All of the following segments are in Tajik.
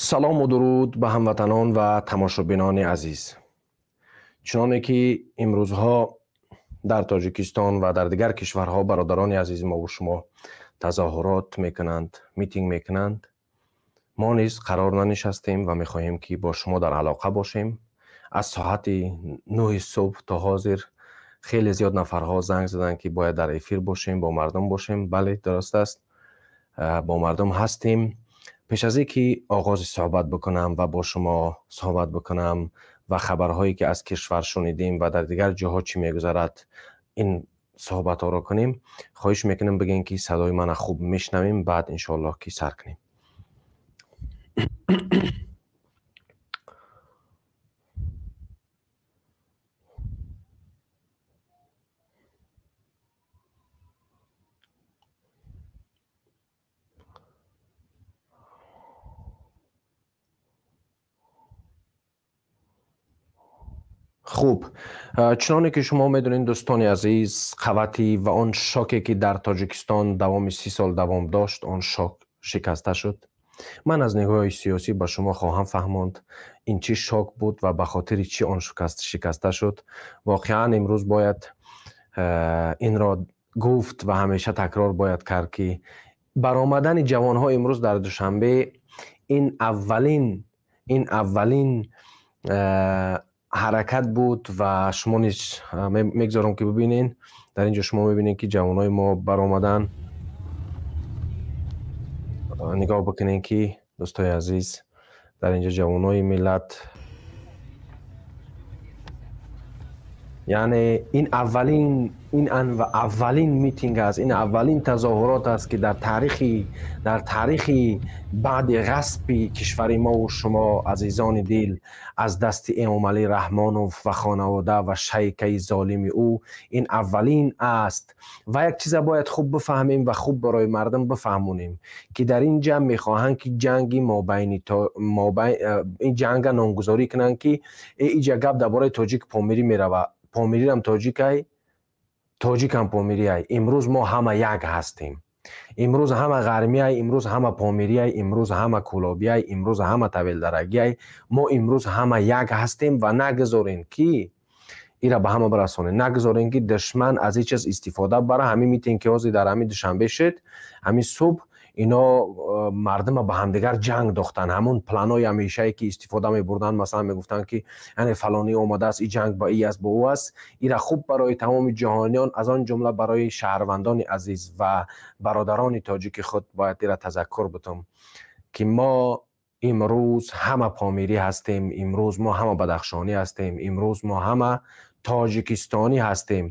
Салому дуруд ба ҳамватанон ва тамошобинони азиз. Чуноне ки имрӯзҳо дар Тоҷикистон ва дар дигар кишварҳо бародарони азизи мо ва шумо тазоҳурот мекунанд, митинг мекунанд, мо низ қарор нанишастем ва мехоҳем ки бо шумо дар алоқа бошем. Аз соати 9 субҳ то ҳозир хеле зиёд нафарҳо занг заданд, ки бояд дар эфир бошем, бо мардум бошем. Бале, дуруст аст, бо мардум ҳастем. Пеш аз ин ки оғози суҳбат бикунам ва бо шумо суҳбат бикунам ва хабарҳое ки аз кишвар шунидем ва дар дигар ҷоҳо чӣ мегузарад, ин суҳбатҳоро кунем, хоҳиш мекунем бигӯем ки садои мана хуб мешнавем, баъд иншоаллоҳ ки сар кунем. Хуб, чуноне ки шумо медонед, дӯстони азиз, қавати ва он шоке ки дар Тоҷикистон давоми 30 сол давом дошт, он шок шикаста шуд. Ман аз нигоҳи сиёсӣ ба шумо хоҳам фаҳмонд, ин чӣ шок буд ва ба хотири чӣ он шикаста шуд. Воқеан имрӯз бояд инро гуфт ва ҳамеша такрор бояд кард, ки баромадани ҷавонҳо имрӯз дар Душанбе ин аввалин ҳаракат буд ва шумо низ мегузорам ки бибинед. Дар ин ҷо шумо мебинед, ки ҷавонои мо баромадан. Нигоҳ бикунед, ки дӯстои азиз, дар ин ҷо ҷавонои миллат, яъне ин аввалин митинг аст, ин аввалин тазоҳурот аст, ки дар таърихи баъди ғасби кишвари мо ва шумо, азизони дил, аз дасти Эмомалӣ Раҳмонов ва хонавода ва шайкаи золими ӯ, ин аввалин аст. Ва як чиза бояд хуб бифаҳмем ва хуб барои мардум бифаҳмонем, ки дар ин ҷа мехоҳанд, ки ҷанги ин ҷанга номгузорӣ кунанд, ки иҷа гап дар бораи тоҷик помирӣ меравад. Помирирам тоҷикай, тоҷикам помирияй. Имрӯз мо ҳама як ҳастем. Имрӯз ҳама ғармияй, имрӯз ҳама помирияй, имрӯз ҳама кӯлобияй, имрӯз ҳама тавелдарагияй. Мо имрӯз ҳама як ҳастем ва нагузорем, ки ира ба ҳама барасонем, нагузорем, ки душман аз ин чиз истифода бара. Ҳамин митинг ки ҳозир дар ҳамин Душанбе шуд, ҳамин субҳ ино мардума ба ҳамдигар ҷанг дохтанд. Ҳамун планои ҳамешае ки истифода мебурданд, масалан мегуфтанд, ки яъне фалонӣ омадааст, и ҷанг ба и аст, бо ӯ аст. Ира хуб барои тамоми ҷаҳониён, аз он ҷумла барои шаҳрвандони азиз ва бародарони тоҷики худ бояд ира тазаккур бутам, ки мо имрӯз ҳама помирӣ ҳастем, имрӯз мо ҳама бадахшонӣ ҳастем, имрӯз мо ҳама тоҷикистонӣ ҳастем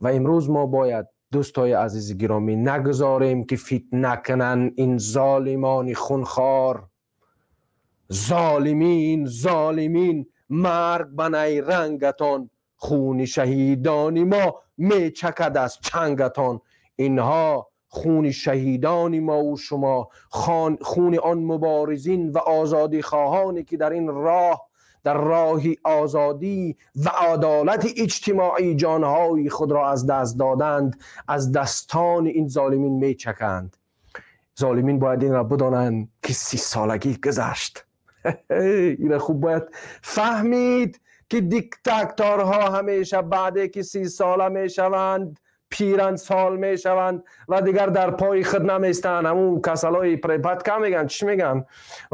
ва имрӯз мо бояд, дӯстои азизи гиромӣ, нагузорем, ки фитна кунанд ин золимони хунхор. Золимин, золимин, марг ба найрангатон, хуни шаҳидони мо мечакад аз чангатон. Инҳо хуни шаҳидони мо ва шумо, хуни он муборизин ва озодихоҳоне ки дар ин роҳ, дар роҳи озодӣ ва адолати иҷтимоӣ ҷонҳои худро аз даст доданд, аз дастони ин золимин мечаканд. Золимин бояд инро бидонанд, ки 30 солагӣ гузашт. Инро хуб бояд фаҳмид, ки диктаторҳо ҳамеша баъде ки 30 сола мешаванд, пирансол мешаванд ва дигар дар пои худ наместанд. Ҳамун касалои припадка мегӯянд, чӣ мегӯянд?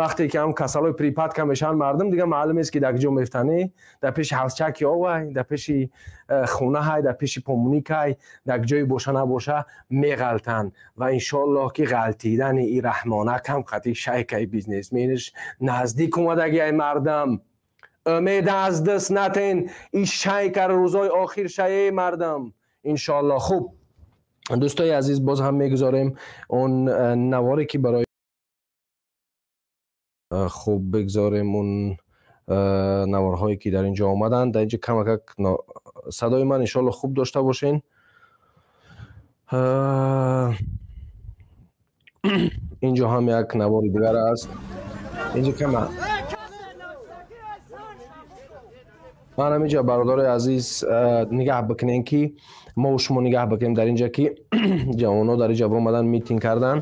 Вақте ки ҳам касалои припадка мешаванд мардум, дигар маълум нест, ки дар куҷо мефтанд. Дар пеши ҳавзчаки овай, дар пеши хонаҳай, дар пеши помуникай, дар ҷое боша набоша меғалтанд. Ва иншоаллоҳ ки ғалтидани и раҳмонакам қати шайкаи бизнесмениш наздик омадагиай мардам. Умед аз даст натен, и шайка рӯзои охир шае мардам, иншоаллоҳ. Хуб, дӯстои азиз, боз ҳам мегузорем он наворе ки барои хуб бигзорем, он наворҳое ки дар ин ҷо омаданд. Дар ин ҷо камакак садои ман иншоаллоҳ хуб дошта бошен. Ин ҷо ҳам як навори дигар аст. Ин ҷо кама ман ҳаминҷо, бародарои азиз, нигаҳ бикунем, ки мо шумо нигаҳ бикунем дар инҷа, ки ҷавонҳо дар инҷа омадан митинг карданд.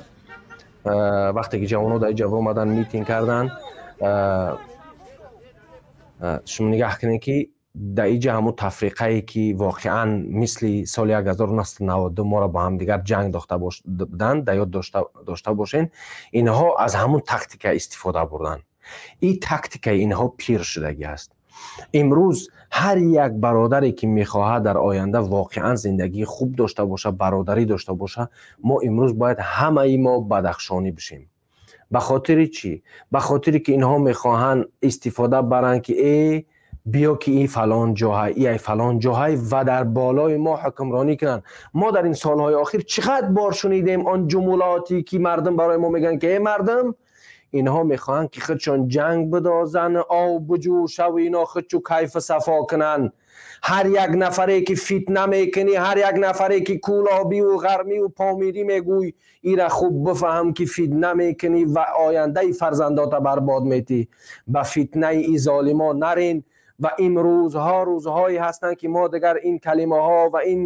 Вақте ки ҷавонҳо дар инҷа омадан митинг карданд, Шумо нигаҳ кунед, ки дар иҷа ҳамун тафриқае, ки воқеан мисли соли 1992 моро бо ҳамдигар ҷанг дохта буданд, дар ёд дошта бошен, инҳо аз ҳамун тактика истифода бурданд. Ин тактикаи инҳо пир шудагӣ аст. Имрӯз ҳар як бародаре, ки мехоҳад дар оянда воқеан зиндагии хуб дошта боша, бародарӣ дошта боша, мо имрӯз бояд ҳамаи мо бадахшонӣ бишем. Ба хотири чӣ? Ба хотире ки инҳо мехоҳанд истифода баранд, ки биё, ки и фалон ҷоҳай, и ай фалон ҷоҳай, ва дар болои мо ҳукмронӣ кунанд. Мо дар ин солҳои охир чӣ қадр бор шунидем он ҷумулоте, ки мардум барои мо мегӯянд, ки э мардум, инҳо мехоҳанд, ки худшон ҷанг бидозанд, ов биҷӯшаву ино худчу кайфу сафо кунанд. Ҳар як нафаре, ки фитна мекунӣ, ҳар як нафаре, ки кӯлобиву ғармиву помирӣ мегӯй, ира хуб бифаҳм, ки фитна мекунӣ ва ояндаи фарзандота барбод метӣ. Ба фитнаи и золимо нарин. Ва имрӯзҳо рӯзҳое ҳастанд, ки мо дигар ин калимаҳо ва ин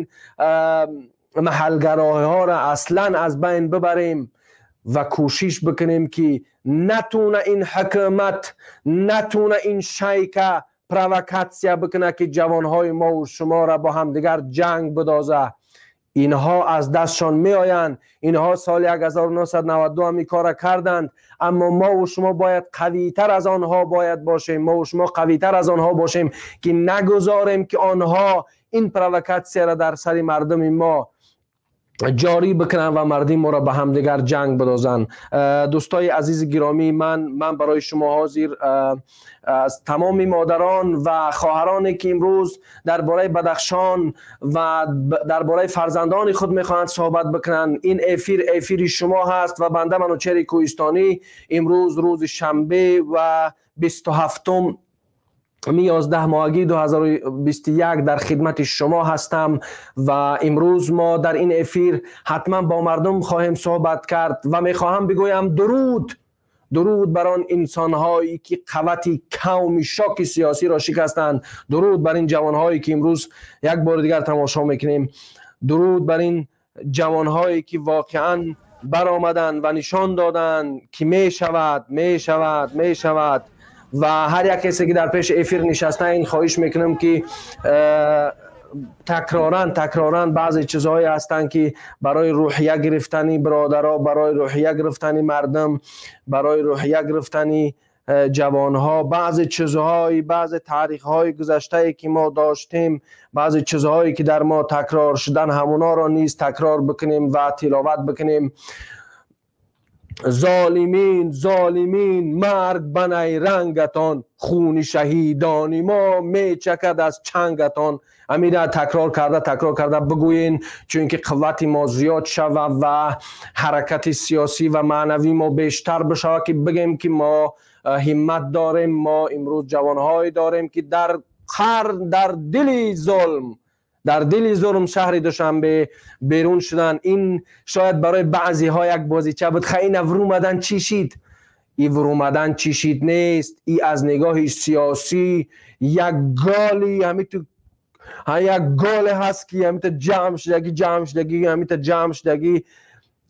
маҳалгароҳиҳоро аслан аз байн бибарем ва кӯшиш бикунем, ки натуна ин ҳукумат, натуна ин шайка провокатсия бикунад, ки ҷавонҳои мову шуморо бо ҳамдигар ҷанг бидоза. Инҳо аз дастшон меоянд. Инҳо соли 1992 ҳам ин кора карданд, аммо мову шумо бояд қавитар аз онҳо бояд бошем. Мову шумо қавитар аз онҳо бошем, ки нагузорем, ки онҳо ин провокатсияро дар сари мардуми мо ҷорӣ бикунанд ва мардуми моро ба ҳамдигар ҷанг бидозанд. Дӯстои азизи гиромии ман, ман барои шумо ҳозир аз тамоми модарон ва хоҳароне, ки имрӯз дар бораи Бадахшон ва дар бораи фарзандони худ мехоҳанд суҳбат бикунанд, ин эфир эфири шумо ҳаст ва банда Манучери Кӯҳистонӣ имрӯз, рӯзи шанбе ва 27-ум 11 моҳагии 2021, дар хидмати шумо ҳастам. Ва имрӯз мо дар ин эфир ҳатман бо мардум хоҳем суҳбат кард ва мехоҳам бигӯям: дуруд, дуруд бар он инсонҳое, ки қуввати қавми шоки сиёсиро шикастанд. Дуруд бар ин ҷавонҳое, ки имрӯз як бори дигар тамошо мекунем. Дуруд бар ин ҷавонҳое, ки воқеан баромаданд ва нишон доданд, ки мешавад, мешавад, мешавад. Ва ҳар як касе, ки дар пеши эфир нишастаин, хоҳиш мекунам, ки такроран, такроран баъзе чизҳое ҳастанд, ки барои рӯҳия гирифтани бародаро, барои рӯҳия гирифтани мардум, барои рӯҳия гирифтани ҷавонҳо, баъзе чизҳои, баъзе таърихҳои гузаштае, ки мо доштем, баъзе чизҳое, ки дар мо такрор шудан, ҳамонҳоро низ такрор бикунем ва тиловат бикунем. Золимин, золимин, марг ба найрангатон, хуни шаҳидони мо мечакад аз чангатон. Амира такрор карда, такрор карда бигӯен, чунки қуввати мо зиёд шава ва ҳаракати сиёсӣ ва маънавии мо бештар бишава, ки бигем, ки мо ҳиммат дорем. Мо имрӯз ҷавонҳое дорем, ки дар қарн, дар дили зулм, дар дили зулм шаҳри Душанбе берун шуданд. Ин шояд барои баъзеҳо як бозича буд. Ха, ина вурумадан чӣ шид? И вурумадан чӣ шид нест. И аз нигоҳи сиёсӣ як голи ҳамиту, як голе ҳаст, ки ҳамита ҷамъ шудагӣ, ҷамъ шудагӣ, ҳамита ҷамъ шудагӣ,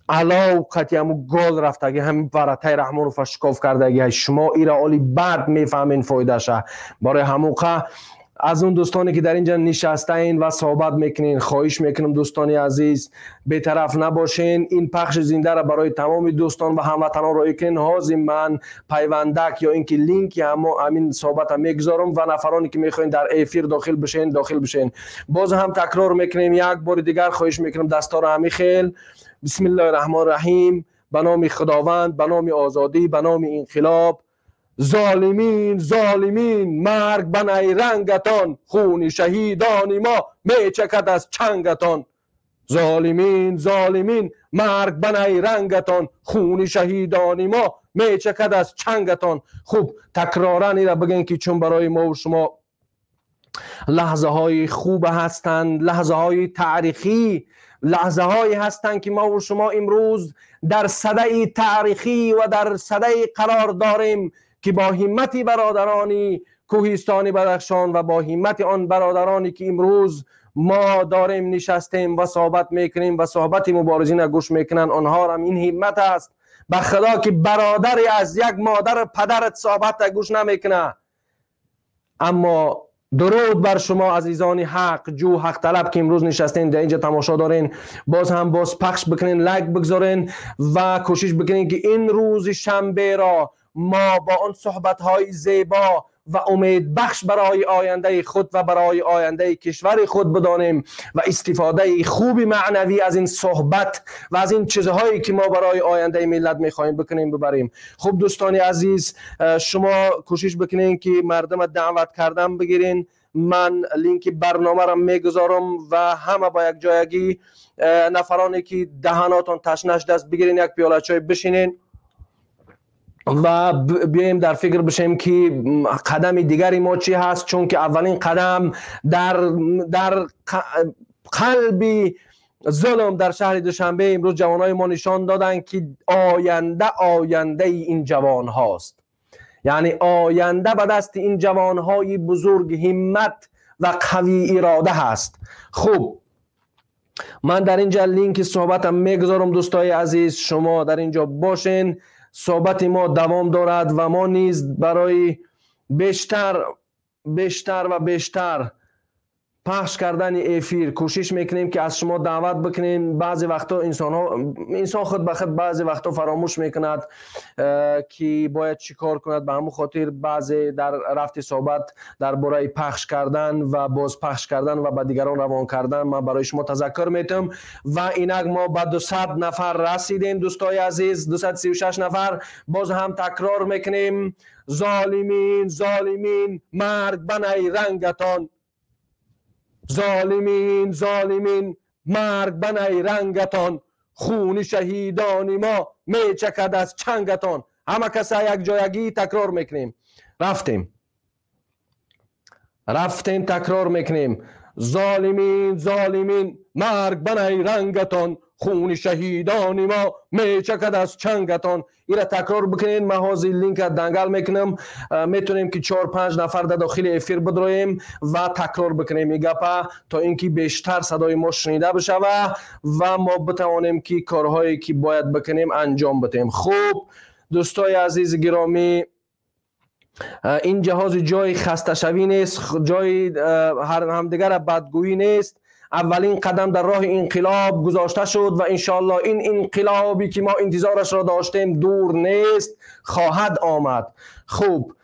алов қати ҳаму гол рафтагӣ, ҳамин варатаи Раҳмонова шикоф кардагӣ. Шумо ира оли баъд мефаҳмен фоидаша. Барои ҳамуқа аз он дӯстоне, ки дар инҷа нишастаин ва суҳбат мекунен, хоҳиш мекунам, дӯстони азиз, бетараф набошен. Ин пахши зиндаро барои тамоми дӯстон ва ҳамватанон роӣ кунен. Ҳозир ман пайвандак ё ин ки линки ҳамин суҳбата мегузорам ва нафароне, ки мехоҳен дар эфир дохил бишен, дохил бишен. Боз ҳам такрор мекунем, як бори дигар хоҳиш мекунам, дастора ҳами хел: бисмиллоҳи раҳмони раҳим, ба номи Худованд, ба номи озодӣ, ба номи инқилоб. Золимин, золимин, марг ба найрангатон, хуни шаҳидони мо мечакад аз чангатон. Золимин, золимин, марг ба найрангатон, хуни шаҳидони мо мечакад аз чангатон. Хуб, такроран ира бигӯем, ки чун барои мову шумо лаҳзаҳои хуб ҳастанд, лаҳзаҳои таърихӣ, лаҳзаҳое ҳастанд, ки мову шумо имрӯз дар садаи таърихӣ ва дар садаи қарор дорем, ки бо ҳиммати бародарони кӯҳистони Бадахшон ва бо ҳиммати он бародароне, ки имрӯз мо дорем, нишастем ва суҳбат мекунем ва суҳбати муборизина гӯш мекунанд, онҳорам ин ҳиммат аст. به خدا که برادری از یک مادر پدرت صحبت گوش نمیکنه. اما درود بر شما عزیزان حق جو، حق طلب که امروز نشستین در اینجا تماشا دارین. باز هم باز پخش بکنین، لایک بگذارین و کوشش بکنین که این روز شنبه را ما با آن صحبت های زیبا و امید بخش برای آینده خود و برای آینده کشور خود بدانیم و استفاده خوب معنوی از این صحبت و از این چیزهایی که ما برای آینده ملت میخواهیم بکنیم ببریم. خب دوستان عزیز، شما کوشش بکنین که مردم دعوت کردن بگیرین. من لینک برنامه را میگذارم و همه با یک جایگی نفرانی که دهاناتون تشنش دست بگیرین، یک پیاله چای بشینین و بیایم در فکر بشیم که قدم دیگری ما چی هست، چون که اولین قدم در قلب ظلم در شهر دوشنبه امروز جوانای ما نشان دادن که آینده این جوان هاست. یعنی آینده به دست این جوانهای بزرگ همت و قوی اراده هست. خب من در اینجا لینک صحبتم میگذارم دوستای عزیز، شما در اینجا باشین. صحبت ما دوام دارد و ما نیز برای بیشتر بیشتر و بیشتر پخش کردن افیر کوشش میکنیم که از شما دعوت بکنیم. بعضی وقتا انسان خود به خود بعضی وقتا فراموش میکند که باید چیکار کند. به همون خاطر بعضی در رفت صحبت درباره پخش کردن و باز پخش کردن و به دیگران روان کردن من برای شما تذکر میتم. و اینک ما به 200 نفر رسیدیم دوستای عزیز، 236 نفر. باز هم تکرار میکنیم، ظالمین ظالمین مرگ به نیرنگتان، ظالمین ظالمین مرگ به نیرنگتان، خون شهیدان ما میچکد از چنگتان. همه کس یک جایگی تکرار میکنیم. رفتیم تکرار میکنیم، ظالمین ظالمین مرگ به نیرنگتان، خون شهیدان ما میچکد از چنگتان. ایره تکرار بکنین. من حاضر لینک دنگل میکنم، میتونیم که 4-5 نفر در داخل افیر بدرویم و تکرار بکنیم این گپا تا اینکه بیشتر صدای ما شنیده بشه و ما بتوانیم که کارهایی که باید بکنیم انجام بدیم. خب دوستای عزیز گرامی، این جهاز جای خسته شوی نیست، جای همدیگر بدگویی نیست. اولین قدم در راه انقلاب گذاشته شد و انشالله این انقلابی که ما انتظارش را داشتیم دور نیست، خواهد آمد. خوب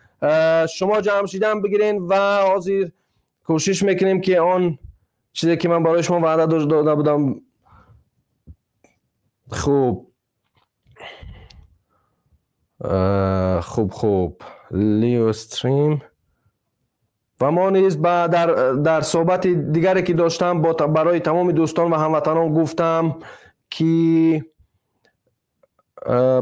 شما جمع شدن بگیرین و حاضر کوشش میکنیم که آن چیزی که من برای شما وعده داده بودم. خوب خوب live stream. و ما نیز در صحبت دیگری که داشتم برای تمام دوستان و هموطنان گفتم که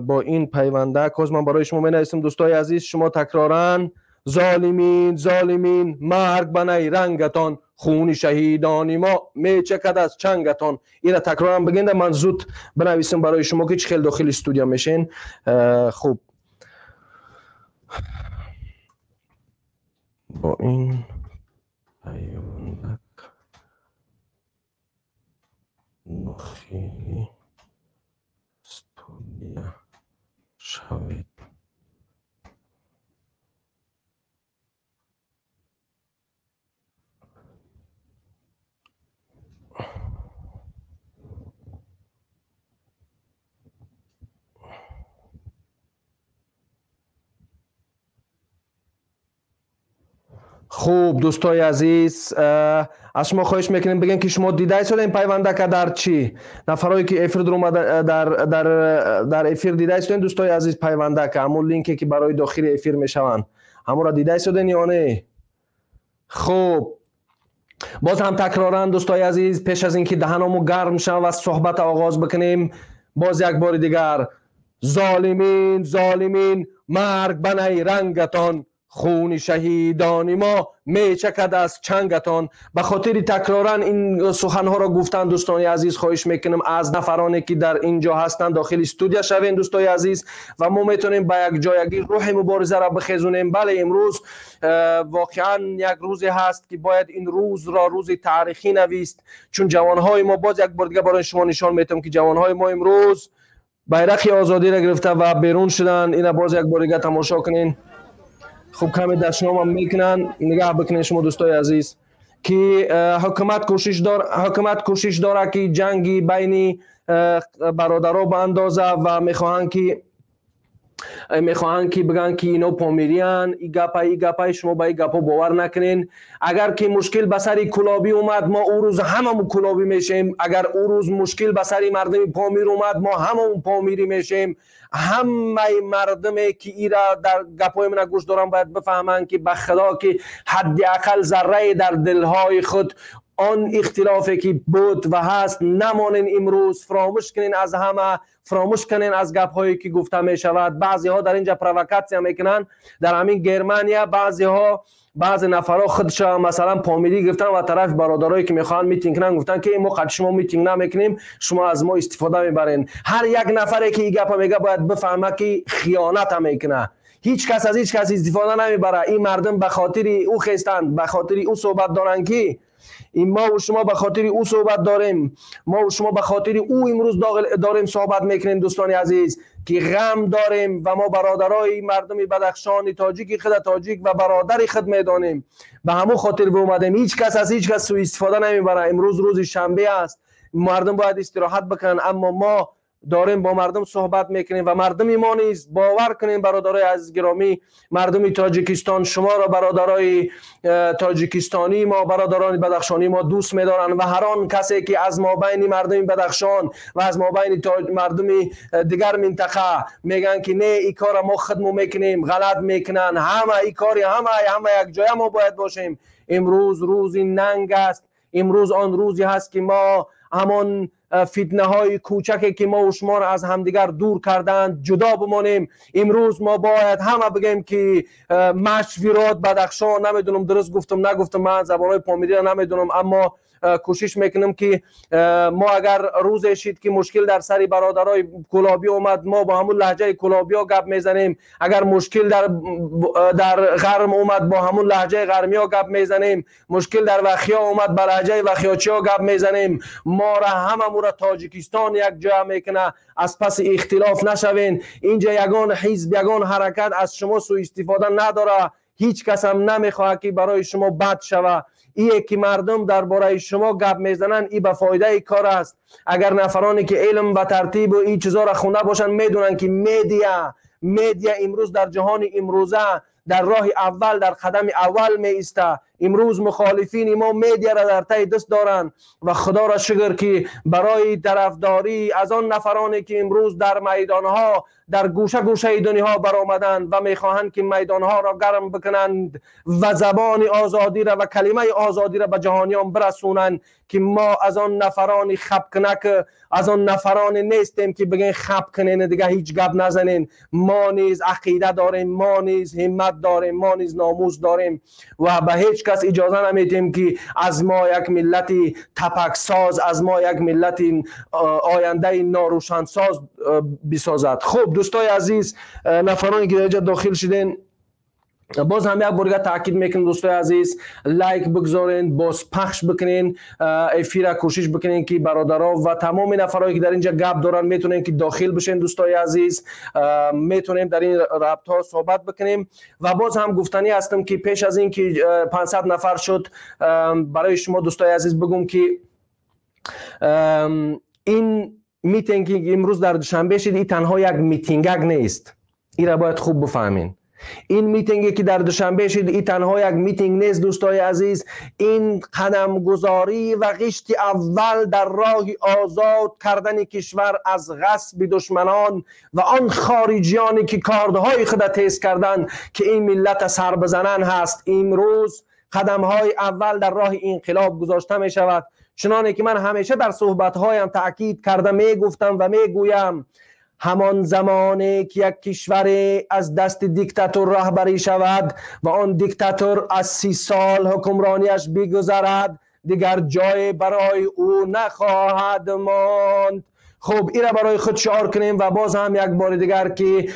با این پیونده که من برای شما می‌نویسم دوستای عزیز، شما تکراراً ظالمین ظالمین مرگ به نیرنگتان، خون شهیدان ما میچکد از چنگتان. این را تکرارا بگین، من زود بنویسم برای شما که چه خیلی داخل استودیو میشین. خوب با این پیوندک داخلی استودیو شوید. خوب دوستای عزیز، از شما خواهش میکنیم بگین که شما دیده ایستادین پیونده که در چی نفرایی که افیر در اومده در افیر دیده ایستادین دوستای عزیز، پیونده که همون لینکی که برای داخل افیر میشوند همون را دیده ایستادین یا نه؟ خوب باز هم تکرارا دوستای عزیز، پیش از اینکه دهنمو گرم شود و صحبت آغاز بکنیم، باز یک بار دیگر ظالمین ظالمین مرگ به نیرنگتان، خون شهیدان ما میچکد از چنگتان. به خاطر تکرارا این سخنها را گفتن دوستان عزیز، خواهش میکنم از نفرانی که در اینجا هستند داخل استودیو شوین دوستای عزیز و ما میتونیم با یک جایگی روح مبارزه را بخیزونیم. بله امروز واقعا یک روزی هست که باید این روز را روز تاریخی نویست، چون جوانهای ما، باز یک بار دیگه برای شما نشان میتم که جوانهای ما امروز Байрақи озодиро гирифта ва берун шуданд. Ина боз як бор дига тамошо кунен. Хуб, каме дашномам мекунанд. Нигаҳ бикунед шумо, дӯстои азиз, ки ҳукумат кӯшиш дорад, ки ҷанги байни бародаро баандоза ва мехоҳанд ки бигӯянд, ки ино помириян. И гапаи шумо, ба и гапҳо бовар накунен. Агар ки мушкил ба сари кулобӣ омад, мо ӯ рӯз ҳамамон кулобӣ мешем. Агар ӯ рӯз мушкил ба сари мардуми Помир омад, мо ҳамамон помирӣ мешем. Ҳамаи мардуме, ки ира дар гапҳои мана гӯш доранд, бояд бифаҳманд, ки ба худо, ки ҳадди ақал заррае дар дилҳои худ он ихтилофе, ки буд ва ҳаст, намонен. Имрӯз фаромӯш кунен аз ҳама, фаромӯш кунен аз гапҳое, ки гуфта мешавад. Баъзеҳо дар инҷа провокатсия мекунанд. Дар ҳамин Германия баъзеҳо, баъзе нафарҳо худша масалан помирӣ гирифтан ва тарафи бародарое, ки мехоҳанд митинг кунанд, гуфтанд, ки мо қад шумо митинг намекунем, шумо аз мо истифода мебарен. Ҳар як нафаре, ки ин гапа мега, бояд бифаҳма, ки хиёната мекунад. Ҳеҷ кас аз ҳеҷ кас истифода намебарад. Ин мардум ба хотири ӯ хестанд, ба хотири ӯ суҳбат доранд, ки ин мо шумо ба хотири ӯ суҳбат дорем. Мо шумо ба хотири ӯ имрӯз дорем суҳбат мекунем, дӯстони азиз, ки ғам дорем ва мо бародарои мардуми Бадахшони тоҷики худ тоҷик ва бародари худ медонем. Ба ҳамон хотир биомадем. Ҳеҷ кас аз ҳеҷ кас суистифода намебарад. Имрӯз рӯзи шанбе аст, мардум бояд истироҳат бикунанд, аммо мо дорем бо мардум суҳбат мекунем ва мардуми мо низ бовар кунем. Бародарои азиз гиромӣ, мардуми Тоҷикистон шуморо, бародарои тоҷикистонии мо, бародарони бадахшонии мо дӯст медоранд ва ҳар он касе, ки аз мобайни мардуми Бадахшон ва аз мобайни мардуми дигар минтақа мегӯянд, ки не, ин кора мо худмо мекунем, ғалат мекунанд. Ҳама ин кори ҳама якҷоя мо бояд бошем. Имрӯз рӯзи нанг аст. Имрӯз он рӯзе ҳаст, ки мо ҳамон фитнаҳои кӯчаке, ки мо шуморо аз ҳамдигар дур карданд, ҷудо бимонем. Имрӯз мо бояд ҳама бигӯем, ки машвирот Бадахшон. Намедонам, дуруст гуфтам, нагуфтам, ман забонҳои помириро намедонам, аммо кӯшиш мекунам, ки мо агар рӯзе шид, ки мушкил дар сари бародарои кулобӣ омад, мо бо ҳамун лаҳҷаи кулобиҳо гап мезанем. Агар мушкил дар ғарм омад, бо ҳамун лаҳҷаи ғармиҳо гап мезанем. Мушкил дар вахиё омад, ба лаҳҷаи вахиёчиҳо гап мезанем. Мора ҳамамура Тоҷикистон якҷоя мекуна. Аз паси ихтилоф нашавен. Инҷа ягон ҳизб, ягон ҳаракат аз шумо суистифода надора. Ҳеҷ касам намехоҳад, ки барои шумо бад шава. Ие ки мардум дар бораи шумо гап мезананд, и ба фоидаи кор аст. Агар нафароне, ки илм ва тартибу ин чизоро хонда бошанд, медонанд, ки медиа имрӯз дар ҷаҳони имрӯза дар роҳи аввал, дар қадами аввал меиста. Имрӯз мухолифини мо медиаро дар таи даст доранд ва худоро шукр, ки барои тарафдорӣ аз он нафароне, ки имрӯз дар майдонҳо, дар гӯша гӯшаи дунё баромаданд ва мехоҳанд, ки майдонҳоро гарм бикунанд ва забони озодиро ва калимаи озодиро ба ҷаҳониён бирасонанд, ки мо аз он нафарони хапкунак, аз он нафароне нестем, ки бигӯен хап кунен, дига ҳеҷ гап назанен. Мо низ ақида дорем, мо низ ҳиммат дорем, мо низ номус дорем ва ба ҳеҷ кас иҷоза намедиҳем, ки аз мо як миллати тапаксоз, аз мо як миллати ояндаи норӯшансоз бисозад. Хуб, дӯстои азиз, нафароне, ки дар инҷа дохил шуден, боз ҳам як борга таъкид мекунем, дӯстои азиз, лайк бигзорен, боз пахш бикунен эфира. Кӯшиш бикунен, ки бародаро ва тамоми нафарое, ки дар инҷа гап доранд, метавонем, ки дохил бишен. Дӯстои азиз, метавонем дар ин рабтҳо суҳбат бикунем. Ва боз ҳам гуфтанӣ ҳастам, ки пеш аз ин ки 500 нафар шуд, барои шумо, дӯстои азиз, бигӯм, ки ин митинг, ки имрӯз дар Душанбе шид, ин танҳо як митингак нест. Ира бояд хуб бифаҳмем. Ин митинге, ки дар Душанбе шид, ин танҳо як митинг нест, дӯстои азиз. Ин қадамгузорӣ ва ғишти аввал дар роҳи озод кардани кишвар аз ғасби душманон ва он хориҷиёне, ки кордҳои худа тез карданд, ки ин миллата сар бизананд, ҳаст. Имрӯз қадамҳои аввал дар роҳи инқилоб гузошта мешавад. Чуноне ки ман ҳамеша дар суҳбатҳоям таъкид карда мегуфтам ва мегӯям, ҳамон замоне ки як кишваре аз дасти диктатор раҳбарӣ шавад ва он диктатор аз 30 сол ҳукмронияш бигузарад, дигар ҷое барои ӯ нахоҳад монд. Хуб, ира барои худ шиор кунем. Ва боз ҳам як бори дигар, ки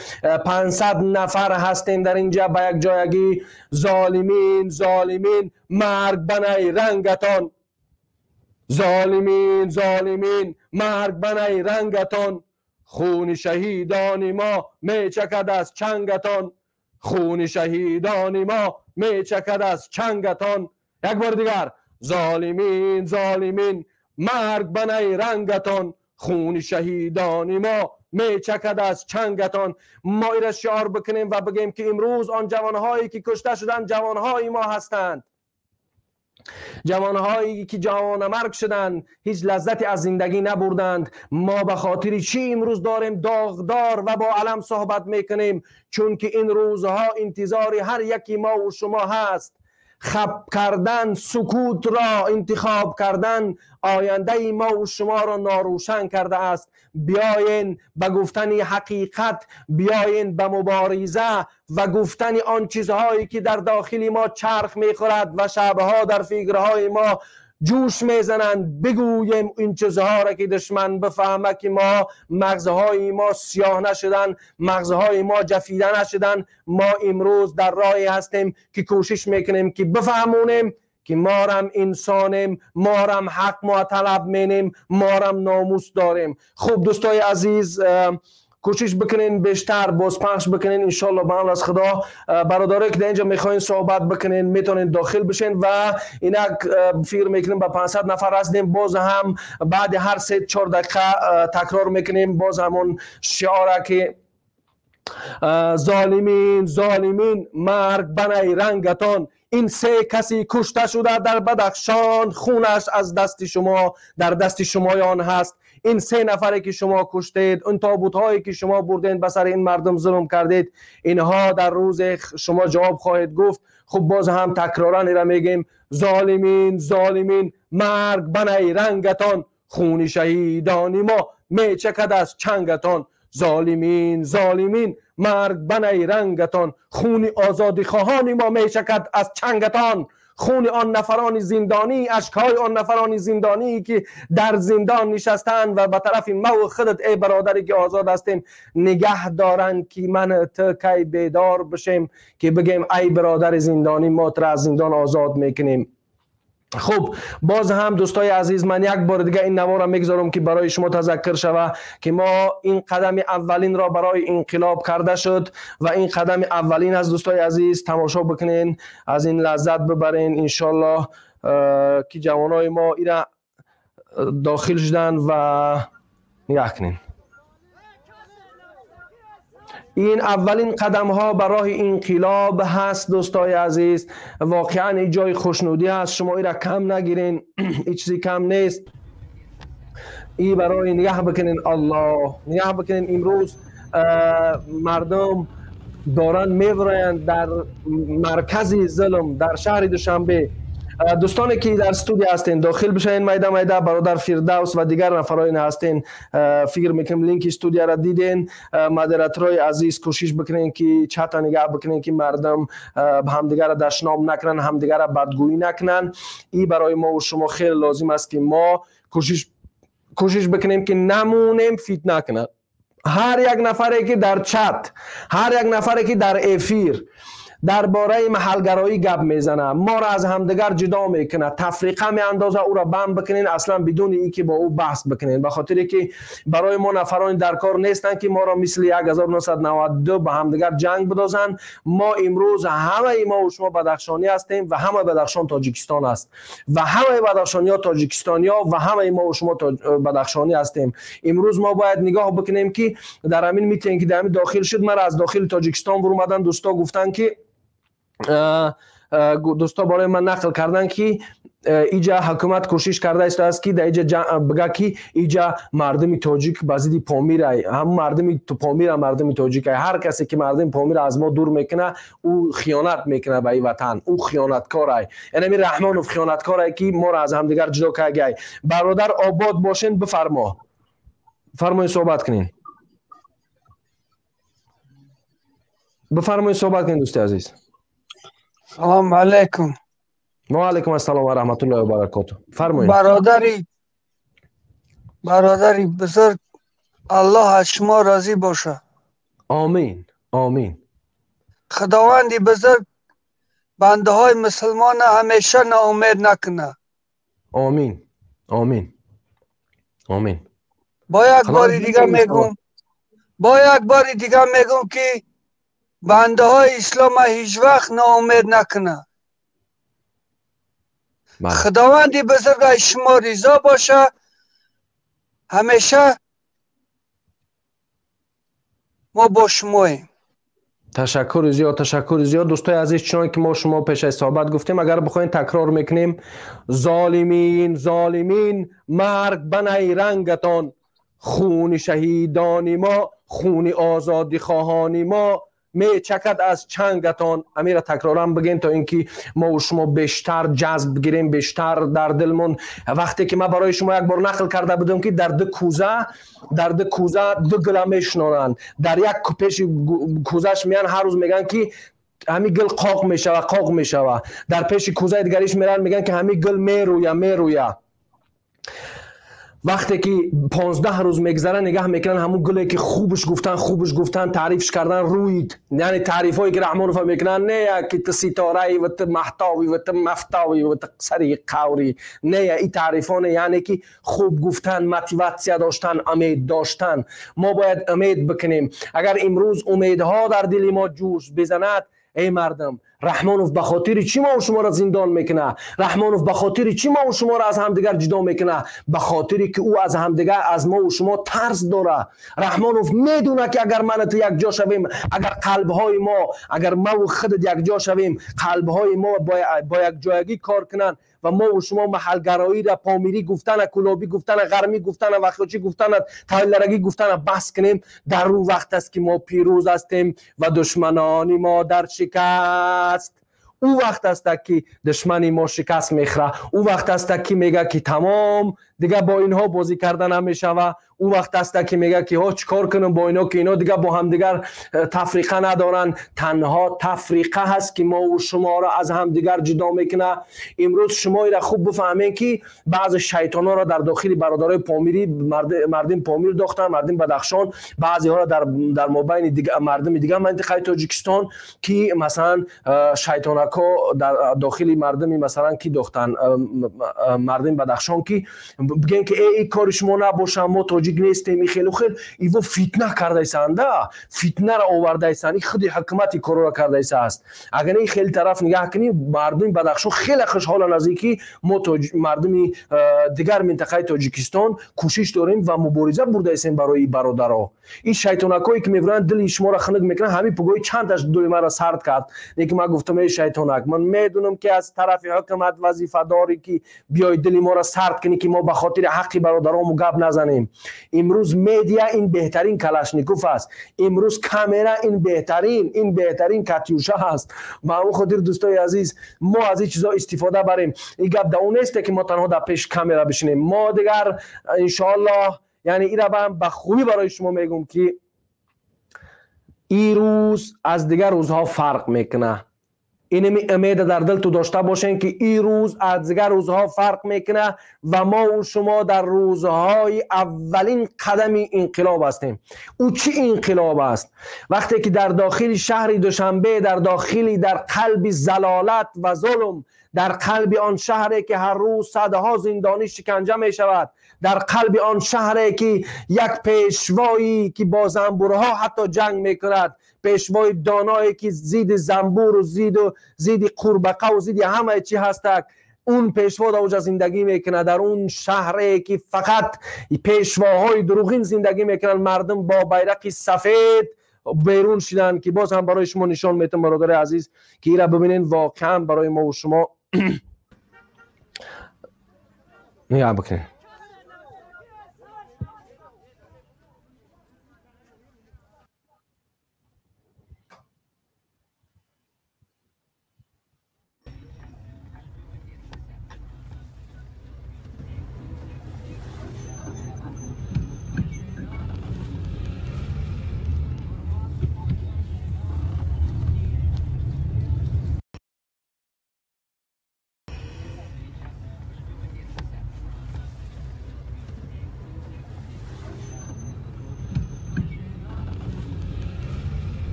500 нафар ҳастем дар инҷа, ба як ҷоягӣ: золимин, золимин, марг ба найрангатон! Золимин, золимин, марг ба найрангатон! хуни шаҳидони мо мечакад аз чангатон, хуни шаҳидони мо мечакад аз чангатон. Як бор дигар: золимин, золимин, марг ба найрангатон, хуни шаҳидони мо мечакад аз чангатон. Мо ира шиор бикунем ва бигем ки имрӯз он ҷавонҳое ки кушта шуданд ҷавонҳои мо ҳастанд, ҷавонҳое ки ҷавонамарг шуданд, ҳеҷ лаззате аз зиндагӣ набурданд. Мо ба хотири чӣ имрӯз дорем доғдор ва бо алам суҳбат мекунем? Чунки ин рӯзҳо интизори ҳар яки мо ва шумо ҳаст. Хап кардан, сукутро интихоб кардан ояндаи мо ва шуморо норӯшан кардааст. Биёен ба гуфтани ҳақиқат, биёен ба мубориза ва гуфтани он чизҳое ки дар дохили мо чарх мехӯрад ва шабҳо дар фикрҳои мо ҷӯш мезананд, бигӯем ин чизҳоро ки душман бифаҳма ки мо мағзҳои мо сиёҳ нашуданд, мағзҳои мо ҷафида нашуданд. Мо имрӯз дар роҳе ҳастем ки кӯшиш мекунем ки бифаҳмонем ки морам инсонем, морам ҳақ мо талаб менем, морам номус дорем. Хуб дӯстои азиз, кӯшиш бикунен бештар бозпахш бикунен иншоалло ба амр аз Худо. Бародарое ки дар инҷо мехоҳен суҳбат бикунен метавонед дохил бишен ва инак фикр мекунем ба 500 нафар расидем. Боз ҳам баъди ҳар 3-4 дақиқа такрор мекунем боз ҳамон шиора ки золимин, золимин, марг ба найрангатон. Ин се каси кушта шуда дар Бадахшон, хунаш аз дасти шумо, дар дасти шумоён ҳаст. Ин се нафаре ки шумо куштед, он тобутҳое ки шумо бурдед, ба сари ин мардум зулм кардед, инҳо дар рӯзе шумо ҷавоб хоҳед гуфт. Хуб боз ҳам такроран ира мегем: золимин, золимин, марг ба найрангатон, хуни шаҳидони мо мечакад аз чангатон. Золимин, золимин, марг ба найрангатон, хуни озодихоҳони мо мечакад аз чангатон. Хуни он нафарони зиндонӣ, ашкҳои он нафарони зиндонӣ ки дар зиндон нишастанд ва ба тарафи мо ва худат эй бародаре ки озод ҳастем нигаҳ доранд ки ман ту кай бедор бишем ки бигем эй бародари зиндонӣ, мо туро аз зиндон озод мекунем. Хуб боз ҳам дӯстои азиз, ман як бори дига ин наворро мегузорам ки барои шумо тазаккур шава ки мо ин қадами аввалинро барои инқилоб карда шуд ва ин қадами аввалин аст. Дӯстои азиз, тамошо бикунен, аз ин лаззат бибарен иншоаллоҳ ки ҷавонои мо ира дохил шуданд ва нигоҳ кунен. Ин аввалин қадамҳо ба роҳи инқилоб ҳаст дӯстои азиз. Воқеан ин ҷои хушнудӣ ҳаст, шумо ира кам нагирен, ин чизи кам нест. И барои нигаҳ бикунен, Аллоҳ нигаҳ бикунен. Имрӯз мардум доранд мебароянд дар маркази зулм дар шаҳри Душанбе. Дӯстоне ки дар студия ҳастен дохил бишавед майда майда, бародар Фирдавс ва дигар нафароне ҳастен, фикр мекунем линки студияро диден. Модераторҳои азиз, кӯшиш бикунен ки чата нигаҳ бикунен ки мардум ҳамдигарро дашном накунанд, ҳамдигарро бадгӯӣ накунанд. И барои мо ва шумо хеле лозим аст ки мо кӯшиш бикунем ки намонем фитна кунад. Ҳар як нафаре ки дар чат, ҳар як нафаре ки дар эфир дар бораи маҳалгароӣ гап мезана, моро аз ҳамдигар ҷудо мекунад, тафриқа меандоза, ӯро банд бикунен, аслан бидуни ин ки бо ӯ баҳс бикунен, ба хотире ки барои мо нафарони дар кор нестанд ки моро мисли 1992 ба ҳамдигар ҷанг бидозанд. Мо имрӯз ҳамаи мо ва шумо бадахшонӣ ҳастем ва ҳамаи Бадахшон Тоҷикистон аст ва ҳамаи бадахшониҳо тоҷикистониҳо ва ҳамаи мо ва шумо бадахшонӣ ҳастем. Имрӯз мо бояд нигоҳ бикунем ки дар ҳамин митинг ки дар ҳамин дохил шуд, мара аз дохили Тоҷикистон бурумадан, дӯсто гуфтанд ки дӯсто барои ман нақл карданд ки иҷа ҳукумат кӯшиш карда истодааст ки дар иҷа бига ки иҷа мардуми тоҷик ба зидди Помирай, ҳам мардуми Помира мардуми тоҷикай. Ҳар касе ки мардуми Помира аз мо дур мекуна, ӯ хиёнат мекуна ба ин ватан, ӯ хиёнаткорай. Яъне ами Раҳмонов хиёнаткорай ки моро аз ҳамдигар ҷудо кардагай. Бародар обод бошен, бифармо, фармоед суҳбат кунед, бифармоед суҳбат кунед дӯсти азиз. Салом алейкум. Ва алейкум ассалом ва раҳматуллоҳи ва баракотуҳ. Фармоед. Бародари бузург, Аллоҳ аз шумо розӣ бошад. Омин, омин. Худованди бузург бандаҳои мусулмонро ҳамеша ноумед накунад. Омин, омин, омин. Бо як бори дига мегӯм, با یک بار دیگه میگم که بنده های اسلام هیچ وقت ناامید نکنه. خداوندی بزرگ از شما رضا باشه. همیشه ما با شماییم. تشکر زیاد، تشکر زیاد. دوستای عزیز، چون که ما شما پیش از صحبت گفتیم، اگر بخواین تکرار میکنیم: ظالمین ظالمین مرگ به نیرنگتان، خون شهیدان ما، خون آزادی خواهان ما میچکد از چنگتان. امیرا تکرارم بگین تا اینکه ما و شما بیشتر جذب بگیریم، بیشتر در دلمون. وقتی که ما برای شما یک بار نقل کرده بودم که در دو کوزه دو گله میشنونن، در یک پیش کوزش میان هر روز میگن که همی گل قاق میشوه قاق میشوه، در پیش کوزه دیگریش میرن میگن که همی گل میرویه میرویه. وقتی که 15 روز میگذره نگاه میکنن همون گلی که خوبش گفتن خوبش گفتن تعریفش کردن روید، یعنی تعریف هایی که رحمانوف میکنن، نه که تو ستاره و تو مهتابی و تو مفتابی و تو سری قوری، نه این تعریف ها، یعنی که خوب گفتن، موتیواسیا داشتن، امید داشتن. ما باید امید بکنیم. اگر امروز امیدها در دل ما جوش بزند، ای مردم، رحمانوف به خاطر چی ما و شما را زندان میکنه؟ رحمانوف به خاطر چی ما و شما را از همدیگر جدا میکنه؟ به خاطر که او از همدیگر، از ما و شما ترس داره. رحمانوف میدونه که اگر من تو یک جا شویم، اگر قلب های ما، اگر ما و خودت یک جا شویم، قلب های ما با یک جایگی کار کنن و ما و شما محلگرایی را، پامیری گفتن، کلابی گفتن، غرمی گفتن، وخیاچی گفتن، تایلرگی گفتن بس کنیم، در رو وقت است که ما پیروز هستیم و دشمنان ما در شکست. او وقت است که دشمن ما شکست میخوره، او وقت است که میگه که تمام دیگه با اینها بازی کردن نمیشوه، او وقت است که میگه که ها چیکار کنم با اینا که اینا دیگه با هم دیگر تفریقه ندارن. تنها تفریقه هست که ما و شما را از هم دیگر جدا میکنه. امروز شما را خوب بفهمین که بعض شیطان ها را در داخل برادرای پامیری، مردم پامیر داختن، مردم بدخشان، بعضی ها را در مابین دیگه مردم دیگه منطقه تاجیکستان که مثلا شیطانک ها در داخل مردم مثلا کی داختن، مردم بدخشان که بگن که ای کار شما نباشه، ما تاجیک نیستیم، این خیلی خیلی ایو فتنه کرده ایسانده، فتنه را آورده ایسان، این خود حکومت کارو را کرده ایسا است. اگر این خیلی طرف نگاه کنی، مردم بدخشان خیلی خوشحال از اینکه ما مردم دیگر منطقه تاجیکستان کوشش داریم و مبارزه برده ایسیم برای برادرها. این شیطانکایی که میبرن دل شما را خنک میکنن، همین پگوی چند تاش دل مرا سرد کرد. یکی من گفتم ای شیطانک، من میدونم که از طرف حکومت وظیفه داری که بیای دل ما را سرد کنی که ما به خاطر حق برادرامو گپ نزنیم. امروز media این بهترین کلاشنیکوف است، امروز کامرا این بهترین کاتیوشا هست. با اون خاطر دوستای عزیز، ما از این چیزا استفاده بریم. این گپ در اون نیست که ما تنها در پیش کامرا بشینیم. ما دیگر ان شاء الله، یعنی این را به خوبی برای شما میگم که این روز از دیگر روزها فرق میکنه. اینمی امید در دل تو داشته باشین که این روز از دیگر روزها فرق میکنه و ما و شما در روزهای اولین قدم انقلاب هستیم. او چی انقلاب است؟ وقتی که در داخل شهر دوشنبه، در داخلی، در قلب زلالت و ظلم، در قلب آن شهری که هر روز صدها زندانی شکنجه می شود، در قلب آن شهری که یک پیشوایی که با زنبورها حتی جنگ می کند، پیشوای دانایی که زید زنبور و زید قورباغه و زید همه چی هستک، اون پیشوا در اونجا زندگی میکنه. در اون شهری که فقط پیشواهای دروغین زندگی میکنن، مردم با بیرق سفید بیرون شدن که باز هم برای شما نشان میتم برادر عزیز که ایرا ببینین واقعا برای ما و شما نگاه بکنین.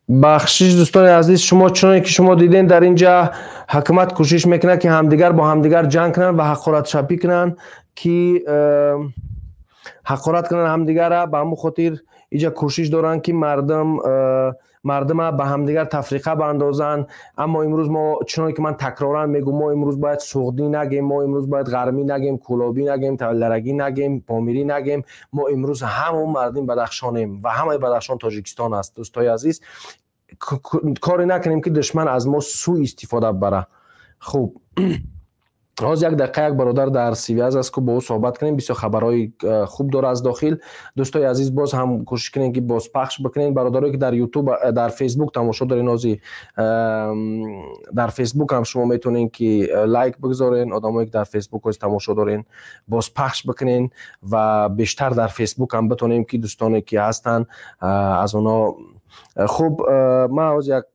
Бахшиш, дӯстони азиз, шумо чуноне ки шумо дидем, дар инҷа ҳукумат кӯшиш мекунад, ки ҳамдигар бо ҳамдигар ҷанг кунанд ва ҳақоратшапӣ кунанд, ки ҳақорат кунанд ҳамдигарра. Ба ҳамун хотир инҷа кӯшиш доранд, ки мардума ба ҳамдигар тафриқа баандозанд. Аммо имрӯз мо, чуноне ки ман такроран мегӯм, мо имрӯз бояд суғдӣ нагем, мо имрӯз бояд ғармӣ нагем, кӯлобӣ нагем, тавларагӣ нагем, помирӣ нагем. Мо имрӯз ҳамон мардуми Бадахшонем ва ҳамаи Бадахшон Тоҷикистон аст. Дӯстои азиз, коре накунем, ки душман аз мо сӯистифода бибара. Хуб, ҳозир як дақиқа як бародар дар связь аст, ку бо ӯ суҳбат кунем. Бисёр хабарҳои хуб дора аз дохил. Дӯстои азиз, боз ҳам кӯшиш кунем, ки бозпахш бикунем. Бародарое ки дар Ютуб, дар Фейсбук тамошо дорен, ҳозир дар Фейсбук ҳам шумо метавонед, ки лайк бигзорен. Одамое ки дар Фейсбук ҳозир тамошо дорен, бозпахш бикунен ва бештар дар Фейсбук ҳам битонем, ки дӯстоне ки ҳастанд, аз онҳо. Хуб, ман ҳозир як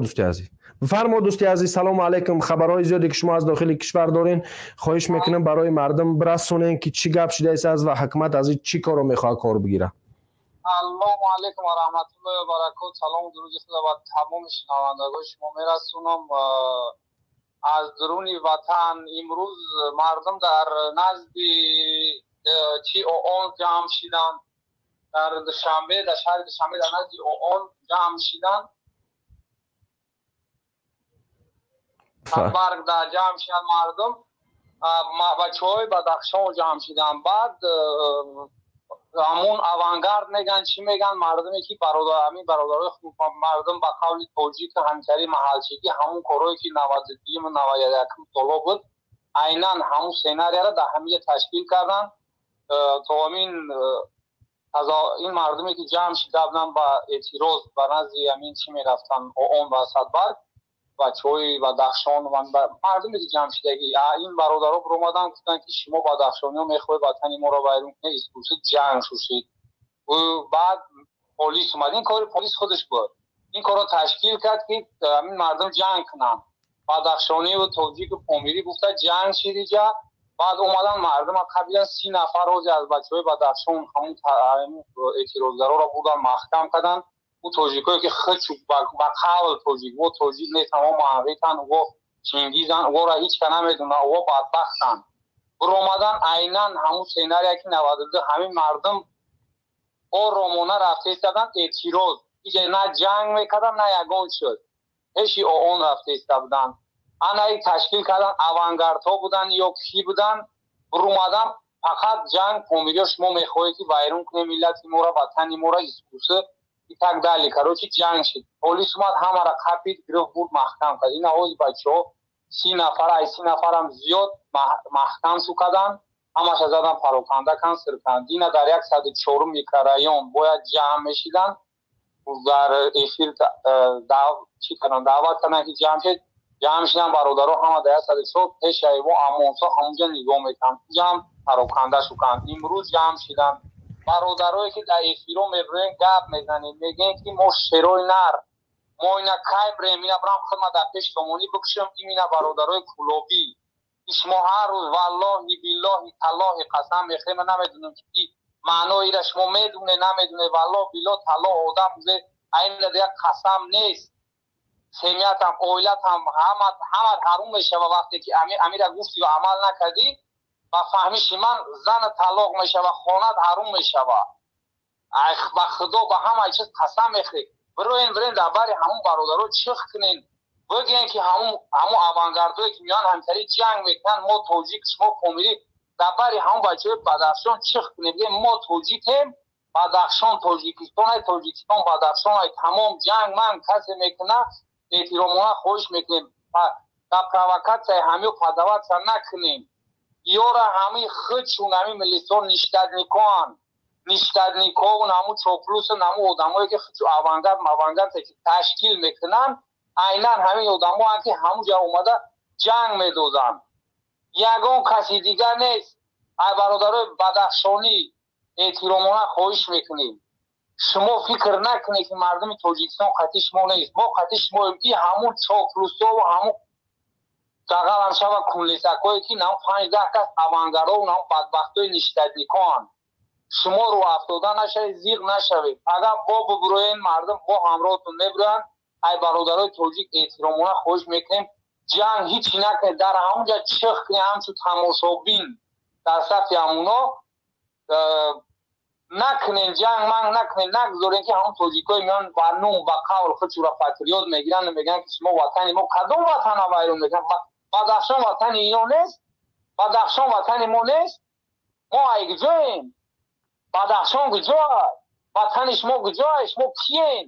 дӯсти азиз, бифармо. Дӯсти азиз, салому алайкум. Хабарҳои зиёде ки шумо аз дохили кишвар дорен, хоҳиш мекунам, барои мардум бирасонен, ки чӣ гап шудааст ва ҳукумат аз ин чӣ корро мехоҳад кор бигирад. Салому алайкум ва раҳматуллоҳи ва баракот. Салому дуруди худо ба тамоми шунавандагони шумо мерасонам аз дуруни ватан. Имрӯз мардум дар назди чи ООН ҷамъ шиданд, дар Душанбе, дар шаҳри Душанбе, дар назди ООН ҷамъ шиданд. Барг дар ҷамъ шиданд мардум, бачаҳои Бадахшон ҷамъ шиданд. Баъд ҳамун авангард меган, чӣ меган, мардуме ки ҳамин бародарои мардум, ба қавли тоҷик, ҳамкари маҳалчигӣ, ҳамун корҳое ки 92-юм, 91-ум соло буд, айнан ҳамун сценарияро дар ҳамиҷа ташкил карданд. То ҳамин ин мардуме ки ҷамъ шида буданд ба эътироз, ба назди ҳамин чӣ мерафтанд, ООН ва Садбарг, бачаҳои Бадахшон ва мардуме ки ҷамъ шидагӣ, ин бародаро биромаданд, гуфтанд, ки шумо бадахшониҳо мехоҳед ватани моро вайрон кунед, искусид ҷанг шушед. Баъд полис омад. Ин кори полис худаш буд, ин корро ташкил кард, ки ҳамин мардум ҷанг кунанд, бадахшониву тоҷику помирӣ гуфта ҷанг шид иҷа. Баъд омадан мардума қабилан, 30 нафар ҳози аз бачаҳои Бадахшон ҳамун эътирозгароро бурдан, маҳкам карданд. Ӯ тоҷикое ки хичу ба қавл тоҷик, во тоҷик нестан, во манғитан, во чингизан, вора ҳеч ка намедона, во бадбахтанд. Биромадан айнан ҳамун сценария ки 92, ҳамин мардум оромона рафта истоданд эътироз. Иҷа на ҷанг мекарданд, на ягон шуд, пеши ООН рафта иста буданд. Анаи ташкил кардан авангардҳо буданд ё кӣ буданд, биромадан фақат ҷанг. Помириё, шумо мехоҳед, ки вайрон кунед миллати моро, ватани моро, искуса и так далее. Короче, ҷанг шид, полис омад, ҳамаро қапид, гирифт, бурд, маҳкам кард. Ина ҳози бачаҳо 30 нафар, ай 30 нафарам зиёд маҳкам су карданд, ҳамаша задан, пароканда кан, сир канд. Ина дар 104-ум микрорайон бояд ҷамъ мешиданд. Дар эфир чӣ карданд, даъват карданд, ки ҷамъ шед. Ҷамъ шидан бародаро ҳама дар 104, пеши айво амонсо ҳамунҷа нигоҳ мекунанд, ҷамъ пароканда шуканд. Имрӯз ҷамъ шиданд бародарое ки дар эфиро мебироем, гап мезанем, мегӯем, ки мо шерои нар, мо ина кай бирем, ина бирам хидмат дар пеш сомонӣ бикушем. Имина бародарои кулобӣ, шумо ҳар рӯз валлоҳи, биллоҳи, таллоҳи қасам мехӯрем. Ман намедонам, ки маънои ира шумо медоне, намедоне. Валлоҳ, биллоҳ, таллоҳ, одам узе айна як қасам нест, семиятам, оилатам, ҳамат ҳарум мешава. Вақте ки амира гуфтӣ ва амал накардӣ, ба фаҳмиши ман зана талоқ мешава, хонат ҳарум мешава. Ба худо, ба ҳамаи чиз қасам мехӯред. Бироен, бирен дар бари ҳамун бародаро чих кунен, бигӯен, ки ҳамун авангардое ки меоянд, ҳамтари ҷанг мекунанд, мо тоҷик, шумо помирӣ, дар бари ҳамун бачаҳои Бадахшон чих кунем, бигӯем мо тоҷикем, Бадахшон Тоҷикистон, Тоҷикистон Бадахшон. Тамом, ҷанг ман касе мекуна, эҳтиромона хоҳиш мекунем, дар провокатсияи ҳамиё поддаваться накунем. Ёра ҳамин худшун ҳамин милисо ништадникоан, ништадникову ҳамун чоплусу ҳамун одамое ки худшу авангард мавангард ки ташкил мекунанд, айнан ҳамин одамоанд ки ҳамун ҷа омада ҷанг медозанд. Ягон каси дигар нест. Ай бародарои бадахшонӣ, эҳтиромона хоҳиш мекунем, шумо фикр накунед, ки мардуми Тоҷикистон қатъи шумо нест. Мо қатъи шумоем. Ки ҳамун чоплусову ҳамун дағалам шава кунлисакое ки нам 5-10 кас авангарову нам бадбахтои ништадникоанд. Шумо рӯ афтода нашавед, зиқ нашавед. Агар бо бубуроен, мардум бо ҳамроҳтон мебуроянд. Ай бародарои тоҷик, эҳтиромона хоҳиш мекунем, ҷанг ҳичи накунед, дар ҳамун ҷа чих кунед, ҳамчун тамошобин дар сафи ҳамуно накунен, ҷанг манг накунен. Нагузорен, ки ҳамун тоҷикои меон ба нум, ба қавл худшура патриот мегиранд, мегӯянд, ки шумо ватани мо. Кадом ватана вайрон мекунанд? Бадахшон ватани ино нест? Бадахшон ватани мо нест? Мо ай куҷоем? Бадахшон куҷо? Ватани шумо куҷо? Шумо киен?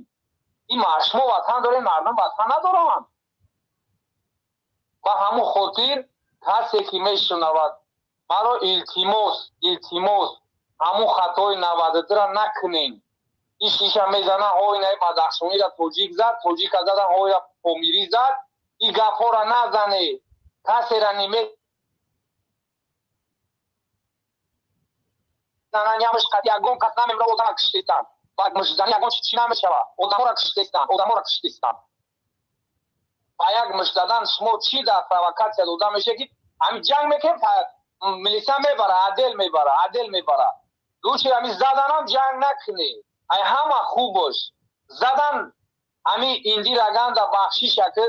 Ин шумо ватан дорем, мардум ватан надоранд. Ба ҳамун хотир касе ки мешунавад маро, илтимос, илтимос, ҳамун хатои 92-ра накунем. Иш иша мезана, ҳоинаи бадахшонира тоҷик зад, тоҷика задан, ҳоира помирӣ зад. И гапҳоро назане, касера ниме ямаш қад ягон кас намемра, одама киштестанд. Ба мушзани ягон чи намешава. Одамора киштестанд, одамора киштестанд. Ба як муш задан шумо чӣ дар провокатсия дода мешавед, ки ҳамин ҷанг мекунем, милиса мебара, адел мебара, адел мебара. Лучше ҳамин заданам ҷанг накунӣ, ай ҳама хуб бош. Задан ҳамин Индира Ганда, бахшиша, ки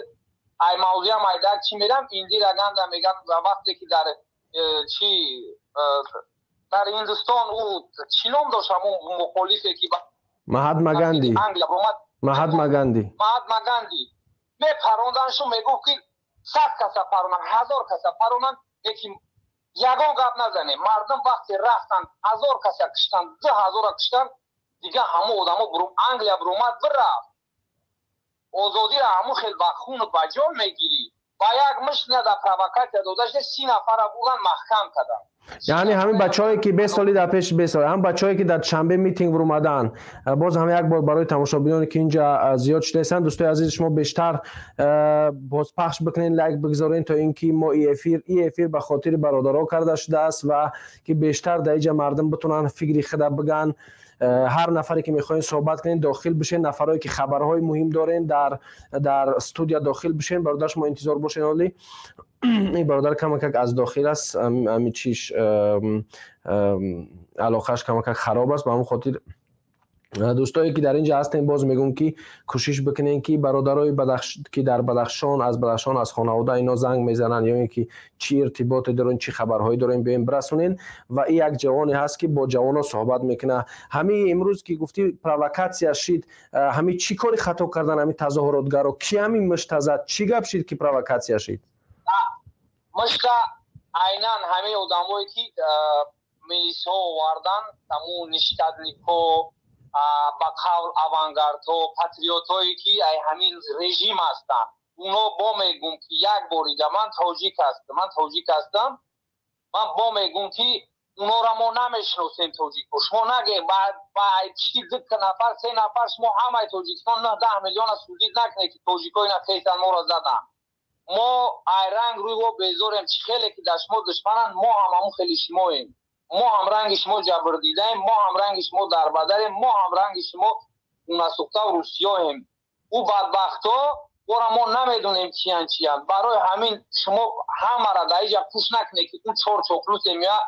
ай мавзӯям айдак чӣ мерам, Индира Ганда мегӯяд, вақте ки дар чи дар Ҳиндустон ӯ чӣ ном дошт, ҳамон мухолифе ки Маҳатма Ганди. Англия омад. Маҳатма Ганди. Маҳатма Ганди мепаронданшу, мегуфт, ки 100 каса паронанд, 1000 каса паронанд, лекин ягон гап назанем. Мардум вақте рафтанд, 1000 каса киштанд, 2000-а киштанд, дигар ҳамон одамо Англия буромад, бирафт. Озодиро ҳамун хел ба хуну ба ҷон мегирӣ. Ба як мушт дар провокатсия дода шуда, 30 нафара бурдан, маҳкам карданд. Яъне ҳамин бачаҳое ки 5 соли дар пеш, 5 сол, ҳамин бачаҳое ки дар Душанбе митинг вуромаданд. Боз ҳам як бор барои тамошобиноне, ки инҷа зиёд шудаистанд, дӯстои азиз, шумо бештар бозпахш бикунед, лайк бигзоред, то ин ки мо и эфир ба хотири бародаро карда шудааст ва ки бештар дар инҷа мардум битонанд фикри худа бигӯянд. Ҳар нафаре ки мехоҳед суҳбат кунед, дохил бишед. Нафарое ки хабарҳои муҳим дорен, дар студия дохил бишед. Бародар, шумо интизор бошед. Ҳоли ин бародар камакак аз дохил аст, ами чиш алоқааш камакак хароб аст. Ба ҳамон хотир, дӯстое ки дар ин ҷа ҳастем, боз мегӯм, ки кӯшиш бикунем, ки бародарои ки дар Бадахшон, аз Бадахшон, аз хонавода ино занг мезананд ё ин ки чӣ иртиботе дорем, чӣ хабарҳое дорем, биёем бирасонем. Ва и як ҷавоне ҳаст, ки бо ҷавоно суҳбат мекунад. Ҳамин имрӯз ки гуфтӣ, провокатсия шид, ҳамин чӣ кори хато кардан ҳамин тазоҳуротгаро? Ки ҳамин мушта зад? Чӣ гап шид, ки провокатсия шид? Мушта айнан ҳамин одамое ки милисҳо овардан, ҳамун ништаднико, ба қавл авангардҳо, патриотҳое ки ай ҳамин режим ҳастанд, уно. Бо мегӯм, ки як борига ман тоҷик ҳастам, ман тоҷик ҳастам, ман бо мегӯм, ки унора мо намешиносем, тоҷико. Шумо наге ба чи ду нафар, се нафар, шумо ҳамаи Тоҷикистон на 10 миллиона судид накунед, ки тоҷико ина хестан, моро задан. Мо айранг рӯй безорем. Чӣ хеле ки дар шумо душмананд, мо ҳам ҳамун хели шумоем. Мо ҳам ранги шумо ҷабрдидаем, мо ҳам ранги шумо дарбадарем, мо ҳам ранги шумо хунасӯхтаву русиёем. Ӯ бадбахтҳо бора мо намедонем киян, чиян. Барои ҳамин шумо ҳамара дар иҷа пӯш накунед, ки ӯ чор чоплусе мея,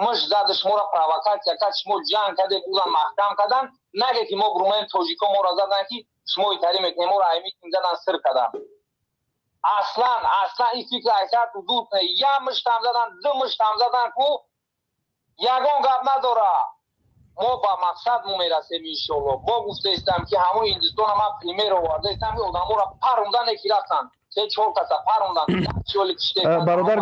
муш зада, шуморо провокатсия кард, шумо ҷанг кардед, ӯра маҳкам кардан. Наге ки мо бурумаем, тоҷико моро задан, ки шумо итарӣ мекунем, моро аймитинг задан, сир кардан. Аслан, аслан ин фикр айсарту дур кунед. Як муштам задан, ду муштам задан ку ягон гап надора. Мо ба мақсад мо мерасем, иншоалло. Бо гуфтаистам, ки ҳамои Ҳиндустона ман пример овардаистам, ки одаморо парондан, ки рафтанд, се чор каса парондан. Бародар,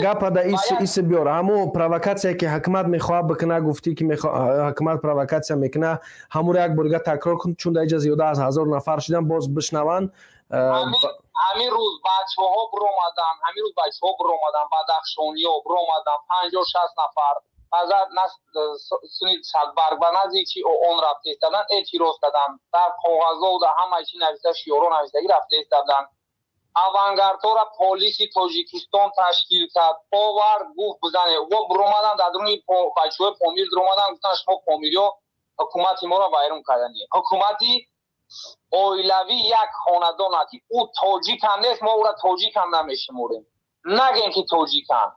гапа да иси биёр. Ҳамун провокатсия, ки ҳакумат мехоҳад бикуна, гуфтӣ, ки ҳакумат провокатсия мекуна, ҳамуро як борига такрор кун, чун дар иҷа зиёда аз 1000 нафар шидан, боз бишнаванд. Ҳамин рӯз бачаҳо биромадан, ҳамин рӯз бачаҳо биромадан, бадахшониё биромадан, 50-60 нафар садбарг ба назди чи он рафта истодан, эътироз карданд. Дар коғазҳо дар ҳамаи чи нависта, шиёрҳо навистагӣ рафта истоданд. Авангардҳоро полиси Тоҷикистон ташкил кард, овард, гуфт бизанед. Во биромадан дар дуруни бачаҳои Помир биромадан, гуфтанд шумо помириё ҳукумати моро вайрон кардани. Ҳукумати оилавӣ як хонадон аст, ки ӯ тоҷикам нест, мо ӯро тоҷикам намешуморем. Нагем ки тоҷикам.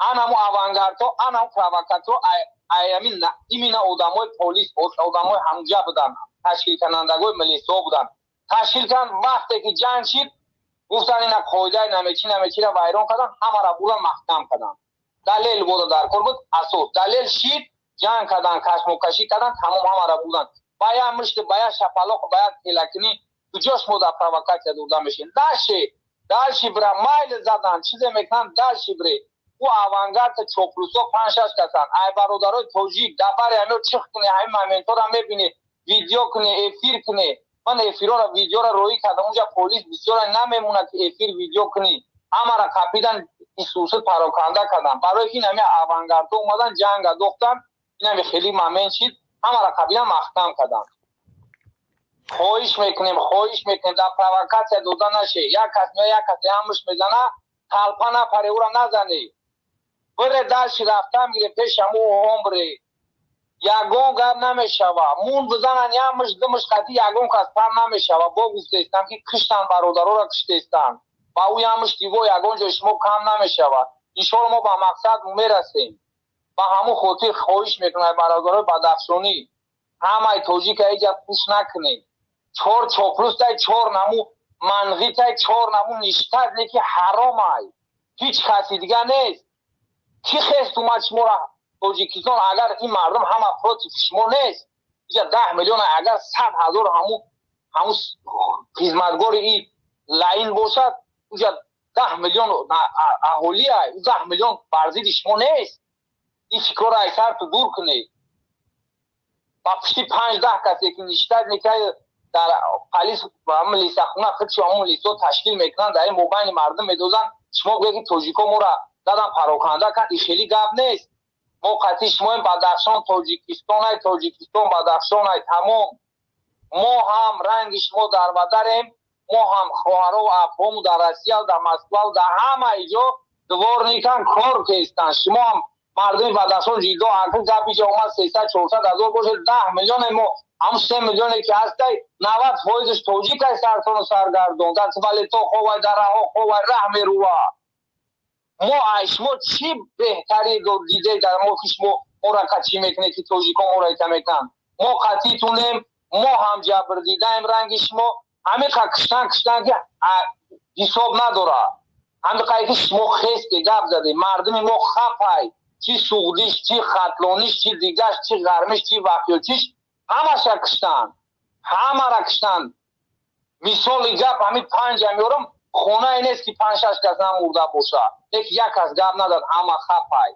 Анаму авангардҳо, анаму провокаторҳо, аями именно одамои полис, одамои ҳамҷа буданд, ташкилкунандагои милисҳо буданд. Ташкил кард, вақте ки ҷанг шид, гуфтанд ина қоидаи намечи намечиро вайрон карданд, ҳамаро бурдан маҳкам карданд. Далел бода дар кор буд, асос. Далел шид, ҷанг карданд, кашмокашӣ карданд, тамом ҳамаро бурданд. Ба як мушт, ба як шапалоқ, ба як телакунӣ куҷо шумо дар провокатсия дурда мешед? Дальше, дальше бира, майл задан, чизе мекунанд, дальше бире. Ӯ авангард чоплусо 5-6 касанд. Ай бародарои тоҷик, дар бари ҳамиё чих кунӣ, ҳамин моментҳоро мебинӣ, видео кунӣ, эфир кунӣ. Ман эфирҳоро, видеоро роҳӣ кардам, унҷа полис бисёре намемонад ки эфир видео кунӣ. Ҳамаро қапидан, исусуд пароканда карданд. Барои ки ин ҳами авангардҳо омадан, ҷанг адохтан, ин ҳами хеле момент шид, ҳамаро қапидан маҳкам карданд. Хоҳиш мекунем, хоҳиш мекунем, дар провокатсия дода наше. Як кас меояд, як кас як мушт мезана, талпа напаре, ӯро назанӣ. Бире дальше рафтан гире пеш ҳаму оҳон бире. Ягон гап намешава. Мун бизанан як мушт, ду мушт қатӣ ягон кас пар намешава. Бо гуфтаистам ки киштан бародароро киштаистанд. Ба ӯ як мушт диво ягон ҷои шумо кам намешава. Иншоалло мо ба мақсад мерасем. Ба ҳамун хотир хоҳиш мекунам бародарои бадахшонӣ, ҳамаи тоҷика иҷа пӯш накунед. 4 чоплустай, 4 наму манғитай, 4 наму ништат не ки ҳаромай. Ҳеҷ каси дига нест. Ки хест омад шуморо Тоҷикистон, агар ин мардум ҳама против шумо нест, иҷа 10 миллион, агар 100 ҳазор ҳаму хизматгори ин лаин бошад, уҷа 10 миллион аҳолиай, ӯ 10 миллион бар зидди шумо нест. Ин фикрро аз сарту дур кунед. Ба пушти 5-10 касе ки ништат некай дар полис милисахона худшо ҳамун милисҳо ташкил мекунанд, дар ин мобайни мардум медозанд, шумо гӯед ки тоҷикҳо моро задан пароканда кард, ин хеле гап нест. Мо қатъи шумоем, Бадахшон Тоҷикистонай, Тоҷикистон Бадахшонай, тамом. Мо ҳам ранги шумо дар бадарем, мо ҳам хоҳаро ва апҳому дар Россия, дар Москва, дар ҳамаи ҷо дворникан кор кестанд. Шумо ҳам мардуми Бадахшон ҷиддо акл гап иҷа омад 300-400 ҳазор бошед, 10 миллионе мо ҳам 3 миллионе ки ҳастай, 90% тоҷикай сартону саргардон, дар туалето ховай, дар раҳо ховай, раҳ мерува. Мо аз шумо чӣ беҳтарӣ дидед дар мо ки шумо моро чӣ мекунед ки тоҷикон моро ита мекунанд? Мо қатъитунем, мо ҳам ҷабр дидаем ранги шумо, ҳамиқа киштан киштан ки ҳисоб надорад. Ҳамиқае ки шумо хесте гап задед, мардуми мо хапай, чӣ суғдиш, чӣ хатлониш, чӣ дигаш, чӣ ғармиш, чӣ вафёчиш, ҳамаша киштан, ҳамара киштан. Мисоли гап ҳамин 5 меорам, хонае нест ки 5-6 кас намурда бошад, лекин як кас гап надад, ҳама хапай.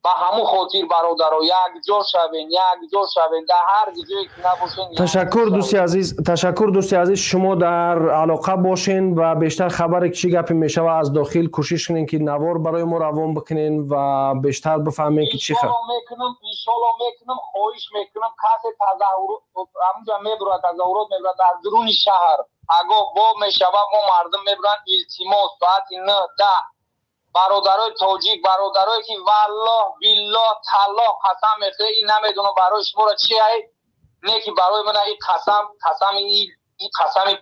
Ба ҳамун хотир бародаро, якҷо шавен, якҷо шавен, дар ҳар ҷое ки набошен. Ташаккур дӯсти азиз, ташаккур дӯсти азиз, шумо дар алоқа бошен ва бештар хабаре ки чӣ гапе мешава аз дохил кӯшиш кунен ки навор барои мо равон бикунен ва бештар бифаҳмем ки чӣ хабар. Мекунам, иншоалло мекунам, хоҳиш мекунам касе тазоҳурот ҳамунҷа мебурад, тазоҳурот мебурад дар дуруни шаҳр. Агоҳ боб мешавад, мо мардум мебуранд, илтимос соати 9-10 бародарои тоҷик, бародарое ки валлоҳ биллоҳ таллоҳ қасам мехӯред, ин намедонам барои шуморо чи ай, не ки барои ман ин қасам, қасами ин қасами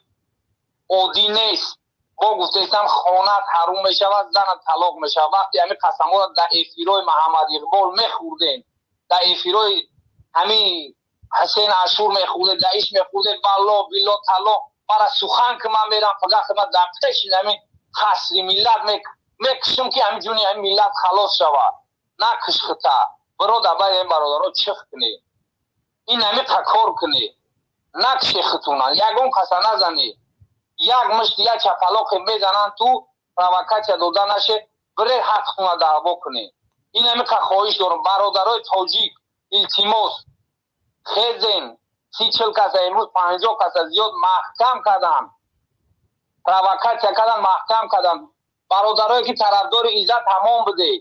оддӣ нест. Бо гуфтаистам хонат ҳаром мешавад, занат талоқ мешавад. Вақте ҳамин қасамҳоро дар эфирҳои Маҳаммад Иқбол мехӯрдем, дар эфирҳои ҳамин Ҳусейн Ашур мехӯрдем, дар иш мехӯрдем, валлоҳ биллоҳ таллоҳ, мара сухан ки ман мерам фақат хидмат дар пеши ҳамин қасри миллат мекушам ки ҳамин ҷуни ҳамин миллат халос шавад. Накуш хита, биродар, баъд ин бародаро чих кунӣ, ин ҳамиқа кор кунӣ, накуши хитунан, ягон каса назанӣ, як мушт як чапалоқе мезананд, ту провокатсия дода наше, бире ҳаққуна даъво кунӣ. Ин ҳамиқа хоҳиш дорам бародарои тоҷик, илтимос, хезен, 30-40 каса имрӯз 50 каса зиёд маҳкам кардам. Провокатсия кардан, маҳкам кардан. Бародарое ки тарафдори Иззат ҳамон будед,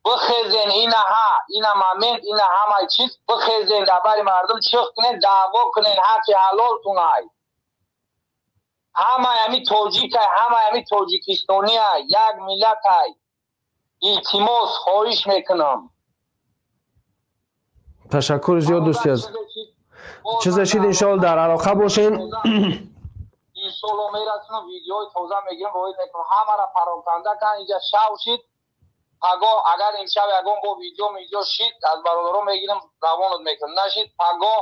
бихезен, ина ҳа, ина момент, ина ҳамаи чиз, бихезен, дар бари мардум чих кунен, даъво кунен, ҳаққи ҳалолтунай. Ҳамаи ҳами тоҷикай, ҳамаи ҳами тоҷикистониай, як миллатай. Илтимос, хоҳиш мекунам. Ташаккури зиёд, дӯсти азиз. Чизе шид, иншоалло дар алоқа бошен. Иншоалло мерасонам, видеои тоза мегирам, роид мекунам. Ҳамаро пароканда кан, инҷа шав шид. Пагоҳ агар имшаб ягон бо видео шид, аз бародарон мегирам, равонат мекунам. Нашид, пагоҳ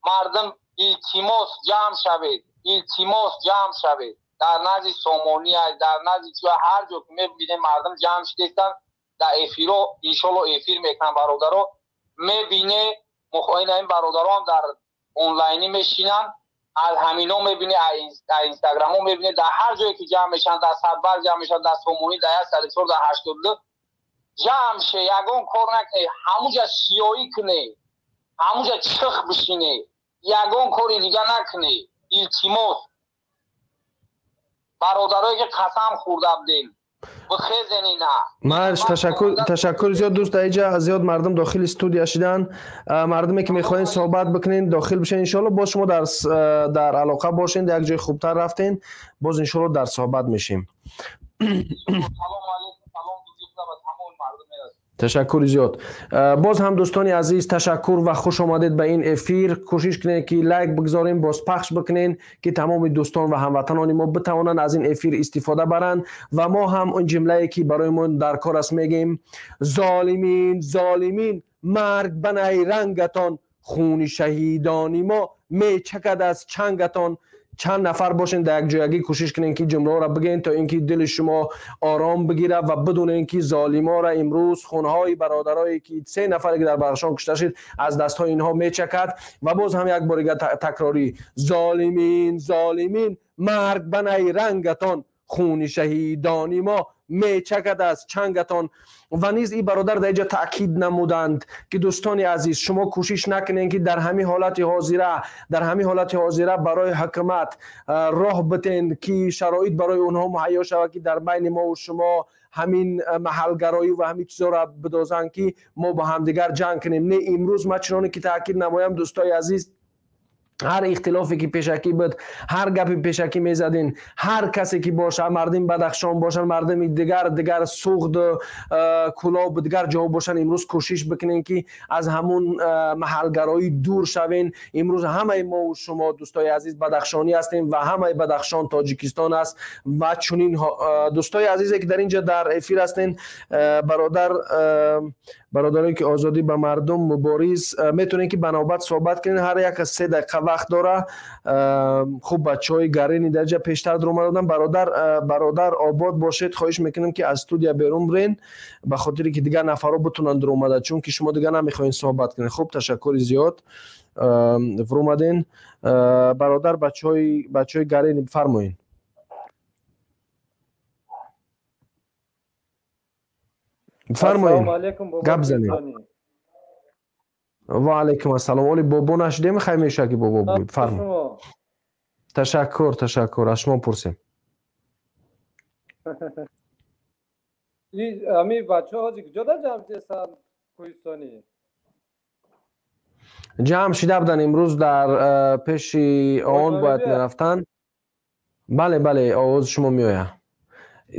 мардум илтимос ҷамъ шавед, илтимос ҷамъ шавед. Дар назди Сомония, дар назди ҷо, ҳар ҷо ки мебинем мардум ҷамъ шидестанд, дар эфиро иншоалло эфир мекунам бародаро. Мебине, мухоина ин бародарон дар онлайнӣ мешинанд, аз ҳамино мебине, аз инстаграмо мебине, дар ҳар ҷое ки ҷамъ мешаванд, дар Садбар ҷамъ мешаванд, дар Сомонӣ, дар 104, дар 82 ҷамъ ше, ягон кор накне, ҳамуҷа сиёҳӣ куне, ҳамуҷа чих бишине, ягон кори дига накне. Илтимос, бародарое ки қасам хӯрда будем, бихезен ина. Марш, ташаккур, ташаккур зиёд, дӯст. Дар инҷа зиёд мардум дохили студия шидан. Мардуме ки мехоҳед суҳбат бикунед, дохил бишед. Иншоалло боз шумо дар алоқа бошед, як ҷои хубтар рафтен, боз иншоалло дар суҳбат мешем. Салому алейкум, салом ба тамоми мардум. Ташаккури зиёд. Боз ҳам, дӯстони азиз, ташаккур ва хуш омадед ба ин эфир. Кӯшиш кунед ки лайк бигзорем, боз пахш бикунед, ки тамоми дӯстон ва ҳамватанони мо битавонанд аз ин эфир истифода баранд. Ва мо ҳам он ҷумлае ки барои мо дар кор аст мегӯем: золимин, золимин, марг ба найрангатон, хуни шаҳидони мо мечакад аз чангатон. Чанд нафар бошен, дар якҷоягӣ кӯшиш кунед ки ҷумлаҳоро бигӯен, то ин ки дили шумо ором бигирад ва бидонед ки золиморо имрӯз хунҳои бародарое ки се нафаре ки дар Бадахшон кушта шуд, аз дастҳои инҳо мечакад. Ва боз ҳам як бори дига такрорӣ: золимин, золимин, марг ба найрангатон, хуни шаҳидони мо мечакад аз чангатон. Ва низ ин бародар дар инҷа таъкид намуданд ки, дӯстони азиз, шумо кӯшиш накунед ки дар ҳамин ҳолати ҳозира, дар ҳамин ҳолати ҳозира барои ҳукумат роҳ битен ки шароит барои онҳо муҳайё шавад ки дар байни мо ва шумо ҳамин маҳалгароӣ ва ҳамин чизоро бидозанд ки мо бо ҳамдигар ҷанг кунем. Не, имрӯз ман чуноне ки таъкид намоям, дӯстои азиз, ҳар ихтилофе ки пешакӣ буд, ҳар гапи пешакӣ мезадин, ҳар касе ки боша, мардуми Бадахшон бошанд, мардуми дигар Суғд, Кӯлоб, дигар ҷоҳо бошанд, имрӯз кӯшиш бикунем ки аз ҳамун маҳалгароӣ дур шавем. Имрӯз ҳамаи мо ва шумо, дӯстои азиз, бадахшонӣ ҳастем ва ҳамаи Бадахшон Тоҷикистон аст. Ва чунин, дӯстои азизе ки дар инҷа дар эфир ҳастен, бародарое ки озодӣ ба мардум мубориз, метавонед ки ба навбат суҳбат кунед, ҳар як аз 3 дақиқа вақт дора. Хуб, бачаҳои Гарини дар ҷа пештар дуромада буданд. Бародар, обод бошед, хоҳиш мекунем ки аз студия берун бирен, ба хотире ки дигар нафарҳо битонанд дуромада, чунки шумо дигар намехоҳед суҳбат кунед. Хуб, ташаккури зиёд, вуромаден, бародар. Бачаҳои Гарини, фармоед. Фармоед, гап занед. Ва алайкум ассалом. Оли бобо нашидем, хай меша ки бобо буд. Фармо. Ташаккур, ташаккур, аз шумо пурсем. Ами бачаҳо ҳозир куҷо дар ҷамъ шудастанд, кӯҳистонӣ? Ҷамъ шида буданд имрӯз дар пеши он бояд мерафтанд. Бале, бале, овози шумо меояд.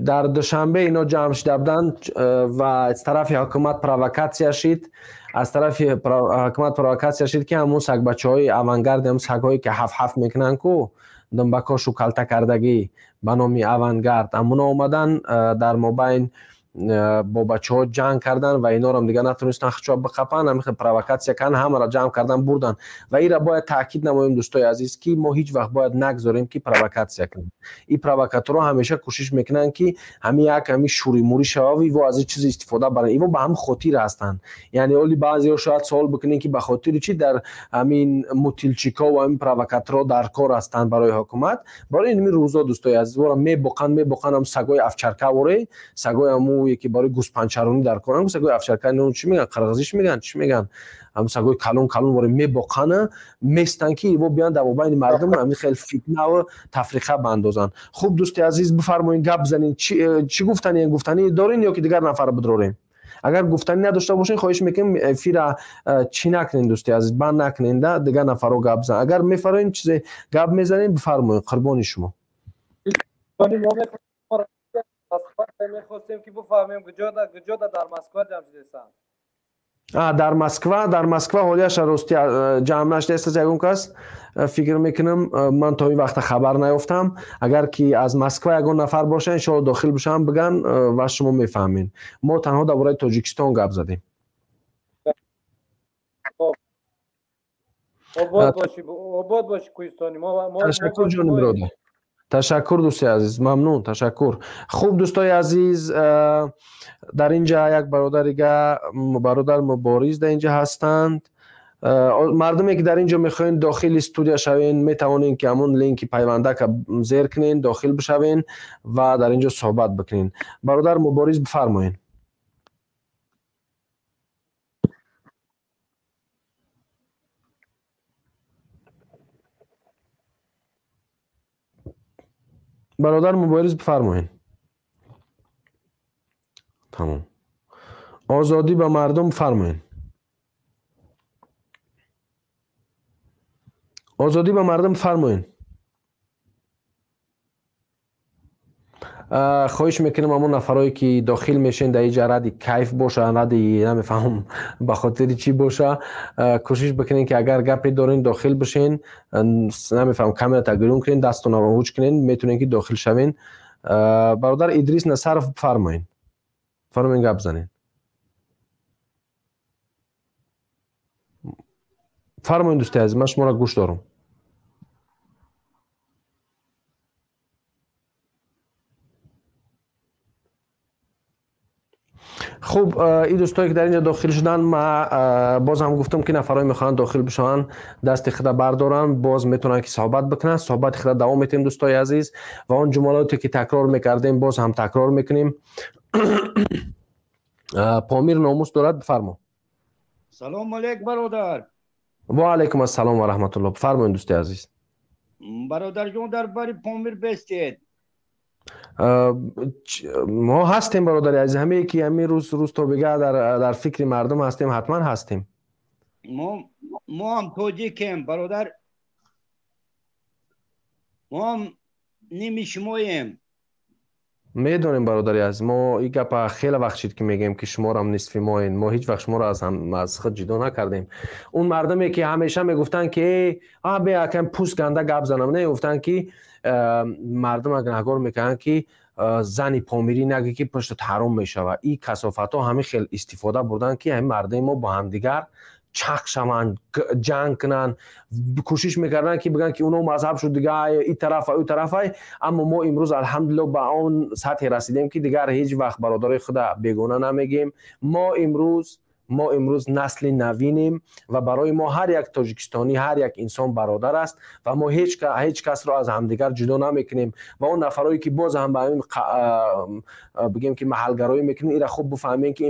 Дар Душанбе ино ҷамъ шида буданд ва аз тарафи ҳукумат провокатсия шид, аз тарафи ҳукумат провокатсия шид ки ҳамун сагбачаҳои Авангард, ҳамун сагҳое ки ҳаф-ҳаф мекунанд ку, думбакошу калта кардагӣ ба номи Авангард, ҳамуно омадан дар мобайн бо бачаҳо ҷанг кардан ва инорам дигар натонистанд хичоб биқапанд. Ҳамин провокатсия кардан, ҳамаро ҷамъ кардан бурдан. Ва инра бояд таъкид намоем, дӯстои азиз, ки мо ҳеҷ вақт бояд нагзорем ки провокатсия кунем. Ин провокаторҳо ҳамеша кӯшиш мекунанд ки ҳамин як ҳамин шӯримӯрӣ шавад, иво аз ин чиз истифода баранд. Иво ба ҳамин хотир ҳастанд. Яъне оли баъзеҳо шояд суол бикунем ки ба хотири чӣ дар ҳамин мутилчико ва ҳамин провокаторҳо дар кор ҳастанд барои ҳукумат? Барои ин рӯзо, дӯстои азиз, вора мебоқанд, мебоқанд, ҳам сагои овчарка, воре сагои ҳаму. сагҳое ки барои гӯспанчаронӣ дар коранд, сагҳои овчарка чӣ мегӯянд, қирғизиш мегӯянд, чӣ мегӯянд, ҳамн сагҳои калон калон воре мебоқана местанд, ки иво биёянд дар мобайни мардум ҳамин хел фитнаву тафриқа баандозанд. Хуб, дӯсти азиз, бифармоед, гап занед. Чӣ гуфтанӣ гуфтанӣ дорен ё ки дигар нафар бидрорем? Агар гуфтанӣ надошта бошед, хоҳиш мекунем, эфира чӣ накунед, дӯсти азиз, банд накунед, дигар нафарҳо гап зан. Агар мефароед, чизе гап мезанед, бифармоед, қурбони шумо. Мехостем ки бифаҳмем куҷода дар Москва ҷамъ шудестанд. Дар Москва, дар Москва ҳолияша рости ҷамъ нашудааст ягон кас, фикр мекунам, ман то ин вақта хабар наёфтам. Агар ки аз Москва ягон нафар боша, иншоалло дохил бишаванд, биган ва шумо мефаҳмед. Мо танҳо дар бораи Тоҷикистон гап задем. Обод бошӣ, Кӯҳистони. Ташаккур, ҷони биродар, ташаккур, дӯсти азиз, мамнун, ташаккур. Хуб, дӯстои азиз, дар инҷа як бародарига, бародар Мубориз дар инҷа ҳастанд. Мардуме ки дар инҷо мехоҳед дохили студия шавен, метавонед ки ҳамон линки пайвандака зер кунед, дохил бишавен ва дар инҷо суҳбат бикунед. Бародар Мубориз, бифармоед. Бародар Мубориз, бифармоед. Тамом. Озодӣ ба мардум, бифармоед. Озодӣ ба мардум, бифармоед. Хоҳиш мекунам, ҳамон нафарое ки дохил мешен, дар инҷа ради кайф боша, ради намефаҳмам ба хотири чӣ боша, кӯшиш бикунед ки агар гапе дорен, дохил бишен. Намефаҳмам, камерата гирун кунед, дастонро ҳуҷ кунед, метавонед ки дохил шавен. Бародар Идрис Насаров, бифармоед, фармоед, гап занед, фармоед, дӯсти азиз, ман шуморо гӯш дорам. Хуб, ин дӯстое ки дар инҷа дохил шуданд, ма боз ҳам гуфтам ки нафарое мехоҳанд дохил бишаванд, дасти худа бардоранд, боз метавонанд ки суҳбат бикунанд. Суҳбати худа давом метиҳем, дӯстои азиз, ва он ҷумлалоте ки такрор мекардем, боз ҳам такрор мекунем. Помир номус дорад, бифармо. Салому алейк, бародар. Ва алайкум ассалом ва раҳматуллоҳ, бифармоед, дӯсти азиз. Бародарҷон, дар бари Помир бестед. Мо ҳастем, бародари азиз, ҳамае ки ҳамин рӯз рӯз то бега дар фикри мардум ҳастем, ҳатман ҳастем. Мо ҳам тоҷикем, бародар, мо ҳам ними шумоем. Медонем, бародари азиз, мо ин гапа хеле вақт шид ки мегӯем ки шуморам нисфи моен. Мо ҳеҷ вақт шуморо аз худ ҷудо накардем. Он мардуме ки ҳамеша мегуфтанд ки э бе акам пӯст ганда гап занам, не, гуфтанд ки мардума гунаҳгор мекунанд ки зани помирӣ нагӯ ки пуштат ҳаром мешавад. Ин касофатҳо ҳамин хел истифода бурданд ки ҳамин мардуми мо бо ҳамдигар чақ шаванд, ҷанг кунанд, кӯшиш мекарданд ки бигӯянд ки оно мазҳаб шуд, дига ин тарафа, ӯ тарафай. Аммо мо имрӯз, алҳамдулилло, ба он сатҳе расидем ки дигар ҳеҷ вақт бародарои худа бегона намегӯем. Мо имрӯз насли навинем ва барои мо ҳар як тоҷикистонӣ, ҳар як инсон бародар аст ва мо ҳеҷ касро аз ҳамдигар ҷудо намекунем. Ва он нафарое ки боз ҳам ба ҳамин бигем ки маҳалгароӣ мекунем, ира хуб бифаҳмем ки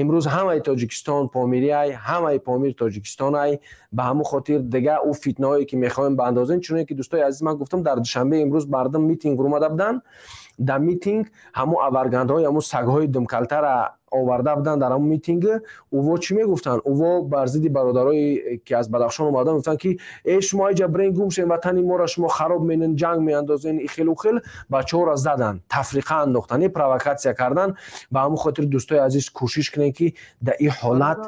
имрӯз ҳамаи Тоҷикистон помириай, ҳамаи Помир тоҷикистонай. Ба ҳамун хотир дига ӯ фитнаҳое ки мехоҳем баандозем, чуне ки, дӯстои азиз, ман гуфтам, дар Душанбе имрӯз мардум митинг омада буданд. Дар митинг ҳамун аваргандҳои, ҳамун сагҳои думкалтара оварда буданд дар ҳамун митинг. Уво чӣ мегуфтанд? Уво бар зидди бародарое ки аз Бадахшон омадан гуфтанд ки э, шумо иҷа бирен гум шен, ватани моро шумо хароб менен, ҷанг меандозен, ихелу хел. Бачаҳоро заданд, тафриқа андохтанд, е провокатсия карданд. Ба ҳамун хотир, дӯстои азиз, кӯшиш кунед ки дар ин ҳолат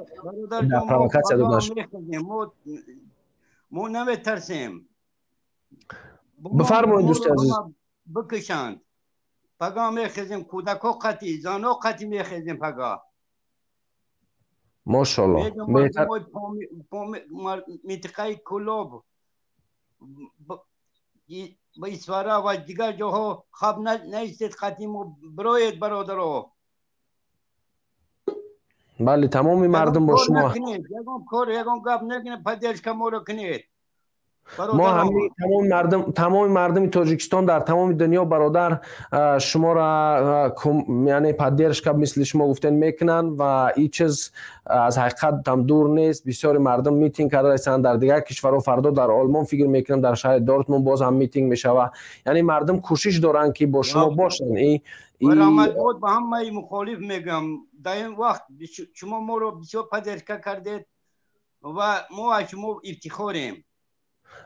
дар провокатсия дода нашавад. Мо наметарсем. Бифармоед, дӯсти азиз. Бикушанд, пага мехезем, кӯдако қатӣ, зано қатӣ мехезем пага. Мошалло. Минтиқаи Кӯлоб, ба Исфара ва дигар ҷоҳо хаб наистед, қатӣ мо бироед, бародаро. Бале, тамоми мардум бо шумо. Ягон кор, ягон гап накунед, поддержка моро кунед. Мо ҳамаи тамоми мардум, тамоми мардуми Тоҷикистон дар тамоми дунё, бародар, шуморо, яъне поддержка, мисли шумо гуфтен, мекунанд ва ин чиз аз ҳақиқат ҳам дур нест. Бисёри мардум митинг карда ҳастанд дар дигар кишварҳо. Фардо дар Олмон, фикр мекунам, дар шаҳри Дортмунд боз ҳам митинг мешавад. Яъне мардум кӯшиш доранд, ки бо шумо бошанд. Раҳматбод ба ҳамаи мухолиф мегӯям. Дар ин вақт шумо моро бисёр поддержка кардед ва мо аз шумо ифтихорем.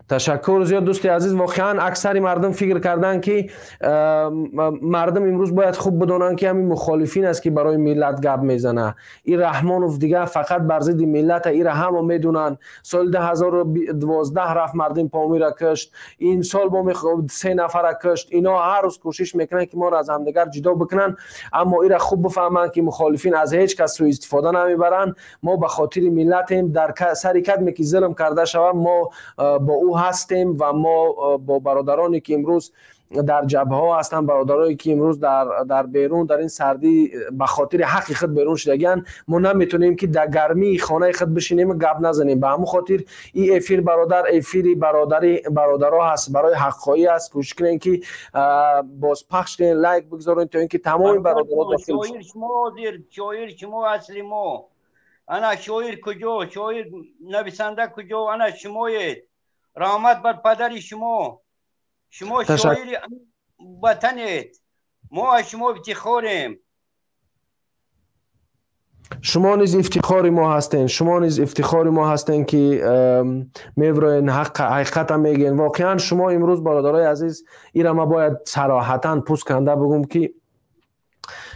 Ташаккур зиёд, дӯсти азиз. Воқеан, аксари мардум фикр карданд, ки мардум имрӯз бояд хуб бидонанд, ки ҳамин мухолифин аст, ки барои миллат гап мезана. Ин Раҳмонов дигар фақат бар зидди миллата, ира ҳама медонанд. Соли 2012 рафт, мардум Помира кушт, ин сол бо се нафара кушт. Ино ҳар рӯз кӯшиш мекунанд, ки моро аз ҳамдигар ҷудо бикунанд, аммо ира хуб бифаҳманд, ки мухолифин аз ҳеҷ кас сӯистифода намебаранд. Мо ба хотири миллатем. Дар сари кадме ки зулм карда шавад, мо бо ӯ ҳастем ва мо бо бародароне, ки имрӯз дар ҷабҳаҳо ҳастанд, бародарое, ки имрӯз дар берун, дар ин сардӣ ба хотири ҳаққи худ берун шудагианд. Мо наметонем, ки дар гармии хонаи худ бишинем, гап назанем. Ба ҳамон хотир ин эфир, бародар, эфири бародари бародаро ҳаст, барои ҳаққоӣ аст. Кӯшиш кунем, ки боз пахш кунем, лайк бигзорем, то ин ки тамоми бародаро дохил. Шоир шумо ҳозир, шоир шумо, асли мо. Ана шоир куҷо, шоир, нависанда куҷо? Ана шумоед. Раҳмат бар падари шумо. Шумо шоири ватанед, мо аз шумо ифтихорем. Шумо низ ифтихори мо ҳастен, шумо низ ифтихори мо ҳастен, ки мевроен, ҳақиқата мегӯен. Воқеан, шумо имрӯз, бародарои азиз, ира ма бояд сароҳатан пӯст канда бигӯм, ки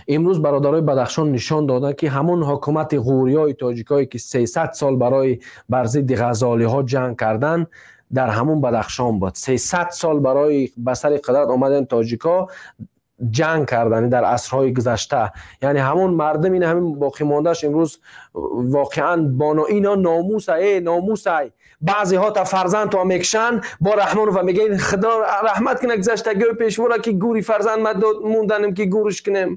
имрӯз бародарои Бадахшон нишон доданд, ки ҳамон ҳукумати ғӯриёи тоҷикое, ки 300 сол барои бар зидди ғазолиҳо ҷанг карданд, дар ҳамон Бадахшон буд. 300 сол барои ба сари қудрат омадани тоҷикҳо ҷанг карданд дар асрҳои гузашта. Яъне ҳамон мардум, ин ҳамин боқимондааш имрӯз воқеан боно ино номуса, э номусай. Баъзеҳо та фарзандто мекушанд бо Раҳмонова мегӯянд: «Худо раҳмат кунад гузаштагиҳои пешвора, ки гури фарзанд ма монданем, ки гурш кунем.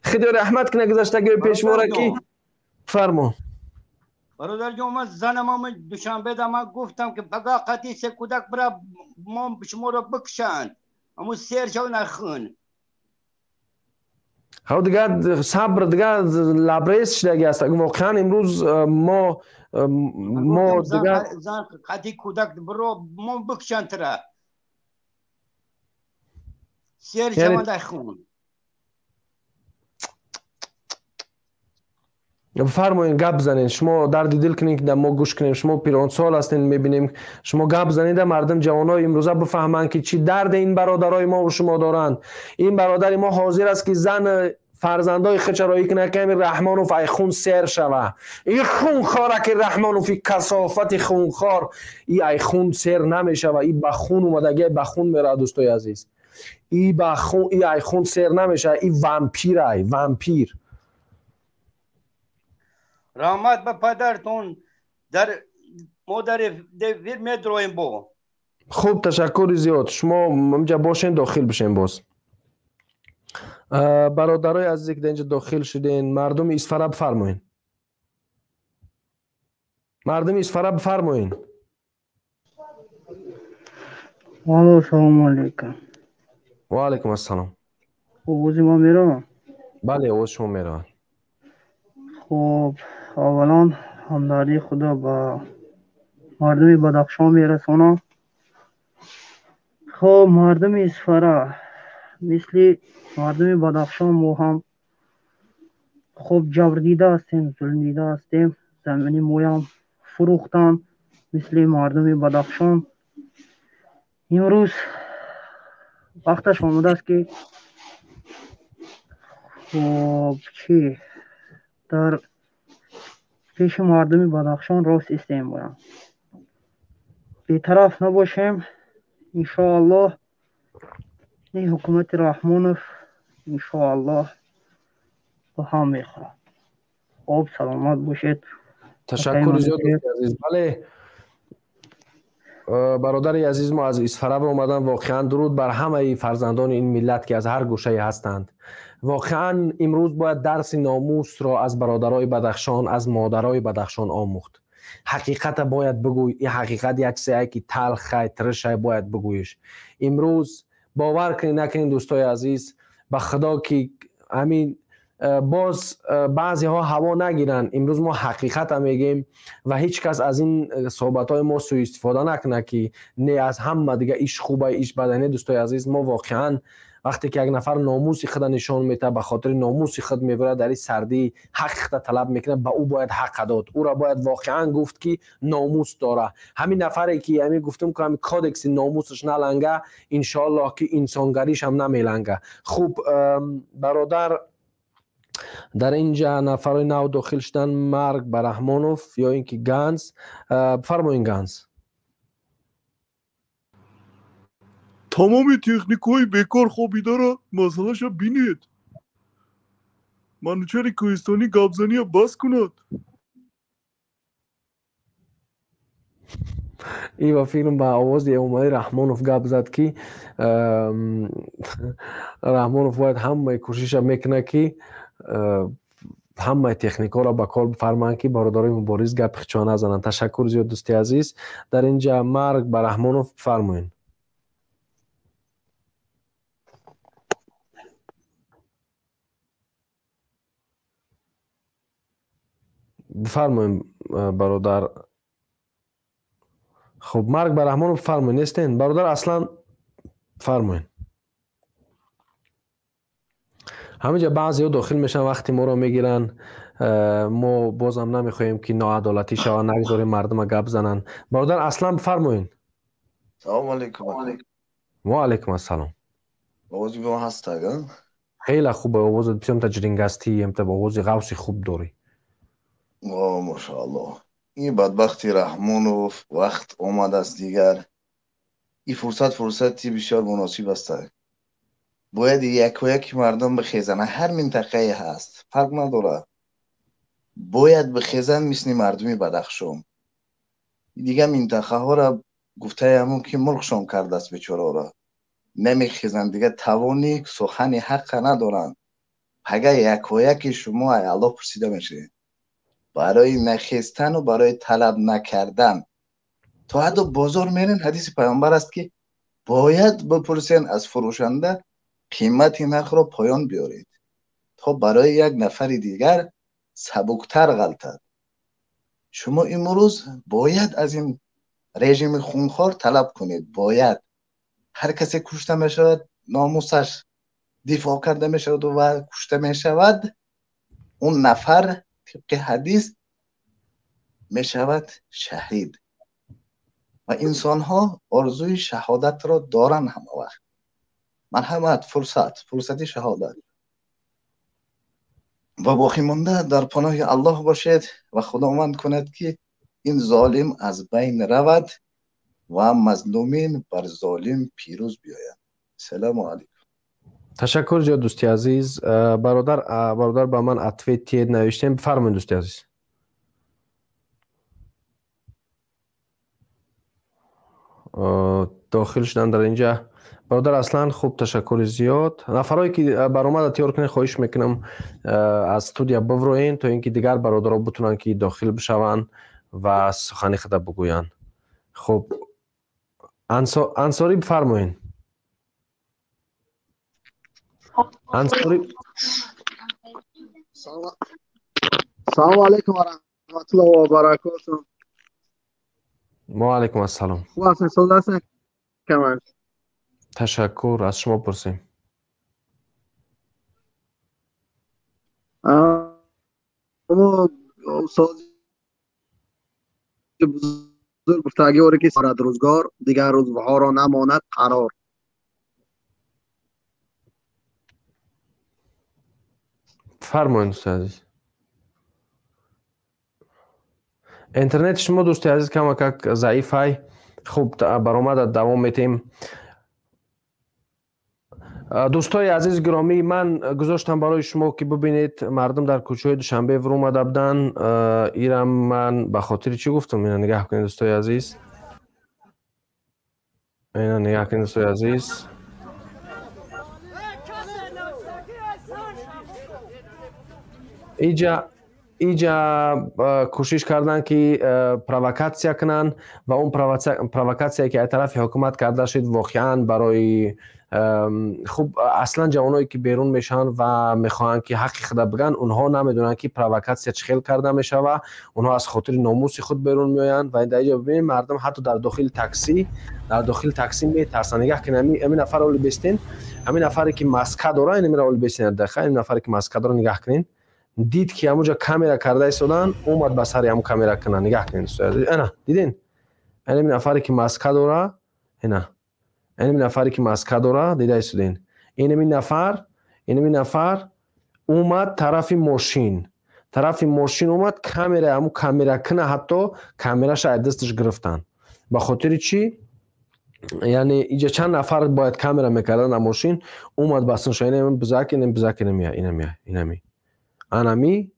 Худо раҳмат кунад гузаштагиҳои пешвора, ки...» Фармо. Бародарҷон, ман занам Душанбе да ман гуфтам, ки пага қати се кӯдак бира, мо шуморо бикушанд, аммо сер шав нахун. Ҳав, дигар сабр дигар лабрез шудаги аст. Воқеан, имрӯз мо дигар зан қати кӯдак биро, мо бикушанд тира, сер шаванд хун. Фармоед, гап занед. Шумо дарди дил кунед, ки дар мо гӯш кунем. Шумо пиронсол ҳастед, мебинем. Шумо гап занеда, мардум, ҷавонои имрӯза бифаҳманд, ки чӣ дарде ин бародарои мо шумо доранд. Ин бародари мо ҳозир аст, ки зан, фарзандои худша роҳӣ кунад, ки ҳамин Раҳмонов ай хун сер шава. И хунхора, ки Раҳмонов, и касофати хунхор, и ай хун сер намешава. И ба хун омадагӣ, ба хун меравад, дӯстои азиз. И ба хун, и ай хун сер намешава. И вампир, ай вампир. Раҳмат ба падартон. Дар мо дар эфир медроем бо. Хуб, ташаккури зиёд. Шумо инҷа бошен, дохил бишен. Боз, бародарои азизе, ки дар инҷа дохил шуден, мардуми Исфара, бифармоед, мардуми Исфара, бифармоед. Алло, салому алейкум. Ва алайкум ассалом. Овози ман меравад? Бале, овози шумо меравад. Хуб, аввалан ҳамдардии худо ба мардуми Бадахшон мерасонам. Хуб, мардуми Исфара, мисли мардуми Бадахшон мо ҳам хуб ҷабрдида ҳастем, зулмдида ҳастем. Замини моям фурӯхтанд, мисли мардуми Бадахшон. Имрӯз вақташ омадааст, ки хуб чӣ дар пеши мардуми Бадахшон рост истем, боям бетараф набошем. Иншоаллоҳ, ин ҳукумати Раҳмонов, иншоаллоҳ, ба ҳам мехӯрад. Об, саломат бошед. Ташаккури зиёд, азиз. Бале, бародари азиз мо аз Исфара омаданд. Воқеан, дуруд бар ҳамаи фарзандони ин миллат, ки аз ҳар гӯшае ҳастанд. Воқеан, имрӯз бояд дарси номусро аз бародарои Бадахшон, аз модарои Бадахшон омӯхт. Ҳақиқата бояд бигӯй. Ин ҳақиқат як чизе ки талхай, тиршай, бояд бигӯиш. Имрӯз бовар кунед накунед, дӯстои азиз, ба худо ки ҳамин боз баъзеҳо ҳаво нагиранд. Имрӯз мо ҳақиқата мегӯем ва ҳеҷ кас аз ин суҳбатҳои мо сӯистифода накунад, ки не, аз ҳама дига иш хуба, иш бада. Не, дӯстои азиз, мо воқеан вақте ки як нафар номуси худа нишон метаҳад, ба хотири номуси худ мебарад, дар ин сардӣ ҳаққи худа талаб мекунад, ба ӯ бояд ҳаққа дод. Ӯро бояд воқеан гуфт, ки номус дора. Ҳамин нафаре ки ҳамин гуфтум, ки ҳамин кодекси номусаш наланга, иншоаллоҳ ки инсонгаришам намеланга. Хуб, бародар, дар инҷа нафарои нав дохил шуданд. Марг ба Раҳмонов ё ин ки Ганз. Бифармоин, Ганз. Тамоми техникҳои бекор хобидаро масъалаша бинед. Манучари кӯҳистонӣ гапзания бас кунад. Ин ба филм ба овози Эмомалӣ Раҳмонов гап зад, ки Раҳмонов бояд ҳамаи кӯшиша мекунад, ки ҳамаи техникҳоро ба кор бифармоянд, ки бародарои мубориз гапи хичо назананд. Ташаккур зиёд, дӯсти азиз. Дар инҷа Марг ба Раҳмонов, бифармоед. Бифармоем, бародар. Хуб, Марг ба Раҳмонов, бифармоед. Нестен, бародар Аслан, бифармоед. Ҳаминҷа баъзеҳо дохил мешаванд, вақти моро мегиранд. Мо бозам намехоҳем, ки ноадолатӣ шавад, нагзорем мардума гап зананд. Бародар Аслан, бифармоед. Салому алейкум. Ва алейкум ассалом. Овози мо ҳаст? Хеле хуб овозат, бисёр таҷрингастӣ, емта овози ғавси хуб дорӣ. О, машааллоҳ. Ин бадбахти Раҳмонов вақт омадааст дигар. Ин фурсат фурсати бисёр муносиб аст. Бояд якояки мардум бихезанд, ҳар минтақае ҳаст, фарқ надорад. Бояд бихезанд мисли мардуми Бадахшон. Дигар минтақаҳоро гуфтаи ҳамон ки мулкшон кардааст бечораро. Намехезанд, дигар тавони сухани ҳаққа надоранд. Пага якояки шумо ай Аллоҳ пурсида мешавед. Барои нахестану барои талаб накардан. То ҳатто бозор мерен, ҳадиси пайғамбар аст, ки бояд бипурсен аз фурӯшанда, қимати нархро поён биёред, то барои як нафари дигар сабуктар ғалтад. Шумо имрӯз бояд аз ин режими хунхор талаб кунед. Бояд ҳар касе кушта мешавад, номусаш дифоъ карда мешавад ва кушта мешавад, он нафар тибқи ҳадис мешавад шаҳид. Ва инсонҳо орзуи шаҳодатро доранд ҳама вақт. Марҳамат, фурсат, фурсати шаҳодат. Ва боқӣ монда дар паноҳи Аллоҳ бошед ва Худованд кунад, ки ин золим аз байн равад ва мазлумин бар золим пирӯз биёянд. Салому алайкум. Ташаккур зиёд, дӯсти азиз. Бародар, ба ман ответ тиед навиштем. Бифармоед, дӯсти азиз. Дохил шуданд дар инҷа бародар Аслан. Хуб, ташаккури зиёд. Нафарое ки баромада тиёр кунед, хоҳиш мекунам, аз студия бивроен, то ин ки дигар бародаро бутунанд, ки дохил бишаванд ва сухани худа бигӯянд. Хуб, Ансорӣ, бифармоед. Ансорӣ. Салому алайкум ва раҳматуллоҳи ва баракотуҳ. Ва алайкум ассалом. Хуб ҳастед, соз ҳастед, камар? Ташаккур, аз шумо пурсем. Мо сози бузург гуфтагӣ оре, ки сарад рӯзгор дигар рӯзҳоро намонад қарор. Фармоед, дӯсти азиз. Интернети шумо, дӯсти азиз, камакак заифай. Хуб, баромада давом метиҳем. Дӯстои азиз гиромӣ, ман гузоштам барои шумо, ки бибинед, мардум дар кӯчаҳои Душанбе вуромада буданд. Ирам ман ба хотири чӣ гуфтам? Ина нигаҳ кунед, дӯстои азиз, ина нигаҳ кунед, дӯстои азиз. Иҷа Иҷа кӯшиш карданд, ки провокатсия кунанд, ва он провокатсия, ки аз тарафи ҳукумат карда шуд, воқеан барои хуб, аслан ҷавоное, ки берун мешаванд ва мехоҳанд, ки ҳаққи худа бигӯянд, онҳо намедонанд, ки провокатсия чӣ хел карда мешавад. Онҳо аз хотири номуси худ берун меоянд. Ва дар иҷа бибинед, мардум ҳатто дар дохили таксӣ метарсанд. Нигаҳ кунед, ҳамин нафар оли бестен, ҳамин нафаре, ки маска дора, инамира оли бестен, ин нафаре, ки маска дора, нигаҳ кунед. Дид, ки ҳамуҷа камера карда истодан, омад ба сари ҳамун камера кунад. Нигаҳ кунед, ана диден, инами нафаре, ки маска дора, ина инами нафаре, ки маска дора, дида истоден. Инами нафар омад тарафи мошин омад, камера, ҳамун камера куна, ҳатто камераша аз дасташ гирифтанд. Ба хотири чӣ? Яъне иҷа чанд нафар бояд камера мекардан дар мошин. Омад ба синша, инами бизак, инами бизак, инамия, инамия, инами, анами.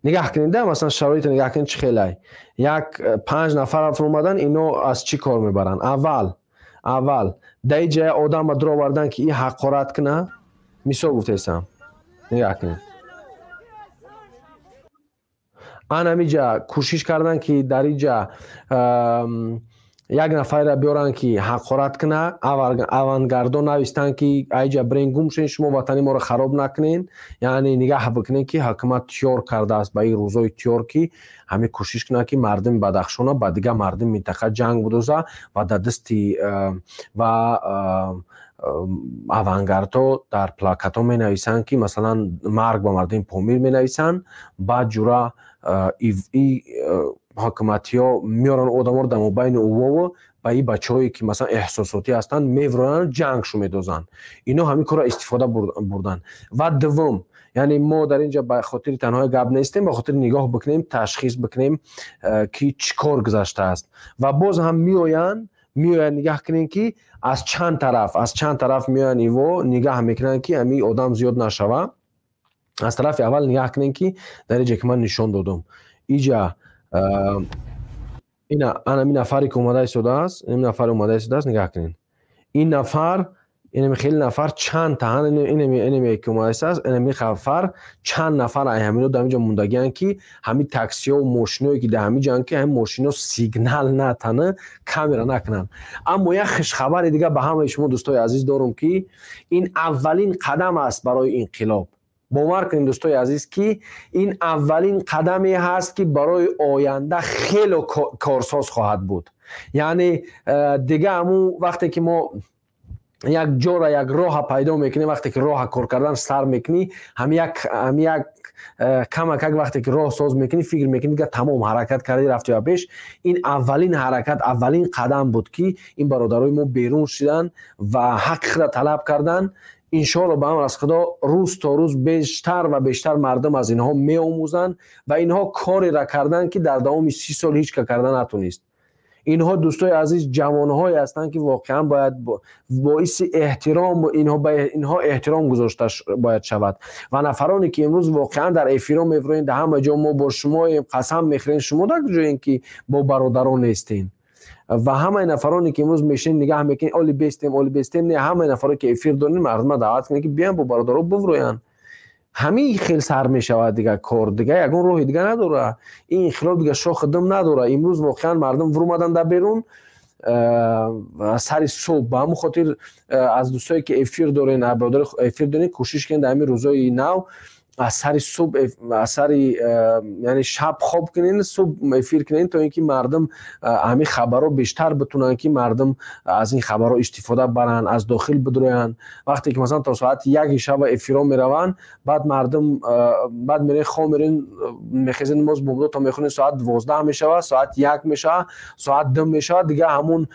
Нигаҳ кунед, масалан, шароите нигаҳ кунед, чӣ хелай. Як панҷ нафар омадан, ино аз чӣ кор мебаранд? Аввал дар иҷа одама дуровардан, ки и ҳақорат куна. Мисол гуфтаистам, нигаҳ кунед, анамиҷа кӯшиш карданд, ки дар иҷа як нафарро биёранд, ки ҳақорат куна. Авангардон навистанд, ки айҷа бирен, гум шуден, шумо ватани моро хароб накунен. Яъне нигаҳ бикунен, ки ҳукумат тиёр кардааст ба ин рӯзои тиёр, ки ҳамин кӯшиш кунад, ки мардуми Бадахшона ба дигар мардуми минтақа ҷанг будоза ва дар дасти ва авангардҳо дар плакатҳо менависанд, ки масалан, марг ба мардуми Помир менависанд. Баъд ҷура ҳукуматиҳо меоранд одаморо дар мобайни увову ба ин бачаҳое, ки масалан эҳсосотӣ ҳастанд, мевроянд, ҷангшу медозанд. Ино ҳамин корро истифода бурданд. Ва дуввум, яъне мо дар ин ҷа ба хотири танҳои гап нестем, ба хотири нигоҳ бикунем, ташхис бикунем, ки чӣ кор гузаштааст. Ва боз ҳам меоянд. Нигаҳ кунем, ки аз чанд тараф меоянд. Иво нигаҳ мекунанд, ки ҳамин одам зиёд нашава. Аз тарафи аввал нигаҳ кунем, ки дар иҷа, ки ман нишон додум, иҷа ина анами нафаре, ки омада истодааст, ин нафаре омада истодааст, нигаҳ кунед, ин нафар, инами хеле нафар, чанд та инаме, ки омада истодааст, инами нафар, чанд нафар ай ҳамино дар инҷа мондагианд, ки ҳамин таксиҳо, мошиное, ки дар ҳамин ҷоанд, ки ҳамин мошино сигнал натана, камера накунанд. Аммо як хушхабари дигар ба ҳамаи шумо, дӯстои азиз, дорум, ки ин аввалин қадам аст барои инқилоб. Бовар кунед, дӯстои азиз, ки ин аввалин қадаме ҳаст, ки барои оянда хело корсоз хоҳад буд. Яъне дига ҳамун вақте, ки мо як ҷора, як роҳа пайдо мекунем, вақте ки роҳа кор кардан сар мекунӣ, ҳами як камакак, вақте ки роҳ соз мекунӣ, фикр мекунӣ, дига тамом, ҳаракат кардӣ, рафти ба пеш. Ин аввалин ҳаракат, аввалин қадам буд, ки ин бародарои мо берун шуданд ва ҳаққи худа талаб карданд. Иншоалло, ба амр аз Худо, рӯз то рӯз бештар ва бештар мардум аз инҳо меомӯзанд. Ва инҳо кореро карданд, ки дар давоми 30 сол ҳеҷ ка карда натонист. Инҳо, дӯстои азиз, ҷавонҳое ҳастанд, ки воқеан бояд боиси эҳтиром, инҳо, ба инҳо эҳтиром гузошта бояд шавад. Ва нафароне, ки имрӯз воқеан дар эфиро мевроед, дар ҳама ҷо мо бо шумоем, қасам мехӯрем, шумо дар куҷоем, ки бо бародарон нестем? Ва ҳамаи нафароне, ки имрӯз мешинед, нигаҳ мекунед, оли бестем, оли бестем, не, ҳамаи нафароне, ки эфир дорем, мардума даъват кунед, ки биён, бо бародаро бивроянд. Ҳамин хел сар мешавад дига кор, дига ягон роҳи дига надора. Ин инқилоб дига шохи дум надора. Имрӯз воқеан мардум вуромаданд дар берун сари субҳ. Ба ҳамон хотир аз дӯстое, ки эфир дорен, бародари эфир дорен, кӯшиш кунед дар ҳамин рӯзои нав аз сари субҳ, аз сари, яъне шаб хоб кунен, субҳ эфир кунен, то ин ки мардум ҳамин хабарҳо бештар битунанд, ки мардум аз ин хабарҳо истифода баранд, аз дохил бидроянд. Вақте ки масалан то соати 1 шаба эфирҳо мераванд, баъд мардум баъд мерен, хоб мерен, мехезен, намоз бомдод то мехонен, соат 12 мешавад, соат 1 мешавад, соат 2 мешавад, дига ҳамун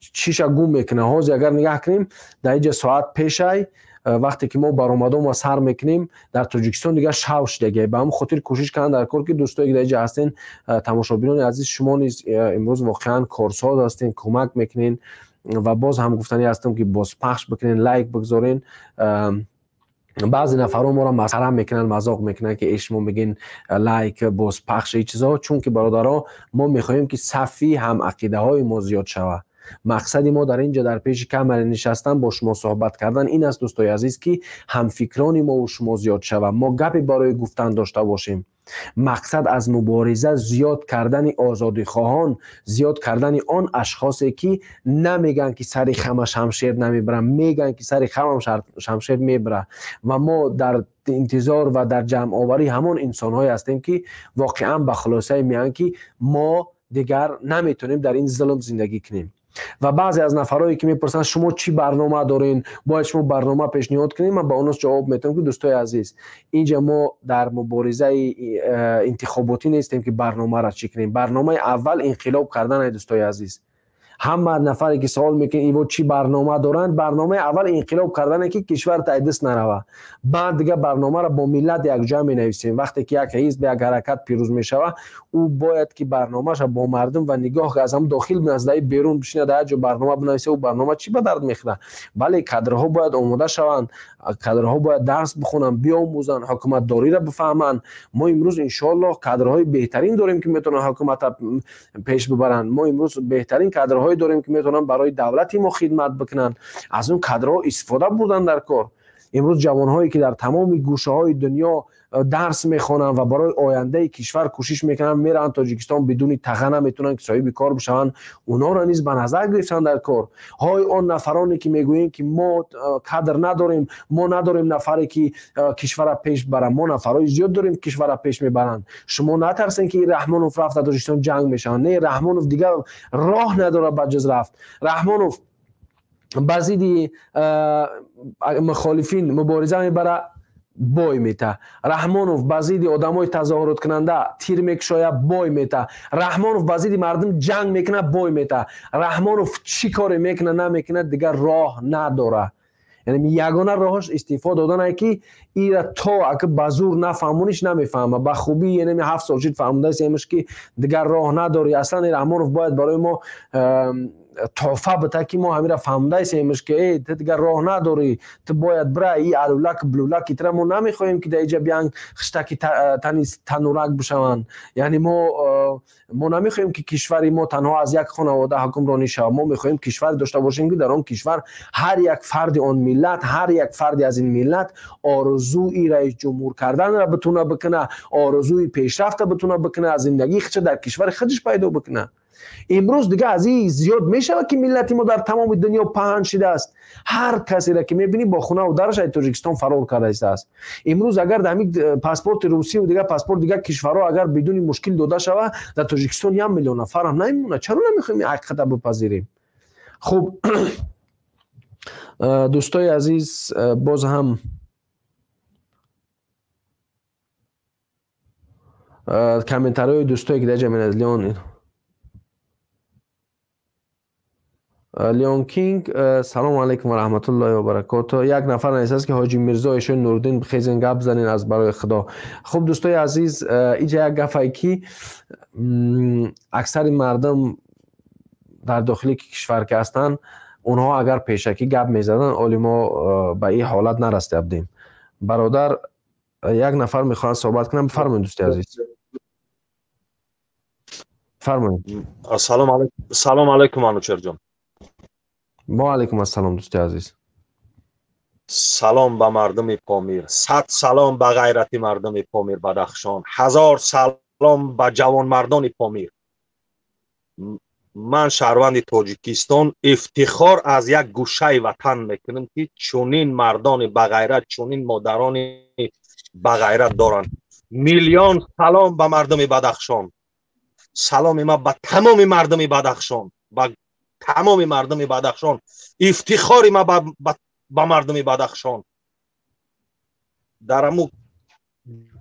чиша гум мекунад. Ҳозир агар нигаҳ кунем, дар инҷа соат пешай, вақте ки мо баромадома сар мекунем, дар Тоҷикистон дигар шав шудагия. Ба ҳамин хотир кӯшиш карданд дар кор, ки дӯстое, ки дар инҷа ҳастен, тамошобинони азиз, шумо низ имрӯз воқеан корсоз ҳастен, кӯмак мекунен. Ва боз ҳам гуфтанӣ ҳастам, ки бозпахш бикунен, лайк бигзорен. Баъзе нафарҳо моро масхара мекунанд, мазоқ мекунанд, ки э, шумо мегӯен лайк, бозпахш, и чизҳо. Чунки, бародаро, мо мехоҳем, ки сафи ҳамақидаҳои мо зиёд шавад. Мақсади мо дар инҷа дар пеши камера нишастан, бо шумо суҳбат кардан ин аст, дӯстои азиз, ки ҳамфикрони мо ва шумо зиёд шавад, мо гапе барои гуфтан дошта бошем. Мақсад аз мубориза зиёд кардани озодихоҳон, зиёд кардани он ашхосе ки намегӯянд, ки сари хама шамшер намебарам, мегӯянд, ки сари хамам шамшер мебара. Ва мо дар интизор ва дар ҷамъоварии ҳамон инсонҳое ҳастем, ки воқеан ба хулосае меоянд, ки мо дигар наметавонем дар ин зулм зиндагӣ кунем. Ва баъзе аз нафарое ки мепурсанд, шумо чӣ барнома дорен, бояд шумо барнома пешниҳод кунед, ман ба онҳо ҷавоб метавам, ки дӯстои азиз, инҷа мо дар муборизаи интихоботӣ нестем, ки барномаро чӣ кунем. Барномаи аввал инқилоб кардан, дӯстои азиз. Ҳама нафаре ки савол мекунед, иво чӣ барнома доранд, барномаи аввал инқилоб кардане, ки кишвар тайдист нарава. Баъд дига барномаро бо миллат якҷоя менависем. Вақте ки як ҳизб, як ҳаракат пирӯз мешава, ӯ бояд ки барномаша бо мардум ва нигоҳ аз ҳам дохил биназдаи берун бишинад, дар як ҷо барнома бинависа, ӯ барнома чӣ ба дард мехӯрад? Бале, кадрҳо бояд омода шаванд, кадрҳо бояд дарс бихонанд, биомӯзанд, ҳукуматдориро бифаҳманд. Мо имрӯз, иншоаллоҳ, кадрҳои беҳтарин дорем, ки метавонанд ҳукуматро пеш бибаранд. Мо имрӯз беҳтарин кадрҳое дорем, ки метавонанд барои давлати мо хидмат бикунанд. Аз он кадрҳо истифода бурдан дар кор. Имрӯз ҷавонҳое ки дар тамоми гӯшаҳои дунё дарс мехонанд ва барои ояндаи кишвар кӯшиш мекунанд, мераванд Тоҷикистон, бидуни таға наметавонанд, ки соҳиби кор бишаванд. Онҳоро низ ба назар гирифтанд дар кор. Ҳой он нафароне ки мегӯем, ки мо кадр надорем, мо надорем нафаре ки кишварро пеш барад. Мо нафарҳои зиёд дорем, ки кишварро пеш мебаранд. Шумо натарсен, ки Раҳмонов рафт, дар Тоҷикистон ҷанг мешаванд. Не, Раҳмонов дигар роҳ надорад ба ҷуз рафт. Раҳмонов ба зидди мухолифин мубориза мебарад, бой мета. Раҳмонов ба зидди одамои тазоҳуроткунанда тир мекушояд, бой мета. Раҳмонов ба зидди мардум ҷанг мекунад, бой мета. Раҳмонов чӣ коре мекунад, намекунад, дигар роҳ надорад. Яъне ягона роҳаш истеъфо доданае, ки ира то ака ба зур нафаҳмониш, намефаҳма. Ба хубӣ яъне 7 сол шид фаҳмодаст емиш, ки дигар роҳ надорӣ. Аслан Раҳмонов бояд барои мо тӯҳфа бита, ки мо ҳамира фаҳмидаистемш, ки э ту дигар роҳ надорӣ, ту бояд бира. И алулак блулаки тра мо намехоҳем, ки дар иҷа биян хиштаки тани танурак бишаванд. Яъне мо намехоҳем, ки кишвари мо танҳо аз як хонавода ҳукмронӣ шавад. Мо мехоҳем кишваре дошта бошем, ки дар он кишвар ҳар як фарди он миллат, ҳар як фарди аз ин миллат орзуи раисҷумҳур карданро битона бикуна, орзуи пешрафта битона бикуна, аз зиндагии худша дар кишвари худаш пайдо бикуна. Имрӯз дига аз ин зиёд мешавад, ки миллати мо дар тамоми дунё паҳн шидааст. Ҳар касеро ки мебинӣ, бо хонаву дараш аз Тоҷикистон фарор карда истааст. Имрӯз агар дар ҳамин э, паспорти Русия дигар паспорт дигар кишварҳо агар бидуни мушкил дода шавад, дар Тоҷикистон 1 миллион нафарам намемонад. Чаро намехоҳем ин ҳақиқата бипазирем? Хуб, дӯстои азиз, боз ҳам комментариҳои дӯстое ки дар ҷа менависед. Леон Кинг, салому алайкум ва раҳматуллоҳи ва баракоту. Як нафар нависааст, ки ҳоҷи Мирзо ишои Нуриддин, бихезен, гап занен, аз барои Худо. Хуб, дӯстои азиз, иҷа як гафае, ки аксари мардум дар дохили кишвар ки ҳастанд, онҳо агар пешакӣ гап мезаданд, оли мо ба ин ҳолат нарасида будем. Бародар, як нафар мехоҳанд суҳбат кунам. Бифармоед, дӯсти азиз, фармоед. Салом алайкум, Манучерҷон. Ва алайкум ассалом, дӯсти азиз. Салом ба мардуми Помир, сад салом ба ғайрати мардуми Помир, Бадахшон, ҳазор салом ба ҷавонмардони Помир. Ман шаҳрванди Тоҷикистон ифтихор аз як гӯшаи ватан мекунам, ки чунин мардони бағайрат, чунин модарони бағайрат доранд. Миллион салом ба мардуми Бадахшон. Саломи ман ба тамоми мардуми Бадахшон, ба тамоми мардуми Бадахшон. Ифтихори ман ба мардуми Бадахшон. Дар аму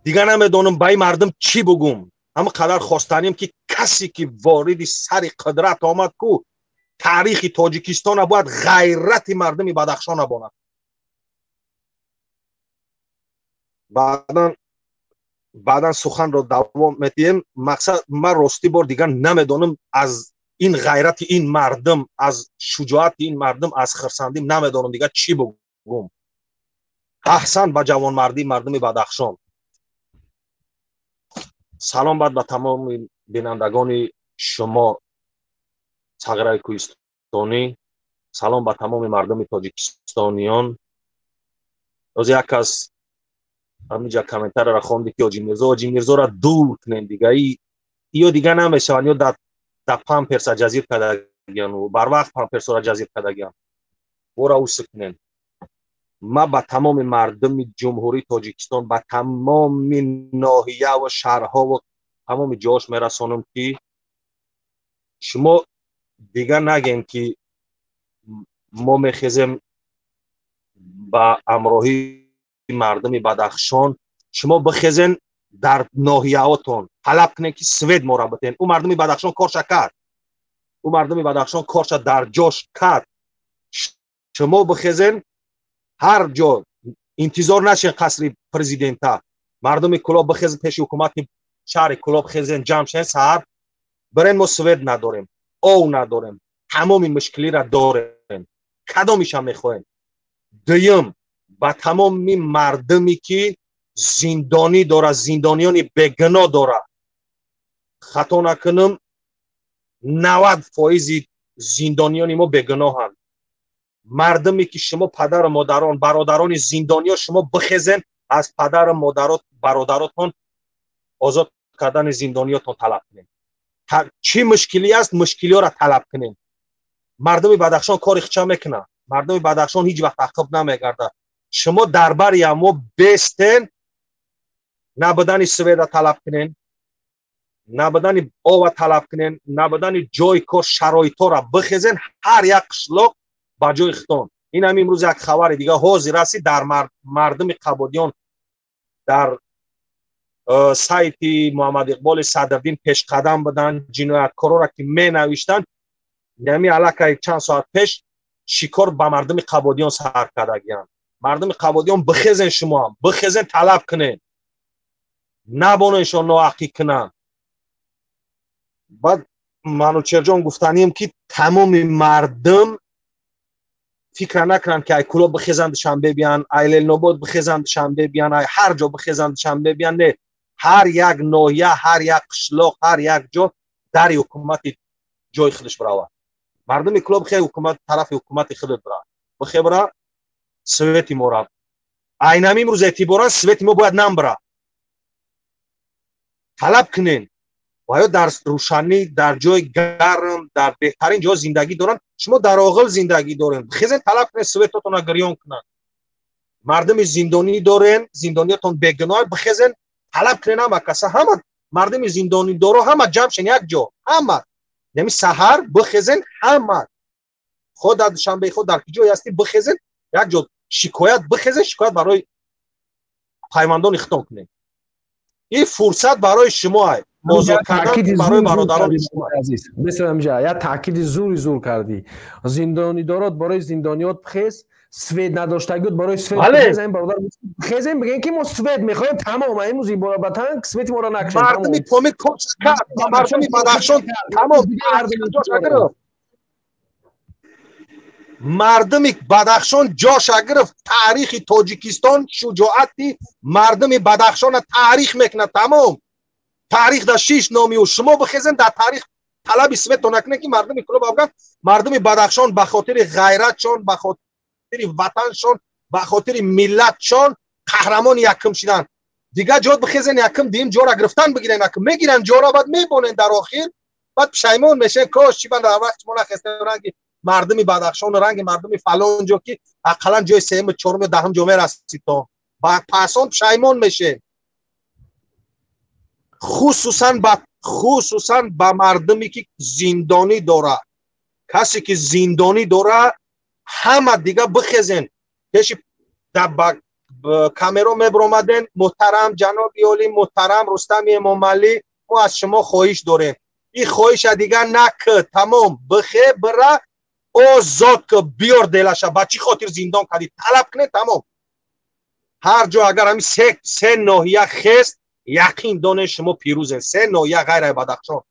дига намедонам ба ин мардум чӣ бугум. Ҳама қадар хостанем, ки касе ки вориди сари қудрат омад ку, таърихи Тоҷикистона бояд ғайрати мардуми Бадахшона бонад. Баъдан суханро давом медиҳем. Мақсад, ман ростӣ бор дигар намедонам, аз ин ғайрати ин мардум, аз шуҷоати ин мардум, аз хирсандим намедонам дигар чӣ бугум. Аҳсан ба ҷавонмардии мардуми Бадахшон. Салом бад ба тамоми бинандагони шумо, Сағираи кӯҳистон. Кӯҳистонӣ, салом ба тамоми мардуми тоҷикистониён. Оз як аз ҳаминҷа комментарияро хонди, ки Ҳоҷи Мирзо, Ҳоҷи Мирзоро дур кунем, дига ё дига намешаванд, ё да памперса ҷазир кардагиан, барвақт памперсора ҷазир кардагиан, бора усы кунем. Ма ба тамоми мардуми Ҷумҳурии Тоҷикистон, ба тамоми ноҳияву шаҳрҳову тамоми ҷош мерасонам, ки шумо дига нагем, ки мо мехезем ба ҳамроҳии мардуми Бадахшон. Шумо бихезен, дар ноҳияҳотон талаб кунед, ки свет мора битен. Ӯ мардуми Бадахшон корша кард, ӯ мардуми Бадахшон корша дар ҷош кард. Шумо бихезен, ҳар ҷо интизор нашен қасри президента. Мардуми Кулоб бихезен, пеши ҳукумати шаҳри Кулоб хезен, ҷамъ шен, саҳар бирен. Мо свет надорем, ов надорем, тамоми мушкилиро дорем, кадомиша мехоҳем? Дуюм, ба тамоми мардуме, ки зиндонӣ дора, зиндониёни бегуноҳ дора. Хато накунам, 90 фоизи зиндониёни мо бегуноҳанд. Мардуме, ки шумо падару модарон, бародарони зиндониё, шумо бихезен, аз падару модарот, бародаротон озод кардани зиндониётон талаб кунем. Чӣ мушкилӣ аст, мушкилиёро талаб кунем. Мардуми Бадахшон кори хича мекунад, мардуми Бадахшон ҳеҷ вақт ақиб намегардад. Шумо дар бари ҳамо бестен, набудани света талаб кунен, набудани ова талаб кунен, набудани ҷои кор, шароитҳоро бихезен, ҳар як қишлоқ ба ҷои хитон. Ин ҳам имрӯз як хабари дига ҳозир ҳасти, дар мардуми Қабодиён дар сайти Муҳаммад Иқболи Садрдин пешқадам буданд, ҷинояткорора ки менавиштанд, нами аллакай чанд соат пеш шикор ба мардуми Қабодиён сар кардагиянд. Мардуми Қабодиён, бихезен, шумоам бихезен, талаб кунен, набонешон ноақӣ кунанд. Баъд, Манучерҷон, гуфтанием, ки тамоми мардум фикра накунанд, ки ай Кулоб бихезанд, Душанбе биян, ай Ленинобод бихезанд, Душанбе биян, ай ҳар ҷо бихезанд, Душанбе биян. Не, ҳар як ноҳия, ҳар як қишлоқ, ҳар як ҷо дари ҳукумати ҷои худаш биравад. Мардуми Кулоб хе ҳукумат, тарафи ҳукумати худат бира, бихе, бира, свети мора айнами имрӯз эътиборан свети мо бояд намбира, талаб кунен. Ва ё дар рӯшанӣ, дар ҷои гарм, дар беҳтарин ҷо зиндагӣ доранд, шумо дар оғил зиндагӣ дорен. Хезен, талаб кунен, светотона гирён кунанд. Мардуми зиндонӣ дорен, зиндониятон бегуноҳ, бихезен, талаб кунен. Ҳама каса, ҳама мардуми зиндонидоро ҳама ҷамъ шен як ҷо, ҳама ями саҳар бихезен, ҳама, хо дар Душанбе, хо дар ҷое ҳастӣ, бихезен, як ҷо шикоят бихезен, шикоят барои пайвандони хитон кунед. Ин фурсат барои шумо ай, озод кардан барои бародарони шумо. Як таъкиди зури зур кардӣ: зиндонидорот барои зиндониёт бихез, свет надоштагиёт барои свет бихезем. Бародар, хезем, бигем, ки мо свет мехоҳем, тамом. Имрӯз иборабатан свети моро накшем. Мардуми Помир кош кард, мардуми Бадахшон тамом. Мардуми Бадахшон ҷоша гирифт. Таърихи Тоҷикистон шуҷоати мардуми Бадахшона таърих мекунад, тамом. Таърих дар шиш номи ӯ. Шумо бихезен, дар таърих талаби свето накунед, ки мардуми Кулоб афган, мардуми Бадахшон ба хотири ғайратшон, ба хотири ватаншон, ба хотири миллатшон қаҳрамони якум шиданд. Дигар ҷо бихезен, якум дуюм ҷора гирифтан бигирен. Якум мегиран ҷора, баъд мебонен, дар охир баъд пушаймон мешен: кош чи бан дар вақт шумо нахестем, ранги мардуми Бадахшон, ранги мардуми фалон ҷо, ки ақаллан ҷои сеюм, чорум ё даҳум ҷо мерасид. То ба пасон пушаймон мешем. Хусусан ба мардуме, ки зиндонӣ дорад, касе ки зиндонӣ дорад, ҳама дига бихезен, пеши камеро мебиромаден: муҳтарам ҷаноби олӣ, муҳтарам Рустами Эмомалӣ, мо аз шумо хоҳиш дорем, ин хоҳиша дига накӣ, тамом, бихе, бира, озод ки, биёр делаша, ба чӣ хотир зиндон кардӣ, талаб кунед, тамом. Ҳар ҷо агар ҳами се ноҳия хест, яқин донед, шумо пирӯзед. Се ноҳия ғайраи Бадахшон: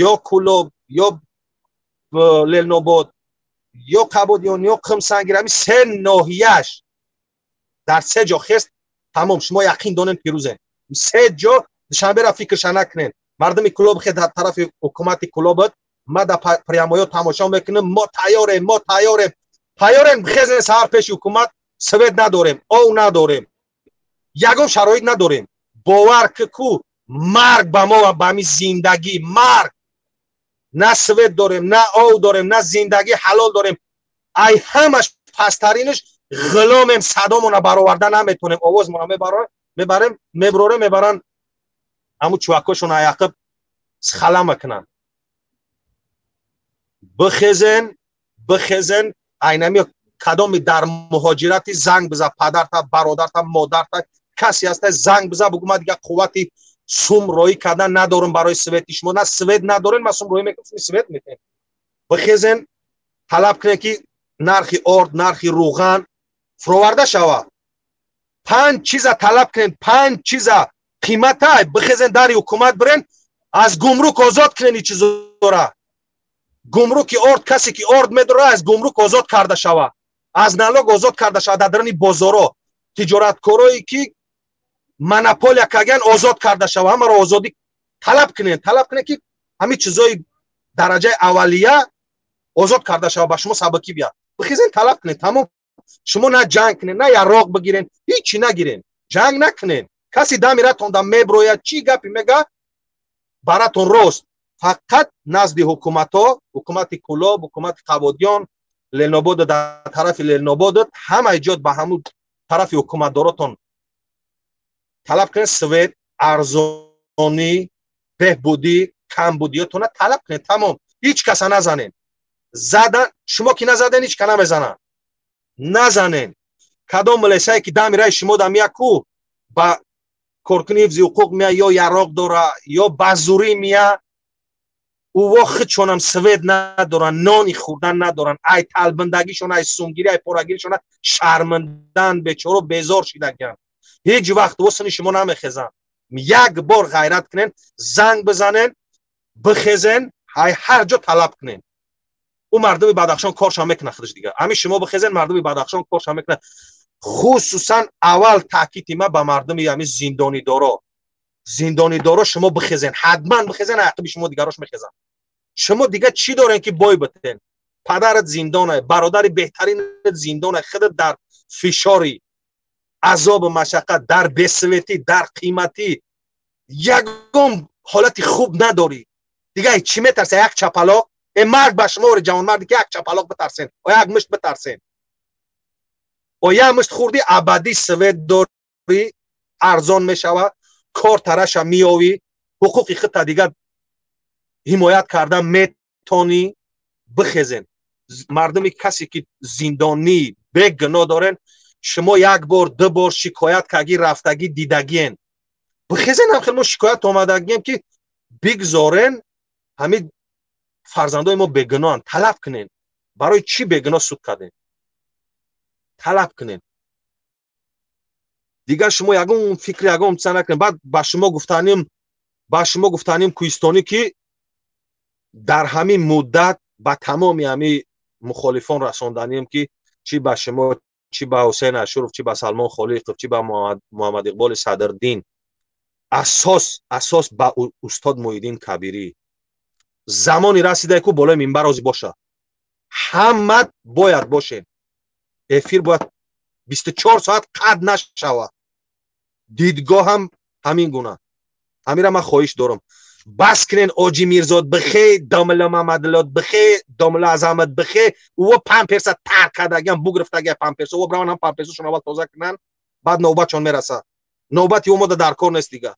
ё Кулоб, ё Ленинобод, ё Қабодиён, ё Қумсангир. Ҳами се ноҳияш дар се ҷо хест, тамом, шумо яқин донед, пирӯзед. Се ҷо. Душанбера фикрша накунед. Мардуми Кулоб хе дар тарафи ҳукумати Кулобат. Ма да прямой ё тамошо мекунем. Мо тайёрем, мо тайёрем, тайёрем. Бихезен саҳар пеши ҳукумат. Свет надорем, ов надорем, ягон шароит надорем. Бовар ку, марг ба мо ва ба ҳами зиндагӣ, марг. На свет дорем, на ов дорем, на зиндагӣ ҳалол дорем. Ай ҳамаш пасттаринаш ғуломем, садомона бароварда наметонем, овозмона мебарем, меброрем, мебаранд ҳамун чувакошон аяқиб схала мекунанд. Бихезен, бихезен. Айнами кадоми дар муҳоҷирати, занг биза падарта, бародарта, модарта, касе ҳаста, занг биза, бугӯ: ман дига қуввати сум роӣ кардан надорам барои свети шумо. На свет надорем, ма сум роӣ мекунам, свет метем. Бихезен, талаб кунем, ки нархи орд, нархи рӯған фуроварда шава. Панҷ чиза талаб кунем, панҷ чиза қиматай. Бихезен, дари ҳукумат бирен, аз гумрук озод кунен и чизора. Гумруки орд, касе ки орд медора, аз гумрук озод карда шава, аз налог озод карда шава. Дар даруни бозоро тиҷораткорое ки монополия каган, озод карда шава. Ҳамаро озодӣ талаб кунен, талаб кунен, ки ҳамин чизои дараҷаи аввалия озод карда шава, ба шумо сабукӣ биёд. Бихезен, талаб кунен, тамом. Шумо на ҷанг кунен, на яроқ бигирен, ҳичи нагирен, ҷанг накунен. Каси дамиратонда меброяд, чӣ гапи мега, баратон рост. Фақат назди ҳукуматҳо, ҳукумати Кӯлоб, ҳукумати Қабодиён, Ленобода, дар тарафи Ленободат, ҳамаи ҷод ба ҳамун тарафи ҳукуматдоротон талаб кунед: свет, арзонӣ, беҳбудӣ, камбудиётона талаб кунед, тамом. Ҳеҷ каса назанен. Задан шумо ки назаден, ҳеҷ ка намезанад. Назанен. Кадом милисае ки дами раи шумо да мия ку, ба коркуни ҳифзи ҳуқуқ мия, ё яроқ дора, ё ба зурӣ мия. Ӯво худшонам свет надоранд, нони хӯрдан надоранд. Ай талбиндагишон, ай сумгирӣ, ай порагиришона шарминдан, бечоро безор шидагианд. Ҳеҷ вақт восини шумо намехезанд. Як бор ғайрат кунен, занг бизанен, бихезен, ай ҳар ҷо талаб кунен. Ӯ мардуми Бадахшон корша мекунад худаш дига. Ҳамин шумо бихезен, мардуми Бадахшон корша мекунад. Хусусан аввал таъкиди ма ба мардуми ҳамин зиндонидоро. Зиндонидоро, шумо бихезен, ҳатман бихезен, ақиби шумо дигарош мехезанд. Шумо дига чӣ дорен, ки бой битен? Падарат зиндона, бародари беҳтаринат зиндона, худат дар фишори азобу машаққат, дар бесветӣ, дар қиматӣ, ягон ҳолати хуб надорӣ. Дига чӣ метарса? Як чапалоқ? Э, марг ба шумо, ҷавонмарде ки як чапалоқ битарсен, о як мушт битарсен. О як мушт хӯрдӣ, абадӣ свет дорӣ, арзон мешава, кор тараша меёвӣ, ҳуқуқи худта дига ҳимоят карда метонӣ. Бихезен, мардуми касе ки зиндонӣ бегуноҳ дорен. Шумо як бор, ду бор шикоят кагӣ, рафтагӣ, дидагиен. Бихезен, ҳам хел мо шикоят омадагием, ки бигзорен, ҳамин фарзандои мо бегуноҳанд. Талаб кунен, барои чӣ бегуноҳ суд кардем? Талаб кунен. Дигар шумо ягон фикри, ягон чиза накунед. Баъд ба шумо гуфтаним, кӯҳистонӣ, ки дар ҳамин муддат ба тамоми ҳамин мухолифон расонданем, ки чӣ ба шумо, чӣ ба Ҳусейн Ашуров, чӣ ба Салмон Холиқов, чӣ ба Муҳаммад Иқболи Садрдин, асос ба устод Муҳиддин Кабирӣ: замони расидае ку болои минбар ҳозир боша, ҳама бояд бошем. Эфир бояд 24 соат қатъ нашавад, дидгоҳам ҳамин гуна. Ҳамира ман хоҳиш дорам: бас кунен. Оҷи Мирзод бихе, домила Мамадлот бихе, домила Азамат бихе. Ӯ памперса тар кардагиам, бугирифтагия памперса. Ӯ браван ҳам памперсашон аввал тоза кунанд, баъд навбатшон мераса. Навбати ӯ мода дар кор нест дига.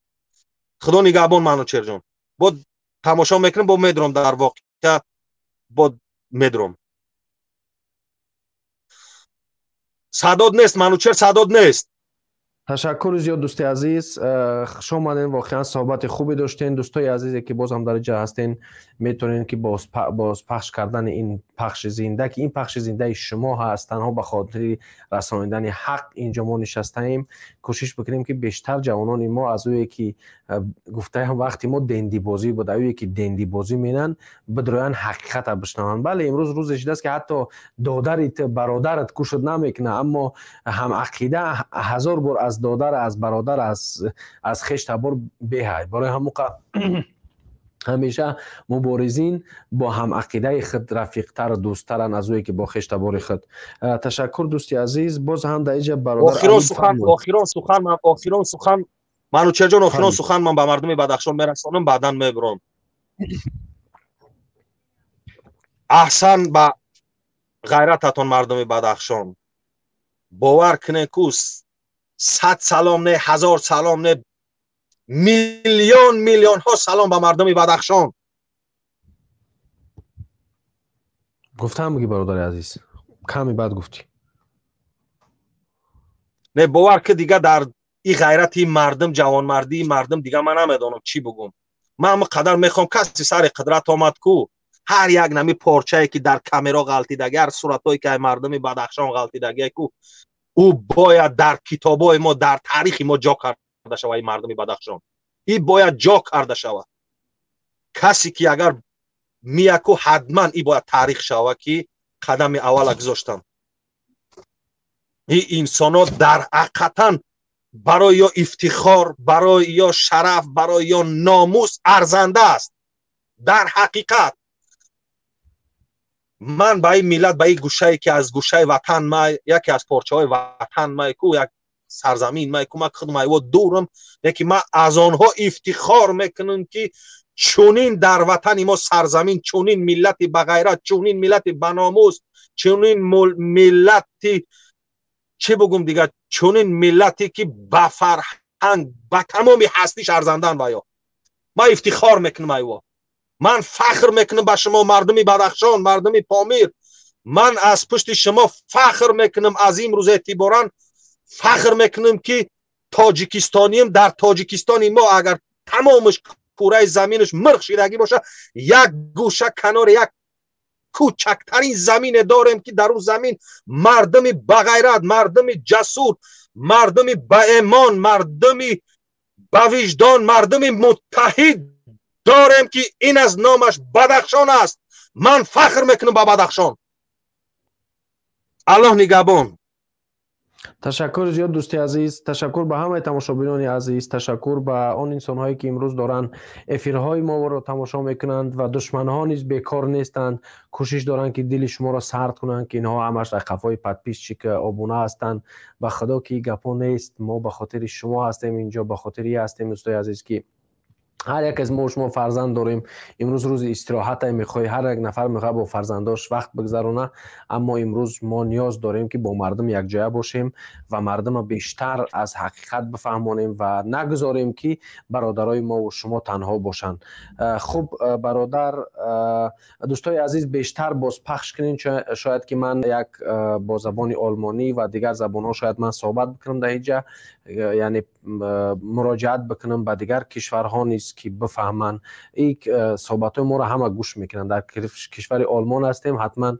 Худо нигаҳбон, Манучерҷон. Бо тамошо мекунем, бо медурам, дар воқеа бо медурам. Садод нест, Манучер, садод нест. Ташаккури зиёд, дӯсти азиз, хуш омадем. Воқеан суҳбати хубе доштем. Дӯстои азизе, ки боз ҳам дар ҷа ҳастен, метавонед, ки бозпахш кардани ин пахши зинда, ки ин пахши зиндаи шумо ҳаст, танҳо ба хотири расонидани ҳақ инҷо мо нишастаем. Кӯшиш бикунем, ки бештар ҷавонони мо аз ӯе ки гуфтаям, вақти мо дендибозӣ буд, ӯе ки дендибозӣ менанд, бидроянд, ҳақиқата бишнаванд. Бале, имрӯз рӯзе шудааст, ки ҳатто додарит, бародарат кушод намекунад, аммо ҳамақида ҳазор бор аз додар, аз бародар, аз хеш табор беҳай. Барои ҳамуқа Ҳамеша муборизин бо ҳамақидаи худ рафиқтар, дӯсттаранд аз ӯе ки бо хештабори худ. Ташаккур, дӯсти азиз. Боз ҳам дар инҷа бародар Охирон сухан, охирон сухан, охирон сухан, Манучерҷон, охирон сухан ман ба мардуми Бадахшон мерасонам, баъдан мебурам. Аҳсан ба ғайрататон, мардуми Бадахшон. Бовар кунед, ку 100 салом не, 1000 салом не, миллион миллионҳо салом ба мардуми Бадахшон. Гуфтам буги, бародари азиз, каме баъд гуфтӣ. Не, бовар ки дига дар и ғайрати мардум, ҷавонмардии мардум, дига ман намедонам чӣ бугум. Ман қадар мехоҳам, каси сари қудрат омад ку, ҳар як нами порчае ки дар камеро ғалтидаги, ҳар суратҳое ки мардуми Бадахшон ғалтидаги ку, ӯ бояд дар китобҳои мо, дар таърихи мо ҷо карда шавад. И мардуми Бадахшон и бояд ҷо карда шавад. Касе ки агар мияку, ҳатман и бояд таърих шавад, ки қадами аввала гузоштам. И инсонҳо дар ҳақиқатан барои ё ифтихор, барои ё шараф, барои ё номус арзанда аст. Дар ҳақиқат ман ба ин миллат, ба ин гӯшае ки аз гӯшаи ватан май, яке аз порчаҳои ватан май ку, як сарзамин май ку, ман худам айво дурам, лекин ман аз онҳо ифтихор мекунам, ки чунин дар ватани мо сарзамин, чунин миллати бағайрат, чунин миллати баномус, чунин миллати, чӣ бугум дигар, чунин миллате ки ба фарҳанг, ба тамоми ҳастиш арзандан. Ва ё ман ифтихор мекунам, айво ман фахр мекунам ба шумо, мардуми Бадахшон, мардуми Помир. Ман аз пушти шумо фахр мекунам. Аз имрӯз эътиборан фахр мекунам, ки тоҷикистонием. Дар Тоҷикистони мо агар тамомаш кураи заминаш мирқ шидагӣ боша, як гӯша канори як кӯчактарин замине дорем, ки дар он замин мардуми бағайрат, мардуми ҷасур, мардуми баэмон, мардуми бавиҷдон, мардуми муттаҳид дорем, ки ин аз номаш Бадахшон аст. Ман фахр мекунам ба Бадахшон. Аллоҳ нигаҳбон. Ташаккур зиёд, дӯсти азиз. Ташаккур ба ҳамаи тамошобинони азиз, ташаккур ба он инсонҳое ки имрӯз доранд эфирҳои моро тамошо мекунанд. Ва душманҳо низ бекор нестанд, кӯшиш доранд, ки дили шуморо сард кунанд, ки инҳо ҳамаш дар қафои подписчик, обуна ҳастанд. Ба худо ки гапҳо нест. Мо ба хотири шумо ҳастем инҷо, ба хотири ҳастем, дӯстои азиз, ки ҳар як аз мо шумо фарзанд дорем. Имрӯз рӯзи истироҳате, мехоҳӣ, ҳар як нафар мехоҳад бо фарзандош вақт бигзарона, аммо имрӯз мо ниёз дорем, ки бо мардум якҷоя бошем ва мардума бештар аз ҳақиқат бифаҳмонем ва нагузорем, ки бародарои мову шумо танҳо бошанд. Хуб, бародар, дӯстои азиз, бештар бозпахш кунем. Шояд ки ман як бо забони олмонӣ ва дигар забонҳо шояд ман суҳбат бикунам дар инҷа, яъне муроҷиат бикунам ба дигар кишварҳо низ, ки бифаҳманд. И суҳбатҳои моро ҳама гӯш мекунанд. Дар кишвари Олмон ҳастем, ҳатман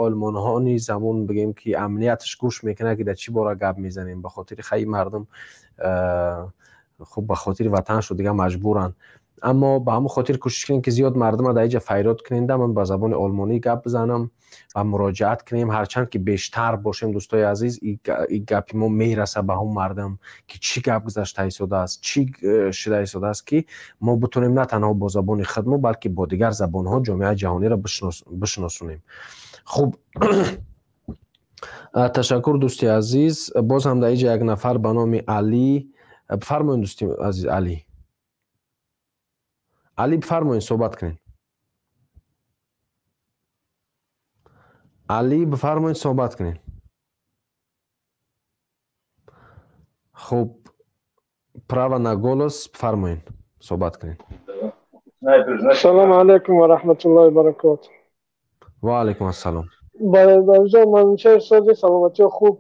олмонҳо низ ҳамон бигем ки амнияташ гӯш мекунад, ки дар чӣ бора гап мезанем. Ба хотири хаи мардум, хуб, ба хотири ватаншо дига маҷбуранд, аммо ба ҳамон хотир кӯшиш кунем, ки зиёд мардума дар инҷа файрод кунем, да ман ба забони олмонӣ гап бизанам ва муроҷиат кунем. Ҳарчанд ки бештар бошем, дӯстои азиз, и гапи мо мераса ба ҳамон мардум, ки чӣ гап гузашта истодааст, чӣ шида истодааст, ки мо битонем на танҳо бо забони худмо, балки бо дигар забонҳо ҷомеаи ҷаҳониро бишиносонем. Хуб, ташаккур, дӯсти азиз. Боз ҳам дар инҷа як нафар ба номи Алӣ. Бифармоед, дӯсти азиз Алӣ. Алӣ, бифармоед, суҳбат кунед. Алӣ, бифармоед, суҳбат кунед. Хуб, право на голос, бифармоед, суҳбат кунед. Салому алайкум ва раҳматуллоҳи баракоту. Ва алайкум ассалом. Бародарҷон Манучер, сози, саломатиё хуб?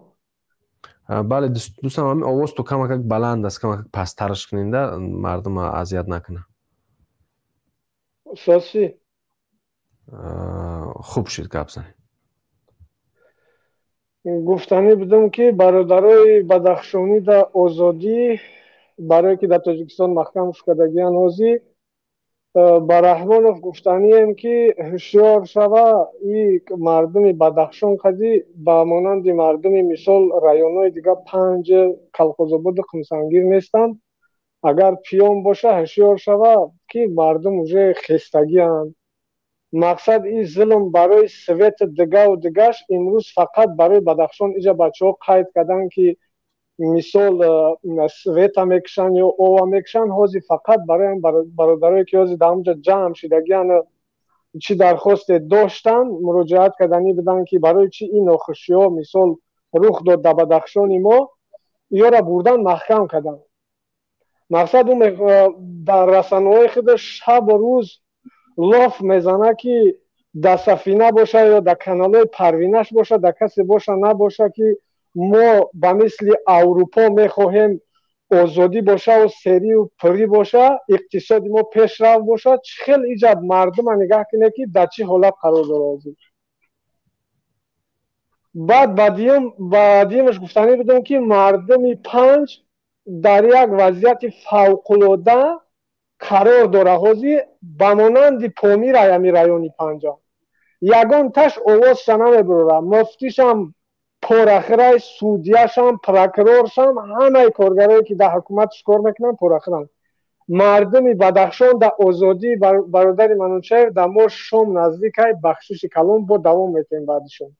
Бале, дӯстам. Ҳамин овоз ту камакак баланд аст, камакак пасттараш куненда, мардума азият накунад. Соси. Хуб шуд, гап занед. Гуфтанӣ будам, ки бародарои бадахшонӣ да озодӣ, барое ки дар Тоҷикистон маҳкам шукардагиян ҳозӣ, ба Раҳмонов гуфтанием, ки ҳушёр шава. И мардуми Бадахшон қади ба монанди мардуми мисол районҳои дига, Панҷ, Калхозободу Қумсангир нестанд. Агар пиён боша, ҳушёр шава, ки мардум уже хестагианд. Мақсад ин зулм барои свет дигаву дигаш имрӯз фақат барои Бадахшон. Иҷа бачаҳо қайд карданд, ки мисол света мекушанд ё ова мекушанд. Ҳозир фақат барои бародарое, ки ҳозир дар ҳамҷа ҷамъ шидагианд, чӣ дархосте доштанд, муроҷиат карданӣ буданд, ки барои чӣ ин нохушиҳо мисол рух дод дар Бадахшони мо, ёра бурдан маҳкам карданд. Мақсад ӯ дар расонаҳои худаш шабу рӯз лоф мезана, ки дар сафина боша ё дар каналҳои Парвинаш боша, дар касе боша набоша, ки мо ба мисли Аврупо мехоҳем озодӣ бошаву серию пурӣ боша, иқтисоди мо пешрав боша. Чӣ хел иҷа мардума нигаҳ кунед, ки дар чӣ ҳолат қарор дора ҳозир. Баъд ба дуюмаш гуфтанӣ будам, ки мардуми Панҷ дар як вазъияти фавқулода қарор дора ҳозир, ба монанди Помир. Аями райони Панҷа ягон таш овозша намебурора. Муфтишам порахирай, судьяшам, прокуроршам, ҳамаи коргарое, ки дар ҳукуматш кор мекунанд, порахиранд. Мардуми Бадахшон дар озодӣ. Бародари Манучаев, дар мо шом наздикай, бахшиши калон, бо давом метиҳем баъди шом.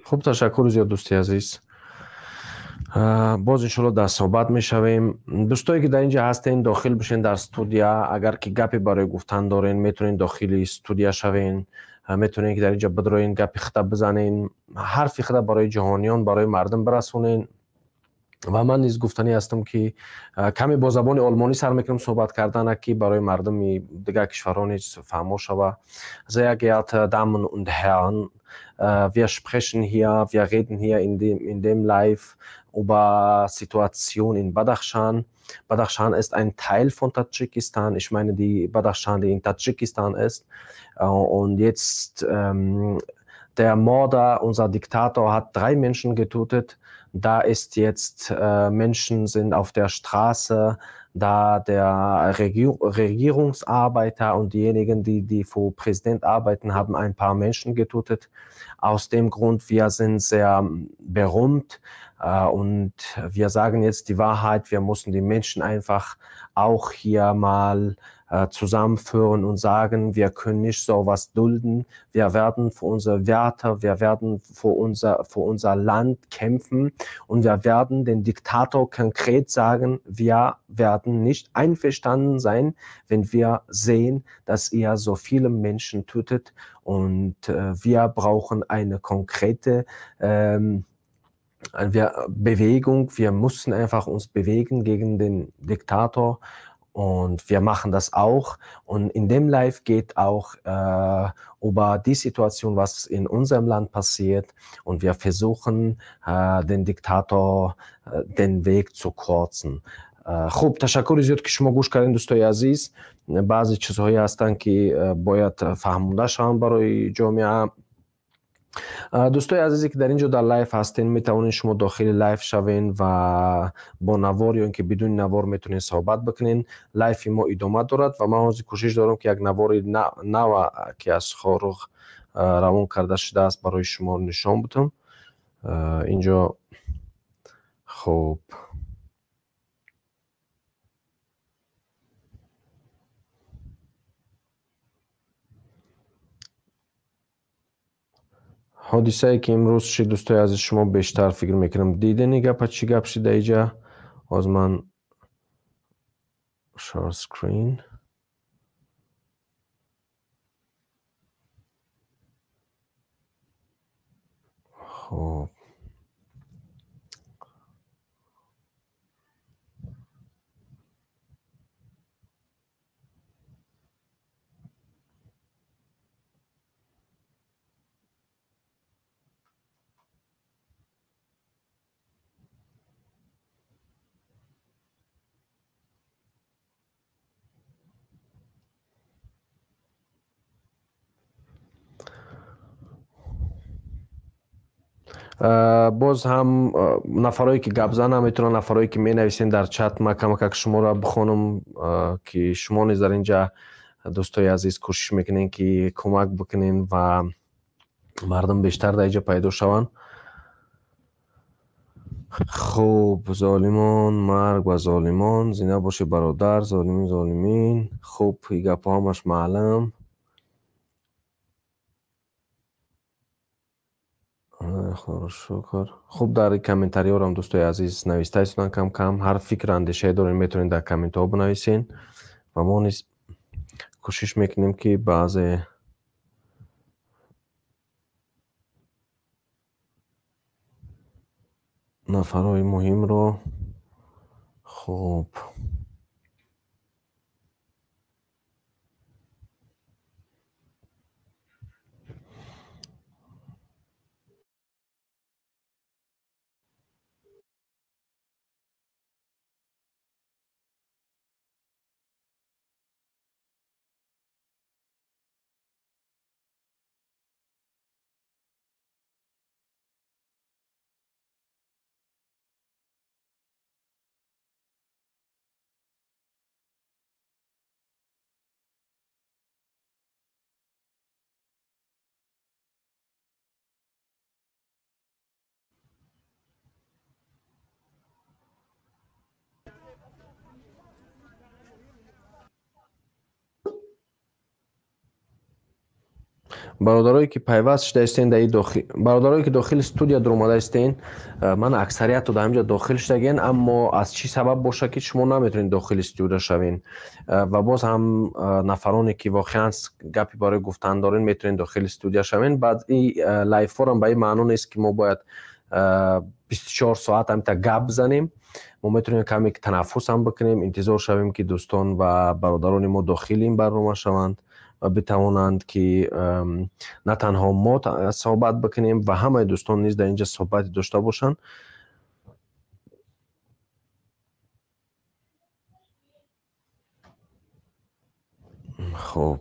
Хуб, ташаккури зиёд, дӯсти азиз. Боз иншоалло дар суҳбат мешавем. Дӯстое, ки дар ин ҷа ҳастен, дохил бишен дар студия. Агар ки гапе барои гуфтан дорен, метавонен дохили студия шавен, метавонен, ки дар ин ҷа бидроен, гапи худа бизанен, ҳарфи худа барои ҷаҳониён, барои мардум бирасонен. Ва ман низ гуфтанӣ ҳастам, ки каме бо забони олмонӣ сар мекунам суҳбат кардана, ки барои мардуми дигар кишварҳо низ фаҳмо шава. Sehr geehrte Damen und Herren, wir sprechen hier, wir reden hier in dem Live über Situation in Badakhshan. Badakhshan ist ein Teil von Tadschikistan. Ich meine die Badakhshan, die in Tadschikistan ist. Und jetzt der Mörder, unser Diktator, hat drei Menschen getötet. Da ist jetzt Menschen sind auf der Straße, da der Regierungsarbeiter und diejenigen, die für Präsident arbeiten, haben ein paar Menschen getötet. Aus dem Grund, wir sind sehr berühmt und wir sagen jetzt die Wahrheit, wir müssen die Menschen einfach auch hier mal zusammenführen und sagen, wir können nicht sowas dulden. Wir werden für unsere Werte, wir werden für unser Land kämpfen und wir werden den Diktator konkret sagen, wir werden nicht einverstanden sein, wenn wir sehen, dass ihr so viele Menschen tötet, und wir brauchen eine konkrete Bewegung. Wir müssen einfach uns bewegen gegen den Diktator und wir machen das auch. Und in dem Live geht auch über die Situation, was in unserem Land passiert. Und wir versuchen, den Diktator den Weg zu kurzen. Хуб, ташаккури зиёд, ки шумо гӯш кардем, дӯстои азиз. Баъзе чизҳое ҳастанд, ки бояд фаҳмонда шаванд барои ҷомеа. Дӯстои азизе, ки дар ин ҷо дар лайв ҳастен, метавонед шумо дохили лайв шавен ва бо навор ё ин ки бидуни навор метавонед суҳбат бикунен. Лайфи мо идома дорад ва ман ҳозир кӯшиш дорам, ки як навори нава, ки аз Хоруғ равон карда шудааст, барои шумо нишон будам инҷо. Хуб. Ҳодисае, ки имрӯз шид, дӯстои азиз, шумо бештар фикр мекунам, дидени гапа, чӣ гап шида иҷа. Ҳозир ман share screen. Хуб. Боз ҳам нафарое, ки гап занам метавонанд, нафарое, ки менависен дар чат, ман камакак шуморо бихонам, ки шумо низ дар ин ҷа, дӯстои азиз, кӯшиш мекунем, ки кӯмак бикунем ва мардум бештар дар инҷа пайдо шаванд. Хуб, золимон, марг ба золимон, зинда бошӣ бародар, золимин золимин. Хуб, и гапҳо ҳамаш маълум. Худоро шукр. Хуб, дар комментариёрам дӯстои азиз нависта истоданд кам-кам. Ҳар фикру андешае дорем, метавонед дар комментҳо бинависен ва мо низ кӯшиш мекунем, ки баъзе нафарҳои муҳимро, хуб, бародарое ки пайваст шуда истен дар дохил, бародарое ки дохили студия дуромада истен, ман аксариятро дар ҳаминҷо дохил шудагиен, аммо аз чӣ сабаб боша, ки шумо наметавонед дохили студия шавен? Ва боз ҳам нафароне ки воқеан гапи барои гуфтан дорен, метавонед дохили студия шавен. Баъд и лайвфорам ба ин маъно нест, ки мо бояд 24 соат ҳамита гап занем. Мо метавонем каме танаффус ҳам бикунем, интизор шавем, ки дӯстон ва бародарони мо дохили ин барнома шаванд ва битавонанд, ки на танҳо мо суҳбат бикунем ва ҳамаи дӯстон низ дар инҷа суҳбате дошта бошанд. Хуб.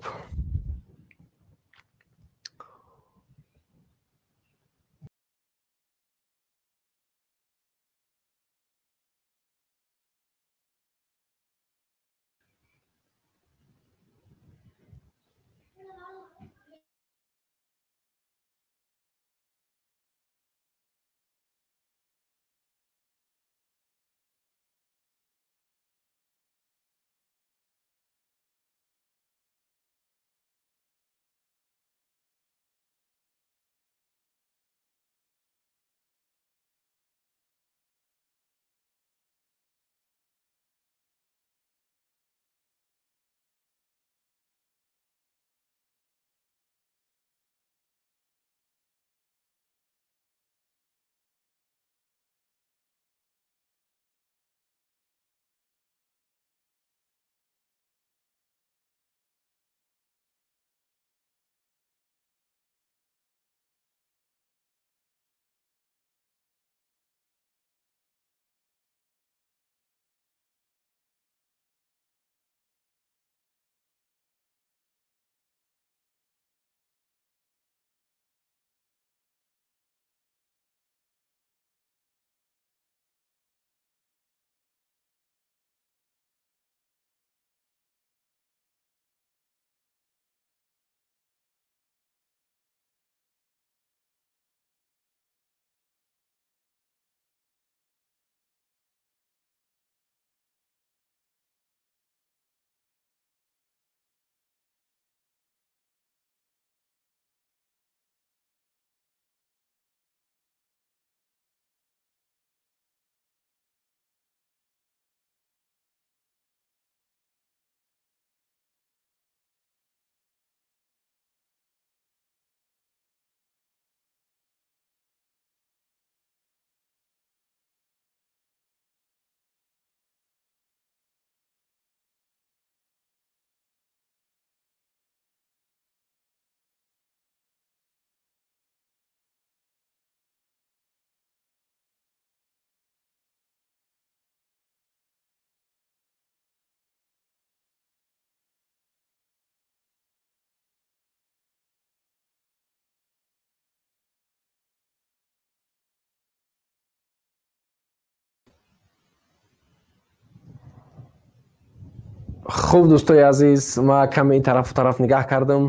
Хуб, дӯстои азиз, ман каме ин тарафу тараф нигаҳ кардам,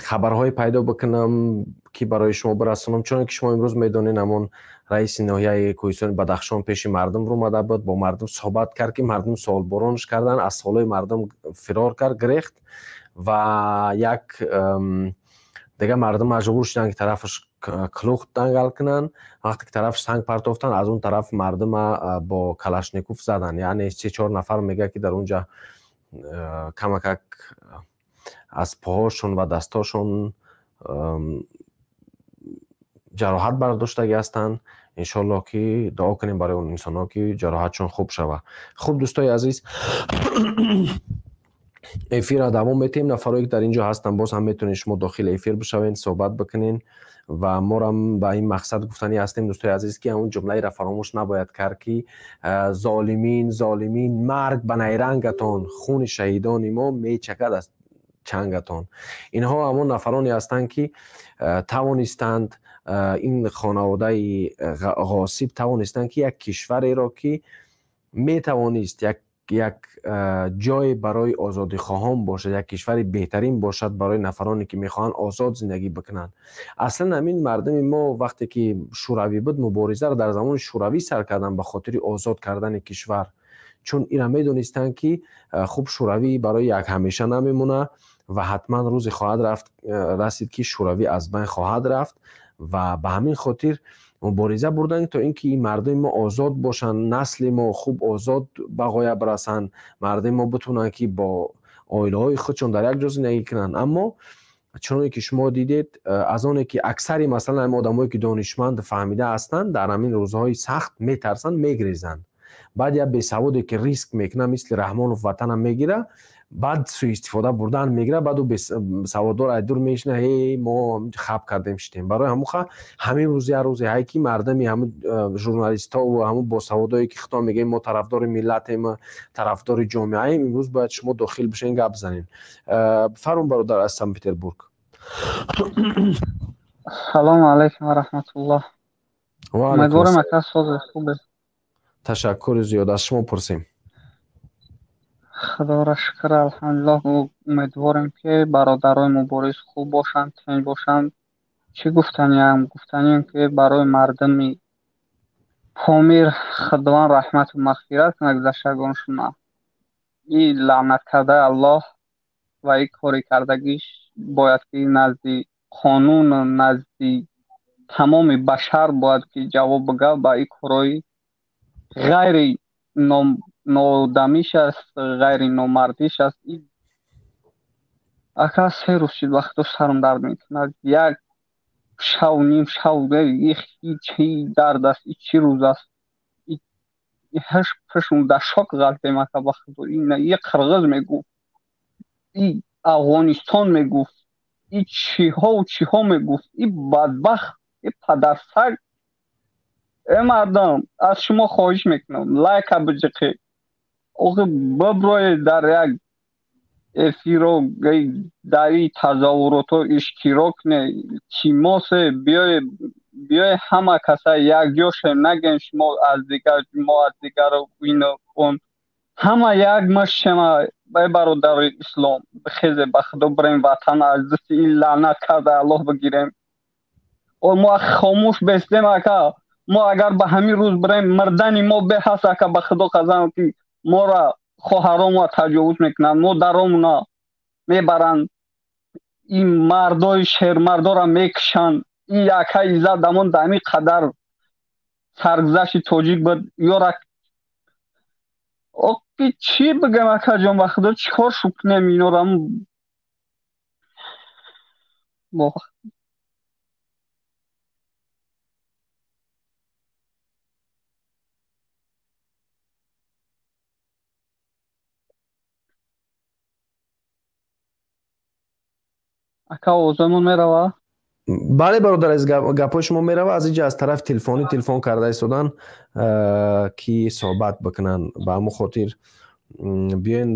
хабарҳое пайдо бикунам, ки барои шумо бирасонам. Чуноне ки шумо имрӯз медонед, ҳамон раиси ноҳияи Кӯҳистони Бадахшон пеши мардум рӯмада буд, бо мардум суҳбат кард, ки мардум суолборонаш карданд, аз суолҳои мардум фирор кард, гирехт ва як дигар мардум маҷбур шуданд, ки тарафаш клух дангал кунанд. Вақте ки тараф санг партофтанд, аз он тараф мардума бо калашников заданд. Яъне се-чор нафар мегӯяд, ки дар он ҷа камакак аз поҳошон ва дастошон ҷароҳат бардоштагӣ ҳастанд. Иншоаллоҳ, ки дуо кунем барои он инсонҳо, ки ҷароҳатшон хуб шавад. Хуб, дӯстои азиз, эфирро давом метиҳем. Нафарое, ки дар ин ҷо ҳастанд, боз ҳам метавонед шумо дохили эфир бишавед, суҳбат бикунед. Ва морам ба ин мақсад гуфтанӣ ҳастем, дӯстои азиз, ки ҳамон ҷумлаеро фаромӯш набояд кард, ки золимин, золимин, марг ба найрангатон, хуни шаҳидони мо мечакад аз чангатон. Инҳо ҳамон нафароне ҳастанд, ки тавонистанд, ин хонаводаи ғосиб тавонистанд, ки як кишвареро, ки метавонист як ҷое барои озодихоҳон бошад, як кишвари беҳтарин бошад барои нафароне, ки мехоҳанд озод зиндагӣ бикунанд. Аслан ҳамин мардуми мо, вақте ки шӯравӣ буд, муборизаро дар замони шӯравӣ сар карданд ба хотири озод кардани кишвар, чун ина медонистанд, ки хуб, шӯравӣ барои як ҳамеша намемонад ва ҳатман рӯзе хоҳад рафт расид, ки шӯравӣ аз байн хоҳад рафт. Ва ба ҳамин хотир мубориза бурданд, то ин ки мардуми мо озод бошанд, насли мо хуб озод ба ғоя бирасанд, мардуми мо битавонанд, ки бо оилаҳои худшон дар як ҷо зиндагӣ кунанд. Аммо чуноне ки шумо дидед, аз оне ки аксари, масалан, ҳамин одамое, ки донишманд, фаҳмида ҳастанд, дар ҳамин рӯзҳои сахт метарсанд, мегрезанд. Баъд як бесаводе, ки риск мекунад, мисли Раҳмонов, ватанам мегира, баъд суистифода бурдан мегира, баъд ӯ саводдор ай дур мешина: «Ҳей, мо хаб кардем, шитем». Барои ҳамуха ҳамин рӯз як рӯзе ҳай, ки мардами ҳамун журналистҳову ҳамун босаводое, ки худтон мегӯем, мо тарафдори миллатем, тарафдори ҷомеаем, имрӯз бояд шумо дохил бишен, гап занем. Фармон, бародар аз Санкт Петербург. Салому алайкум ва раҳматуллоҳ. Умедворам, ака, сози хубе. Ташаккури зиёд, аз шумо пурсем. Худоро шукр, алҳамдулиллоҳ. Умедворем, ки бародарои мубориз хуб бошанд, тинҷ бошанд. Чӣ гуфтаниям? Гуфтаниям, ки барои мардуми Помир Худованд раҳмату мағфират кунад гузаштагоншона. И лаънат кардаи Аллоҳ ва и кори кардагиш бояд ки назди қонун, назди тамоми башар бояд ки ҷавоб бигӯяд. Ба и корҳои ғайри ноодамиш аст, ғайри номардиш аст. Ака, 3 рӯз шид, вақто сарам дард мекунад. Як шав, ним шав, чӣ дард аст, и чӣ рӯз аст? Ҳаш пашм дар шок ғалтем, ака, ба худо. И қирғиз мегуфт, и Афғонистон мегуфт, и чиҳову чиҳо мегуфт, и бадбахт, и падарсаг. Э мардам, аз шумо хоҳиш мекунам, лайка биҷиқед, охи биброед, дар як эфиро, дар и тазоҳуротҳо иштирок кунед. Тимосе биёед, биёед, ҳама каса якҷо шем. Нагем шумо аз дигар, мо аз дигар, ину он, ҳама як мушт шема. Эй бародари ислом, бихезе, ба худо, бирем, ватан аз дасти ин лаънат карда Аллоҳ бигирем. Мо хомӯш бестем, ака. Мо агар ба ҳамин рӯз бирем, мурдани мо беҳаст, ака, ба худо қасам, ки моро хоҳаронро таҷовуз мекунанд, модаромона мебаранд, ин мардои шермардоро мекушанд. Ин яка иззат дамон дар ҳамин қадар саргузашти тоҷик буд ёра. Оки чӣ бигӯям, акаҷон, ба худо, чӣ кор шуд кунем инора? Ака, овозамон мерава? Бале, бародар азиз, гапҳои шумо мерава. Аз инҷа аз тарафи телефонӣ телефон карда истодан, ки суҳбат бикунанд. Ба ҳамон хотир биёен.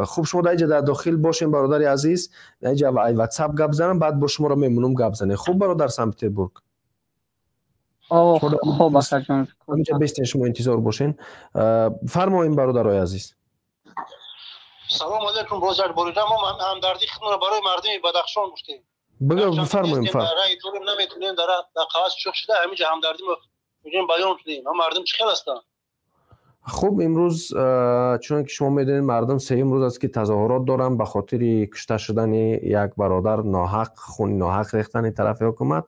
Хуб, шумо дар инҷа дар дохил бошем, бародари азиз. Дар инҷа ватсап гап занам, баъд бо шуморо мемонам, гап занем. Хуб, бародар Санкт Петербург? Хуб, акаҷон. Инҷа бестен, шумо интизор бошен. Фармоем, бародарои азиз. Салом алейкум, боз як борида мо ҳамдардии худро барои мардуми Бадахшон гуфтем. Бигӯ, бифармоем. Раи дурем наметунем, дар қавас чӯқ шуда ҳаминҷа ҳамдардӣ мо мегӯем, баён кунем. Ҳам мардум чӣ хел ҳастанд? Хуб, имрӯз, чунон ки шумо медонед, мардум сеюм рӯз аст, ки тазоҳурот доранд ба хотири кушта шудани як бародар ноҳақ, хуни ноҳақ рехтани тарафи ҳукумат.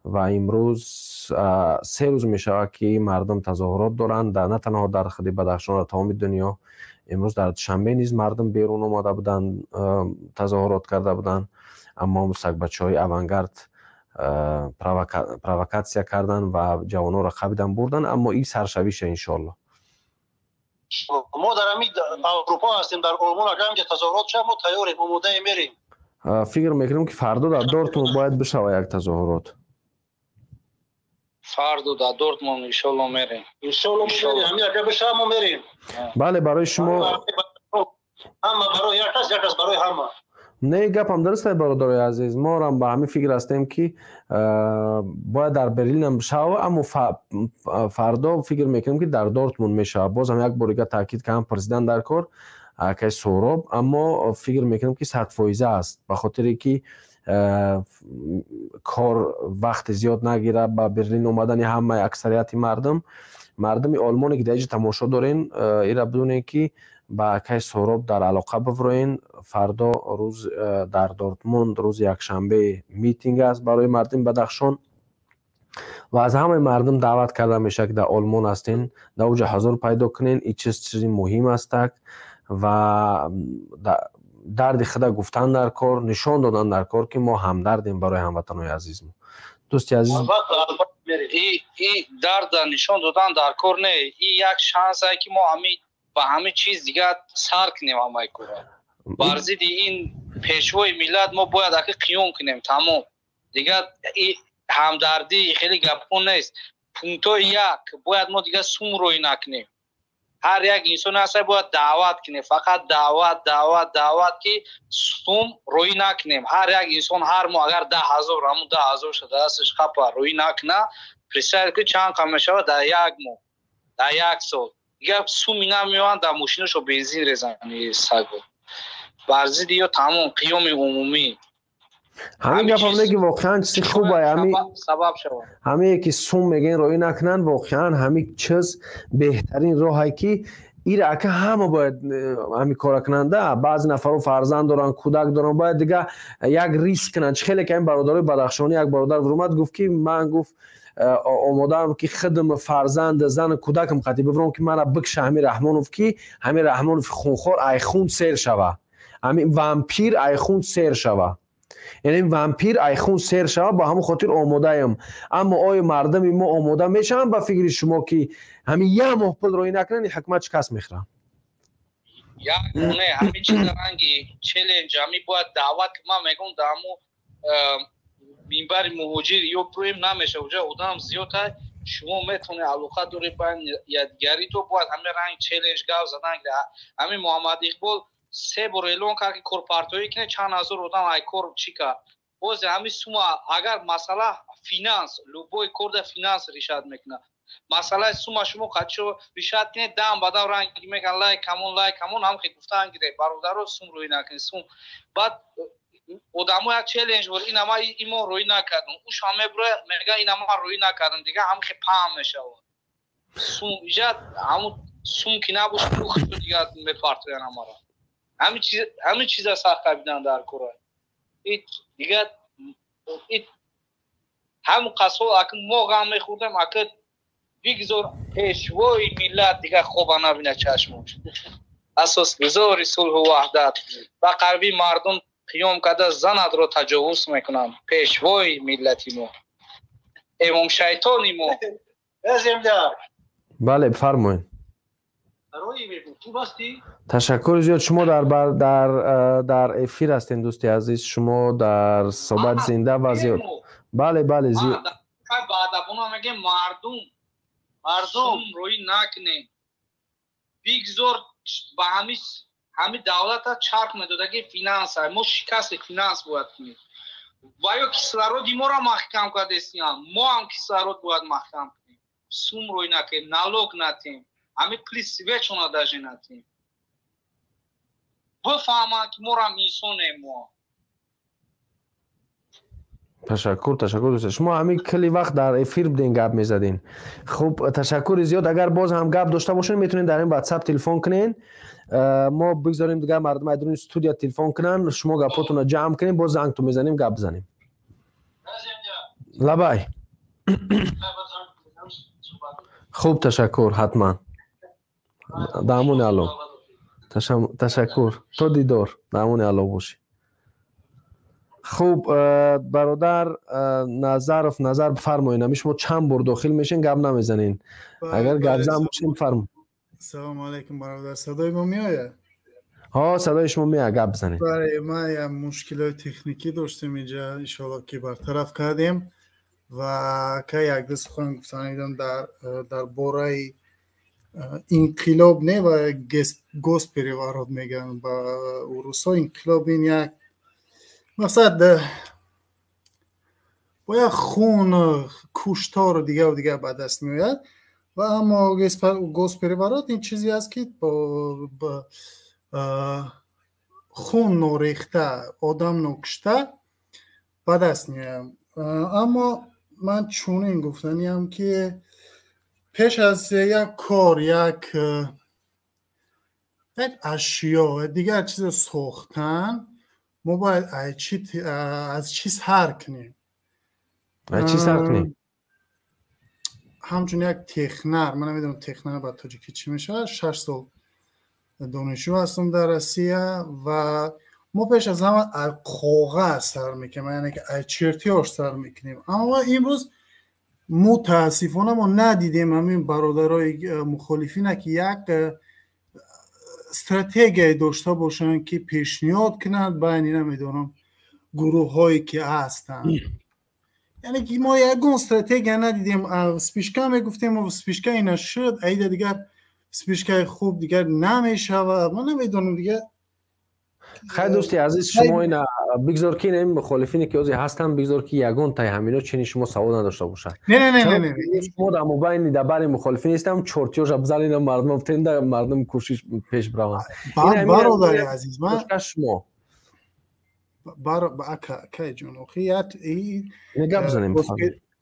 Ва имрӯз 3 рӯз мешавад, ки мардум тазоҳурот доранд на танҳо дар худи Бадахшон, дар тамоми дунё. Имрӯз дар Душанбе низ мардум берун омада буданд, тазоҳурот карда буданд, аммо сагбачаҳои Авангард провокатсия карданд ва ҷавононро қабидан бурданд. Аммо ин саршавиша, иншоалло. Мо дар ҳамин Аврупо ҳастем, дар Олмон. Агар ҳамҷа тазоҳурот шавад, мо тайёрем, омодаем, мерем. Фикр мекунем, ки фардо дар Дортмунд бояд бишава як тазоҳурот. Фардо дар Дортмунд иншоалло мерем. Иншоалло мерем, ҳамин агар бишава, мо мерем. Бале, барои шумо. Ҳама барои як кас, як кас барои ҳама. Не, гапам дуруст аст, бародарои азиз. Моам ба ҳамин фикр ҳастем, ки бояд дар Берлинам бишава, аммо фардо фикр мекунем, ки дар Дортмунд мешавад. Боз ҳам як бор дига таъкид кардам, президент дар кор акай Суҳроб, аммо фикр мекунем, ки 100% аст, ба хотире ки кор вақти зиёд нагирад ба Берлин омадани ҳамаи аксарияти мардум. Мардуми Олмоне, ки дар инҷа тамошо дорен, ира бидонед, ки ба акай Суҳроб дар алоқа бивроен. Фардо рӯз дар Дортмунд, рӯзи якшанбе, митинг аст барои мардуми Бадахшон ва аз ҳамаи мардум даъват карда мешавад, ки дар Олмон ҳастен, дар оҷа ҳазур пайдо кунен. Ин чиз чизи муҳим астак ва дарди худа гуфтан дар кор, нишон додан дар кор, ки мо ҳамдардем барои ҳамватанои азизмо. Дӯсти азиз, и дарда нишон додан дар кор не, и як шансе, ки мо ҳами ба ҳамин чиз дигар сар кунем ҳамаи кора. Бар зидди ин пешвои миллат мо бояд аки қиём кунем, тамом. Дигар ҳамдардӣ хеле гапҳо нест. Пунктҳои як, бояд мо дигар сум рӯй накунем. Ҳар як инсон ҳаста, бояд даъват кунем, фақат даъват, даъват, даъват, ки сум рӯй накунем. Ҳар як инсон ҳар моҳ агар 10 000, ҳамун 10 000 шуда дасташ қапа рӯй накуна, представь ки чанд қа мешавад дар як моҳ, дар як сол. Дигар суми намеоянд дар мошинашо бензин резанд саго. Бар зидди ё тамом қиёми умумӣ. Ҳамин гапам не, ки воқеан чизи хубе. Сабаб шавад. Ҳамие ки сум мегӯен роӣ накунанд, воқеан ҳамин чиз беҳтарин роҳе, ки ира ака ҳама бояд ҳамин кора кунанда. Баъзе нафарҳо фарзанд доранд, кӯдак доранд, бояд дига як риск кунанд. Чӣ хеле ки ҳамин бародарои бадахшонӣ, як бародар вурумад, гуфт, ки ман, гуфт, омодаам, ки худм, фарзанд, зану кӯдакам қатӣ бибурам, ки мана бикша ҳамин Раҳмонов, ки ҳамин Раҳмонов хунхор айхун сер шава, ҳамин вампир айхун сер шава, яъне вампир айхун сер шава, ба ҳамон хотир омодаем. Аммо оё мардуми мо омода мешаванд, ба фикри шумо, ки ҳамин як моҳ пул роӣ накунанд, ин ҳукумат шикаст мехӯрад? Як не, ҳамин чиза ранги челлендж, ҳамин бояд даъват. Ман мегӯм, дар ҳамо минбари муҳоҷир ё проем намешава, уҷа одам зиёд ҳай, шумо метавонед, алоқа доред ба якдигари, то бояд ҳамин ранг челлендж гап задан. Ҳамин Муҳаммад Иқбол се бор эълон кард, ки корпартоӣ кине, чанд ҳазор одам ай кор чӣ кард. Боз ҳамин сума, агар масъала финанс, любой корда финанс решать мекунад. Масъалаи сума шумо қачо решать кунед, дам ба дам ранг мекунад, лай камон, лай камон, ҳам хел гуфтан гире, бародаро, сум рӯй накунед, сум. Баъд одамо як челлендж буд, ина ма имо рӯй накардам, уш ҳам мебура, мега, ина ма рӯй накардам, дига ҳам хел паҳм мешавад. Сум иҷа ҳамун сум ки набошад, ухшу дига мепартоян ҳамаро. Ҳамин чиза сахт қабидан дар кора. Дига ҳамун қасол аки мо ғам мехӯрдем, аки бигзор пешвои миллат дига хоба набина чашмош. Асосгузори сулҳу ваҳдат ба қалби мардум қиём карда, занадро таҷовуз мекунанд. Пешвои миллати мо, эмом шайтони мо. Бале, фармоед. Ташаккури зиёд. Шумо дар эфир ҳастем, дӯсти азиз, шумо дар суҳбат зинда ва зиёд. Бале, бале. Баъдабуна мегем, мардум, мардум, рӯй накунем, бигзор ба ҳами давлата чарх медодаги финанса, мо шикасти финанс бояд кунем. Ва ё кислороди моро маҳкам кардестиям, мо ҳам кислород бояд маҳкам кунем, сум рӯй накунем, налог натем, ҳами пули свечона даже натем. Бифаҳманд, ки морам инсонем мо. Ташаккур, ташаккур, дӯст. Шумо ҳамин кали вақт дар эфир буден, гап мезадин. Хуб, ташаккури зиёд. Агар боз ҳам гап дошта бошед, метавонед дар ин ватсап телефон кунед. Мо бигзорем дигар мардум аз даруни студия телефон кунанд, шумо гапотонро ҷамъ кунед, боз зангтон мезанем, гап бизанем. Лабай. Хуб, ташаккур, ҳатман. Дар амони Аллоҳ. Ташаккур, то дидор, дар амони Аллоҳ бошӣ. Хуб, бародар Назаров Назар, бифармоед. Ами шумо чанд бор дохил мешин, гап намезанен. Агар гапзан бошем, фармо. Салому алайкум, бародар, садои мо меояд? Ҳо, садои шумо меояд, гап бизанед. Бале, ма як мушкилои техникӣ доштем инҷа, иншоалло ки бартараф кардем. Ва ка якду сухан гуфтанидам дар бораи инқилоб не ва госпереворот мегӯянд ба урусҳо. Инқилоб ин як мақсад бо як хун, куштору дигару дигар ба даст меояд. Ва аммо госпереворот ин чизе аст, ки бо хун норехта, одам нокушта ба даст меояд. Аммо ман чунин гуфтаниам, ки пеш аз як кор, як ашё, дигар чизе сохтан, мо бояд аз чӣ сар кунем? Аз чӣ сар кунем? Ҳамчун як технар, ман намедонам, технар ба тоҷикӣ чӣ мешавад, 6 сол донишҷӯ ҳастам дар Россия. Ва мо пеш аз ҳама аз коғаз сар мекунем, яъне ки аз чертёж сар мекунем. Аммо имрӯз мутаассифона мо надидем ҳамин бародарои мухолифина, ки як стратегияе дошта бошанд, ки пешниҳод кунанд байни, намедонам, гурӯҳҳое ки ҳастанд. Яъне ки мо ягон стратегия надидем. Вспышка мегуфтем, вспышка ина шуд, аида дигар вспышкаи хуб дигар намешавад. Ман намедонам дигар. Хай, дӯсти азиз, шумо ина бигзор, ки ин мухолифине ки ҳозир ҳастанд, бигзор ки ягон таи ҳамино чини шумо савол надошта бошад. Шумо дар мобайни дар бари мухолифин нестам, чортёша бизанина, мардум тенда, мардум кӯшиш пеш бираванд. Бародари азиз, ман шумо акаҷон, охи гап занем.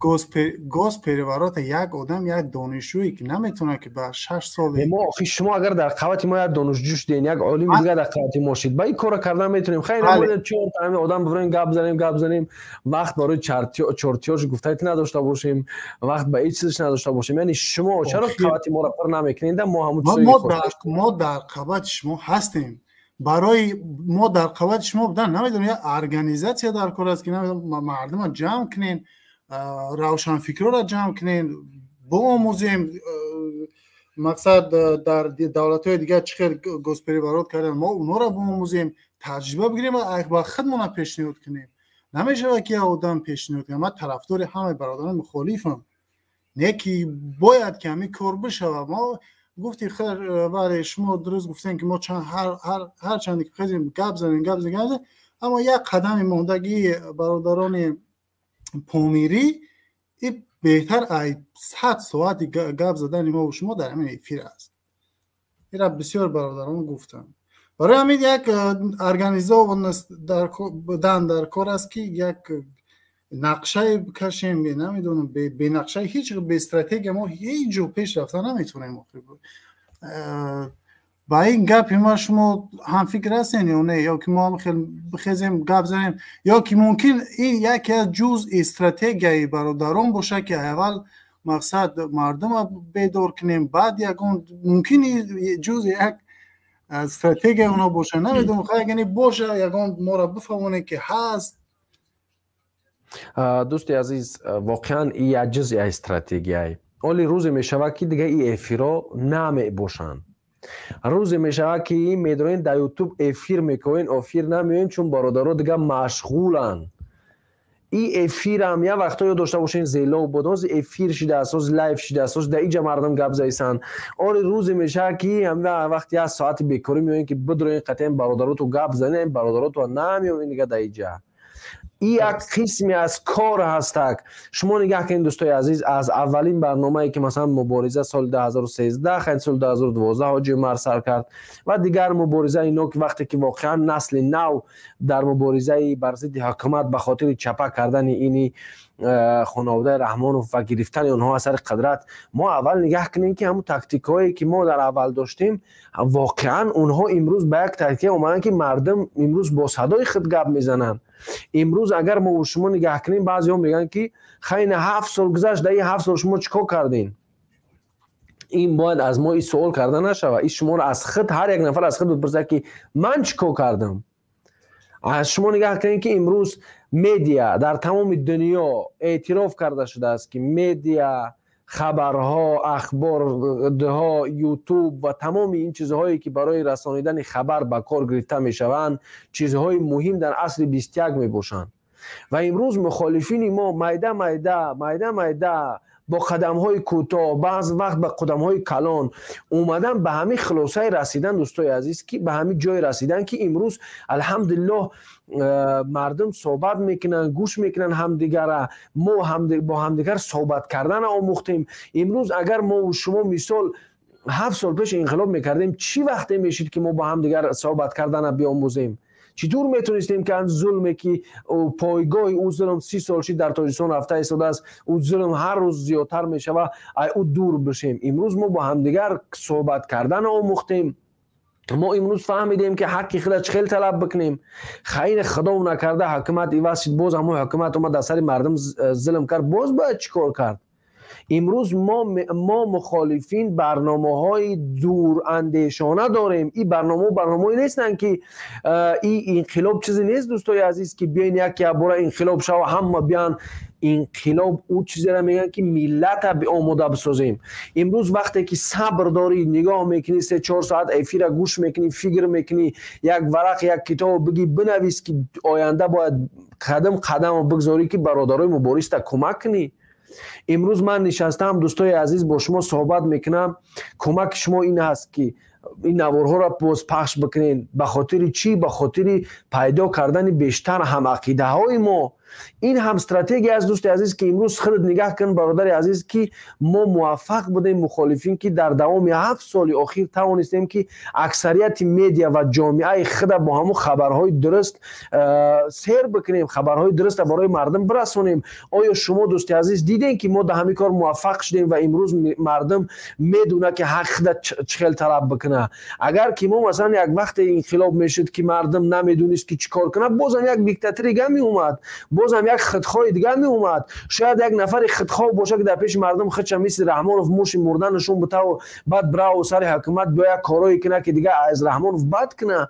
Госпереворота як одам, як донишҷӯе ки наметавонад, ки ба 6 сол Мо охи шумо агар дар қабати мо як донишҷӯ шуден, як олими дигар дар қабати мо шид, ба ин кора кардан метавонем. Хайр, чор та одам бибурем, гап занем, гап занем, вақт барои чортёж гуфтаи надошта бошем, вақт ба ҳеҷ чизаш надошта бошем. Яъне шумо чаро қабати моро пур намекунед? Мо ҳамун Мо дар қабати шумо ҳастем. Барои мо дар қабати шумо будан, намедонам, як организация дар кор аст, ки мардума ҷамъ кунен, равшанфикрро ҷамъ кунем, биомӯзем. Мақсад, дар давлатҳои дигар чӣ хел госпереворот кардан, мо онҳоро биомӯзем, таҷриба бигирем ва ба худмона пешниҳод кунем. Намешавад, ки як одам пешниҳод кунад. Ман тарафдори ҳамаи бародарони мухолифам, не ки бояд ки ҳамин кор бишавад. Мо гуфти, бале, шумо дуруст гуфтем, ки мо ҳар чанде ки хезем, гап занем, гап занем, гап занем, аммо як қадами мондагии бародарони помирӣ и беҳтар ай 100 соати гап задани мо шумо дар ҳамин эфир аст. Ира бисёр бародарон гуфтанд. Барои ҳамин як организованность будан дар кор аст, ки як нақшае бикашем. Намедонам, бенақша ҳеҷ, бе стратегия мо ҳеҷ ҷо пеш рафта наметавонем. Ба ин гапи ма шумо ҳамфикр ҳастен ё не? Ё ки мо ҳам хел бихезем, гап занем, ё ки мумкин ин яке аз ҷузъи стратегияи бародарон бошад, ки аввал мақсад мардума бедор кунем, баъд ягон, мумкин ҷузъи як стратегияи онҳо бошад, намедонам. Ягоне боша, ягон моро бифаҳмонем, ки ҳаст. Дӯсти азиз, воқеан ин як ҷузъи аз стратегияе. Оли рӯзе мешавад, ки дигар ин эфирҳо намебошанд. Рӯзе мешавад, ки медонед, дар Ютуб эфир мекунед, эфир намеоед, чун бародаро дигар машғуланд. И эфирам як вақто ёд дошта бошен, зело буд, ҳозир эфир шидааст, ҳозир лайв шидааст, ҳозир дар иҷа мардум гап заисанд. Оли рӯзе мешавад, ки вақти як соати бекорӣ меоем, ки бидроен, қатъиян бародароту гап занем, бародароту намеоем дигар дар иҷа. Ин як қисме аз кор ҳастак. Шумо нигаҳ кунед, дӯстои азиз, аз аввалин барномае ки масалан мубориза соли 2013, хайр, соли 2012 Ҳоҷи Умар сар кард ва дигар мубориза ино, ки вақте ки воқеан насли нав дар муборизаи бар зидди ҳукумат ба хотири чапа кардани ини хонаводаи Раҳмонов ва гирифтани онҳо аз сари қудрат, мо аввал нигаҳ кунем, ки ҳамун тактикҳое ки мо дар аввал доштем, воқеан онҳо имрӯз ба як тактика омаданд, ки мардум имрӯз бо садои худ гап мезананд. Имрӯз агар мо шумо нигаҳ кунем, баъзеҳо мегӯянд, ки хайна 7 сол гузашт, дар ин 7 сол шумо чӣ кор кардем? Ин бояд аз мо ин суол карда нашавад. Ин шуморо аз худ, ҳар як нафар аз худ бипурсад, ки ман чӣ кор кардам. Аз шумо нигаҳ кунед, ки имрӯз медиа дар тамоми дунё эътироф карда шудааст, ки медиа, хабарҳо, ахборҳо, Ютуб ва тамоми ин чизҳое ки барои расонидани хабар ба кор гирифта мешаванд, чизҳои муҳим дар асри 21 мебошанд. Ва имрӯз мухолифини мо майда майда, майда майда, бо қадамҳои кӯтоҳ, баъз вақт ба қадамҳои калон омадан, ба ҳамин хулосае расидан, дӯстои азиз, ки ба ҳамин ҷое расидан, ки имрӯз, алҳамдулиллоҳ, мардум суҳбат мекунанд, гӯш мекунанд ҳамдигара. Мо бо ҳамдигар суҳбат кардана омӯхтем. Имрӯз агар мо шумо мисол 7 сол пеш инқилоб мекардем, чӣ вақте мешид, ки мо бо ҳамдигар суҳбат кардана биомӯзем? Чӣ тур метонистем, ки ан зулме ки пойгоҳи ӯ зулм 30 сол шид дар Тоҷикистон рафта истодааст, ӯ зулм ҳар рӯз зиёдтар мешава, ай ӯ дур бишем? Имрӯз мо бо ҳамдигар суҳбат кардан омӯхтем. Мо имрӯз фаҳмидем, ки ҳаққи худа чӣ хел талаб бикунем. Хайри худо накарда ҳукумат иваз шид, боз ҳамон ҳукумат омад, дар сари мардум зулм кард, боз бояд чӣ кор кард? Имрӯз мо мухолифин барномаҳои дурандешона дорем. Ин барномаҳо барномаҳое нестанд, ки ин инқилоб чизе нест, дӯстои азиз, ки биёин як якбора инқилоб шава, ҳама биён. Инқилоб ӯ чизеро мегӯянд, ки миллата омода бисозем. Имрӯз вақте ки сабр дорӣ, нигоҳ мекунӣ, 3-4 соат эфира гӯш мекунӣ, фикр мекунӣ, як варақ, як китоб бигӣ, бинавис, ки оянда бояд қадам қадам бигзорӣ, ки бародарои мубориста кӯмак кунӣ. Имрӯз ман нишастаам, дӯстои азиз, бо шумо суҳбат мекунам. Кӯмаки шумо ин ҳаст, ки ин наворҳоро боз пахш бикунед. Ба хотири чӣ? Ба хотири пайдо кардани бештар ҳамақидаҳои мо. Ин ҳам стратегия аст, дӯсти азиз, ки имрӯз худат нигаҳ кун, бародари азиз, ки мо муваффақ будем, мухолифин, ки дар давоми 7 соли охир тавонистем, ки аксарияти медиа ва ҷомеаи худа бо ҳамун хабарҳои дуруст сер бикунем, хабарҳои дуруста барои мардум бирасонем. Оё шумо, дӯсти азиз, дидем, ки мо дар ҳамин кор муваффақ шудем ва имрӯз мардум медонад, ки ҳақ худа чӣ хел талаб бикунад? Агар ки мо масалан як вақте инқилоб мешуд, ки мардум намедонист, ки чӣ кор кунад, бозам як диктатори дига меомад, бозам як худхоҳи дига меомад. Шояд як нафари худхоҳ боша, ки дар пеши мардум худша мисли Раҳмонов муши мурда нишон бутаву баъд браву сари ҳукумат биё, як корое кунад, ки дига аз Раҳмонов бад кунад.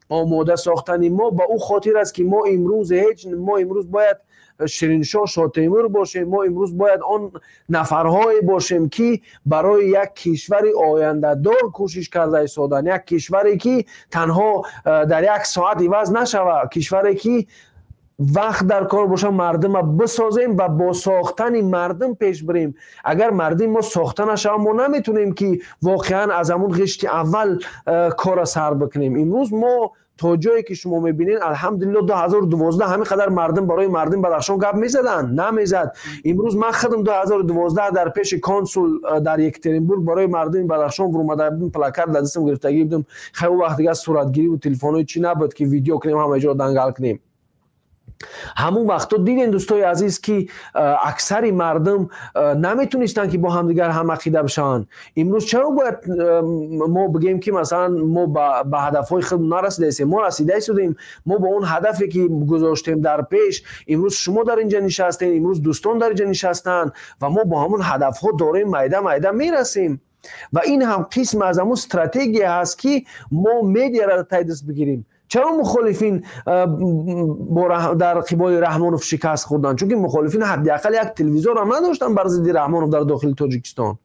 Омода сохтани мо ба ӯ хотир аст, ки мо имрӯз ҳеҷ, мо имрӯз бояд Шириншоҳ Шотемур бошем. Мо имрӯз бояд он нафарҳое бошем, ки барои як кишвари ояндадор кӯшиш карда истоданд, як кишваре, ки танҳо дар як соат иваз нашавад, кишваре, ки вақт дар кор боша, мардума бисозем ва бо сохтани мардум пеш бирем. Агар мардуми мо сохта нашавад, мо наметонем, ки воқеан аз ҳамун ғишти аввал кора сар бикунем. Имрӯз мо то ҷое ки шумо мебинед, алҳамдулилло, 2012 ҳамин қадар мардум барои мардум Бадахшон гап мезаданд? Намезад. Имрӯз ман худам 2012 дар пеши консул дар Екатеринбург барои мардуми Бадахшон буромада будем, плакат дар дастам гирифтагӣ будем. Хай, он вақт дига суратгирӣ телефонҳои чӣ набуд, ки видео кунем, ҳама ҷо дангал кунем. Ҳамун вақтҳо дидем, дӯстои азиз, ки аксари мардум наметонистанд, ки бо ҳамдигар ҳамақида бишаванд. Имрӯз чаро бояд мо бигӯем, ки масалан мо ба ҳадафҳои худ нарасидаистем? Мо расида истодем. Мо ба он ҳадафе, ки гузоштем дар пеш, имрӯз шумо дар инҷа нишастем, имрӯз дӯстон дар инҷа нишастанд ва мо бо ҳамун ҳадафҳо дорем, майда майда мерасем. Ва ин ҳам қисм аз ҳамун стратегия ҳаст, ки мо медиаро тай даст бигирем. Чаро мухолифин дар қиболи Раҳмонов шикаст хӯрданд? Чунки мухолифин ҳадди ақал як телевизорам надоштанд бар зидди Раҳмонов дар дохили Тоҷикистон.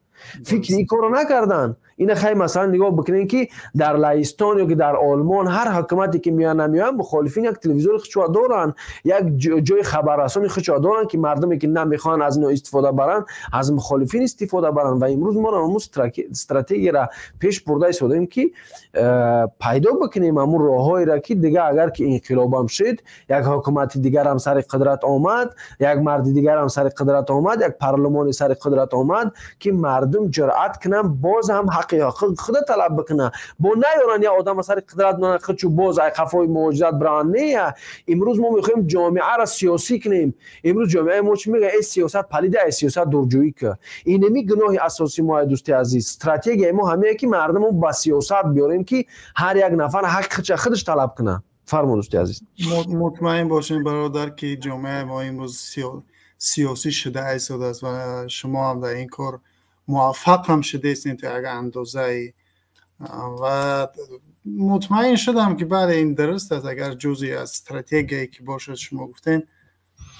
Фикри ин корро накарданд. Ина хай масалан нигоҳ бикунем, ки дар Лаҳистон ё ки дар Олмон ҳар ҳукумате ки меоянд намеоянд, мухолифин як телевизори худшо доранд, як ҷои хабаррасони худшо доранд, ки мардуме ки намехоҳанд аз ино истифода баранд, аз мухолифин истифода баранд. Ва имрӯз мо ҳамон стратегияро пеш бурда истодаем, ки пайдо бикунем ҳамон роҳҳоеро, ки дига агар ки инқилобам шуд, як ҳукумати дигарам сари қудрат омад, як марди дигарам сари қудрат омад, як парлумони сари қудрат омад, ки мардум ҷуръат кунанд боз ҳам ҳаққи худа талаб бикунанд. Бо наёранд як одам сари қудрат худчу боз ай қафои муҳоҷират биранд. Не, имрӯз мо мехоҳем ҷомеаро сиёсӣ кунем. Имрӯз ҷомеаи мо чӣ мегӯяд? Эй сиёсат палида, эй сиёсат дурҷӯӣ ки. Инеми гуноҳи асосии мо, дӯсти азиз. Стратегияи мо ҳамее, ки мардумро ба сиёсат биёрем, ки ҳар як нафар ҳаққи худаш талаб кунад. Фармон, дӯсти азиз. Мутмаин бошем, бародар, ки ҷомеаи мо имрӯз сиёсӣ шуда истодааст ва шумо ҳам дар ин кор муваффақ ҳам шудаистед то як андозае. Ва мутмаин шудам, ки бале, ин дуруст аст. Агар ҷузъе аз стратегияе ки бошад, шумо гуфтем,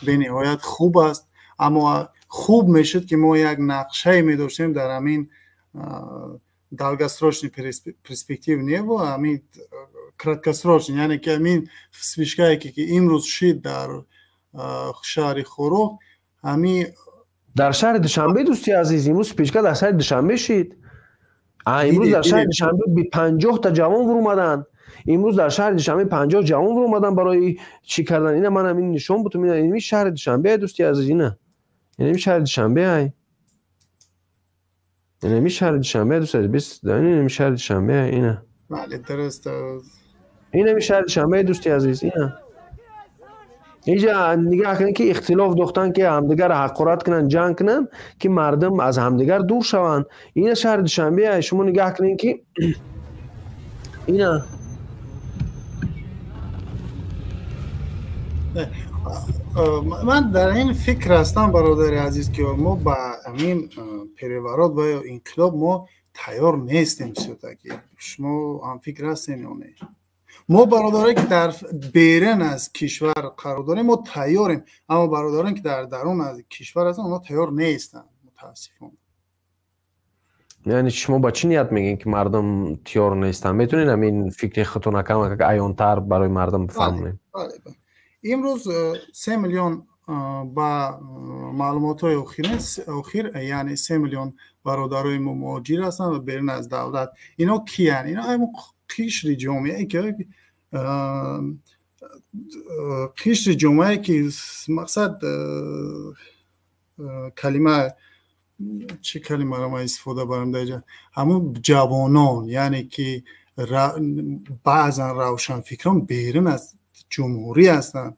бениҳоят хуб аст. Аммо хуб мешуд, ки мо як нақшае медоштем дар ҳамин долгосрочный перспектив, не ҳамин краткосрочный, яъне ки ҳамин вспышка е ки имрӯз шид дар шаҳри Хоруғ, ҳамин Дар шаҳри Душанбе, дӯсти азиз, имрӯз вспышка дар шаҳри Душанбе шид. Имрӯз дар шаҳри Душанбе 50-та ҷавон вуромаданд. Имрӯз дар шаҳри Душанбе 50 ҷавон вуромаданд барои чӣ кардан. Ина ман ҳамин нишон бутум. Ина ин шаҳри Душанбе, дӯсти азиз, ина ин шаҳри Душанбе ай. Ин шаҳри Душанбе, дӯсти азиз, бис ин шаҳри Душанбе, ина. Бале, дуруст. Ин шаҳри Душанбе, дӯсти азиз, ина. Инҷа нигоҳ кунед, ки ихтилоф дохтан, ки ҳамдигарро ҳақорат кунанд, ҷанг кунанд, ки мардум аз ҳамдигар дур шаванд. Ина шаҳри Душанбе, шумо нигоҳ кунед, ки ина. Ман дар ин фикр ҳастам, бародари азиз, ки мо ба ҳамин переворот ва ё инқилоб мо тайёр нестем всё-таки. Шумо ҳамфикр ҳастем ё не? Мо бародарое ки дар берун аз кишвар қарор дорем, мо тайёрем, аммо бародароне ки дар дарун аз кишвар ҳастанд, онҳо тайёр нестанд, мутаассифона. Яъне шумо ба чӣ ният мегӯед, ки мардум тайёр нестанд? Метавонед ҳамин фикри худтонро кам аёнтар барои мардум бифаҳмонед? Бале, имрӯз 3 миллион, ба маълумотҳои охир, яъне 3 миллион бародарои мо муҳоҷир ҳастанд ва берун аз давлат. Ино киянд? Ино ҳамон қишри ҷомеае ки мақсад калима, чӣ калимаро ман истифода барам дар инҷа, ҳамон ҷавонон, яъне ки баъзан равшанфикрон берун аз ҷумҳурӣ ҳастанд.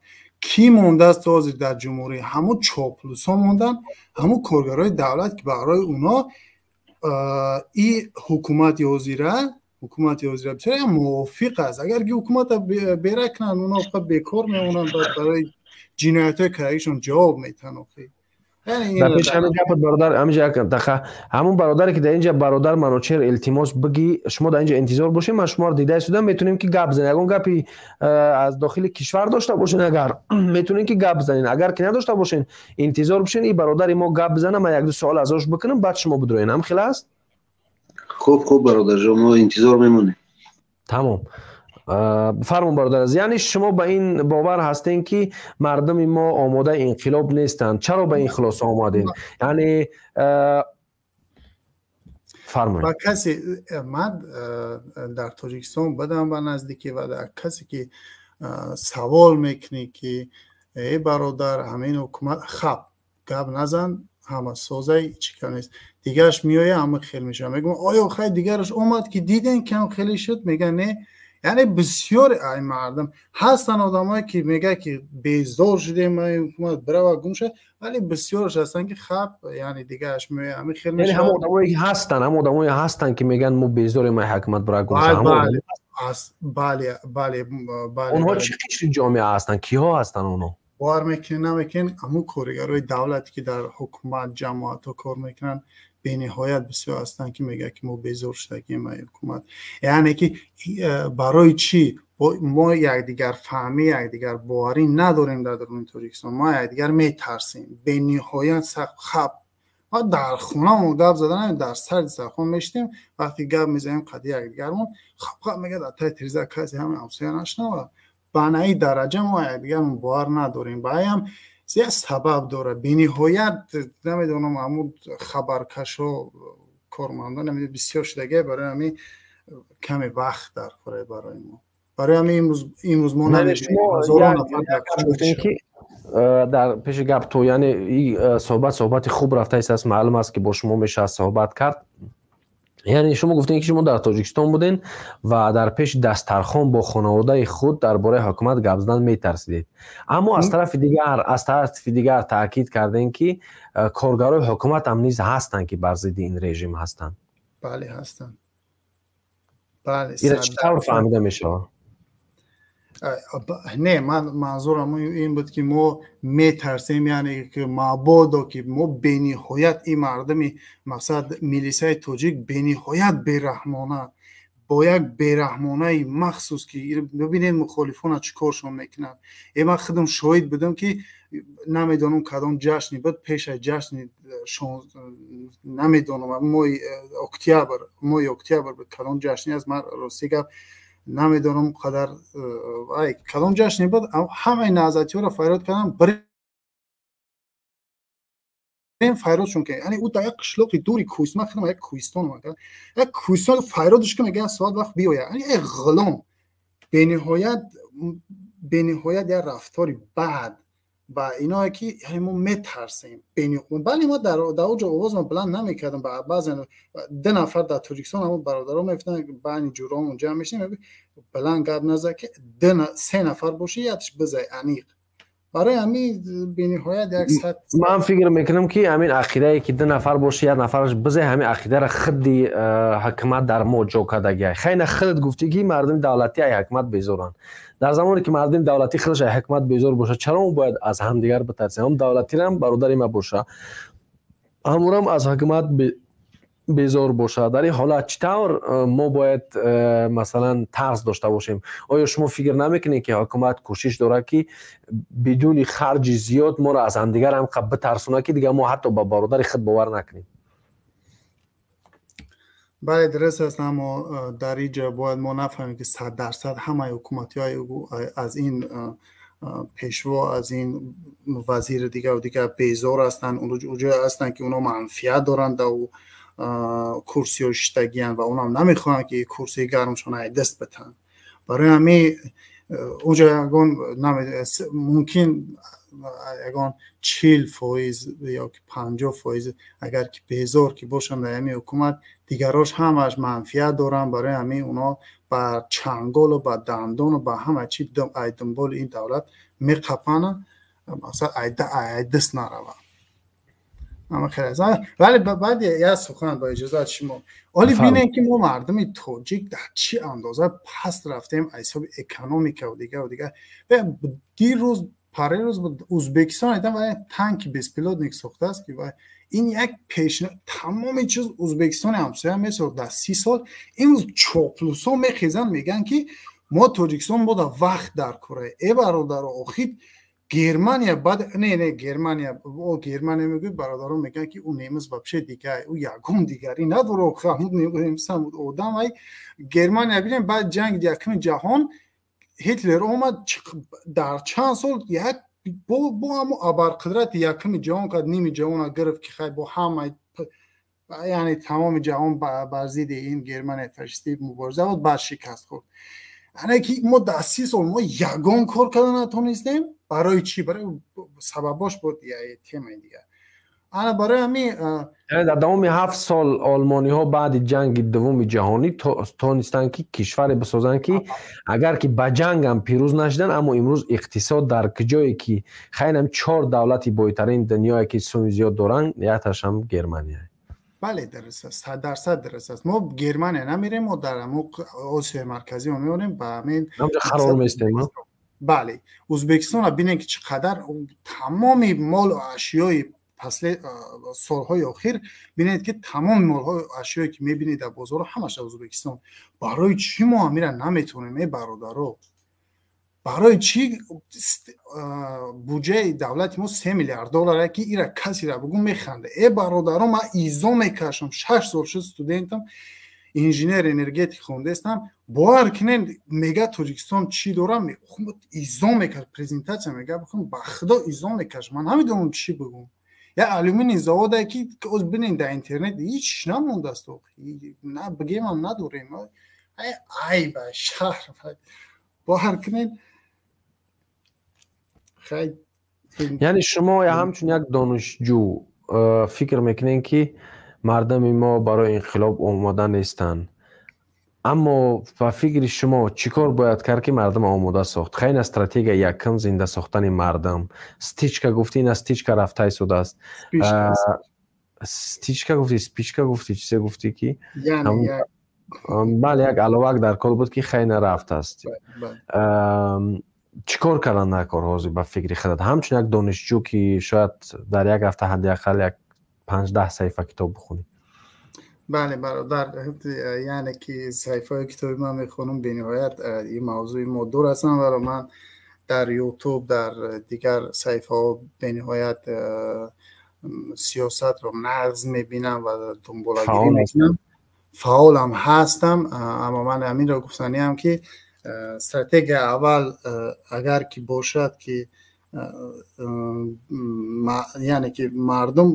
Кӣ мондааст то ҳозир дар ҷумҳурӣ? Ҳамон чоплусҳо монданд, ҳамон коргарои давлат, ки барои онҳо и ҳукумати ҳозира бисёр мувофиқ аст. Агар ки ҳукуматро бера кунанд, онҳо фақат бекор мемонанд, барои ҷиноятҳои кардагишон ҷавоб метаҳанд. Охир Дар пеши ҳамин гапат, бародар, ҳаминҷа як дақиқа, ҳамун бародаре ки дар инҷа, бародар Манучер, илтимос бигӣ, шумо дар инҷа интизор бошед, ман шуморо дида истодам, метавонем ки гап занем. Ягон гапи аз дохили кишвар дошта бошед, агар метавонем ки гап занем. Агар ки надошта бошед, интизор бошед, ин бародари мо гап бизана, ман як-ду суол аз ош бикунам, баъд шумо бидроен. Ҳам хел аст? Хуб, хуб, бародарҷон, мо интизор мемонем. Тамом. Фармон, бародар азиз, яъне шумо ба ин бовар ҳастем, ки мардуми мо омодаи инқилоб нестанд. Чаро ба ин хулоса омадем? Яъне фармоед. Ба касе ман дар Тоҷикистон будам ба наздикӣ ва дар касе ки савол мекунӣ, ки эй бародар, ҳамин ҳукумат хаб гап назан, ҳама созай, чӣ кам нест, дигараш меояд, ҳама хел мешавад. Мегӯям, оё хай дигараш омад, ки дидем, кам хеле шуд? Мегӯянд, не. Яъне бисёр ай мардум ҳастанд, одамое ки мегӯяд, ки безор шудем, ҳукумат бирава, гум шуд, вале бисёраш ҳастанд, ки хаб, яъне дигараш меояд, ҳамин хел мешавад. Ҳамон одамое ки ҳастанд, ҳамон одамое ҳастанд, ки мегӯянд мо безорем, ай ҳукумат бира, гум шуд. Бале, бале, бале. Онҳо чӣ қишри ҷомеа ҳастанд? Киҳо ҳастанд онҳо? Бовар мекунед, намекунед, ҳамун коригарои давлате ки дар ҳукумат, ҷамоатҳо кор мекунанд, бениҳоят бисёр ҳастанд, ки мегӯяд, ки мо безор шудагем аз ҳукумат. Яъне ки барои чӣ мо якдигарфаҳмӣ, якдигарбоварӣ надорем дар даруни Тоҷикистон? Мо якдигар метарсем бениҳоят сахт. Хаб Дар хонамон гап зада, дар сари дастархон мешитем, вақте гап мезанем қади якдигармон, хап мега дар таи тиреза касе ҳама ҳамсоя нашнава. Ба наи дараҷа мо якдигармон бовар надорем. Ба аям як сабаб дорад. Бениҳоят намедонам, ҳамун хабаркашо, кормандон бисёр шудагия, барои ҳамин каме вақт дар кора барои мо. Барои ҳамин имрӯз мо намедонем ки дар пеши гап ту, яъне суҳбат суҳбати хуб рафтааст, маълум аст ки бо шумо мешавад суҳбат кард. Яъне шумо гуфтем ки шумо дар Тоҷикистон буден ва дар пеши дастархон бо хонаводаи худ дар бораи ҳукумат гап задан метарсидед, аммо аз тарафи дигар таъкид кардем ки коргарои ҳукумат ҳам низ ҳастанд ки бар зидди ин режим ҳастанд. Бале, ҳастанд, бале. Ира чӣ тавр фаҳмида мешавад? Не, ман манзурам ин буд, ки мо метарсем, яъне ки мабодо ки мо бениҳоят ин мардуми, мақсад, милисаи тоҷик бениҳоят бераҳмона, бо як бераҳмонаи махсус, ки бибинед мухолифона чӣ коршон мекунанд. Ман худам шоҳид будам, ки намедонам кадом ҷашне буд, пеш аз ҷашни, намедонам, моҳи октябр буд, кадом ҷашне аст, ман рости гап намедонам қадар, ай кадом ҷашне буд, ҳамаи наҳзатиҳоро фарёд кардам, бирем, фарёдшон кардем. Яъне ӯ дар як қишлоқи дури кӯҳистон, ман худам як кӯҳистон омадам, як кӯҳистон фарёдш ки мегӯяд соат вақт биёяд. Яъне як ғулом, бениҳоят, бениҳоят як рафтори бад ба иное ки, яъне мо метарсем. Бале, мо дар оҷо овозмо баланд намекардам. Баъзан ду нафар дар Тоҷикистон ҳамон бародаро мефтанд, байни ҷураомон ҷамъ мешинем, баланд гап назад, ки се нафар бошӣ, якш бизай аниқ. Барои ҳамин бениҳоят як сат Ман фикр мекунам, ки ҳамин ақидае ки ду нафар боши, як нафараш бизай, ҳамин ақидаро худди ҳукумат дар мо ҷо кардагиай. Хайна худат гуфтӣ, ки мардуми давлатӣ ай ҳукумат безоранд. Дар замоне ки мардуми давлатӣ худаш ай ҳукумат безор бошад, чаро мо бояд аз ҳамдигар битарсем? Ҳам давлатирам бародари ма боша, ҳамурам аз ҳукумат безор бошад, дар ин ҳолат чӣ тавр мо бояд масалан тарс дошта бошем? Оё шумо фикр намекунед, ки ҳукумат кӯшиш дорад, ки бидуни харҷи зиёд моро аз ҳамдигар ҳам битарсонад, ки дигар мо ҳатто ба бародари худ бовар накунем? Бале, дуруст аст, аммо дар ин ҷо бояд мо нафаҳмем, ки 100% ҳамаи ҳукуматиҳои аз ин пешво, аз ин вазири дигару дигар безор ҳастанд. Уҷое ҳастанд, ки онҳо манфиат доранд, дар курсиҳо шиштагиянд ва онам намехоҳанд, ки курсии гармшон ай даст битанд. Барои ҳамин унҷо ягон мумкин ягон 40% ё 50% агар ки безор ки бошанд дар ҳамин ҳукумат, дигарош ҳамааш манфиат доранд. Барои ҳамин онҳо ба чанголу ба дандону ба ҳама чи ай дунболи ин давлат меқапананд, мақсад, ай даст нараванд. Вале баъд як сухан бо иҷозат шумо. Оли бинем, ки мо мардуми тоҷик дар чӣ андоза паст рафтем аз ҳисоби экономикаву дигару дигар. Дирӯз, парирӯз Узбекистон дидам, танки беспилотник сохтааст, ки ин як пеш тамоми чиз Узбекистони ҳамсоя месохт дар 30 сол. Имрӯз чоплусҳо мехезанд, мегӯянд, ки мо Тоҷикистон бода вақт дар кора. Э бародаро, охир Германия баъд не, Германия, о Германия мегӯй, бародарон мегӯянд, ки ӯ немис вообще дигар, ӯ ягон дигарӣ надора. Немисам одам ай. Германия бинем, баъд ҷанги якуми ҷаҳон Ҳитлер омад, дар чанд сол як бо ҳамо абарқудрати якуми ҷаҳон кард, ними ҷаҳона гирифт, ки хай бо ҳама, яъне тамоми ҷаҳон бар зидди ин Германияи фашистӣ мубориза буд, баъд шикаст хӯрд. Яъне ки мо дар 30 сол мо ягон кор карда натонистем. Барои чӣ? Барои сабабош буд темаи дигар. Ана барои ҳамин Яъне дар давоми 7 сол олмониҳо баъди ҷанги дуввуми ҷаҳонӣ тонистанд, ки кишваре бисозанд, ки агар ки ба ҷангам пирӯз нашуданд, аммо имрӯз иқтисод дар куҷое ки хайнам чор давлати бойтарин дунёе ки суми зиёд доранд, якташам Германия. Бале, дуруст аст, 100% дуруст аст. Мо Германия намерем, мо дар ҳамо Осиёи Марказӣ мо меорем ба ҳамин қарор местем. Бале, Ӯзбекистонро бинем, ки чӣ қадар тамоми молу ашёи солҳои охир, бинед, ки тамоми молҳои ашёе ки мебинед дар бозорро, ҳамаш аз Ӯзбекистон. Барои чӣ мо ҳамира наметавонем, э бародаро? Барои чӣ буҷаи давлати мо 3 миллиард доллар, ки ира касира бугӯ, механда. Э, бародаро, ман изо мекашам, 6 сол шуд студентам, инженер энергетик хондестам. Бовар кунен, мега Тоҷикистон чӣ дорам, изо мекаш, презентация мега бихон, ба худо изо мекаш, ман намедонам чӣ бигӯм. Я алюминий заводае ки оз бинен дар интернет, ҳеч намондааст, на бигемам надорем. Айба, шаҳр, бовар кунен. Яъне шумо ҳамчун як донишҷӯ фикр мекунед, ки мардами мо барои инқилоб омода нестанд. Аммо ба фикри шумо, чӣ кор бояд кард, ки мардум омода сохт? Хайна, стратегия якум зинда сохтани мардум. Стичка гуфти, ина стичка рафта истодааст. Стичка гуфти, спичка гуфти, чизе гуфтӣ, ки бале, як аловак дар кор буд, ки хайна рафтааст. Чӣ кор кардан дар кор ҳозир, ба фикри худат, ҳамчун як донишҷӯ, ки шояд дар як ҳафта ҳадди ақал як 5-10 саҳифа китоб бихонӣ? Бале, бародар, яъне ки саҳифаҳои китоби ман мехонам, бениҳоят ин мавзӯи мо дур ҳастанд, вале ман дар Ютуб, дар дигар саҳифаҳо бениҳоят сиёсатро нағз мебинам ва дунболагирӣ мекунам, фаъолам ҳастам. Аммо ман ҳаминро гуфтаниам, ки стратегия аввал агар ки бошад, ки яъне ки мардум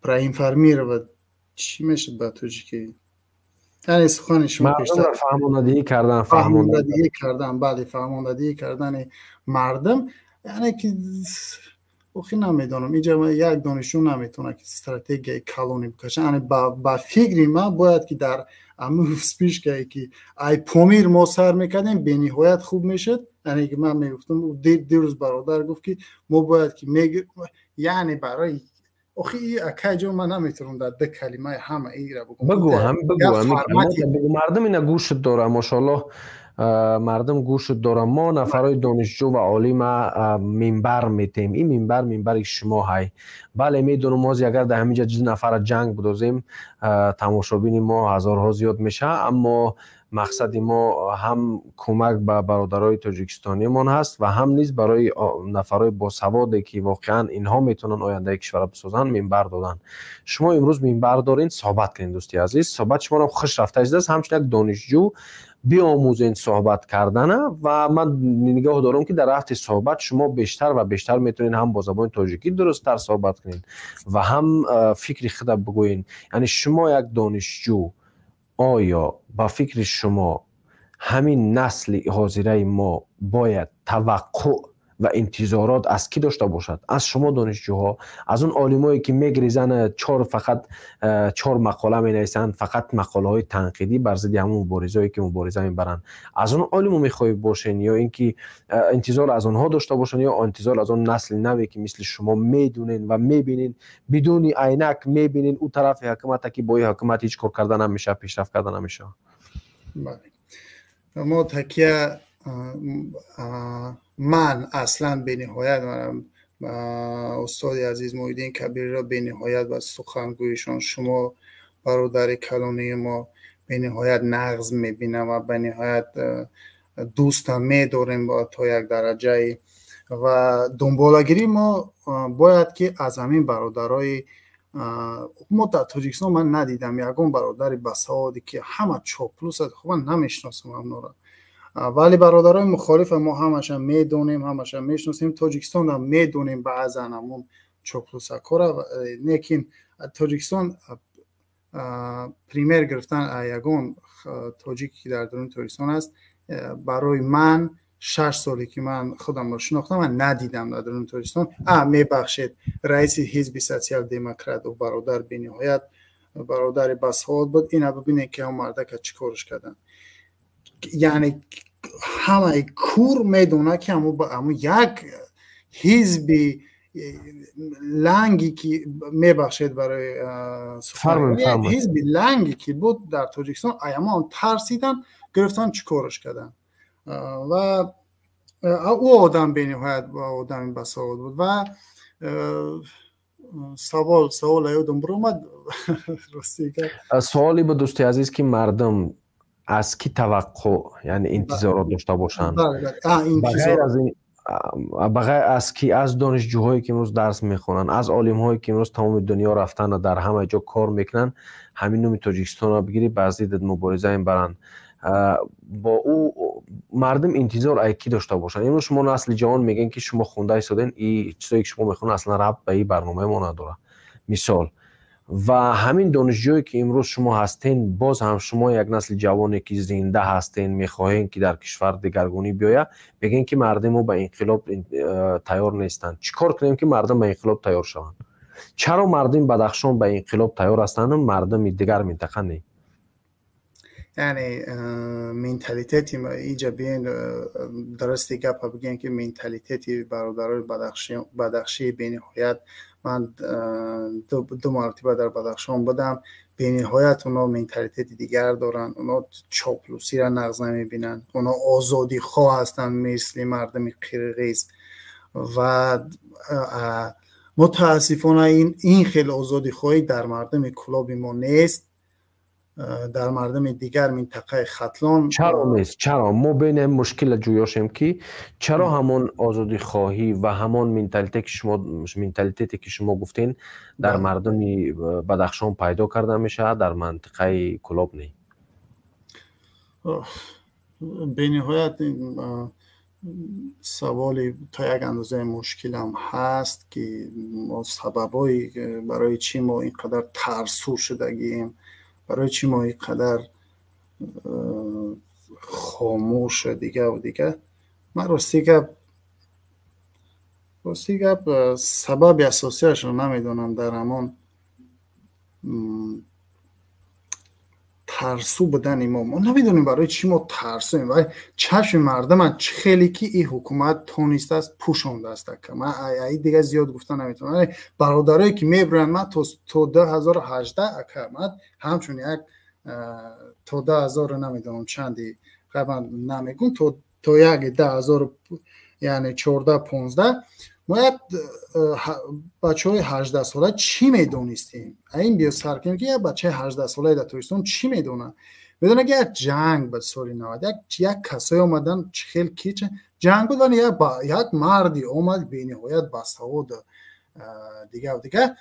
проинформировать, чӣ мешуд ба тоҷикӣ, яъне сухани шумо? Фаҳмондадиҳӣ кардан. Фаҳмондадиҳӣ кардан, бале, фаҳмондадиҳӣ кардани мардум. Яъне ки охи намедонам, инҷа як донишҷӯ наметавонад ки стратегияи калоне бикашад. Яъне ба фикри ман, бояд ки дар ҳамун вспышкае ки ай Помир мо сар мекардем, бениҳоят хуб мешуд. Яъне ки ман мегуфтам, дирӯз бародар гуфт, ки мо бояд ки, яъне барои охи акайҷо ман наметавонам дар ду калимаи ҳама ира бугӯ. Бигӯ, мардум ина гӯшт дора, мошоаллоҳ, мардум гӯшт дора. Мо нафарои донишҷӯ ва олима минбар метем. Ин минбар минбари шумо ҳай. Бале, медонам, ҳозир агар дар ҳаминҷа ду нафара ҷанг будозем, тамошобини мо ҳазорҳо зиёд мешавад. Аммо мақсади мо ҳам кӯмак ба бародарои тоҷикистониямон ҳаст ва ҳам низ барои нафарои босаводе, ки воқеан инҳо метавонанд ояндаи кишварро бисозанд, минбар додан. Шумо имрӯз минбар доред, суҳбат кунед, дӯсти азиз. Суҳбат шуморо хуш рафта истодааст. Ҳамчун як донишҷӯ биомӯзед суҳбат кардана ва ман нигоҳ дорам, ки дар рафти суҳбат шумо бештар ва бештар метавонед ҳам бо забони тоҷикӣ дурусттар суҳбат кунед ва ҳам фикри худа бигӯед. Яъне шумо як донишҷӯ, оё ба фикри шумо ҳамин насли ҳозираи мо бояд таваққӯъ ва интизорот аз кӣ дошта бошад? Аз шумо донишҷӯҳо, аз он олимое, ки мегрезанд, чор фақат чор мақола менависанд, фақат мақолаҳои танқидӣ бар зидди ҳамон муборизое, ки мубориза мебаранд, аз он олимо мехоҳӣ бошен ё ин ки интизор аз онҳо дошта бошанд, ё интизор аз он насли наве, ки мисли шумо медунен ва мебинен, бидуни айнак мебинен ӯ тарафи ҳукумата, ки бо ин ҳукумат ҳеҷ кор карда намешавад, пешрафт карда намешавад? Мо такя, ман аслан бениҳоят устоди азиз Муҳиддин Кабириро бениҳоят ба сухангӯишон, шумо бародари калонии мо, бениҳоят нағз мебинам ва бениҳоят дӯстам медорем то як дараҷае. Ва дунболагирӣ мо бояд ки аз ҳамин бародарои мо дар Тоҷикистон. Ман надидам ягон бародари басаводе, ки ҳама чоплус аст. Хуб, ман намешиносам ҳамнора, вале бародарои мухолифа мо ҳамаша медонем, ҳамаша мешиносем. Тоҷикистонам медонем баъзан ҳамон чоплусакора. Лекин Тоҷикистон пример гирифтан ягон тоҷик, ки дар даруни Тоҷикистон аст, барои ман 6 соле ки ман худамро шинохтам, ман надидам дар даруни Тоҷикистон. А, мебахшед, раиси ҳизби социал демократ, ӯ бародар бениҳоят бародари басавод буд. Ина бибинед, ки ҳам мардака чӣ корш карданд. Яъне ҳамаи кур медонад, ки ҳамун як ҳизби ланги, ки мебахшед барои ҳизби ланги, ки буд дар Тоҷикистон, аямон тарсидан, гирифтан, чӣ корш карданд. Ва ӯ одам бениҳоят одами басавод буд. Ва савол ёдам биромад, рости. Суоле буд, дӯсти азиз, ки мардум Аз кӣ таваққӯъ, яъне интизорот дошта бошанд? Ба ғайр аз ин, ба ғайр аз ки, аз донишҷӯҳое ки имрӯз дарс мехонанд, аз олимҳое ки имрӯз тамоми дунё рафтанд ва дар ҳама ҷо кор мекунанд, ҳамин номи Тоҷикистонро бигирӣ, бар зиддат мубориза мебаранд, бо ӯ мардум интизор ай кӣ дошта бошанд? Имрӯз шумо насли ҷавон мегӯен, ки шумо хонда истоден, и чизое ки шумо мехонед, аслан рабт ба ин барномаи мо надорад, мисол. Ва ҳамин донишҷӯе ки имрӯз шумо ҳастен, боз ҳам шумо як насли ҷавоне ки зинда ҳастен, мехоҳем ки дар кишвар дигаргунӣ биёяд, мегӯем ки мардуми мо ба инқилоб тайёр нестанд. Чӣ кор кунем, ки мардум ба инқилоб тайёр шаванд? Чаро мардуми Бадахшон ба инқилоб тайёр ҳастанду мардуми дигар минтақа не? Яъне менталитети иҷа биен, дурусти гапа бигӯем, ки менталитети бародарои бадахшӣ бениҳоят, ман ду маротиба дар Бадахшон будам, бениҳоят оно менталитети дигар доранд. Оно чоплусиро нағз намебинанд, оно озодихоҳ ҳастанд, мисли мардуми қирғиз. Ва мутаассифона ин хел озодихоҳӣ дар мардуми Кӯлоби мо нест, дар мардуми дигар минтақаи Хатлон. Чаро нест? Чаро мо бинем, мушкила ҷӯёшем, ки чаро ҳамон озодихоҳӣ ва ҳамон менталитете ки шумо гуфтен, дар мардуми Бадахшон пайдо карда мешавад, дар мантиқаи Кӯлоб не? Бениҳоят саволи то як андозаи мушкилам ҳаст, ки мо сабабҳои барои чӣ мо ин қадар тарсу шудагием, барои чӣ мо ин қадар хомӯш, дигаву дигар. Ман рости гап сабаби асосиашро намедонам. Дар ҳамон тарсу будани мо намедонем, барои чӣ мо тарсуем. Вале чашми мардуман чӣ хеле ки ин ҳукумат тонистааст, пӯшондааст. Ака, ман аи дигар зиёд гуфта наметавонам, вале бародарое ки мебуранд, ман то 2018, ака, ман ҳамчун як то 2000 намедонам чанди, ман намегум, то як 2000, яъне 14, 15, мо як бачаҳои 18-сола чӣ медонистем? Ин биё сар кунем, ки як бачаи 18-солаи дар Тоҷикистон чӣ медонад? Медонад, ки як ҷанг буд соли 91, як касое омадан, чӣ хел ки ҷанг буд, вале як марде омад, бениҳоят басавод, дигар дигар,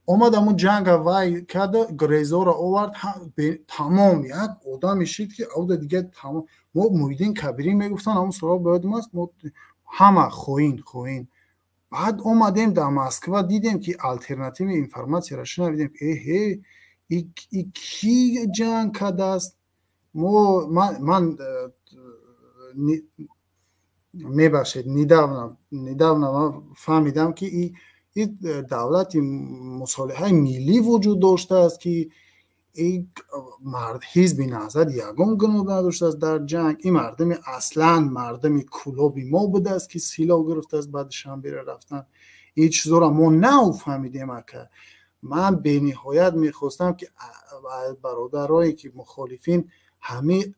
омад, ҳамун ҷанга вай карда, грезоро овард, тамом, як одаме шид, ки уда дигар тамом. Мо Муҳиддин Кабирӣ мегуфтанд, ҳамун солҳо ба ёдам аст, мо ҳама хоин, хоин. Баъд омадем дар Москва, дидем, ки альтернативный информация ро шунавидем, эҳе, и кӣ ҷанг кардааст? Мо ман, мебахшед, недавно ман фаҳмидам, ки и давлати мусолиҳаи миллӣ вуҷуд доштааст, ки ҳизби Наҳзат ягон гуноҳ надоштааст дар ҷанг. Ин мардуми, аслан мардуми Кӯлоби мо будааст, ки силоҳ гирифтааст, ба Душанбера рафтан. Ин чизоро мо нав фаҳмидем, ака. Ман бениҳоят мехостам, ки бародарое ки мухолифин, ҳамин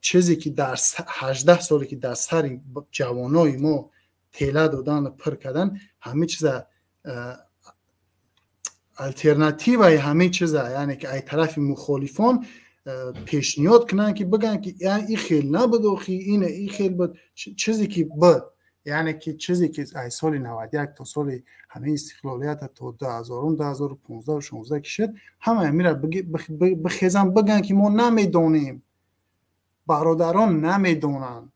чизе ки дар 18 соле ки дар сари ҷавонои мо тела додану пир кардан, ҳамин чиза, алтернативаи ҳамин чиза, яъне ки ай тарафи мухолифон пешниҳод кунанд, ки бигӯянд, ки ин хел набуд, охи ин хел буд, чизе ки буд, яъне ки чизе ки аз соли 91 то соли ҳамин истиқлолията, то 2000-ум, 2015, 16 ки шуд, ҳама ҳамира бихезанд, бигӯянд, ки мо намедонем, бародарон намедонанд.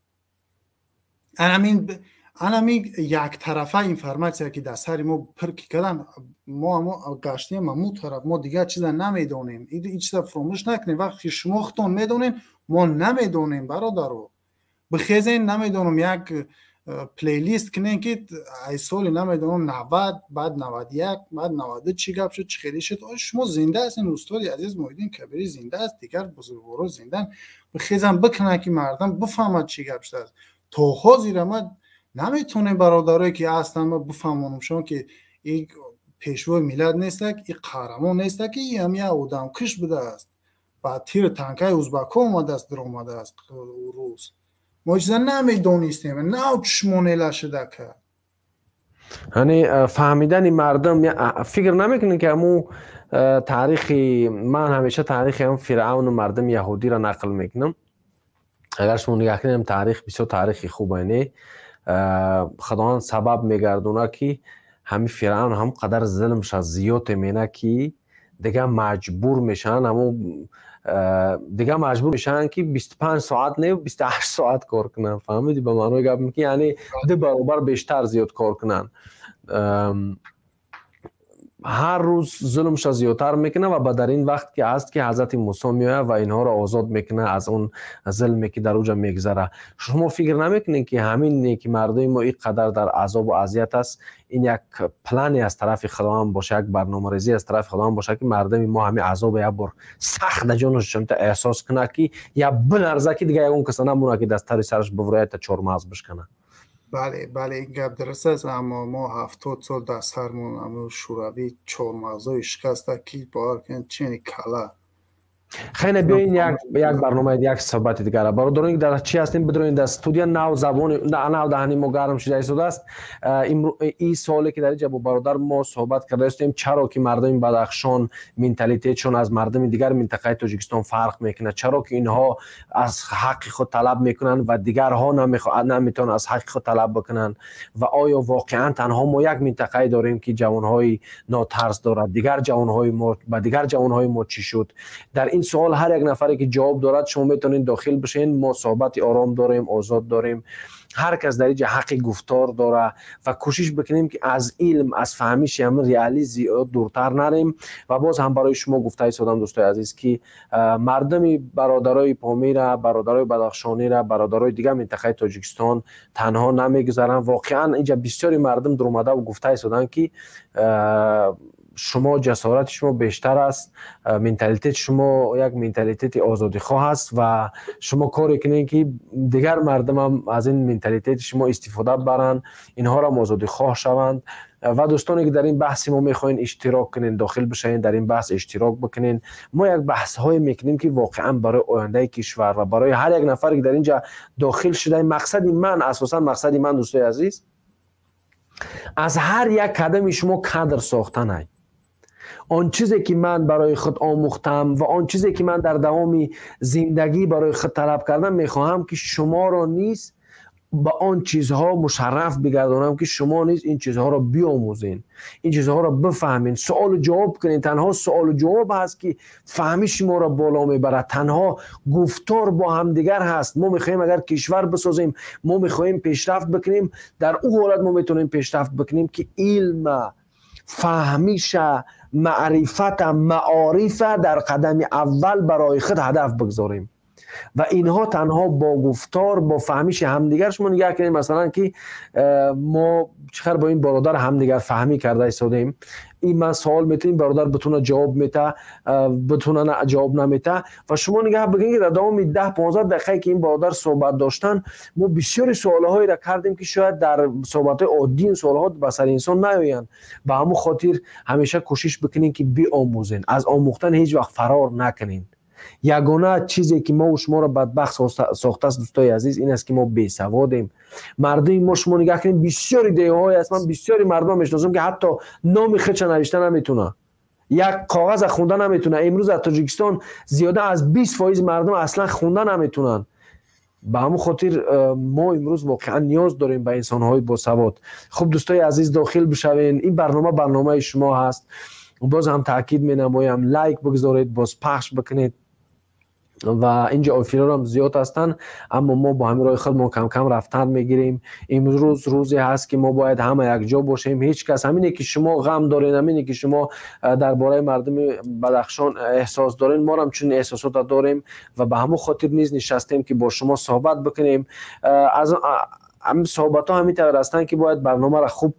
Анамин яктарафа информация, ки дар сари мо пир ки кардан, мо ҳамо гаштем ҳамун тараф, мо дигар чиза намедонем. Ин чиза фуромӯш накунем. Вақте ки шумо худтон медонем, мо намедонем, бародаро, бихезен, намедонам, як плейлист кунем, ки ай соли, намедонам, 90, баъд 91, баъд 92 чӣ гап шуд, чӣ хеле шуд. Шумо зинда ҳастен, устоди азиз Муҳиддин Кабирӣ зинда аст, дигар бузургворо зиндаанд. Бихезан, бикунанд, ки мардум бифаҳмад, чӣ гап шудааст. То ҳозира ма наметавонем, бародарое ки ҳастанд, ма бифаҳмонам шумо, ки ин пешвои миллат нестак, ин қаҳрамон нестак, ки ин ҳам як одамкуш будааст, ба тиру танкаи узбакҳо омадааст, даромадааст рӯз. Мо чиза намедонистем, нав чишмонела шуда кард. Яъне фаҳмидани мардум, фикр намекунед, ки ҳамун таърихи, ман ҳамеша таърихи ҳам Фиръавну мардуми яҳудиро нақл мекунам. Агар шумо нигаҳ кунем, таърих бисёр таърихи хуба, не? Худованд сабаб мегардонад, ки ҳамин Фиръавн ҳам қадар зулмша зиёде мена, ки дигар маҷбур мешаванд, ҳамун дигар маҷбур мешаванд, ки 25 соат не, 28 соат кор кунанд. Фаҳмидӣ, ба маънои гап, ки яъне ду баробар бештар зиёд кор кунанд. Ҳар рӯз зулмша зиёдтар мекунад ва ба дар ин вақт ки ҳаст, ки ҳазрати Мусо меояд ва инҳоро озод мекунад аз он зулме, ки дар уҷа мегузарад. Шумо фикр намекунед, ки ҳамине, ки мардуми мо ин қадар дар азобу азият аст, ин як плане аз тарафи Худованд боша, як барномарезӣ аз тарафи Худованд боша, ки мардуми мо ҳамин азобо як бор сахт дар ҷонаш эҳсос кунад, ки я биларза, ки дигар ягон каса намонад, ки дастари сараш буврояд та чормағз бишканад? Бале, бале, ин гап дуруст аст, аммо мо 70 сол дар сармон ҳамун шӯравӣ чормағзҳои шикаста, ки бовар кунед, чени кала. Хеле биёин, як барнома, як суҳбати дигар. Бародарон, дар чӣ ҳастем, бидроин дар студия. Нав забони нав даҳани мо гарм шуда истодааст. Ин суоле, ки дар инҷа бо бародар мо суҳбат карда истем, чаро ки мардуми Бадахшон менталитетшон аз мардуми дигар минтақаи Тоҷикистон фарқ мекунад, чаро ки инҳо аз ҳаққи худ талаб мекунанд ва дигарҳо наметавонанд аз ҳаққи худ талаб бикунанд, ва оё воқеан танҳо мо як минтақае дорем, ки ҷавонҳои нотарс дорад? Дигар ҷавонҳои мо, ба дигар ҷавонҳои мо чӣ шуд? Дар ин суол ҳар як нафаре, ки ҷавоб дорад, шумо метавонед дохил бишед. Мо суҳбати ором дорем, озод дорем, ҳар кас дар инҷа ҳаққи гуфтор дора ва кӯшиш бикунем, ки аз илм, аз фаҳмиши ҳамин реалӣ зиёд дуртар нарем. Ва боз ҳам барои шумо гуфта истодам, дӯстои азиз, ки мардуми бародарои Помира, бародарои Бадахшонира, бародарои дигар минтақаи Тоҷикистон танҳо намегузаранд. Воқеан, инҷа бисёри мардум дуромадаву гуфта истоданд, ки шумо ҷасорати шумо бештар аст, менталитети шумо як менталитети озодихоҳ аст ва шумо коре кунед, ки дигар мардумам аз ин менталитети шумо истифода баранд, инҳоам озодихоҳ шаванд. Ва дӯстоне, ки дар ин баҳси мо мехоҳед иштирок кунед, дохил бишавед, дар ин баҳс иштирок бикунед. Мо як баҳсҳое мекунем, ки воқеан барои ояндаи кишвар ва барои ҳар як нафаре, ки дар инҷа дохил шуда. Мақсади ман, асосан мақсади ман, дӯстои азиз, аз ҳар як қадами шумо кадр сохтанай. Он чизе, ки ман барои худ омӯхтам ва он чизе, ки ман дар давоми зиндагӣ барои худ талаб кардам, мехоҳам, ки шуморо низ ба он чизҳо мушарраф бигардонам, ки шумо низ ин чизҳоро биомӯзен, ин чизҳоро бифаҳмед, суолу ҷавоб кунед. Танҳо суолу ҷавоб ҳаст, ки фаҳми шуморо боло мебарад, танҳо гуфтор бо ҳамдигар ҳаст. Мо мехоҳем, агар кишвар бисозем, мо мехоҳем пешрафт бикунем, дар ӯ ҳолат мо метавонем пешрафт бикунем, ки илма, фаҳмиша, маърифата, маорифа дар қадами аввал барои худ ҳадаф бигзорем ва инҳо танҳо бо гуфтор, бо фаҳмиши ҳамдигар. Шумо нигаҳ кунед, масалан, ки мо чӣ қадр бо ин бародар ҳамдигар фаҳмӣ карда истодем. Ин ман суол метавонем, бародар битона ҷавоб мета, битона ҷавоб намета. Ва шумо нигаҳ бикунед, ки дар давоми 10-15 дақиқае, ки ин бародар суҳбат доштанд, мо бисёри суолҳоеро кардем, ки шояд дар суҳбатҳои оддӣ ин суолҳо ба сари инсон наоянд. Ба ҳамон хотир ҳамеша кӯшиш бикунед, ки биомӯзед, аз омӯхтан ҳеҷ вақт фарор накунед. Ягона чизе, ки мову шуморо бадбахт сохтааст, дӯстои азиз, ин аст, ки мо бесаводем. Мардуми мо, шумо нигаҳ кунед, бисёри деҳаҳое аст, ман бисёри мардумро мешиносам, ки ҳатто номи худша навишта наметавонад, як коғаза хонда наметавонад. Имрӯз дар Тоҷикистон зиёда аз 20% мардум аслан хонда наметавонанд. Ба ҳамон хотир мо имрӯз воқеан ниёз дорем ба инсонҳои босавод. Хуб, дӯстои азиз, дохил бишавед, ин барнома барномаи шумо ҳаст. Боз ҳам таъкид менамоям, лайк бигзоред, боз пахш бикунед. Ва инҷо офирорам зиёд ҳастанд, аммо мо бо ҳамин роҳи худмон камкам рафтан мегирем. Имрӯз рӯзе ҳаст, ки мо бояд ҳама якҷо бошем. Ҳеҷ кас, ҳамине ки шумо ғам доред, ҳамине ки шумо дар бораи мардуми Бадахшон эҳсос доред, моам чунин эҳсосота дорем ва ба ҳамон хотир низ нишастем, ки бо шумо суҳбат бикунем. Аз ҳамин суҳбатҳо ҳамин тавр ҳастанд, ки бояд барномаро хуб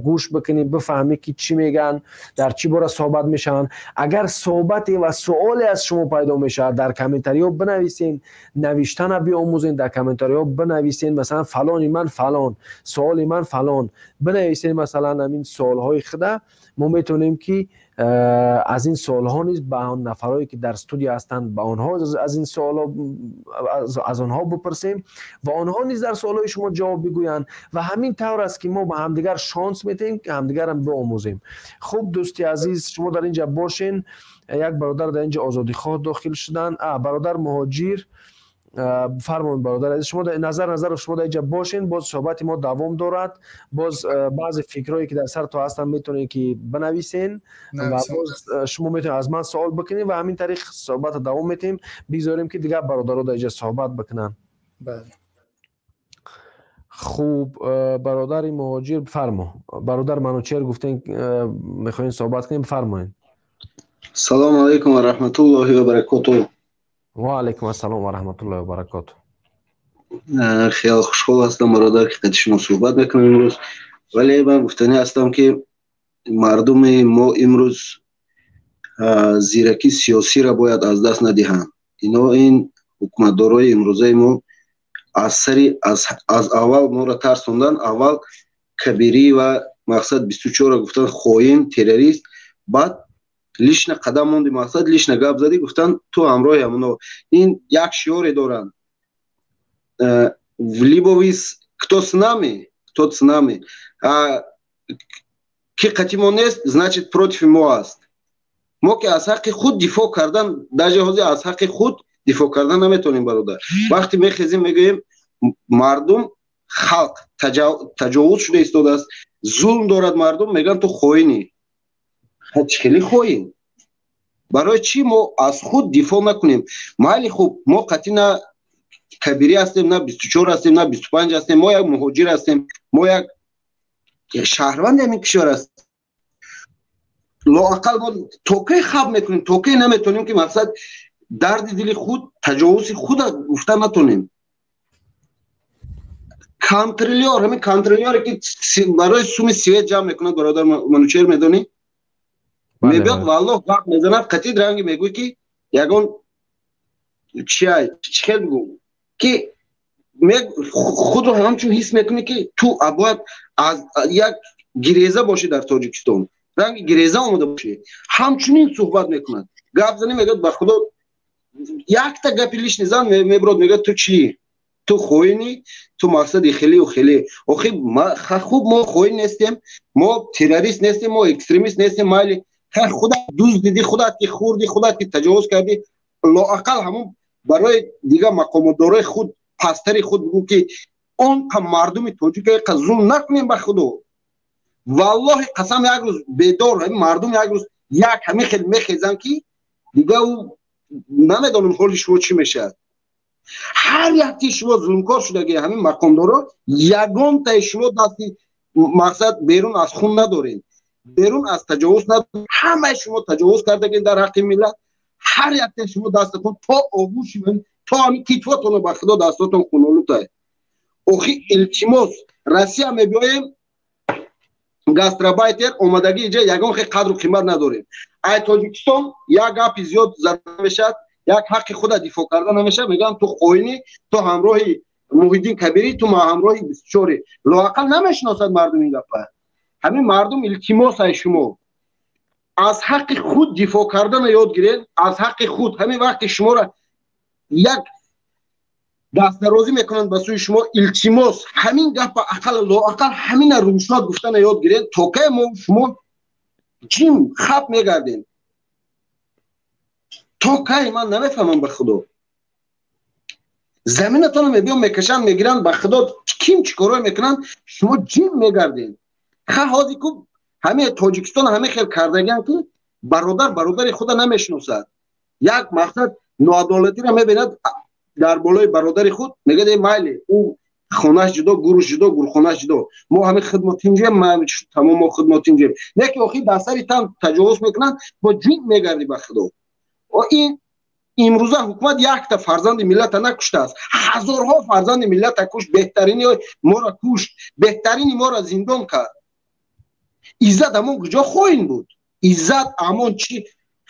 гӯш бикунӣ, бифаҳмӣ, ки чӣ мегӯянд, дар чӣ бора суҳбат мешаванд. Агар суҳбате ва суоле аз шумо пайдо мешавад, дар комментариҳо бинависен. Навиштана биомӯзен, дар комментариҳо бинависен, масалан, фалони ман фалон, суоли ман фалон бинависен, масалан, ҳамин суолҳои худа мо метавонем, ки Аз ин саволҳо низ ба он нафарҳое ки дар студия ҳастанд, ба онҳо аз ин саволҳо аз онҳо бипурсем ва онҳо низ дар саволҳои шумо ҷавоб бигӯянд. Ва ҳамин тавр аст ки мо ба ҳамдигар шанс медиҳем ки ҳамдигарам биомӯзем. Хуб, дӯсти азиз, шумо дар инҷа бошен. Як бародар дар инҷа озодихоҳ дохил шуданд. Бародар муҳоҷир, фармон, бародар азиз, шумо назар назар шумо дар инҷа бошен. Боз суҳбати мо давом дорад. Боз баъзе фикрҳое ки дар сар то ҳастанд, метавонед ки бинависен ва боз шумо метавонед аз ман савол бикунед ва ҳамин тариқ суҳбатро давом медиҳем. Бигзорем ки дигар бародаро дар инҷа суҳбат бикунанд. Хуб, бародари муҳоҷир, фармо. Бародар Манучер, гуфтен мехоҳем суҳбат кунем, фармоед. Салому алайкум ва раҳматуллоҳи ва баракотуҳ. Ва алайкум ассалом ва раҳматуллоҳи ва баракотуҳ. Хеле хушҳол ҳастам, бародар, ки қати шумо суҳбат мекунам имрӯз. Вале ман гуфтанӣ ҳастам, ки мардуми мо имрӯз зиракии сиёсиро бояд аз даст надиҳанд. Ино ин ҳукуматдорои имрӯзаи мо аз сари аз аввал моро тарсондан. Аввал Кабирӣ ва мақсад 24-ро гуфтан хоин, террорист. Баъд лично қадам монди, мақсад лично гап задӣ, гуфтан ту ҳамроҳи ҳамоно. Ин як шиоре доранд: либо вы кто с нами, тот с нами, а ки қати мо нест, значит против мо аст. Мо ки аз ҳаққи худ дифоъ кардан, даже ҳозир аз ҳаққи худ дифоъ кардан наметавонем, бародар. Вақте мехезем, мегӯем мардум, халқ таҷовуз шуда истодааст, зулм дорад мардум, мегӯянд ту хоинӣ. Хеле хоин. Барои чӣ мо аз худ дифоъ накунем? Майли, хуб, мо қатъи на Кабирӣ ҳастем, на 24 ҳастем, на 25 ҳастем. Мо як муҳоҷир ҳастем, мо як шаҳрванди ҳамин кишвар ҳастем. Лоақал мо то кай хаб мекунем? То кай наметавонем ки мақсад дарди дили худ, таҷовузи худа гуфта натонем? Контролёр, ҳамин контролёре ки барои суми свет ҷамъ мекунад, бародар Манучер, медонӣ, мебиёд, валлоҳ, гап мезанад қатид ранги мегӯй ки ягон чиай, чӣ хел бигӯм, ки худро ҳамчун ҳис мекунӣ, ки ту бояд аз як гиреза бошӣ дар Тоҷикистон, ранги гиреза омода бошӣ. Ҳамчунин суҳбат мекунад. Гап занӣ, мегӯяд, ба худо, якта гапи лишний зан, мебирод, мегӯяд ту чӣ, ту хоинӣ, ту мақсади хелию хеле. Охи хуб, мо хоин нестем, мо террорист нестем, мо экстремист нестем. Майли, худат дуз дидӣ, худат ки хӯрдӣ, худат ки таҷовуз кардӣ, лоақал ҳамун барои дигар мақомотдорои худ, пасттари худ бигӯ, ки он қа мардуми тоҷика қа зулм накунем. Ба худо, валлоҳи қасам, як рӯз бедор ҳамин мардум як рӯз як ҳамин хел мехезанд, ки дига ӯ намедонам ҳоли шумо чӣ мешавад. Ҳар якти шумо зулмкор шудаги. Ҳамин мақомдоро ягонтаи шумо дасти мақсад берун аз хун надоред, берун аз таҷовуз надоред. Ҳамаи шумо таҷовуз кардагин дар ҳаққи миллат. Ҳар яктаи шумо дасти хун то оғӯши, то ҳамин китфотонро, ба худо, дастотон хунолутай. Охи, илтимос, Россия мебиёем, гастарбайтер омадагӣ, иҷа ягон хел қадру қимат надорем. Ай Тоҷикистон як гапи зиёд зада мешавад, як ҳаққи худа дифоъ карда намешавад, мегӯянд ту хоинӣ, ту ҳамроҳи Муҳиддин Кабирӣ, ту ҳамроҳи 24-ӣ. Лоақал намешиносад мардум ин гапа. Ҳамин мардум, илтимос, ай шумо аз ҳаққи худ дифоъ кардана ёд гиред, аз ҳаққи худ. Ҳамин вақти шуморо як дастдарозӣ мекунанд ба сӯи шумо, илтимос, ҳамин гапа ақал, лоақал ҳамина рӯшнод гуфтана ёд гиред. То кай мо шумо ҷим хаб мегардем? То кай? Ман намефаҳмам, ба худо. Заминатонро мебиён, мекашанд, мегиранд. Ба худо, ким чӣ корое мекунанд, шумо ҷим мегардед. Ха, ҳозир ку ҳамин Тоҷикистон ҳамин хел кардагиам, ки бародар бародари худа намешиносад. Як мақсад ноадолатиро мебинад дар болои бародари худ, мегӯяд: э, майли, ӯ хонаш ҷудо, гурӯш ҷудо, гурхонаш ҷудо, мо ҳамин худ мо тинҷем, тамом, мо худ мо тинҷем. Не ки охи дар сари тан таҷовуз мекунанд, бо ҷим мегардӣ. Ба худо, ин имрӯза ҳукумат якта фарзанди миллата накуштааст, ҳазорҳо фарзанди миллата кушт. Беҳтарини моро кушт, беҳтарини моро зиндон кард. Иззат Амон куҷо хоин буд? Иззат Амон чи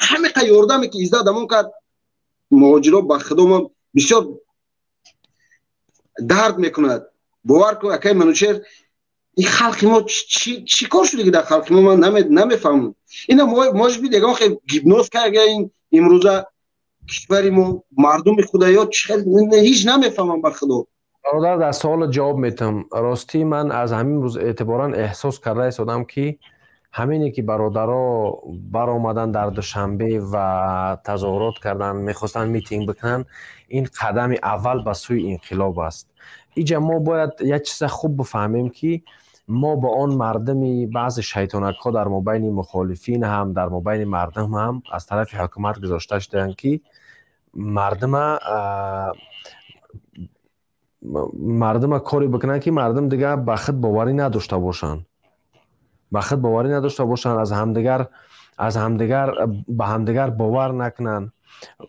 ҳамиқа ёрдаме ки Иззат Амон кард муҳоҷиро, ба худо, мо бисёр дард мекунад. Бовар кун, акай Манучер. Ин халқи мо чӣ кор шуда ки дар халқи мо, ман намефаҳмам. Ина может быть ягон хел гипноз карда ин имрӯза кишвари мо, мардуми худа ё ҳеҷ намефаҳмам, ба худо. Бародар, дар суолат ҷавоб метам. Ростӣ, ман аз ҳамин рӯз эътиборан эҳсос карда истодам, ки ҳамине ки бародаро баромаданд дар Душанбе ва тазоҳурот карданд, мехостанд митинг бикунанд, ин қадами аввал ба сӯи инқилоб аст. Иҷа мо бояд як чиза хуб бифаҳмем, ки мо ба он мардуми баъзе шайтонакҳо дар мобайни мухолифин ҳам, дар мобайни мардум ҳам аз тарафи ҳукумат гузошта шудаанд, ки мардума коре бикунанд, ки мардум дигар ба худ боварӣ надошта бошанд, ба худ боварӣ надошта бошанд, аз ҳамдигар ба ҳамдигар бовар накунанд.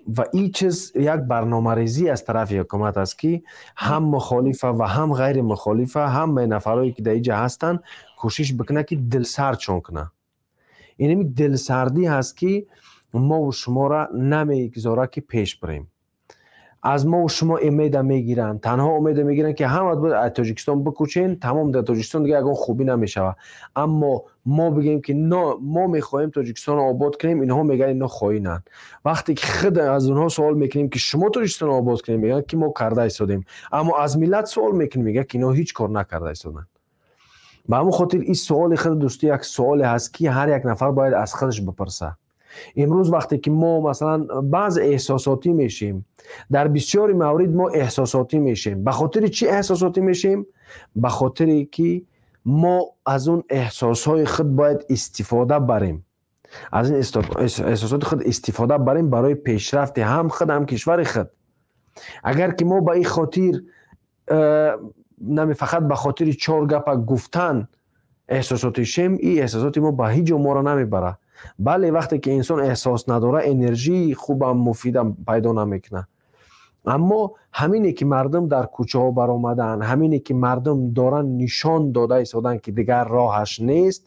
Ва ин чиз як барномарезӣ аз тарафи ҳукумат аст, ки ҳам мухолифа ва ҳам ғайри мухолифа, ҳамаи нафарое ки дар инҷа ҳастанд, кӯшиш бикунад, ки дилсардшон кунад. Инами дилсардӣ ҳаст, ки мову шуморо намегузорад, ки пеш бирем. Аз мову шумо умеда мегиранд, танҳо умеда мегиранд, ки ҳама бояд аз Тоҷикистон бикӯчен, тамом, дар Тоҷикистон дига ягон хубӣ намешавад. Аммо мо бигӯем, ки мо мехоҳем Тоҷикистонро обод кунем, инҳо мегӯянд, инҳо хоинанд. Вақте ки худ аз онҳо суол мекунем, ки шумо Тоҷикистонро обод кунем, мегӯянд, ки мо карда истодем. Аммо аз миллат суол мекунем, мегӯянд, ки инҳо ҳеҷ кор накарда истоданд. Ба ҳамон хотир ин суоли худ, дӯстӣ, як суоле ҳаст, ки ҳар як нафар бояд аз худаш бипурсад. Имрӯз вақте ки мо, масалан, баъзе эҳсосотӣ мешем, дар бисёри маврид мо эҳсосотӣ мешем. Ба хотири чӣ эҳсосотӣ мешем? Ба хотире ки мо аз он эҳсосҳои худ бояд истифода барем, аз ин эҳсосоти худ истифода барем барои пешрафти ҳам худ, ҳам кишвари худ. Агар ки мо ба ин хотир нами фақат ба хотири чор гапа гуфтан эҳсосотӣ шем, ин эҳсосоти мо ба ҳеҷ ҷо моро намебарад. Бале, вақте ки инсон эҳсос надорад, энержии хубам, муфидам пайдо намекунад. Аммо ҳамине ки мардум дар кӯчаҳо баромаданд, ҳамине ки мардум доранд нишон дода истоданд, ки дигар роҳаш нест,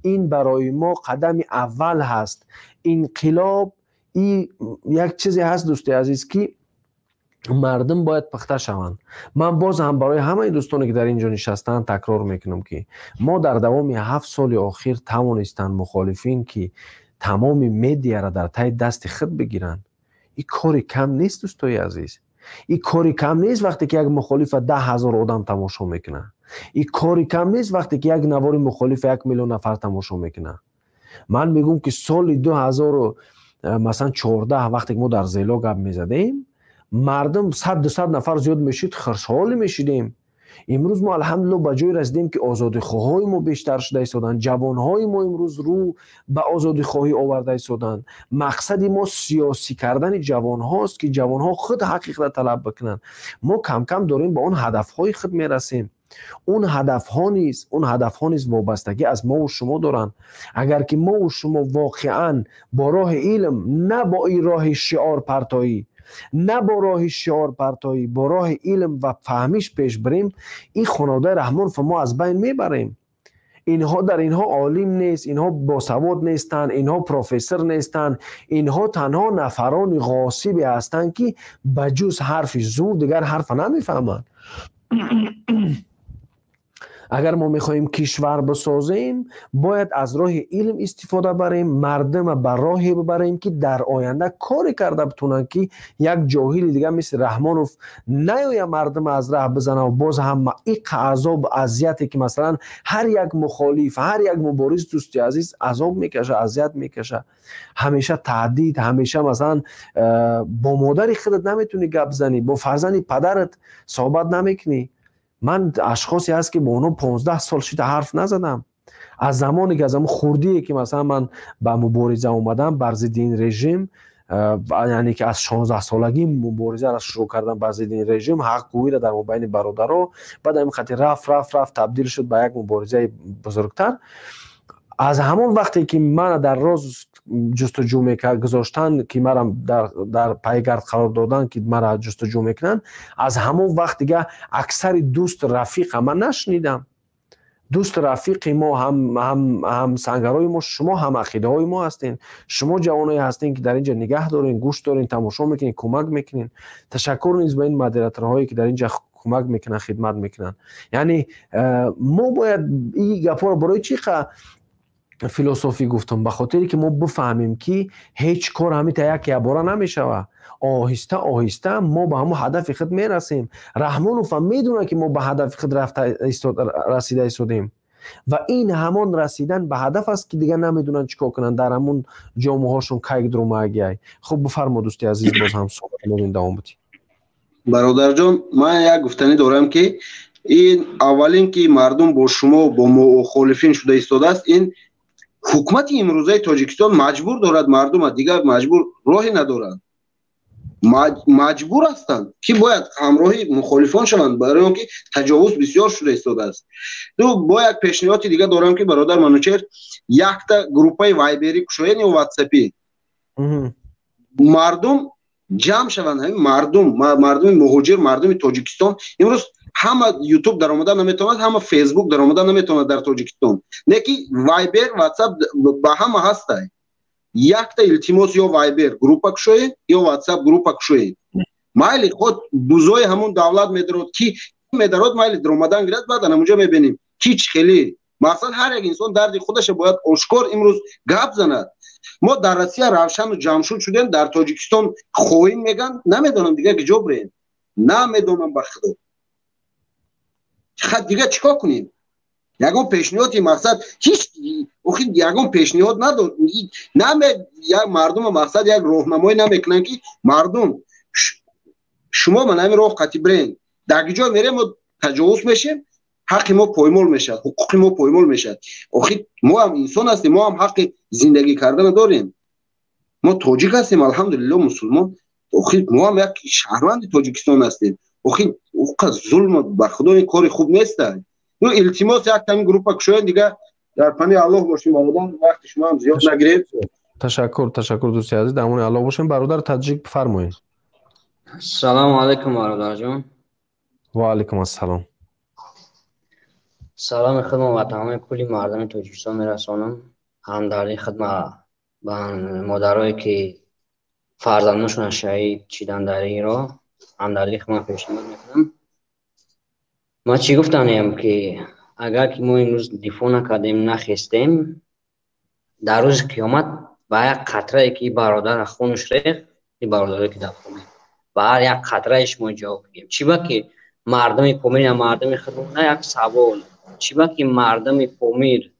ин барои мо қадами аввал ҳаст. Инқилоб и як чизе ҳаст, дӯсти азиз, ки мардум бояд пухта шаванд. Ман боз ҳам барои ҳамаи дӯстоне, ки дар ин ҷо нишастанд, такрор мекунам, ки мо дар давоми 7 соли охир тавонистанд мухолифин, ки тамоми медиаро дар таи дасти худ бигиранд. Ин кори кам нест, дӯстои азиз, ин кори кам нест. Вақте ки як мухолифа 10 000 одам тамошо мекунад, ин кори кам нест. Вақте ки як навори мухолифа 1 миллион нафар тамошо мекунад. Ман мегӯм, ки соли дуҳазору масалан 14, вақте ки мо дар Зело гап мезадем, мардум 100, 200 нафар зиёд мешид, хурсҳолӣ мешидем. Имрӯз мо, алҳамдулилло, ба ҷое расидем, ки озодихоҳҳои мо бештар шуда истоданд, ҷавонҳои мо имрӯз рӯ ба озодихоҳӣ оварда истоданд. Мақсади мо сиёсӣ кардани ҷавонҳост, ки ҷавонҳо худ ҳақиқат талаб бикунанд. Мо камкам дорем ба он ҳадафҳои худ мерасем. Он ҳадафҳо низ вобастагӣ аз мову шумо доранд. Агар ки мову шумо воқеан бо роҳи илм, на бо ин роҳи шиорпартоӣ, на бо роҳи шиорпартоӣ, бо роҳи илм ва фаҳмиш пеш бирем, ин хонаводаи Раҳмонов мо аз байн мебарем. Инҳо, дар инҳо олим нест, инҳо босавод нестанд, инҳо профессор нестанд, инҳо танҳо нафарони ғосибе ҳастанд, ки ба ҷуз ҳарфи зур дигар ҳарфа намефаҳманд. Агар мо мехоҳем кишвар бисозем, бояд аз роҳи илм истифода барем, мардума ба роҳе бибарем, ки дар оянда коре карда битонанд, ки як ҷоҳили дигар мисли Раҳмонов наёя, мардума аз раҳ бизана ва боз ҳам иқа азоб, азияте, ки масалан ҳар як мухолиф, ҳар як мубориз, дӯсти азиз, азоб мекаша, азият мекаша, ҳамеша таҳдид, ҳамеша масалан бо модари худат наметавонӣ гап занӣ, бо фарзанди падарат суҳбат намекунӣ. Ман ашхосе ҳаст, ки бо онҳо 15 сол шида ҳарф назадам, аз замоне ки аз ҳамон хурдие, ки масалан ман ба мубориза омадам бар зидди ин режим, яъне ки аз 16-солагӣ муборизаро шурӯъ кардам бар зидди ин режим, ҳақгӯиро дар мобайни бародаро. Баъд ҳамин хати рафт, рафт, рафт, табдил шуд ба як муборизаи бузургтар. Аз ҳамон вақте ки мана дар роз ҷустуҷӯ мекард, гузоштан, ки мара дар пайгард қарор додан, ки мара ҷустуҷӯ мекунанд, аз ҳамон вақт дига аксари дӯст рафиқа ман нашунидам. Дӯст рафиқи мо, ҳам сангарҳои мо, шумо ҳам ақидаҳои мо ҳастен. Шумо ҷавоное ҳастен, ки дар ин ҷа нигаҳ дорен, гӯш дорен, тамошо мекунед, кӯмак мекунед. Ташаккур низ ба ин модераторҳое, ки дар ин ҷа Кӯмак мекунанд, хидмат мекунанд. Яъне мо бояд ин гапҳоро барои чӣ философӣ гуфтам? Ба хотире ки мо бифаҳмем, ки ҳеҷ кор ҳамита як якбора намешавад. Оҳиста оҳиста мо ба ҳамон ҳадафи худ мерасем. Раҳмонов ҳам медонад, ки мо ба ҳадафи худ рафта расида истодем, ва ин ҳамон расидан ба ҳадаф аст, ки дигар намедонанд чӣ кор кунанд, дар ҳамон ҷомаҳошон кайк дурумагиай. Хуб, бифармо, дӯсти азиз, боз ҳам суҳбат давом будӣ. Бародарҷон, ман як гуфтанӣ дорам, ки ин аввалин ки мардум бо шумо, бо мухолифин шуда истодааст, ин ҳукумати имрӯзаи Тоҷикистон маҷбур дорад мардума, дигар маҷбур роҳе надорад, маҷбур ҳастанд, ки бояд ҳамроҳи мухолифон шаванд, барои он ки таҷовуз бисёр шуда истодааст. Бо як пешниҳоди дига дорам, ки бародар Манучер, якта группаи вайберӣ кушоед ё ватсапӣ, мардум ҷамъ шаванд. Ҳамин мардум, мардуми муҳоҷир, мардуми Тоҷикистон имрӯз ҳама ютуб даромада наметавонад, ҳама фейсбук даромада наметавонад дар Тоҷикистон, не ки вайбер, ватсап ба ҳама ҳастай. Якта илтимос, ё вайбер группа кушоед, ё ватсап группа кушоед. Майли, худ бузои ҳамун давлат медарод, ки медарод, майли, даромадан гирад, баъдан ҳамунҷо мебинем, ки чӣ хеле. Мақсад, ҳар як инсон дарди худаша бояд ошкор имрӯз гап занад. Мо дар Россия равшану ҷамшуд шудем, дар Тоҷикистон хоин меган. Намедонам, дигар киҷо бирем, намедонам, ба худо. Дигар чӣ кор кунем? Ягон пешниҳоди, мақсад, ҳеҷ охи ягон пешниҳод надод, наме як мардума, мақсад, як роҳнамоӣ намекунанд, ки мардум, шумо ман ҳамин роҳ қатӣ бирен. Дар киҷо мерем, мо таҷовуз мешем, ҳаққи мо поймол мешавад, ҳуқуқи мо поймол мешавад. Охи мо ҳам инсон ҳастем, мо ҳам ҳаққи зиндагӣ кардана дорем. Мо тоҷик ҳастем, алҳамдулилло, мусулмон. Охи мо ҳам як шаҳрванди Тоҷикистон ҳастем. Охи уқа зулм, ба худо, ин кори хуб нест. Ну, илтимос, як ҳамин группа кушоед. Дигар дар паноҳи Аллоҳ бошем, бародар, вақти шумо ҳам зиёд нагиред. Ташаккур, ташаккур, дӯсти азиз, дар амони Аллоҳ бошем. Бародар таҷик, фармоед. Салому алайкум, бародарҷон. Ва алайкум ассалом. Саломи худмо ба тамоми кулли мардуми Тоҷикистон мерасонам. Ҳамдардии худма ба модарое, ки фарзандоншона шаҳид шидан дар ин роҳ, ҳамдардии худма пешниҳод мекунам. Ман чӣ гуфтаниям, ки агар ки мо имрӯз дифоъ накардем, нахестем, дар рӯзи қиёмат ба як қатрае ки бародара хунаш рехт, ин бародарое ки дар хона, ба ҳар як қатраи шумо ҷавоб бигем. Чӣ ба ки мардуми Помир, мардуми худмона, як савол: чӣ ба ки мардуми Помир,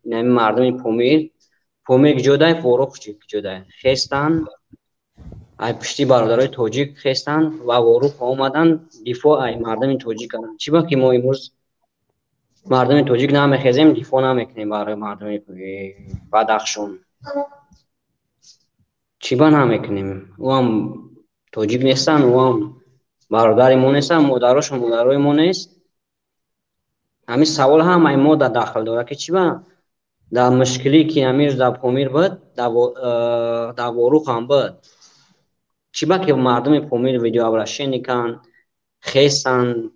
инами мардуми Помир, Помир киҷодай, Ворух киҷодай, хестан ай пушти бародарои тоҷик хестан ва Ворух омадан, дифоъ ай мардуми тоҷик карданд. Чӣ ба ки мо имрӯз мардуми тоҷик намехезем, дифоъ намекунем барои мардуми Бадахшон? Чӣ ба намекунем? Ӯам тоҷик нестанд, ӯам бародари мо нестанд, модарошон модарои мо нест? Ҳамин савол ҳамаи мо дар дахл дорад, ки чӣ ба дар мушкилӣ, ки ҳамин дар Помир буд, дар Ворух ҳам буд, чӣ ба ки мардуми Помир видеообращение канд, хестанд,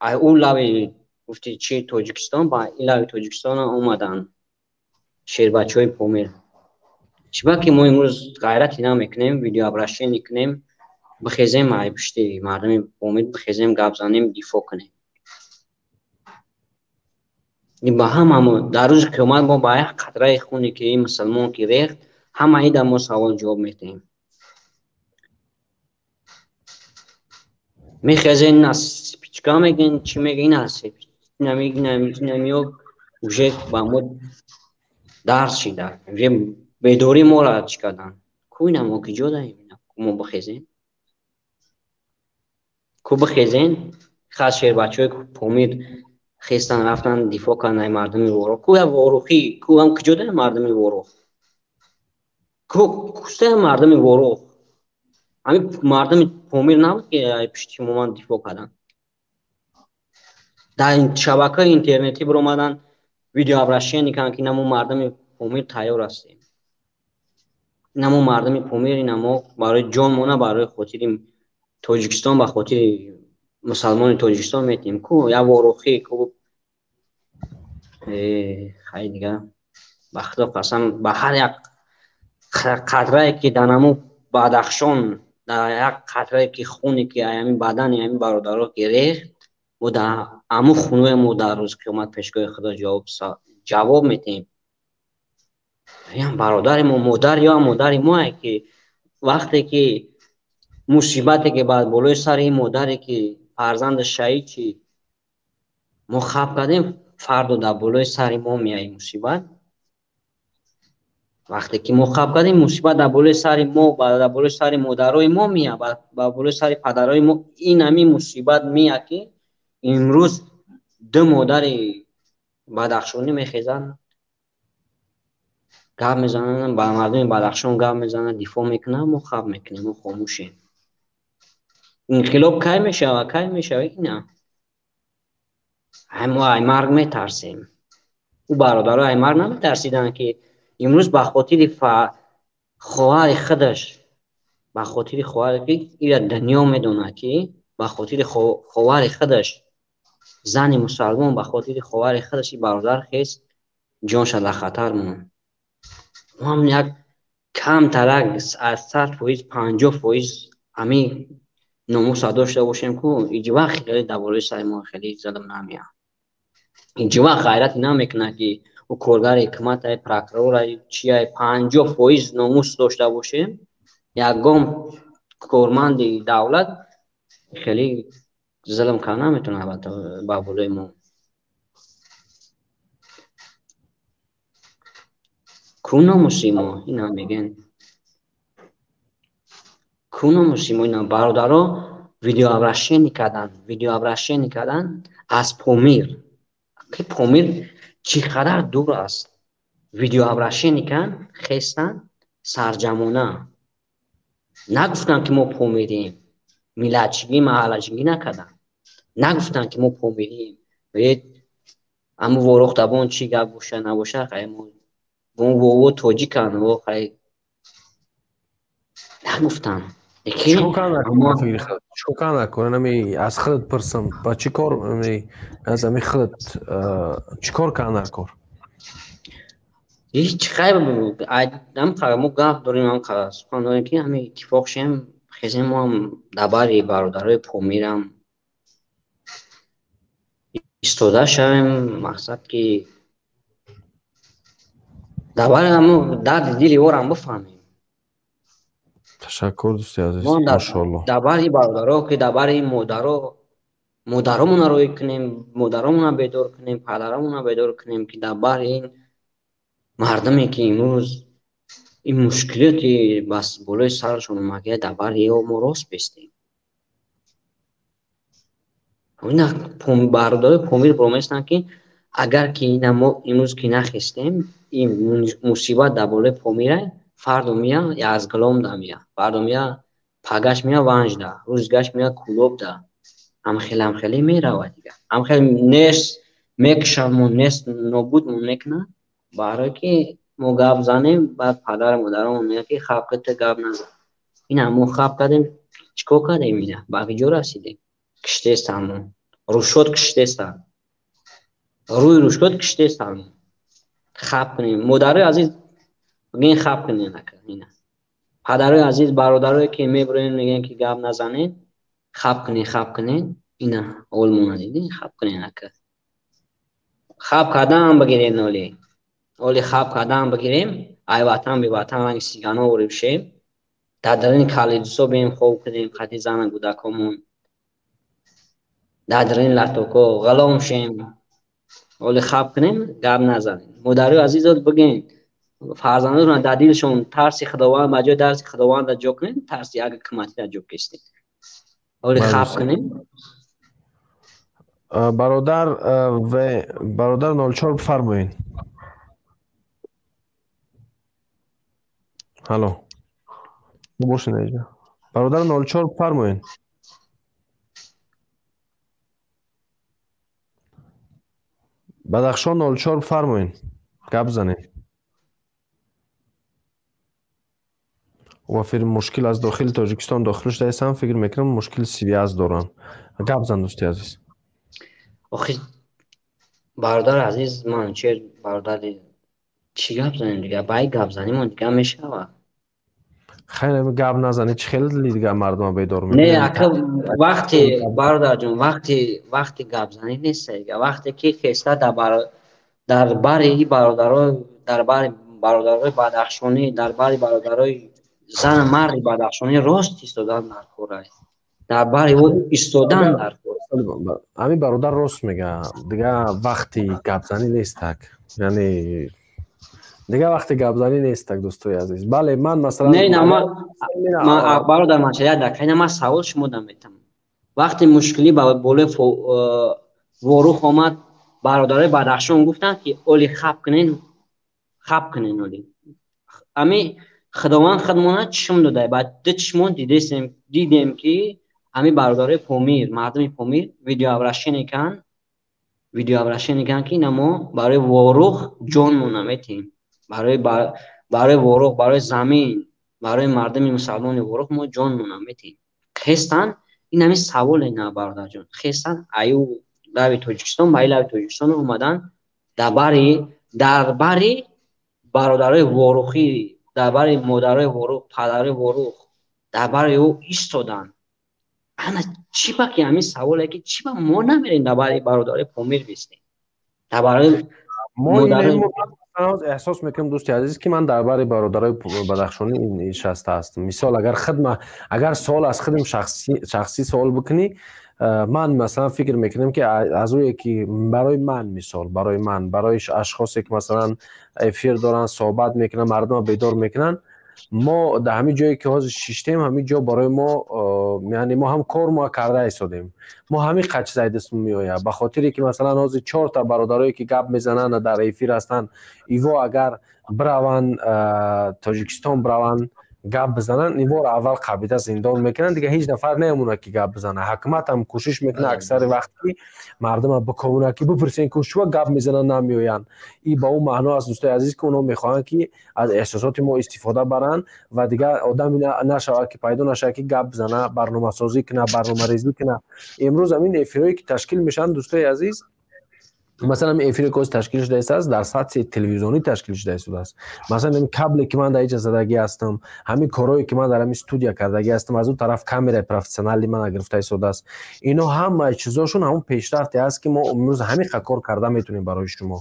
ай ӯ лави, гуфти чи, Тоҷикистон ба ин лави Тоҷикистон омаданд шербачаҳои Помир? Чӣ ба ки мо имрӯз ғайрате намекунем, видеообращение кунем, бихезем, ай пушти мардуми Помир бихезем, гап занем, дифоъ кунем? Ба ҳама дар рӯзи қиёмат мо ба як қатраи хуне, ки ин мусулмон ки рехт, ҳамаи да мо савол ҷавоб медиҳем. Мехезен, на спичка мегӯен, чӣ мегӯен, инамиё уже ба мо дарс шида, уже бедорӣ моро чӣ кардан. Ку ина мо киҷо даем? Ку мо бихезем, ку бихезен? Хас шербачаҳои Помир хестан, рафтан, дифоъ кардан ай мардуми Ворух. Ку Ворухӣ, ку ҳам киҷо даем мардуми Ворух? Ку кустаям мардуми Ворух? Ҳамин мардуми Помир набуд, ки пушти мо дифоъ карданд? Дар шабакаи интернетӣ биромадан, видеообращение карданд, ки намо мардуми Помир тайёр ҳастем, намо мардуми Помир, намо барои ҷонмона, барои хотири Тоҷикистон, ба хотири мусалмони Тоҷикистон метиҳем. Ку як Ворухӣ, ку? Хай, дига ба худо қасам, ба ҳар як қатрае, ки дар намо Бадахшон, Дар як қатрае ки хуне ки ҳамин бадани ҳамин бародаро ки рехт, мо дар ҳамун хуное мо дар рӯзи қиёмат пешгоҳи Худо ҷавоб медиҳем. Ям бародари мо, модар ё модари мое ки вақте ки мусибате ки бар болои сари ин модаре ки фарзандаш шаҳид шид, мо хаб кардем, фардо дар болои сари мо меяд ин мусибат. Вақте ки мо хаб кардем, мусибат дар болои сари мо, дар болои сари модарои мо меяд, бар болои сари падарои мо ин ҳамин мусибат меяд ки имрӯз ду модари бадахшонӣ мехезанд, гап мезананд, ба мардуми Бадахшон гап мезананд, дифоъ мекунанд, мо хаб мекунем, мо хомӯшем. Инқилоб кай мешавад, кай мешавад ина? Мо ай марг метарсем. Ӯ бародаро ай марг наметарсиданд ки имрӯз ба хотири хоҳари худаш, ба хотири хоҳаре ки ира дунё медонад ки ба хотири хоҳари худаш, зани мусалмон ба хотири хоҳари худаш ин бародар хест ҷонша дар хатар монд. Мо ҳам як камтарак аз 100%, 50% ҳамин номуса дошта бошем ку ҳеҷ вақт хеле дар болои сари мо хеле зулм намеяд. Ҳеҷ вақт ғайрате намекунад ки ӯ коргари ҳукумат, прокурор, чия, 50% номус дошта бошем, ягон корманди давлат хеле зулм карда наметавонад ба болои мо. Ку номуси мо? Ина мегӯянд. Ку номуси мо? Ина бародаро видеообращение карданд, видеообращение карданд аз Помир. Ки Помир чӣ қадар дур аст. Видеообращение карданд, хестанд сарҷамона. Нагуфтанд ки мо помирем. Миллатчигӣ, маҳаллачигӣ накарданд. Нагуфтанд ки мо помирем. Аммо Ворух табон чӣ гап боша набоша, хай мо вово тоҷиканд, во хай нагуфтанд. Чикор кар накун? Ами аз худат пурсам, ба чӣ кор аз ами худат чӣ кор кар накор? Ҳеҷ хай мо гап дорем, ам сухан дорем ки ҳами иттифоқ шем, хезем мо ҳам дар бари бародарои Помирам истода шавем, мақсад ки дар бари ҳамо дарди дили орам бифаҳмем. Ташаккур дӯсти азиз, машоаллоҳ. Дар бари бародаро ки дар бари модаро, модаромонро рӯй кунем, модаромонро бедор кунем, падаромонро бедор кунем ки дар бари ин мардуме ки имрӯз ин мушкилоти бас болои сарашон омадагия, дар бари ё мо рост бистем. Ина бародарои Помир броместанд ки агар ки ина мо имрӯз ки нахестем, ин мусибат дар болои Помира фардо меяд Язгломда меяд, фардо меяд Пагаш меяд Ванҷда, рӯзгаш меяд Кулобда. Ҳамхел ҳамхеле меравад дигар. Ҳамхел нест мекушамон, нест нобудмон мекунад, барое ки мо гап занем, баъд падару модарамон мегӯяд ки хаб кар, ту гап назан. Ина мо хаб кардем, чӣ кор кардем ина? Ба куҷо расидем? Киштестамон. Рушод киштестам. Рӯи рушод киштестам. Хаб кунем. Модарои азиз бигӯен хаб кунем ина. Падарои азиз, бародарое ки мебурем мегӯянд ки гап назанед, хаб кунед, хаб кунед. Ина олмона дидин, хаб кунед ака. Хаб кардан бигиред ноли. Оли хаб кардан бигирем, ай ватан беватан ранги сигано ориб шем. Дар дарини калидусо бием хоб кунем, қати зана кӯдакомон. Дар дарини латоко ғалом шем. Оли хаб кунем, гап назанем. Модарои азиз бигӯен фарзандонатон дар дилшон тарси Худованд, ба ҷои тарси Худованда ҷо кунед, тарси як ҳукуматиро ҷо кистед. Оли хаб кунем. Бародар ва бародар 04 бифармоед. Ҳало. Бошед инҷо. Бародар 04 бифармоед. Бадахшон 04 бифармоед. Гап занед. Ва фикр мушкил аз дохили Тоҷикистон дохил шудаистам, фикр мекунам мушкили связ доранд. Гап зан дӯсти азиз. Охи бародар азиз, ман че бародари чӣ гап занем дигар? Бай гап занем он дигар мешавад. Хеле гап назанӣ, чӣ хеле дили дигар мардума бедор Не, ака, вақти, бародарҷон, вақти гапзанӣ нест. Вақте ки хеста дар бари бародаро, дар бари бародарои бадахшонӣ, дар бари бародарои зану марди бадахшонӣ рост истодан дар кор аст, дар бари ӯ истодан дар кор. Ҳамин бародар рост мега, дигар вақти гапзанӣ нестак, яъне дигар вақти гапзанӣ нестак, дӯстои азиз. Бале, ман масалан Не, на, бародар, ман як дақиқа, ина ман савол шумо дам метам. Вақте мушкилӣ ба болои Ворух омад, бародарои Бадахшон гуфтанд, ки оли хаб кунен, хаб кунен. Оли ами Худованд худмона чишм додай, ба ду чишмон дидесем, дидем, ки ами бародарои Помир, мардуми Помир видеообращение кан, видеообращение кан, ки ина мо барои Ворух ҷонмон наметиҳем, барои Ворух, барои замин, барои мардуми мусалмони Ворух мо ҷонмон наметиҳем. Хестан, ин ҳамин саволе на, бародарҷон, хестан аю лави Тоҷикистон ба лави Тоҷикистон омадан, дар бари бародарои ворухӣ, дар бари модарои Ворух, падарои Ворух, дар бари ӯ истодан. Ана чӣ ба ки ҳамин саволе, ки чӣ ба мо намерем дар бари бародарои Помир бистем, дар барои модарои? Эҳсос мекунам, дӯсти азиз, ки ман дар бари бародарои бадахшонӣ нишаста ҳастам. Мисол, агар хидма, агар суол аз худам шахсӣ суол бикунӣ, ман масалан фикр мекунам, ки аз ӯе ки барои ман, мисол, барои ман, барои ашхосе ки масалан эфир доранд, суҳбат мекунанд, мардумро бедор мекунанд, мо дар ҳамин ҷое ки ҳозир шиштем, ҳамин ҷо барои мо, яъне мо ҳам кор мо карда истодем, мо ҳамин қад чизай дастмо меояд. Ба хотире ки масалан ҳозир чорта бародарое ки гап мезананд, дар эфир ҳастанд, иво агар бираванд Тоҷикистон, бираванд гап бизананд, инвор аввал қабида зиндон мекунанд, дигар ҳеҷ нафар намемонад ки гап бизанад. Ҳакумат ҳам кӯшиш мекунад аксари вақт, ки мардума бикобонад, ки бипурсен, ки чува гап мезананд, намеоянд. И ба ӯ маъно аст, дӯстои азиз, ки онҳо мехоҳанд, ки аз эҳсосоти мо истифода баранд ва дигар одами нашавад, ки пайдо нашавад, ки гап бизана, барномасозӣ кунад, барномарезӣ кунад. Имрӯз ҳамин эфирҳое ки ташкил мешаванд, дӯстои азиз, масалан, ҳамин эфире ки ҳозир ташкил шуда истааст, дар сатҳи телевизионӣ ташкил шуда истодааст. Масалан, ҳамин кабле ки ман дар инҷа задагӣ ҳастам, ҳамин корҳое ки ман дар ҳамин студия кардагӣ ҳастам, аз он тараф камераи профессионали мана гирифта истодааст, ино ҳамаи чизошон ҳамон пешрафте аст, ки мо имрӯз ҳамин қа кор карда метавонем барои шумо.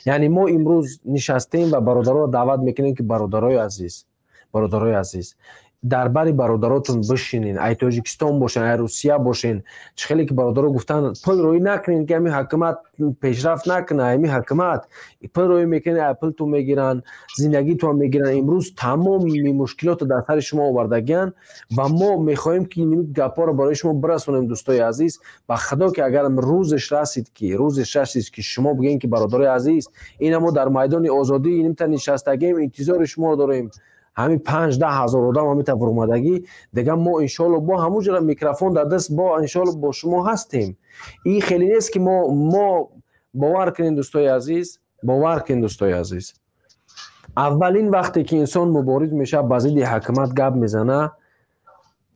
Яъне мо имрӯз нишастем ва бародароро даъват мекунем, ки бародарои азиз, бародарои азиз, дар бари бародаротон бишинен, ай Тоҷикистон бошен, ай Русия бошен. Чӣ хеле ки бародаро гуфтанд, пул рӯӣ накунен, ки ҳамин ҳакумат пешрафт накуна. Ҳамин ҳакумат пул рӯӣ мекунен, ай пултон мегиранд, зиндагитон мегиранд. Имрӯз тамоми мушкилотро дар сари шумо овардагианд ва мо мехоҳем, ки ин гапҳоро барои шумо бирасонем. Дӯстои азиз, ба худо, ки агар рӯзеш расид, ки рӯзеш расид, ки шумо бигӯен, ки бародарои азиз, ина мо дар майдони озодӣ инимта нишастагием, интизори шуморо дорем, ҳамин 5-10 ҳазор одам ҳамин тавр омадагӣ, дигар мо иншоалло бо ҳамун ҷора микрофон дар даст бо иншоалло бо шумо ҳастем. Ин хеле нест, ки мо бовар кунем, дӯстои азиз, бовар кунем, дӯстои азиз, аввалин вақте ки инсон мубориз мешавад, ба зидди ҳакумат гап мезана,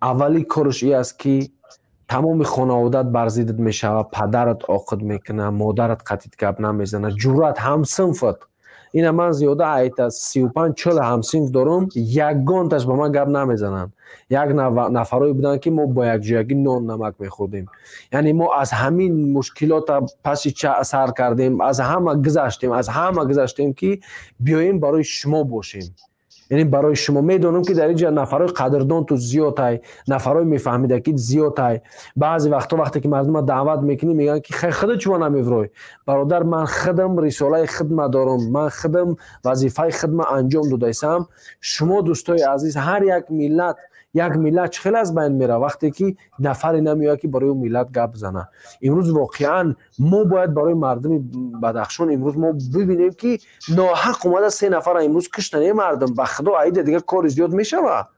аввалин кораш ин аст, ки тамоми хонаводат бар зиддат мешавад. Падарат оқид мекунад, модарат қатит гап намезанад, ҷуръат ҳамсинфат. Ина ман зиёда айта 35-40 ҳамсинф дорам, ягонташ ба ман гап намезананд. Як нафарое буданд, ки мо бо якҷоягӣ нон намак мехӯрдем. Яъне мо аз ҳамин мушкилота паси сар кардем, аз ҳама гузаштем, аз ҳама гузаштем, ки биёем барои шумо бошем. Яъне барои шумо медонам, ки дар инҷа нафарҳои қадрдонту зиёдтай, нафарҳои мефаҳмида, ки зиёдтай. Баъзе вақтҳо, вақте ки мардума даъват мекунӣ, мегӯянд, ки хай, худат чума намеврой? Бародар, ман худам рисолаи хидма дорам, ман худам вазифаи хидма анҷом додаистам. Шумо, дӯстои азиз, ҳар як миллат, як миллат чӣ хеле аз байн мера, вақте ки нафаре намеояд, ки барои ӯ миллат гап зана. Имрӯз воқеан мо бояд барои мардуми Бадахшон имрӯз мо бибинем, ки ноҳақ омада се нафара имрӯз киштан. Е мардум, ба худо, аида дигар кори зиёд мешава.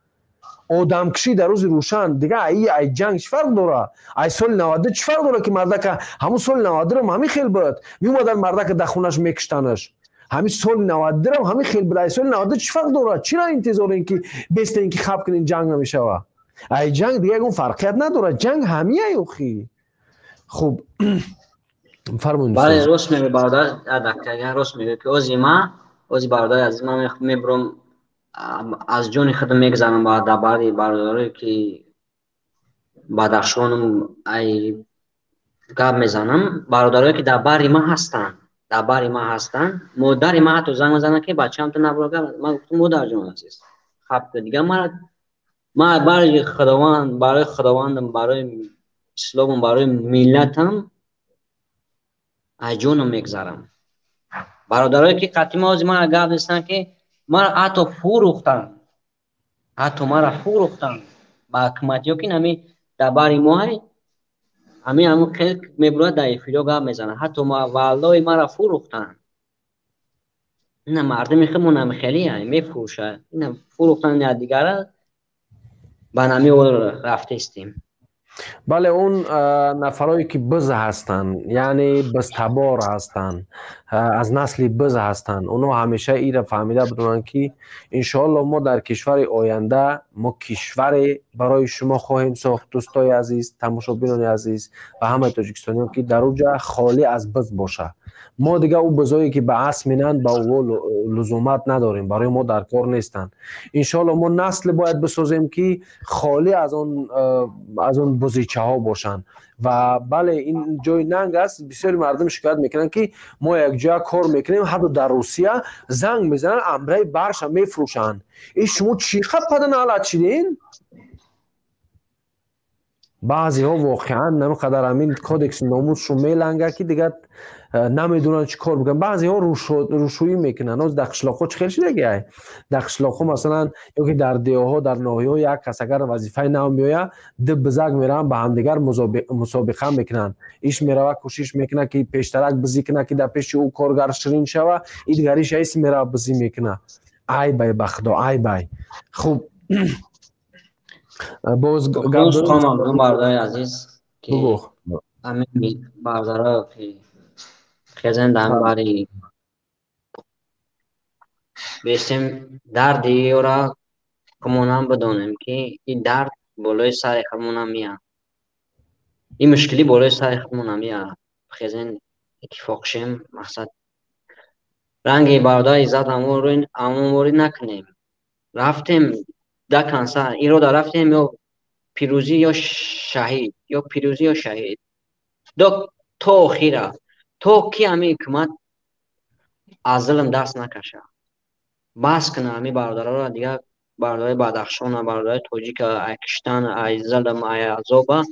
Одамкушӣ дар рӯзи рӯшан, дигар ай ҷанг чӣ фарқ дора? Ай соли 92 чӣ фарқ дора, ки мардака ҳамун соли 92-рам ҳамин хел буд, меомадан мардака дар хонаш мекуштанаш. Ҳамин соли 92-рам ҳамин хел буд. Ай соли 92 чӣ фарқ дорад? Чиро интизорем, ки бестен, ки хаб кунем, ҷанг намешава? Ай ҷанг дига ягон фарқият надорад, ҷанг ҳамияй охи. Хуб, фармоед. Бале, рост мегӯй, бародар, рост мегӯй, ки ози ма, ози бародари азиз, ман мебурам. Аз ҷони худ мегзарам ба бари бародарое ки Бадахшонам ай гап мезанам, бародарое ки дар бари ман ҳастанд, дар бари ман ҳастанд. Модари ман ҳатто занг мезанад ки бачаам ту набуро гап. Ман гуфтам, модарҷон азиз, хаб дига мара ман барои Худованд, барои Худовандам, барои исломам, барои миллатам аз ҷонам мегзарам. Бародарое ки қатъи ма ҳозир мара гап нестанд ки мара ҳатто фурӯхтанд, ҳатто мара фурӯхтанд ба ҳукуматиё ки нами дар бари мо ҳамин ҳамин хел мебурад, дар эфиро гап мезанад. Ҳатто валлои мара фурӯхтанд. Ина мардуми худмон ҳами хеле мефурӯшад. Ина фурӯхтанд якдигара, ба нами рафтестем. Бале, он нафарое ки биз ҳастанд, яъне бизтабор ҳастанд, аз насли биз ҳастанд, онҳо ҳамеша инро фаҳмида бидонанд ки иншоалло мо дар кишвари оянда мо кишваре барои шумо хоҳем сохт, дӯстои азиз, тамошобинони азиз ва ҳамаи тоҷикистониён, ки дар уҷа холӣ аз биз бошад. Мо дига ӯ бизое ки ба асп минанд, ба ӯ лузумат надорем, барои мо дар кор нестанд. Иншоалло мо насле бояд бисозем ки холӣ аз он бузичаҳо бошанд. Ва бале, ин ҷои нанг аст. Бисёри мардум шикоят мекунанд ки мо якҷоя кор мекунем, ҳатто дар Русия занг мезананд, амраи барша мефурӯшанд. И шумо чӣ қапада налат шидин? Баъзеҳо воқеан намқадар ҳамин кодекси номусшон мелангад ки дигар намедонанд чӣ кор бикунанд. Баъзеҳо рӯшӯӣ мекунанд. Ҳоз дар қишлоқҳо чӣ хел шидагиай? Дар қишлоқҳо масалан ё ки дар деҳоҳо, дар ноҳияҳо як кас агар вазифаи нав меояд, ду бизак мераванд, ба ҳамдигар мусобиқа мекунанд. Иш мерава, кӯшиш мекунад ки пештарак бизӣ кунад, ки дар пеши ӯ коргар ширин шава, и дигариш аис мерава, бизӣ мекунад. Айбай, ба худо, айбай. Хуб, боз бародари азиз, ки ҳамин бародаро ки хезен дар бари бестем, дарди ёра хумонам бидонем ки ин дард болои сари худмонам меяд, ин мушкилӣ болои сари худмонам меяд. Хезен, иттифоқ шем, мақсад ранги бародари Иззат амонворӣ накунем. Рафтем до конца ирода, рафтем, ё пирӯзӣ ё шаҳид, ё пирӯзӣ ё шаҳид, то охира, то ки ҳамин ҳукумат аз зулм даст накаша, бас куна ҳамин бародароро, дигар бародарои Бадахшона, бародарои тоҷика ай киштан, ай зулм, ай азоба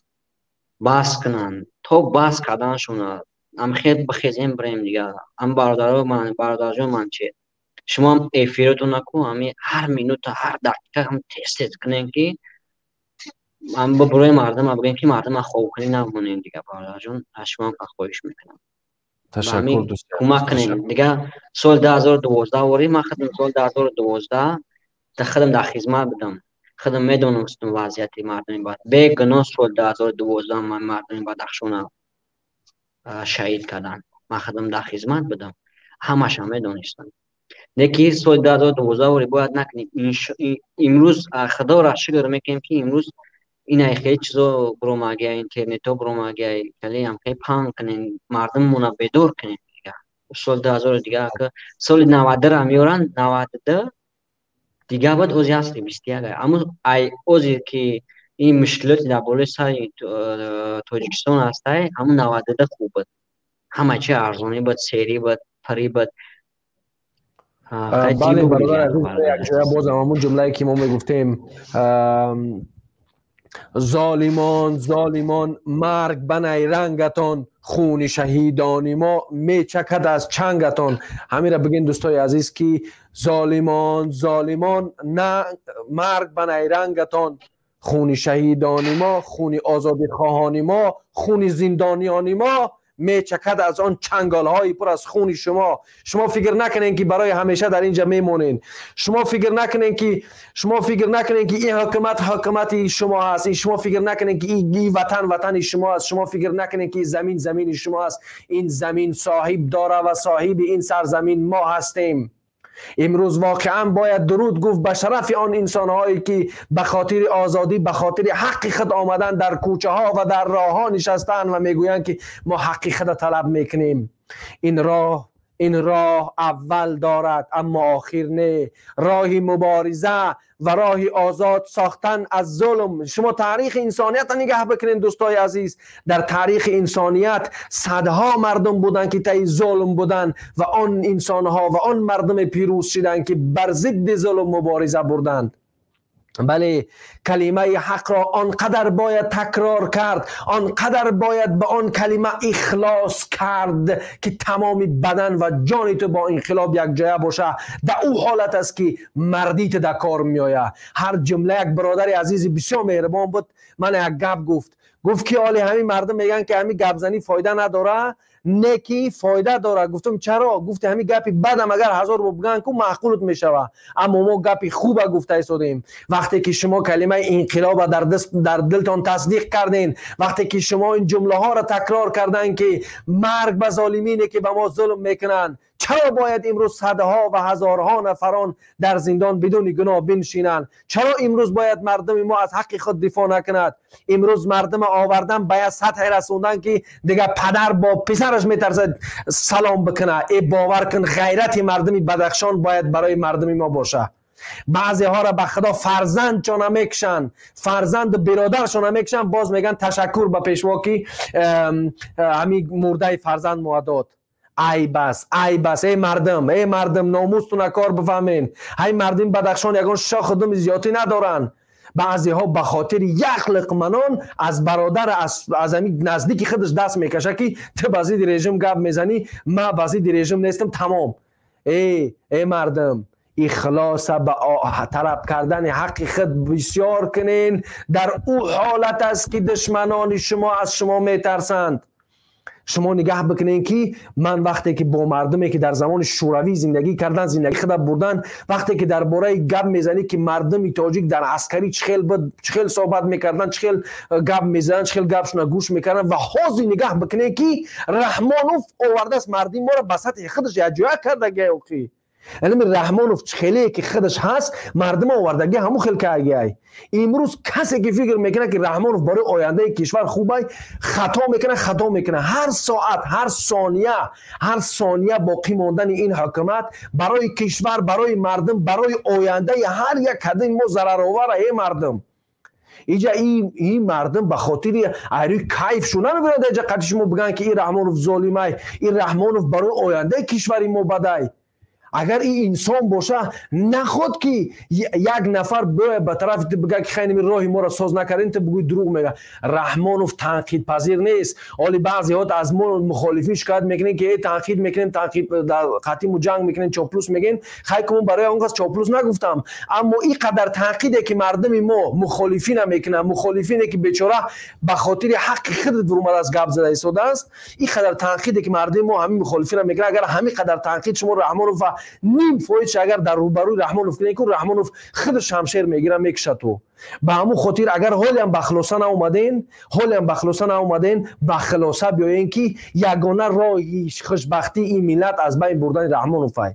бас кунанд. То бас карданашона ҳамхел бихезем, бирем дигар. Ҳам бародаро ман, бародарҷон ман, чи шумоам эфиротон наку, ҳами ҳар минута, ҳар дақиқа ҳам тез тез кунем ки барои мардума бигӯем ки мардума хобкунӣ намонем. Дигар бародарҷон, аз шумоам хоҳиш мекунам. Ташаккур, дӯст. Кӯмак кунем. Дигар соли 2012 ворӣ ман худам соли 2012 худам дар хизмат будам, худам медонистам вазъияти мардуми бад бегуноҳ. Соли 2012 ман мардуми Бадахшона шаҳид карданд. Ман худам дар хизмат будам, ҳамаша медонистам. Лекин соли 2012 ворӣ бояд накунем. Имрӯз Худоро шукр мекунем ки имрӯз ина хеле чизо буромагия, интернетҳо буромагия, хеле ам хеле паҳн кунем, мардуммона бедор кунем. Дигар соли 2000 дигар соли 92-ра меоранд, 92 дигар бояд ози асри 21. Аммо ай ози ки ин мушкилоти дар болои сари Тоҷикистон ҳастай, ҳамун 92 хуб буд, ҳама чи арзонӣ буд, серӣ буд, парӣ буд. Бале, бародар азиз, якҷоя бозам ҳамун ҷумлае ки мо мегуфтем: золимон, золимон, марг ба найрангатон, хуни шаҳидони мо мечакад аз чангатон. Ҳамира бигин, дӯстои азиз, ки золимон, золимон, на марг ба найрангатон, хуни шаҳидони мо, хуни озодихоҳони мо, хуни зиндониёни мо мечакад аз он чанголҳои пур аз хуни шумо. Шумо фикр накунед ки барои ҳамеша дар инҷа мемонед. Шумо фикр накунед ки ин ҳукумат ҳукумати шумо ҳаст. Ин шумо фикр накунед ки ин ватан ватани шумо аст. Шумо фикр накунед ки замин замини шумо аст. Ин замин соҳиб дора ва соҳиби ин сарзамин мо ҳастем. Имрӯз воқеан бояд дуруд гуфт ба шарафи он инсонҳое ки ба хотири озодӣ, ба хотири ҳаққи худ омадан, дар кӯчаҳо ва дар роҳҳо нишастаанд ва мегӯянд ки мо ҳаққи худро талаб мекунем. Ин роҳ, این راه اول دارد اما آخر نه. راه مبارزه و راه آزاد ساختن از ظلم. شما تاریخ انسانیت را نگاه بکنین دوستای عزیز، در تاریخ انسانیت صدها مردم بودن که طی ظلم بودن و آن انسانها و آن مردم پیروز شدن که بر ضد ظلم مبارزه بردند. بله، کلمه حق را آنقدر باید تکرار کرد، آنقدر باید به آن کلمه اخلاص کرد که تمام بدن و جان تو با انقلاب یک جایه باشه. در او حالت است که مردیت در کار میآید. هر جمله یک برادر عزیز بسیار مهربان بود، من یک گپ گفت، گفت که حالی همین مردم میگن که همین گپ زنی فایده نداره، نه که فایده داره. گفتم چرا؟ گفت همین گپی بدم اگر هزار بار بگن کو معقولت میشوه، اما ما گپی خوبه گفته ایستادیم. وقتی که شما کلمه انقلاب در دست در دلتان تصدیق کردین، وقتی که شما این جمله ها را تکرار کردن که مرگ به ظالمینی که به ما ظلم میکنن، چرا باید امروز صدها و هزارها نفران در زندان بدون گناه بنشینند؟ چرا امروز باید مردم ما از حق خود دفاع نکند؟ امروز مردم آوردن باید سطح رسوندن که دیگه پدر با پسرش میترسد سلام بکنه. ای باور کن غیرت مردم بدخشان باید برای مردم ما باشه. بعضی ها را به خدا فرزند چون میکشن، فرزند برادرشون میکشن، باز میگن تشکر به پیشوا که همین مرده فرزند ما داد. ای بس، ای بس، ای مردم، ای مردم ناموستون کار بفهمین. ای مردم بدخشان یگان شاخ دم زیادی ندارن. بعضی ها به خاطر یک لقمه نان از برادر از همین نزدیک خودش دست میکشه که تو به ضد رژیم گپ میزنی، من به ضد رژیم نیستم، تمام. ای مردم، اخلاص به طلب کردن حق خود بسیار کنین. در او حالت است که دشمنان شما از شما میترسند. شما نگاه بکنین که من وقتی که با مردمی که در زمان شوروی زندگی کردن، زندگی خود بردن، وقتی که درباره گپ میزنی که مردم تاجیک در عسکری چخیل بود، چخیل صحبت میکردن، چخیل گپ میزنن، چخیل گپشون گوش میکردن، و حاضر نگاه بکنین که رحمانوف آورده است مردم ما را به سطح خودش یک جای کرده گه. یعنی رحمانوف چخیلی که خودش هست مردم آوردگی همو خیل کرده. امروز کسی که فکر میکنه که رحمانوف برای آینده کشور خوبه، خطا میکنه، خطا میکنه. هر ساعت، هر ثانیه، هر ثانیه باقی ماندن این حکومت برای کشور، برای مردم، برای آینده هر یک کدیم ما ضرر آوره. ای مردم، اینجا این مردم به خاطر ایری کیف شو نمیبرند اینجا قطعی شما بگن که این رحمانوف ظالمه، این رحمانوف برای آینده کشوری ما بده. اگر این انسان باشه نخود که یک نفر به طرف بگه که خیلی راهی ما را ساز نکردین، تو بگوی دروغ میگه. رحمانوف تنقید پذیر نیست. حالی بعضی ها از ما مخالفین شکایت میکنن که تنقید میکنیم، تنقید در قطیم و جنگ میکنین، چاپلوس میگین. خیلی که من برای اون کس چاپلوس نگفتم، اما این قدر تنقیده که مردم ما مخالفین میکنن، مخالفینه که بیچاره به خاطر حق خود در از گپ زده ایستاده است، این قدر تنقیده که مردم ما همین مخالفین میکنن. اگر همین قدر تنقید شما رحمانوف نیم فایدش اگر در روبروی رحمانوف کنی که رحمانوف خودش شمشیر میگیره میکشه تو. به همون خاطر اگر حالی هم به خلاصه ناومدین، حالی هم به خلاصه ناومدین، به خلاصه بیاین که یگانه راه خوشبختی این ملت از بین بردن رحمانوف. ها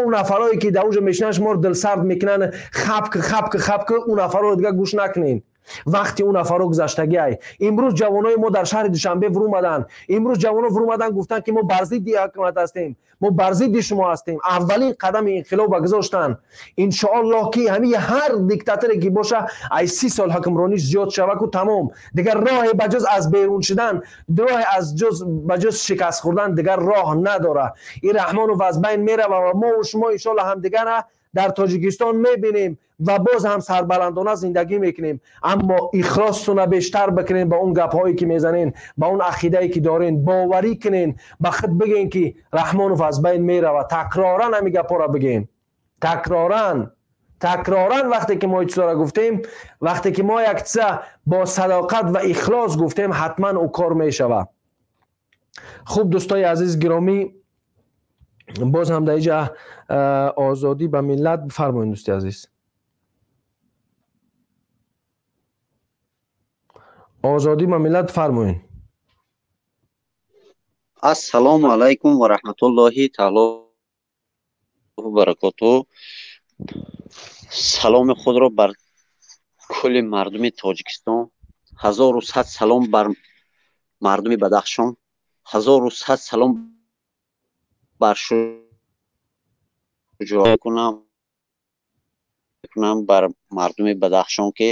اون نفرایی که در اوج میشنن شما رو دلسرد میکنن، خپک خپک خپک، اون نفرا رو دیگه گوش نکنین. وقتی اون نفرا گذشتگی ای. امروز جوانای ما در شهر دوشنبه ور اومدن، امروز جوانا ور اومدن گفتن که ما بر ضد حکومت هستیم، ما بر ضد شما هستیم. اولین قدم انقلاب گذاشتن. ان شاء الله که همین هر دیکتاتوری که باشه ای 30 سال حکمرانی زیاد شوه کو تمام، دیگر راه بجز از بیرون شدن، راه از جز بجز شکست خوردن دیگر راه نداره. این رحمانوف از بین میره و ما و شما ان شاء الله همدیگر در تاجیکستان میبینیم و باز هم سربلندانه زندگی میکنیم. اما اخلاصتون بیشتر بکنین با اون گپ هایی که میزنین، با اون عقیده که دارین، باوری کنین، به خود بگین که رحمانوف از بین میره و تکرارا همین گپ ها را بگین. تکرارا تکرارا وقتی که ما این چیزا را گفتیم، وقتی که ما یک چیز با صداقت و اخلاص گفتیم، حتما او کار میشوه. خوب دوستای عزیز گرامی، باز هم در اینجا آزادی به ملت بفرمایید دوستی عزیز. آزادی به ملت فرمایید. السلام علیکم و رحمت الله تعالی و برکاته. سلام خود را بر کل مردم تاجیکستان، 1100 سلام بر مردم بدخشان، 1100 سلام Бар шуҷоат кунам бар мардуми Бадахшон, ки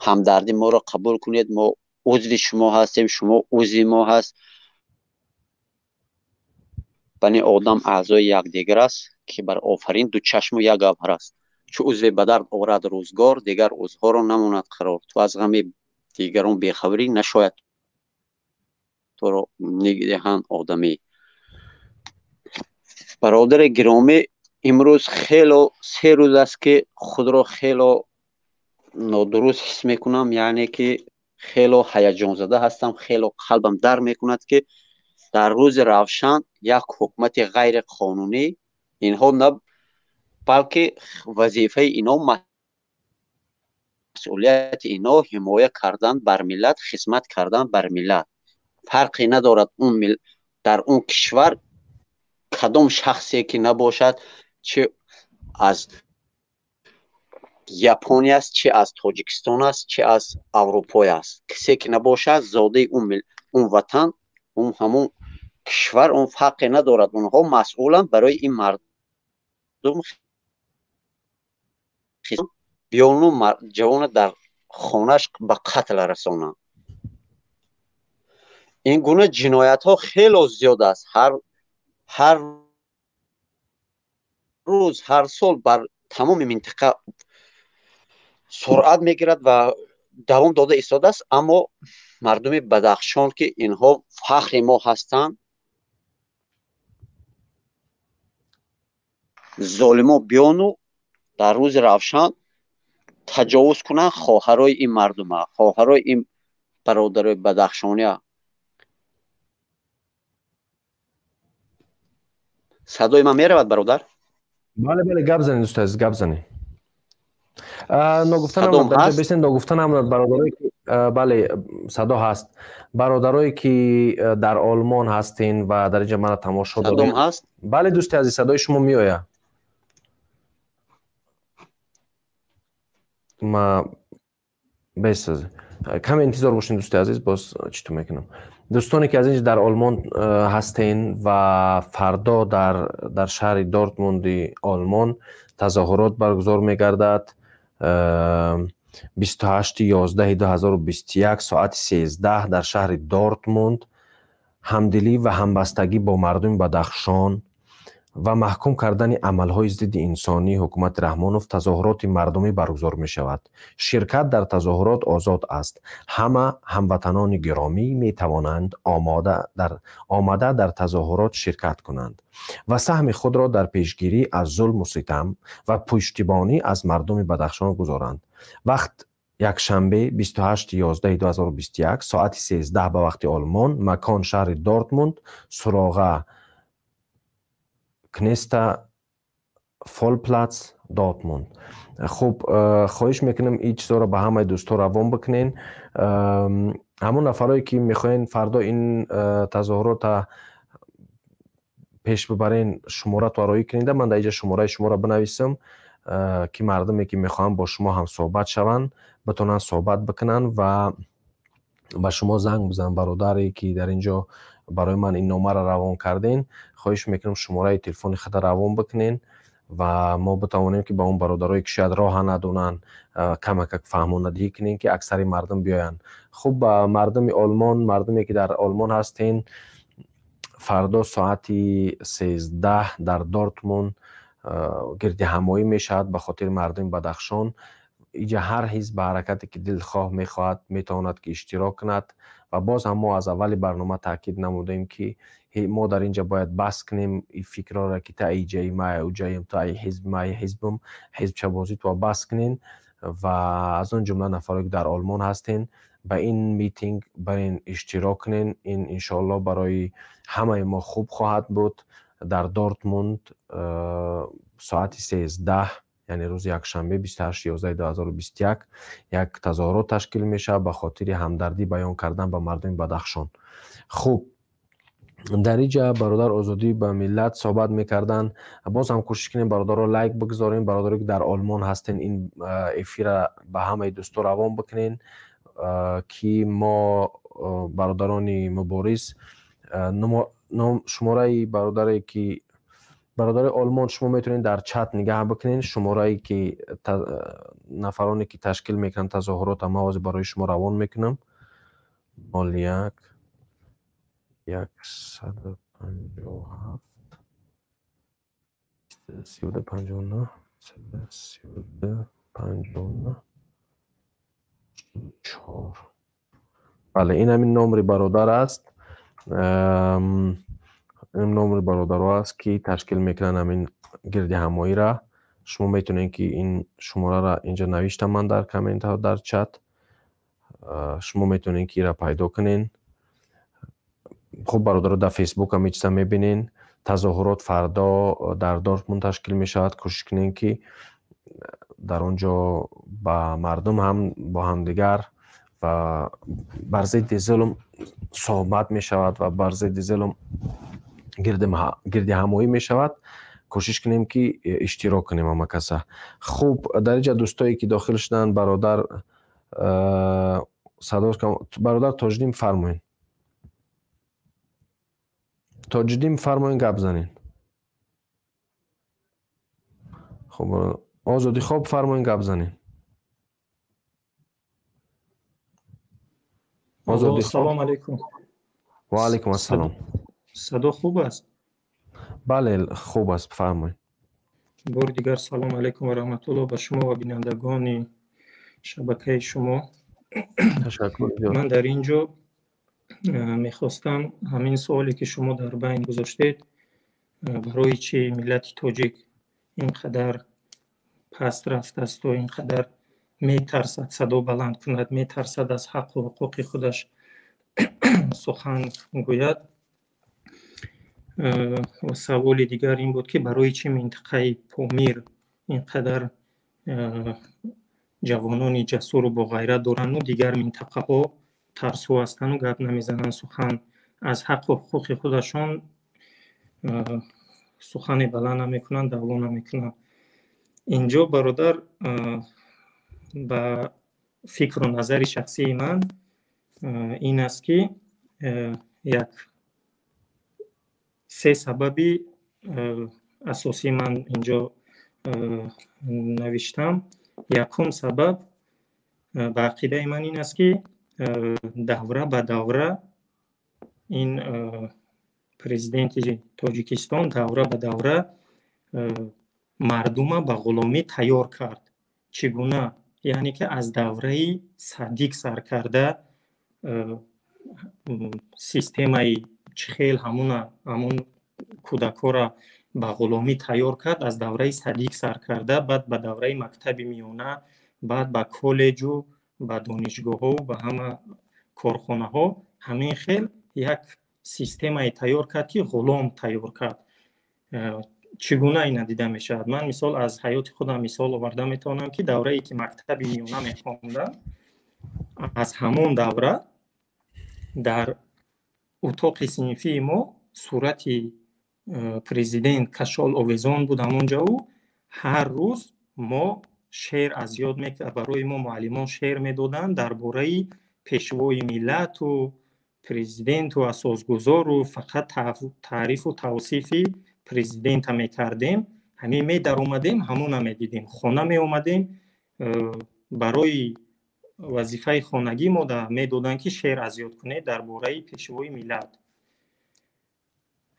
ҳамдарди моро қабул кунед. Мо узви шумо ҳастем, шумо узви мо ҳаст. Бани одам аъзои якдигар аст, ки бар офарин ду чашму як гавҳар аст. Чу узве ба дард орад рӯзгор, дигар узвҳоро намонад қарор. Ту аз ғами дигарон бехабарӣ, нашояд туро нигдиҳанд одамӣ. Бародари гиромӣ, имрӯз хело 3 рӯз аст, ки худро хело нодуруст ҳис мекунам, яъне ки хело ҳаяҷонзада ҳастам, хело қалбам дар мекунад, ки дар рӯзи равшан як ҳукумати ғайриқонунӣ инҳо на балки вазифаи ино, масъулияти ино ҳимоя кардан бар миллат, хизмат кардан бар миллат. Фарқе надорад он дар он кишвар кадом шахсе ки набошад, чи аз Япония аст, чи аз Тоҷикистон аст, чи аз Аврупой аст, касе ки набошад, зодаи он ватан, он ҳамон кишвар, он фарқе надорад. Онҳо масъуланд барои ин мардум биёну ҷавона дар хонаш ба қатл расонанд. Ин гуна ҷиноятҳо хело зиёд аст. Ҳар рӯз, ҳар сол бар тамоми минтақа суръат мегирад ва давом дода истодааст. Аммо мардуми Бадахшон, ки инҳо фахри мо ҳастанд, золимо биёну дар рӯзи равшан таҷовуз кунанд хоҳарои ин мардума, хоҳарои ин бародарои бадахшония. Садои ман меравад, бародар? Бале, бале, гап занед, дӯсти азиз, гап занед. Ногуфта намонад, бесен, ногуфта намонад, бародарое ки, бале, садо ҳаст. Бародарое ки дар Олмон ҳастен ва дар инҷа мана тамошо доред. Садом ҳаст? Бале, дӯсти азиз, садои шумо меояд. Ма бес, каме интизор бошед, дӯсти азиз, боз чӣ ту мекунам. Дӯстоне ки аз инҷа дар Олмон ҳастен ва фардо дар шаҳри Дортмунди Олмон тазоҳурот баргузор мегардад. 28.11.2021 соати 13 дар шаҳри Дортмунд ҳамдилӣ ва ҳамбастагӣ бо мардуми Бадахшон ва маҳкум кардани амалҳои зидди инсонии ҳукумати Раҳмонов тазоҳуроти мардумӣ баргузор мешавад. Ширкат дар тазоҳурот озод аст. Ҳама ҳамватанони гиромӣ метавонанд омада дар тазоҳурот ширкат кунанд ва саҳми худро дар пешгирӣ аз зулму ситам ва пуштибонӣ аз мардуми Бадахшон гузоранд. Вақт якшанбе 28.11.2021 соати 13 ба вақти Олмон, макон шаҳри Дортмунд, суроға Кнеста Фолплац, Дортмунд. Хуб, хоҳиш мекунем ин чизҳоро ба ҳамаи дӯстҳо равон бикунен. Ҳамон нафарое ки мехоҳен фардо ин тазоҳурота пеш бибарен, шуморатро роӣ кунеда. Ман дар инҷа шумораи шуморо бинависам, ки мардуме ки мехоҳанд бо шумо ҳамсӯҳбат шаванд, битонанд суҳбат бикунанд ва ба шумо занг бизананд. Бародаре ки дар инҷо барои ман ин номаро равон карден, хоҳиш мекунам шумораи телефони худро равон бикунен ва мо битавонем ки ба он бародарое ки шояд роҳа надонанд, камакак фаҳмонадиҳӣ кунем, ки аксари мардум биёянд. Хуб, ба мардуми Олмон, мардуме ки дар Олмон ҳастен, фардо соати 13 дар Дортмунд гирдиҳамоӣ мешавад ба хотири мардуми Бадахшон. Иҷа ҳар ҳизб ба ҳаракате ки дилхоҳ мехоҳад метавонад ки иштирок кунад. Ва боз ҳам мо аз аввали барнома таъкид намудем, ки мо дар инҷа бояд бас кунем ин фикрҳоро, ки та иҷаи ма, уҷаем, та и ҳизб, ма и ҳизбум, ҳизбчабозӣ то бас кунем. Ва аз он ҷумла нафаре ки дар Олмон ҳастен, ба ин митинг барин иштирок кунен. Ин иншоаллоҳ барои ҳамаи мо хуб хоҳад буд. Дар Дортмунд соати 13, яъне рӯзи якшанбе 28.11.2021 як тазоҳурот ташкил мешавад ба хотири ҳамдардӣ баён кардан ба мардуми Бадахшон. Хуб, дар инҷа бародар Озодӣ ба миллат суҳбат мекарданд. Боз ҳам кӯшиш кунем, бародаро, лайк бигзорем. Бародаре ки дар Олмон ҳастен, ин эфира ба ҳамаи дӯсто равон бикунен, ки мо бародарони мубориз Шумораи бародаре ки бародари Олмон, шумо метавонед дар чат нигаҳ бикунед шуморае ки нафароне ки ташкил мекунанд тазоҳурот, ман ҳозир барои шумо равон мекунам. 01 157 32 59 32 59 4. Бале, ин ҳамин номри бародар аст, ин номри бародаро аст, ки ташкил мекунанд ҳамин гирди ҳамоира. Шумо метавонед, ки ин шумораро инҷа навиштам ман дар комментҳо, дар чат шумо метавонед, ки инро пайдо кунед. Хуб, бародаро, дар Фейсбук ҳам чиза мебинед. Тазоҳурот фардо дар Дортмунд ташкил мешавад. Кӯшиш кунед, ки дар он ҷо ба мардум ҳам бо ҳамдигар ва бар зидди зулм суҳбат мешавад ва бар зидди зулм гирди ҳамоӣ мешавад. Кӯшиш кунем, ки иштирок кунем ҳама каса. Хуб, дар инҷа дӯстое ки дохил шуданд, бародар садо, бародар Тоҷиддин, фармоед. Тоҷиддин, фармоед, гап занед. Хуб, Озодӣ хоб, фармоед, гап занед. Озодӣ. Салом алейкум. Ва алейкум ассалом. Садо хуб аст? Бале, хуб аст, фармоед. Бори дигар салом алейкум ва раҳматуллоҳ ба шумо ва бинандагони шабакаи шумо. Ташаккур. Ман дар ин ҷо мехостам ҳамин суоле ки шумо дар байн гузоштед, барои чӣ миллати тоҷик ин қадар паст рафтаасту ин қадар метарсад садо баланд кунад, метарсад аз ҳаққу ҳуқуқи худаш сухан гӯяд. Ва саволи дигар ин буд, ки барои чӣ минтақаи Помир ин қадар ҷавонони ҷасуру боғайрат доранду дигар минтақаҳо тарсу ҳастанду гап намезананд, сухан аз ҳаққу ҳуқуқи худашон сухане баланд намекунанд, даъво намекунанд. Инҷо, бародар, ба фикру назари шахсии ман ин аст, ки як се сабаби асосӣ ман инҷо навиштам. Якум сабаб ба ақидаи ман ин аст, ки давра ба давра ин президенти Тоҷикистон давра ба давра мардума ба ғуломӣ тайёр кард. Чӣ гуна? Яъне ки аз давраи Садик сар карда системаи чӣ хел ҳамун кӯдакҳоро ба ғуломӣ тайёр кард, аз давраи Садик сар карда, баъд ба давраи мактаби миёна, баъд ба коллеҷу ба донишгоҳҳо, ба ҳама корхонаҳо ҳамин хел як системае тайёр кард, ки ғулом тайёр кард. Чӣ гуна ина дида мешавад? Ман мисол аз ҳаёти худам мисол оварда метавонам, ки даврае ки мактаби миёна мехондам, аз ҳамон давра дар утоқи синфии мо сурати президент кашол овезон буд. Ҳамонҷа ӯ ҳар рӯз мо шеър аз ёд мекард, барои мо муаллимон шеър медоданд дар бораи пешвои миллату президенту асосгузору, фақат таърифу тавсифи президента мекардем. Ҳамин медаромадем, ҳамона медидем. Хона меомадем, барои вазифаи хонагӣ мо медоданд, ки шеър аз ёд кунед дар бораи пешвои миллат.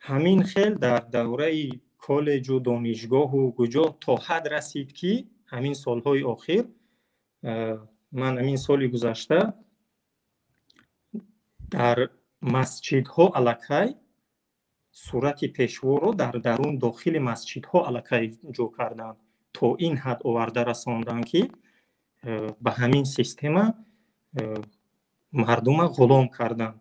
Ҳамин хел дар давраи коллеҷу донишгоҳу куҷо то ҳад расид, ки ҳамин солҳои охир, ман ҳамин соли гузашта, дар масҷидҳо аллакай сурати пешворо дар дарун дохили масҷидҳо аллакай ҷо карданд. То ин ҳад оварда расонданд, ки ба ҳамин система мардума ғулом карданд.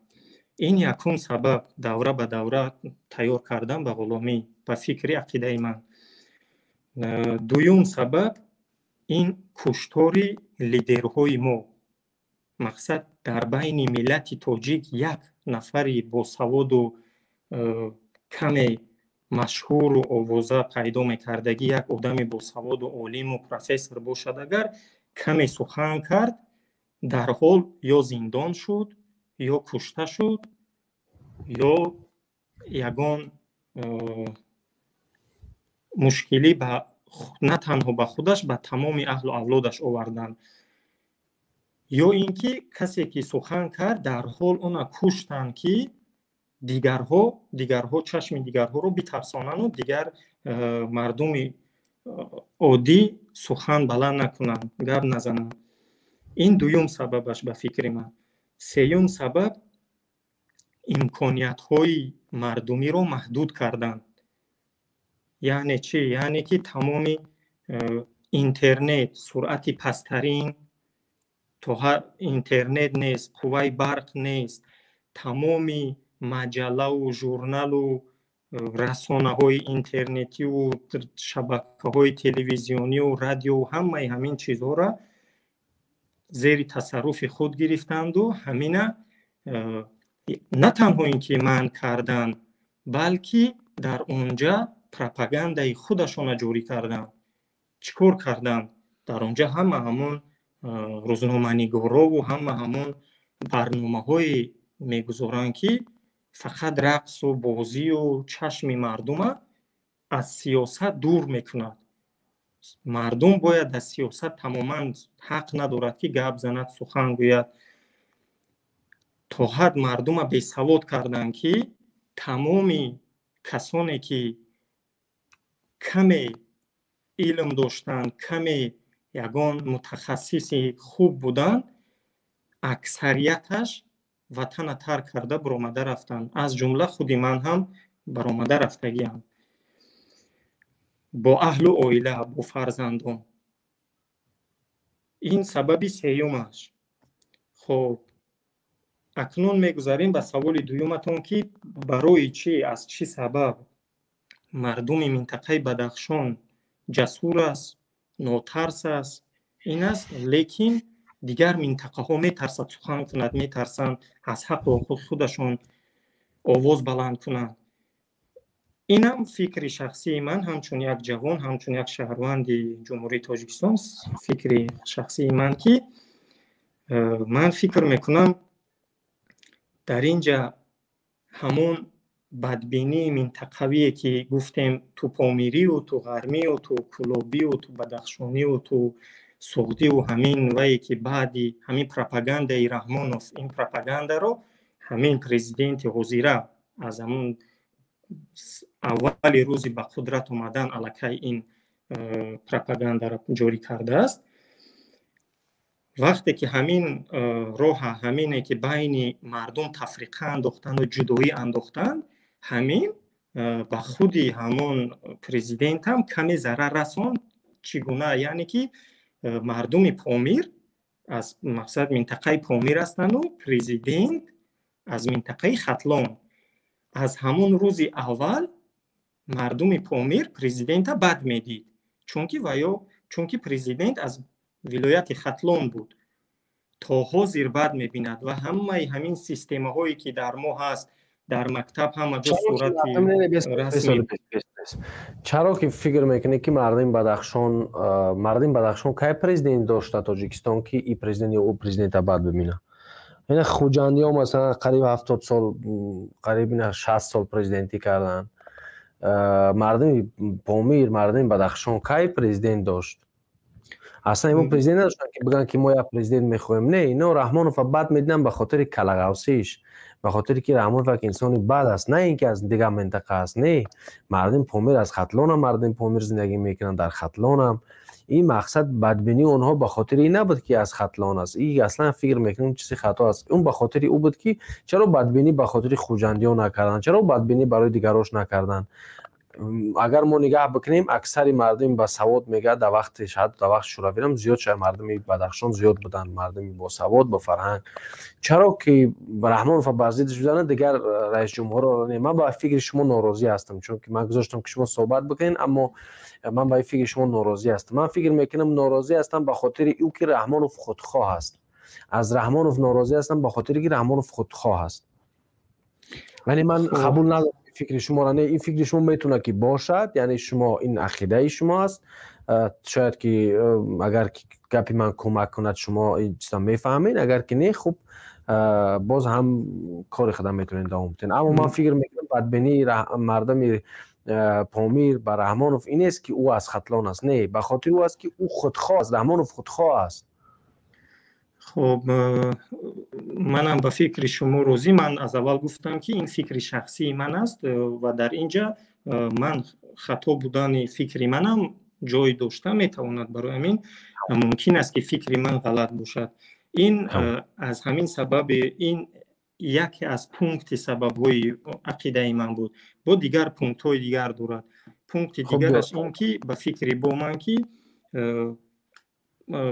Ин якум сабаб, давра ба давра тайёр кардан ба ғуломӣ, ба фикри ақидаи ман. Дуюм сабаб ин куштори лидерҳои мо. Мақсад, дар байни миллати тоҷик як нафари босаводу каме машҳуру овоза пайдо мекардагӣ, як одами босаводу олиму профессор бошад, агар каме сухан кард, дарҳол ё зиндон шуд, ё кушта шуд. Ё ягон мушкилӣ ба на танҳо ба худаш, ба тамоми аҳлу авлодаш овардан, ё ин ки касе ки сухан кард, дарҳол она куштанд, ки дигарҳо чашми дигарҳоро битарсонану дигар мардуми оддӣ сухан баланд накунанд, гап назананд. Ин дуюм сабабаш ба фикри ман. Сеюм сабаб: имкониятҳои мардумиро маҳдуд карданд. Яъне чӣ? Яъне ки тамоми интернет суръати пасттарин, то интернет нест, қувваи барқ нест, тамоми маҷаллаву журналу расонаҳои интернетиву шабакаҳои телевизионию радиову ҳамаи ҳамин чизҳоро зери тасарруфи худ гирифтанду ҳамина на танҳо ин ки манъ карданд, балки дар онҷа пропагандаи худашона ҷорӣ карданд. Чӣ кор карданд дар онҷа? Ҳама ҳамон рӯзноманигорову ҳама ҳамон барномаҳое мегузоранд, ки фақат рақсу бозию чашми мардума аз сиёсат дур мекунад. Мардум бояд аз сиёсат тамоман ҳақ надорад, ки гап занад, сухан гӯяд. То ҳад мардума бесавод карданд, ки тамоми касоне ки каме илм доштанд, каме ягон мутахассиси хуб буданд, аксарияташ ватана тарк карда баромада рафтанд. Аз ҷумла худи ман ҳам баромада рафтагиам бо аҳлу оила, бо фарзандон. Ин сабаби сеюмаш. Хоб, акнун мегузарем ба саволи дуюматон, ки барои чӣ, аз чӣ сабаб мардуми минтақаи Бадахшон ҷасур аст, нотарс аст, ин аст, лекин дигар минтақаҳо метарсад сухан кунад, метарсанд аз ҳаққу ҳуқуқи худашон овоз баланд кунанд. Инам фикри шахсии ман, ҳамчун як ҷавон, ҳамчун як шаҳрванди Ҷумҳурии Тоҷикистон, фикри шахсии ман, ки ман фикр мекунам, дар ин ҷа ҳамон бадбинии минтақавие ки гуфтем, ту помирию, ту ғармию, ту кӯлобию, ту бадахшонию, ту суғдиву, ҳамин вае ки баъди ҳамин пропагандаи Раҳмонов, ин пропагандаро ҳамин президенти ҳозира аз ҳамон аввали рӯзи ба қудрат омадан аллакай ин пропагандаро ҷорӣ кардааст. Вақте ки ҳамин роҳа, ҳамине ки байни мардум тафриқа андохтану ҷудоӣ андохтан, ҳамин ба худи ҳамон президентам каме зарар расонд. Чӣ гуна? Яъне ки мардуми Помир аз мақсад минтақаи Помир ҳастанду президент аз минтақаи Хатлон. Аз ҳамон рӯзи аввал мардуми Помир президента бад медид, чунки ва ё чунки президент аз вилояти Хатлон буд. То ҳозир бад мебинад ва ҳамаи ҳамин системаҳое ки дар мо ҳаст, дар мактаб ҳама ҷо сурати расмӣ. Чаро ки фикр мекунед, ки мардуми Бадахшон кай президент дошта Тоҷикистон, ки и президент ё ӯ президента бад бибинад? Ина хуҷандиҳо масалан қариб 70 сол, қариб ина 60 сол президентӣ карданд. Мардуми Помир, мардуми Бадахшон кай президент дошт? Аслан ино президент надоштанд, ки бигӯянд, ки мо як президент мехоҳем. Не, ино Раҳмонова бад медиданд ба хотири калағавсиш, ба хотире ки Раҳмонов як инсони бад аст, на ин ки аз дигар минтақа аст. Не, мардуми Помир аз Хатлонам, мардуми Помир зиндагӣ мекунанд дар Хатлонам. Ин мақсад бадбинии онҳо ба хотири ин набуд, ки аз Хатлон аст. И аслан фикр мекунем, чизи хато аст. Он ба хотири ӯ буд, ки чаро бадбинӣ ба хотири хуҷандиҳо накарданд, чаро бадбинӣ барои дигарош накарданд. Агар мо нигаҳ бикунем, аксари мардуми басавод мегӯяд, дар вақти шаҳад, дар вақти шӯравиам зиёд шояд мардуми Бадахшон зиёд буданд, мардуми босавод, бо фарҳанг. Чаро ки Раҳмонова бар зиддиш бизанад, дигар раисҷумҳурро не? Ман ба фикри шумо норозӣ ҳастам, чунки ман гузоштам, ки шумо суҳбат бикунед, аммо ман ба фикри шумо норозӣ ҳастам. Ман фикр мекунам, норозӣ ҳастам ба хотири ӯ, ки Раҳмонов худхоҳ аст. Аз Раҳмонов норозӣ ҳастам ба хотире ки Раҳмонов худхоҳ аст. Яъне ман қабул надорам фикри шуморо. Не, ин фикри шумо метавонад ки бошад, яъне шумо ин ақидаи шумо аст. Шояд ки агар гапи ман кӯмак кунад, шумо ин чиза мефаҳмед, агар ки не, хуб. Боз ҳам кори худам метавонед давом бидиҳед. Аммо ман фикр мекунам, бадбинии мардами Помир ба Раҳмонов ин нест, ки ӯ аз Хатлон аст. Не, ба хотири ӯ аст, ки ӯ худхоҳ аст. Раҳмонов худхоҳ аст. Хуб, манам ба фикри шумо розӣ. Ман аз аввал гуфтам, ки ин фикри шахсии ман аст ва дар ин ҷа ман хато будани фикри манам ҷой дошта метавонад. Барои ҳамин мумкин аст, ки фикри ман ғалат бошад. Ин аз ҳамин сабаби ин яке аз пункти сабабҳои ақидаи ман буд. Бо дигар пунктҳои дигар дорад. Пункти дигараш ин ки, ба фикри бо ман, ки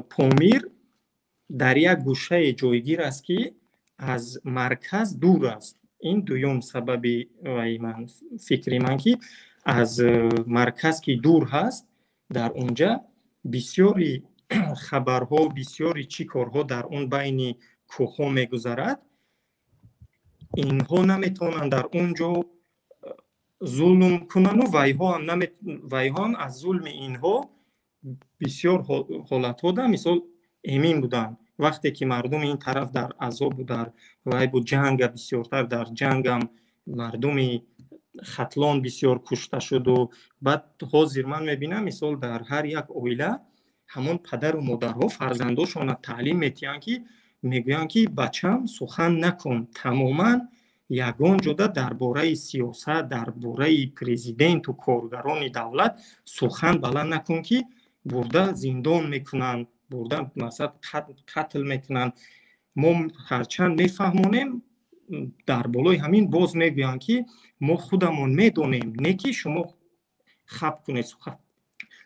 Помир дар як гӯшае ҷойгир аст, ки аз марказ дур аст. Ин дуюм сабаби ваи ман, фикри ман, ки аз марказ ки дур ҳаст, дар онҷа бисёри хабарҳо, бисёри чӣ корҳо дар он байни кӯҳҳо мегузарад. Инҳо наметавонанд дар он ҷо зулм кунану вайҳоам аз зулми инҳо бисёр ҳолатҳо да мисол эмин буданд. Вақте ки мардуми ин тараф дар азобу дар вай буд, ҷанга бисёртар, дар ҷангам мардуми Хатлон бисёр кушта шуду. Баъд ҳозир ман мебинам, мисол, дар ҳар як оила ҳамон падару модарҳо фарзандошонро таълим метиҳанд, ки мегӯянд, ки бачам, сухан накун тамоман ягон ҷода дар бораи сиёсат, дар бораи президенту коргарони давлат сухан баланд накун, ки бурда зиндон мекунанд, бурда масалан қатл мекунанд. Мо ҳарчанд мефаҳмонем, дар болои ҳамин боз мегӯянд, ки мо худамон медонем, не ки шумо хаб кунед,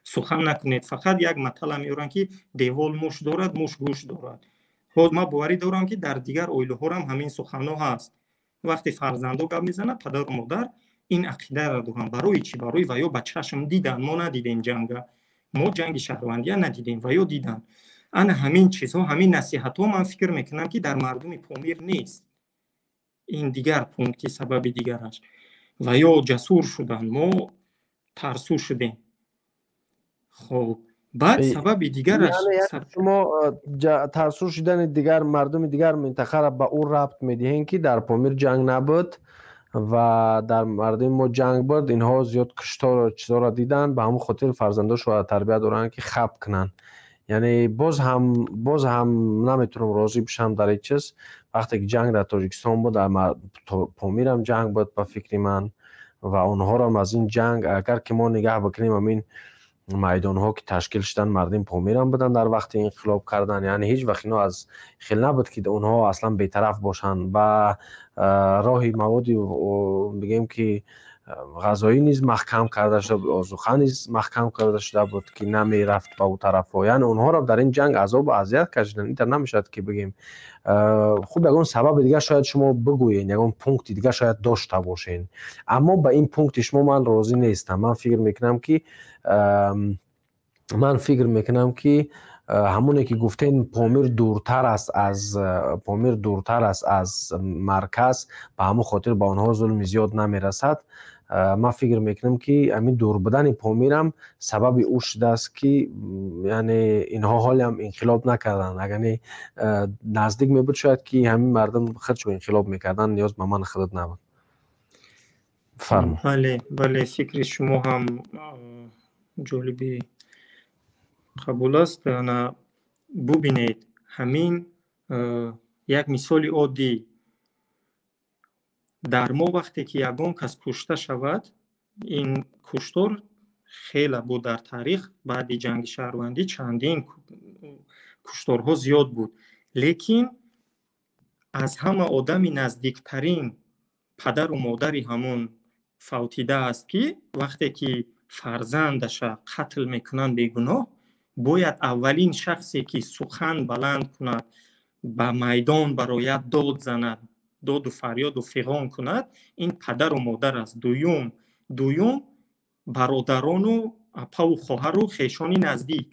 сухан накунед. Фақат як матала меоранд, ки девол муш дорад, муш гӯш дорад. Ҳоз ман боварӣ дорам, ки дар дигар оилаҳорам ҳамин суханҳо ҳаст. Вақте фарзандо гап мезанад, падару модар ин ақидаро доранд. Барои чӣ? Барои ва ё ба чашм дидан. Мо надидем ҷанга, мо ҷанги шаҳрвандия надидем, ва ё дидан. Ана ҳамин чизҳо, ҳамин насиҳатҳо, ман фикр мекунам, ки дар мардуми Помир нест. Ин дигар пункти сабаби дигараш. Ва ё ҷасур шуданд, мо тарсу шудем. Хоб, баъд сабаби дигараш шумо тарсу шудани дигар мардуми дигар минтақаро ба ӯ рабт медиҳем, ки дар Помир ҷанг набуд ва дар мардуми мо ҷанг буд. Инҳо зиёд куштору чизоро диданд, ба ҳамон хотир фарзандошро тарбия доранд, ки хаб кунанд. Яъне боз ҳам наметавонам розӣ бишам дар ин чиз. Вақте ки ҷанг дар Тоҷикистон буд, дар Помирам ҷанг буд, ба фикри ман, ва онҳоро аз ин ҷанг, агар ки мо нигаҳ бикунем, ҳамин майдонҳо ки ташкил шуданд, мардуми Помирам буданд дар вақти инқилоб кардан. Яъне ҳеҷ вақт ино аз хел набуд, ки онҳо аслан бетараф бошанд. Ба роҳи маводи, бигем, ки ғазоӣ низ маҳкам карда шуда буд, озуқа низ маҳкам карда шуда буд, ки намерафт ба ӯ тарафҳо. Яъне онҳоро дар ин ҷанг азобу азият кашиданд. Интар намешавад, ки бигем. Хуб, ягон сабаби дигар шояд шумо бигӯед, ягон пункти дигар шояд дошта бошед, аммо ба ин пункти шумо ман розӣ нестам. Ман фикр мекунам, ки ҳамоне ки гуфтем, Помир дуртар аст аз марказ, ба ҳамон хотир ба онҳо зулми зиёд намерасад. Ман фикр мекунам, ки ҳамин дур будани Помирам сабаби ӯ шудааст, ки яъне инҳо ҳолиам инқилоб накарданд. Агар не, наздик мебуд, шояд ки ҳамин мардум худшо инқилоб мекарданд, ниёз ба ман худат набуд. Фармо. Бале, фикри шумо ҳам ҷолиби қабул аст. Ана бубинед, ҳамин як мисоли оддӣ: дар мо вақте ки ягон кас кушта шавад, ин куштор хеле буд дар таърих, баъди ҷанги шаҳрвандӣ чандин кушторҳо зиёд буд, лекин аз ҳама одами наздиктарин падару модари ҳамон фавтида аст, ки вақте ки фарзандаша қатл мекунанд бегуноҳ, бояд аввалин шахсе ки сухан баланд кунад, ба майдон барояд, дод занад, доду фарёду фиғон кунад, ин падару модар аст. Дуюм бародарону апаву хоҳару хешони наздик.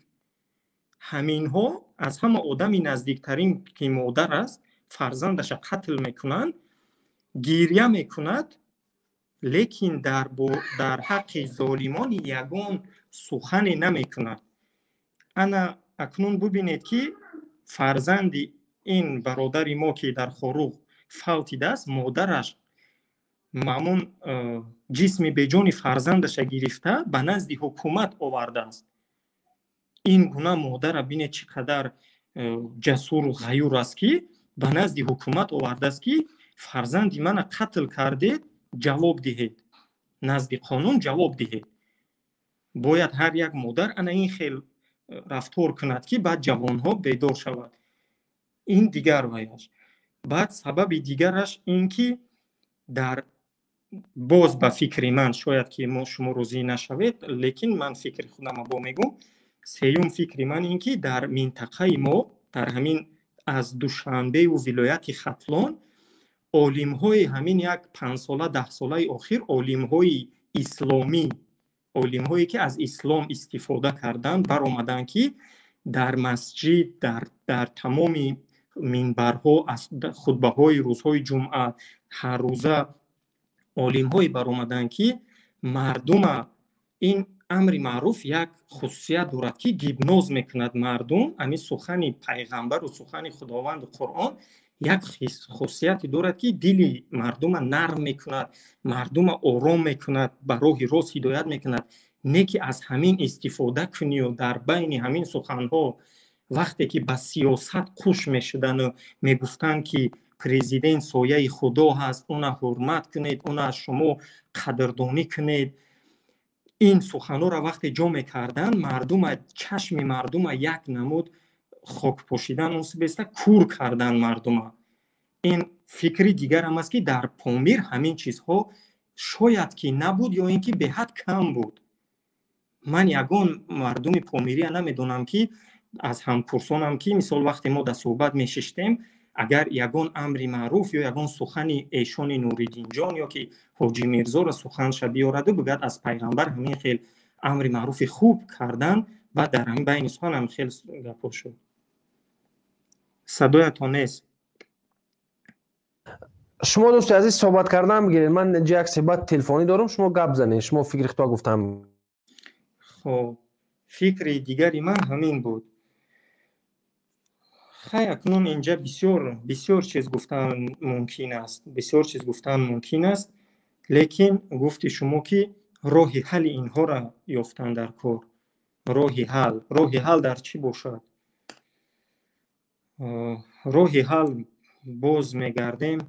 Ҳаминҳо аз ҳама одами наздиктарин, ки модар аст, фарзандаша қатл мекунанд, гиря мекунад, лекин дар ҳаққи золимон ягон сухане намекунад. Ана акнун бубинед, ки фарзанди Ин бародари мо, ки дар Хоруғ фавтидааст, модараш ҳамон ҷисми беҷони фарзандаша гирифта ба назди ҳукумат овардааст. Ин гуна модара бинед, чӣ қадар ҷасуру ғаюр аст, ки ба назди ҳукумат овардааст, ки фарзанди мана қатл кардед, ҷавоб диҳед, назди қонун ҷавоб диҳед. Бояд ҳар як модар ана ин хел рафтор кунад, ки баъд ҷавонҳо бедор шавад. Ин дигар ваяш. Баъд сабаби дигараш ин ки дар боз ба фикри ман, шояд ки мо шумо розӣ нашавед, лекин ман фикри худама бо мегӯм. Сеюм фикри ман ин ки дар минтақаи мо, дар ҳамин аз Душанбеу вилояти Хатлон, олимҳои ҳамин як 5-сола, 10-солаи охир, олимҳои исломӣ, олимҳое ки аз ислом истифода карданд, баромаданд, ки дар масҷид, дар тамоми минбарҳо, аз хутбаҳои рӯзҳои ҷумъа, ҳаррӯза олимҳое баромаданд, ки мардума ин амри маъруф як хусусият дорад, ки гипноз мекунад мардум. Ҳамин сухани пайғамбару сухани Худованду Қуръон як хусусияте дорад, ки дили мардума нарм мекунад, мардума ором мекунад, ба роҳи рост ҳидоят мекунад. Не ки аз ҳамин истифода кунию дар байни ҳамин суханҳо вақте ки ба сиёсат қуш мешудану мегуфтанд, ки президент сояи Худо ҳаст, уна ҳурмат кунед, уна шумо қадрдонӣ кунед, ин суханҳоро вақте ҷо мекарданд, мардума, чашми мардума як намуд хок пошидан, унсибеста кур кардан мардума. Ин фикри дигарам аст, ки дар Помир ҳамин чизҳо шояд ки набуд ё ин ки беҳад кам буд. Ман ягон мардуми помирия намедонам, ки аз ҳамкурсонам, ки мисол вақте мо дар суҳбат мешиштем, агар ягон амри маъруф ё ягон сухани эшони Нуриддинҷон ё ки Ҳоҷи Мирзоро суханша биёраду бигӯяд, аз пайғамбар ҳамин хел амри маъруфи хуб кардан, баъд дар ҳамин байни сухан ҳам хел гапҳо шуд. Садоятон нест. Шумо, дӯсти азиз, суҳбат кардан бигиред. Ман инҷа як суҳбат телефонӣ дорам, шумо гап занед, шумо фикри худро гуфтам. Хоб, фикри дигари ман ҳамин буд. Хай, акнун инҷа бисёр бисёр чиз гуфтан мумкин аст, бисёр чиз гуфтан мумкин аст, лекин гуфти шумо, ки роҳи ҳалли инҳоро ёфтан дар кор. Роҳи ҳал дар чӣ бошад? Роҳи ҳал боз мегардем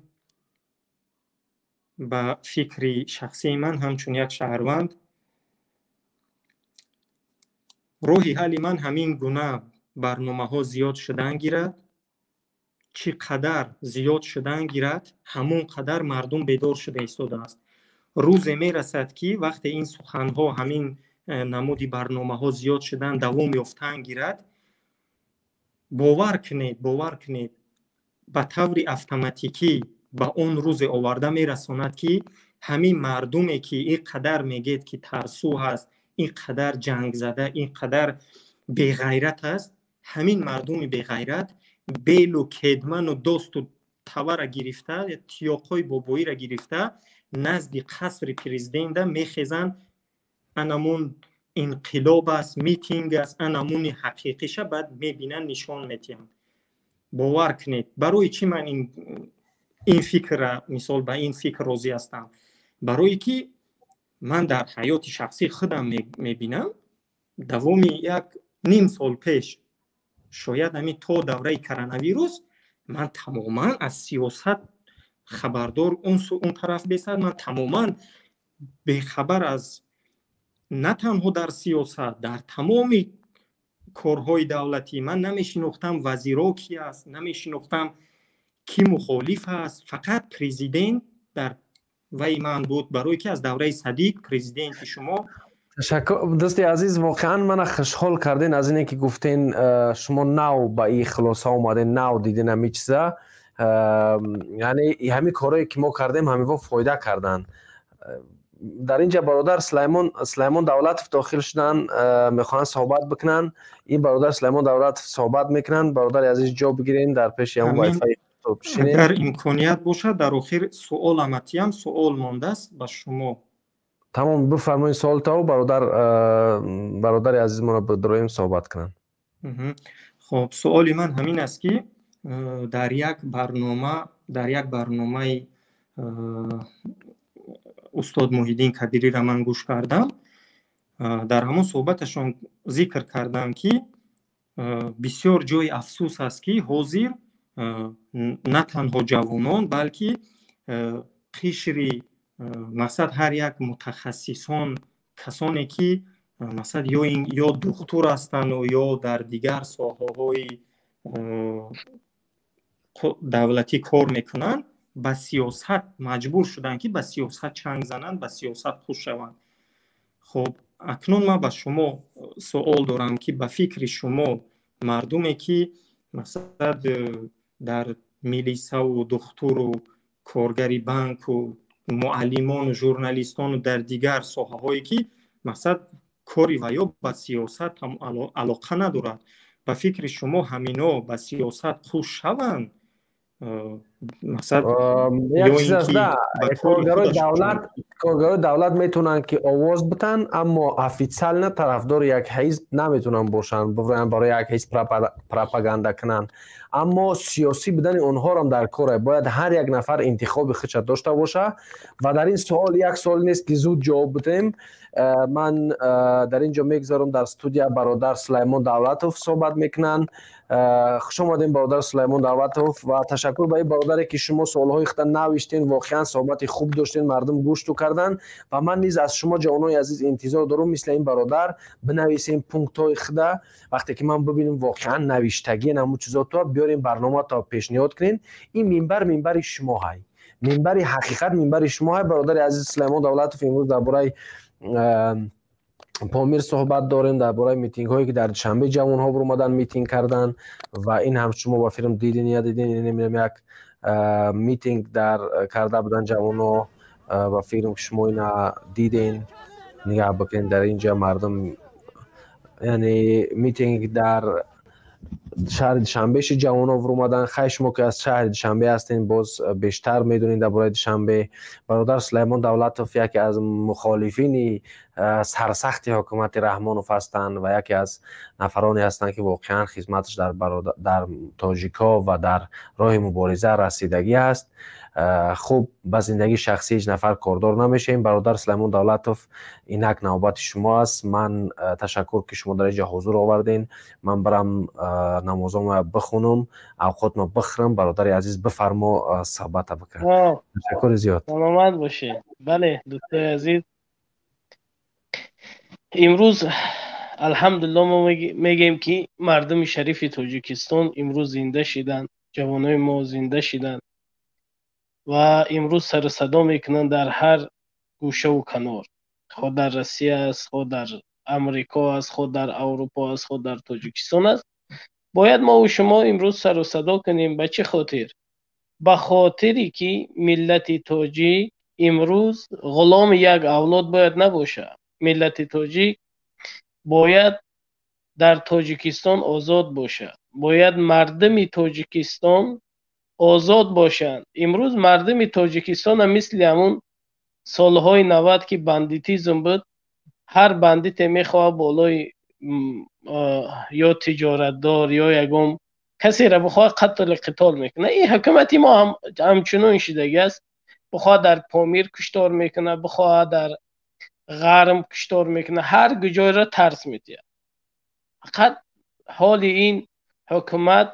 ба фикри шахсии ман ҳамчун як шаҳрванд. Роҳи ҳалли ман ҳамин гуна барномаҳо зиёд шудан гирад. Чӣ қадар зиёд шудан гирад, ҳамон қадар мардум бедор шуда истодааст. Рӯзе мерасад, ки вақте ин суханҳо, ҳамин намуди барномаҳо зиёд шудан давом ёфтан гирад, бовар кунед, бовар кунед, ба таври автоматикӣ ба он рӯзе оварда мерасонад, ки ҳамин мардуме, ки ин қадар мегӯед, ки тарсу ҳаст, ин қадар ҷангзада, ин қадар беғайрат аст, ҳамин мардуми беғайрат белу кедману досту тавара гирифта, тиёқҳои бобоиро гирифта, назди қасри президента мехезанд. Анамун инқилоб аст, митинг аст, анамуни ҳақиқиша баъд мебинанд, нишон метиҳанд. Бовар кунед. Барои чӣ ман ин фикрра, мисол, ба ин фикр розӣ ҳастам? Барое ки ман дар ҳаёти шахсии худам мебинам. Давоми як ним сол пеш, шояд ҳамин то давраи коронавирус, ман тамоман аз сиёсат хабардор он тараф бесад, ман тамоман бехабар аз на танҳо дар сиёсат, дар тамоми корҳои давлатӣ. Ман намешинохтам, вазиро ки аст, намешинохтам, ки мухолиф аст. Фақат президент дар вай ман буд, барое ки аз давраи Садиқ президенти шумо. Ташаккур, дӯсти азиз. Воқеан мана хушҳол карден аз ине, ки гуфтен, шумо нав ба ин хулоса омаден, нав диден ҳамин чиза. Яъне ҳамин корое, ки мо кардем, ҳамиво фоида карданд. Дар инҷа бародар Сулаймон Давлатов дохил шуданд, мехоҳанд суҳбат бикунанд. Ин бародар Сулаймон Давлатов суҳбат мекунанд. Бародари азиз, ҷо бигирен, дар пеши ҳамон вайфай. Агар имконият бошад, дар охир суолам атиям, суол мондааст ба шумо. Тамом, бифармоед суолтау, бародар. Бародари азизмонро бидроем суҳбат кунанд. Хоб, суоли ман ҳамин аст, ки Дар як барнома, дар як барномаи устод Муҳиддин Кабириро ман гӯш кардам, дар ҳамон суҳбаташон зикр кардам, ки бисёр ҷои афсӯс аст, ки ҳозир на танҳо ҷавонон, балки қишри, мақсад, ҳар як мутахассисон, касоне ки, мақсад, ё духтур ҳастанду ё дар дигар соҳаҳои давлатӣ кор мекунанд, ба сиёсат маҷбур шуданд, ки ба сиёсат чанг зананд, ба сиёсат хуш шаванд. Хуб, акнун ман ба шумо суол дорам, ки ба фикри шумо мардуме ки, мақсад, дар милисаву духтуру коргари банку муаллимону журналистону дар дигар соҳаҳое ки, мақсад, кори ва ё ба сиёсат алоқа надорад, ба фикри шумо ҳамино ба сиёсат хуш шаванд, мақсад, ё ин ки ба кори коргарои давлат метавонанд ки овоз битанд, аммо официально тарафдори як ҳизб наметавонанд бошанд, барои як ҳизб пропаганда кунанд. Аммо сиёсӣ будани онҳорам дар коре. Бояд ҳар як нафар интихоби худша дошта боша. Ва дар ин суол як суол нест, ки зуд ҷавоб бидем. Ман дар ин ҷо мегузорам, дар студия бародар Сулаймон Давлатов суҳбат мекунанд. Хуш омадем, бародар Сулаймон Давлатов, ва ташаккур ба ин бародаре, ки шумо суолҳои худта навиштен. Воқеан суҳбати хуб доштен, мардум гӯшту карданд. Ва ман низ аз шумо, ҷавонони азиз, интизор дорум, мисли ин бародар бинависем пунктҳои худа. Вақте ки ман бибинам, воқеан навиштагӣ ҳамун чизото биёрем, барномато пешниҳод кунем. Ин минбар минбари шумо ҳай, минбари ҳақиқат, минбари шумо ҳай. Бародари азиз Сулаймон Давлатов, имрӯз дар бораи Помир суҳбат дорем, дар бораи митингҳое, ки дар Душанбе ҷавонҳо баромадан, митинг карданд. Ва ин ҳам шумо ба филм дидин я дидин, намедонам, як митинг дар карда буданд ҷавонҳо. Ба филм шумо ина диден. Нигаҳ бикунед, дар инҷа мардум, яъне митинг дар шаҳри Душанбеши ҷавонҳо вуромаданд. Хай, шумо ки аз шаҳри Душанбе ҳастен, боз бештар медонед дар бораи Душанбе. Бародар Сулаймон Давлатов яке аз мухолифини сарсахти ҳукумати Раҳмонов ҳастанд ва яке аз нафароне ҳастанд, ки воқеан хизматаш дар тоҷикҳо ва дар роҳи мубориза расидагӣ аст. Хуб, ба зиндагии шахсӣ ҳеҷ нафар кордор намешавем. Бародар Сулаймон Давлатов, инак навбати шумо аст. Ман ташаккур, ки шумо дар инҷа ҳузур оварден. Ман барам намозома бихонам, авқотма бихӯрам. Бародари азиз, бифармо, суҳбата бикун. Ташаккури зиёд. Саломат бошед. Бале, дӯстои азиз, имрӯз алҳамдулилло мо мегӯем, ки мардуми шарифи Тоҷикистон имрӯз зинда шиданд, ҷавонои мо зинда шиданд ва имрӯз сару садо мекунанд дар ҳар гӯшаву канор, хо дар Россия аст, хо дар Амрико аст, хо дар Аврупо аст, хо дар Тоҷикистон аст. Бояд мову шумо имрӯз сару садо кунем. Ба чӣ хотир? Ба хотире ки миллати тоҷик имрӯз ғуломи як авлод бояд набошад. Миллати тоҷик бояд дар Тоҷикистон озод бошад, бояд мардуми Тоҷикистон озод бошанд. Имрӯз мардуми Тоҷикистона мисли ҳамун солҳои 90, ки бандитизм буд, ҳар бандите мехоҳад болои ё тиҷоратдор ё ягон касеро бихоҳад, қатлу қитол мекунад. Ин ҳукумати мо ҳам ҳамчунон шидагӣ аст. Бихоҳад, дар Помир куштор мекунад, бихоҳад, дар ғарм куштор мекунад, ҳар ҷойро тарс медиҳад. Фақат ҳоли ин ҳукумат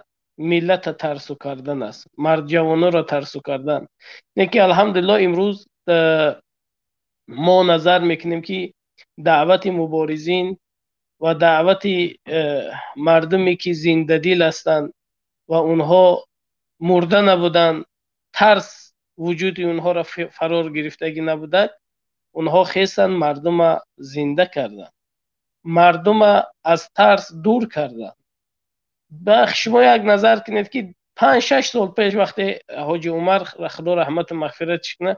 миллата тарсу кардан аст, мард ҷавононро тарсу кардан. Лекин алҳамдулилло имрӯз мо назар мекунем, ки даъвати муборизин ва даъвати мардуме ки зиндадил ҳастанд ва онҳо мурда набуданд, тарс вуҷуди онҳоро фарор гирифтагӣ набудад, онҳо хестанд, мардума зинда карданд, мардума аз тарс дур карданд. Шумо як назар кунед, ки 5-6 сол пеш, вақте Ҳоҷи Умар, Худо раҳмату мағфиратш кунад,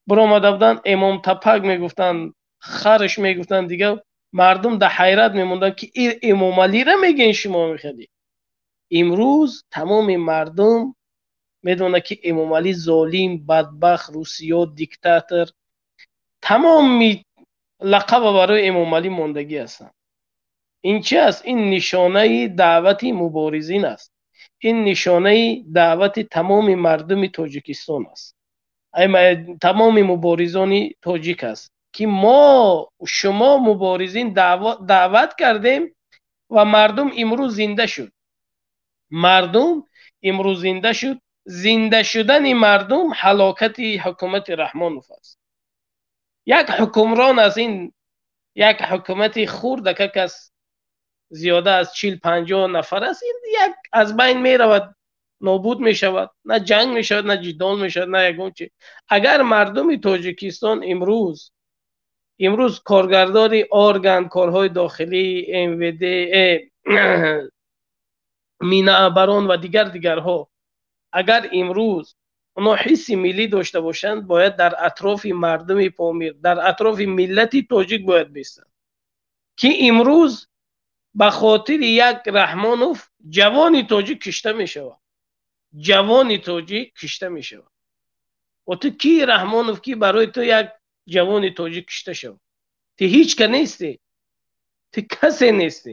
биромада буданд, Эмом Тапак мегуфтанд, харш мегуфтанд, дигар мардум дар ҳайрат мемонданд, ки Эмомалиро мегӯен шумо мехелӣ. Имрӯз тамоми мардум медонад, ки Эмомалӣ золим, бадбахт, русиё, диктатор, тамоми лақаба барои Эмомалӣ мондагӣ ҳастанд. Ин чи аст? Ин нишонаи даъвати муборизин аст. Ин нишонаи даъвати тамоми мардуми Тоҷикистон аст, тамоми муборизони тоҷик аст, ки мо шумо муборизин даъват кардем ва мардум имрӯз зинда шуд. Мардум имрӯз зинда шуд. Зинда шудани мардум ҳалокати ҳукумати Раҳмонов аст. Як ҳукмрон аз ин як ҳукумати хурдакак аст, зиёда аз 40-50 нафар аст, ин як аз байн меравад, нобуд мешавад, на ҷанг мешавад, на ҷидол мешавад, на ягон чи. Агар мардуми Тоҷикистон имрӯз коргардори орган корҳои дохилӣ, МВД, минаабарон ва дигарҳо, агар имрӯз оно ҳисси миллӣ дошта бошанд, бояд дар атрофи мардуми Помир, дар атрофи миллати тоҷик бояд бистанд, ки имрӯз ба хотири як Раҳмонов ҷавони тоҷик кишта мешавад. Ҷавони тоҷик кишта мешавад. Ва ту ки Раҳмонов, ки барои ту як ҷавони тоҷик кишта шавад? Ту ҳеҷ ка нестӣ, ту касе нестӣ.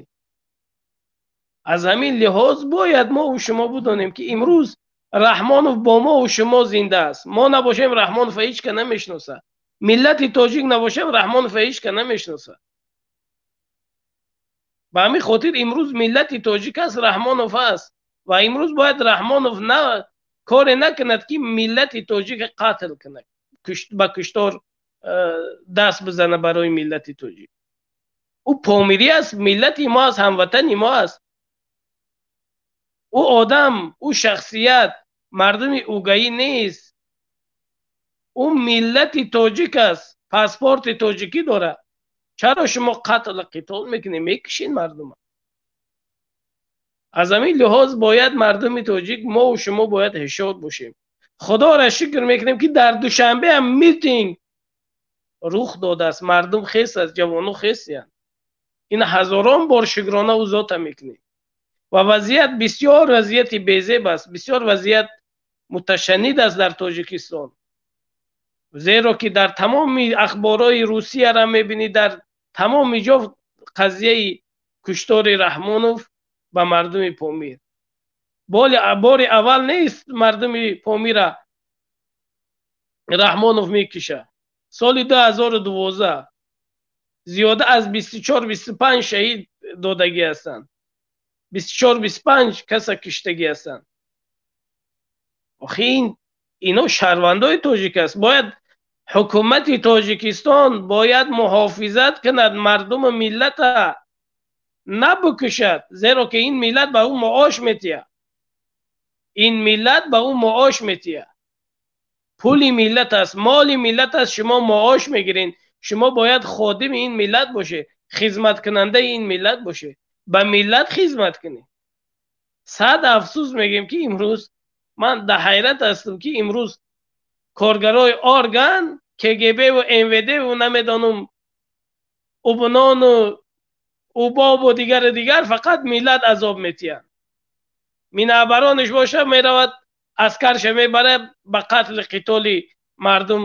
Аз ҳамин лиҳоз бояд мо ва шумо бидонем, ки имрӯз Раҳмонов бо мо ва шумо зинда аст. Мо набошем, Раҳмонов ҳеҷ ка намешиносад. Миллати тоҷик набошем, Раҳмонов ҳеҷ ка намешиносад. Ба ҳамин хотир имрӯз миллати тоҷик аст, Раҳмонов аст. Ва имрӯз бояд Раҳмонов на коре накунад, ки миллати тоҷик қатл кунад, ба куштор даст бизанад барои миллати тоҷик. Ӯ помирӣ аст, миллати мо аст, ҳамватани мо аст. Ӯ одам, ӯ шахсият, мардуми угаӣ нест. Ӯ миллати тоҷик аст, паспорти тоҷикӣ дорад. Чаро шумо қатл қитол мекунед, мекушед мардума? Аз ҳамин лиҳоз бояд мардуми тоҷик, мо ва шумо бояд ҳушёр бошем. Худоро шукр мекунем, ки дар Душанбе ҳам митинг рух додааст, мардум хес аст, ҷавоно хесиянд. Ин ҳазорон бор шукрона ӯ зота мекунем. Ва вазъият бисёр вазъияти безеб аст, бисёр вазъият муташаннид аст дар Тоҷикистон. Зеро ки дар тамоми ахборҳои Русияро мебинӣ, дар тамоми ҷо қазияи куштори Раҳмонов ба мардуми Помир. Бори аввал нест мардуми Помира Раҳмонов мекушад. Соли 2012 зиёда аз 24-25 шаҳид додагӣ ҳастанд. 24-25 каса киштагӣ ҳастанд. Охи ино шаҳрвандои тоҷик аст. Бояд ҳукумати Тоҷикистон бояд муҳофизат кунад мардуму миллата, набукушад, зеро ки ин миллат ба ӯ маош метиҳад. Ин миллат ба ӯ маош метиҳад. Пули миллат аст, моли миллат аст, шумо маош мегиред. Шумо бояд ходими ин миллат бошед, хизматкунандаи ин миллат бошед, ба миллат хизмат кунед. Сад афсӯс мегӯем, ки имрӯз ман дар ҳайрат ҳастам, ки имрӯз коргарои орган КГБ ва МВД ва намедонам УБНОНу УБОБу дигару дигар фақат миллат азоб метиҳанд. Минабаронаш боша меравад, аскарша мебарад, ба қатли қитоли мардум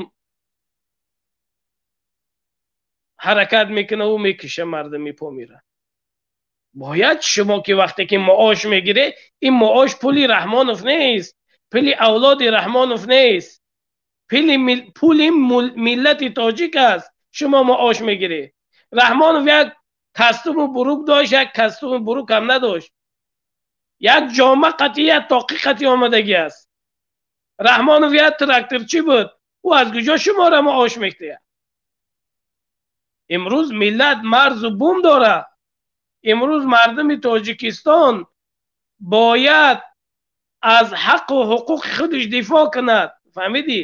ҳаракат мекунад, ӯ мекуша мардуми Помира. Бояд шумо ки вақте ки маош мегиред, ин маош пули Раҳмонов нест, пули авлоди Раҳмонов нест, пули миллати тоҷик аст. Шумо маош мегиред. Раҳмонов як костюму бурук дошт, як костюму бурук ҳам надошт. Як ҷома қатъи, як тоқи қатъи омадагӣ аст. Раҳмонов як тракторчӣ буд. Ӯ аз куҷо шуморо маош мекунад? Имрӯз миллат марзу бум дорад. Имрӯз мардуми Тоҷикистон бояд аз ҳаққу ҳуқуқи худаш дифоъ кунад. Фаҳмидӣ?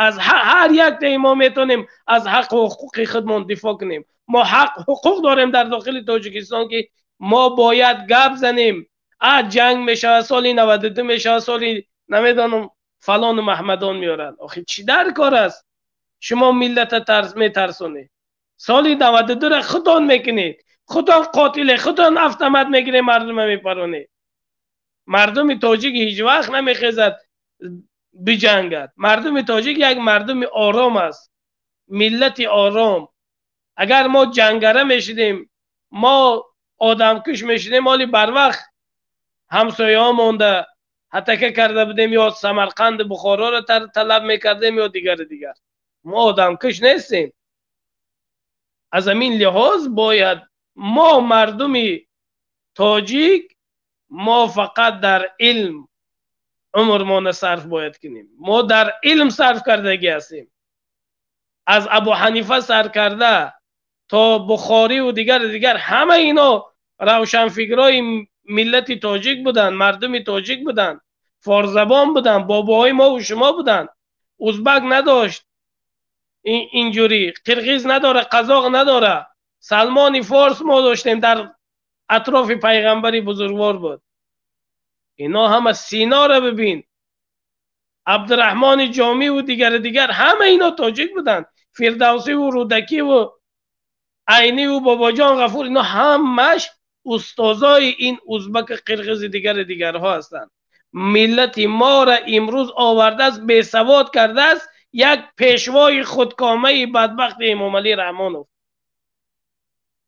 Аз ҳар яктаи мо метавонем аз ҳаққу ҳуқуқи худмон дифоъ кунем. Мо ҳақ ҳуқуқ дорем дар дохили Тоҷикистон, ки мо бояд гап занем. Ҷанг мешавад, соли 92 мешавад, соли намедонам фалону маҳмадон меоранд. Охи чӣ дар кор аст? Шумо миллата метарсонед. Соли 92-ро худтон мекунед. Худтон қотиле, худтон автомат мегиред, мардума мепаронед. Мардуми тоҷик ҳеҷ вақт намехезад биҷангад. Мардуми тоҷик як мардуми ором аст, миллати ором. Агар мо ҷангара мешидем, мо одамкуш мешидем, оли барвақт ҳамсояҳо монда ҳатака карда будем ё Самарқанд, Бухороро талаб мекардем ё дигари дигар. Мо одамкуш нестем. Аз ҳамин лиҳоз бояд мо мардуми тоҷик, мо фақат дар илм умрмона сарф бояд кунем. Мо дар илм сарф кардагӣ ҳастем. Аз Абу Ҳанифа сар карда то Бухорӣ ва дигар дигар, ҳама ино равшанфикрои миллати тоҷик буданд, мардуми тоҷик буданд, форсзабон буданд, бобоҳои мо ва шумо буданд. Узбак надошт инҷурӣ, қирғиз надора, қазоқ надора. Салмони форс мо доштем, дар атрофи пайғамбари бузургвор буд. Ино ҳама Синоро бибин, Абдураҳмони Ҷомӣ ва дигари дигар, ҳама ино тоҷик буданд. Фирдавсӣ ва Рӯдакӣ ва Айнӣ ва Бобоҷон Ғафур, ино ҳамаш устозои ин узбак, қирғизи дигари дигарҳо ҳастанд. Миллати моро имрӯз овардааст, бесавод кардааст як пешвои худкомаи бадбахти Эмомалӣ Раҳмонов.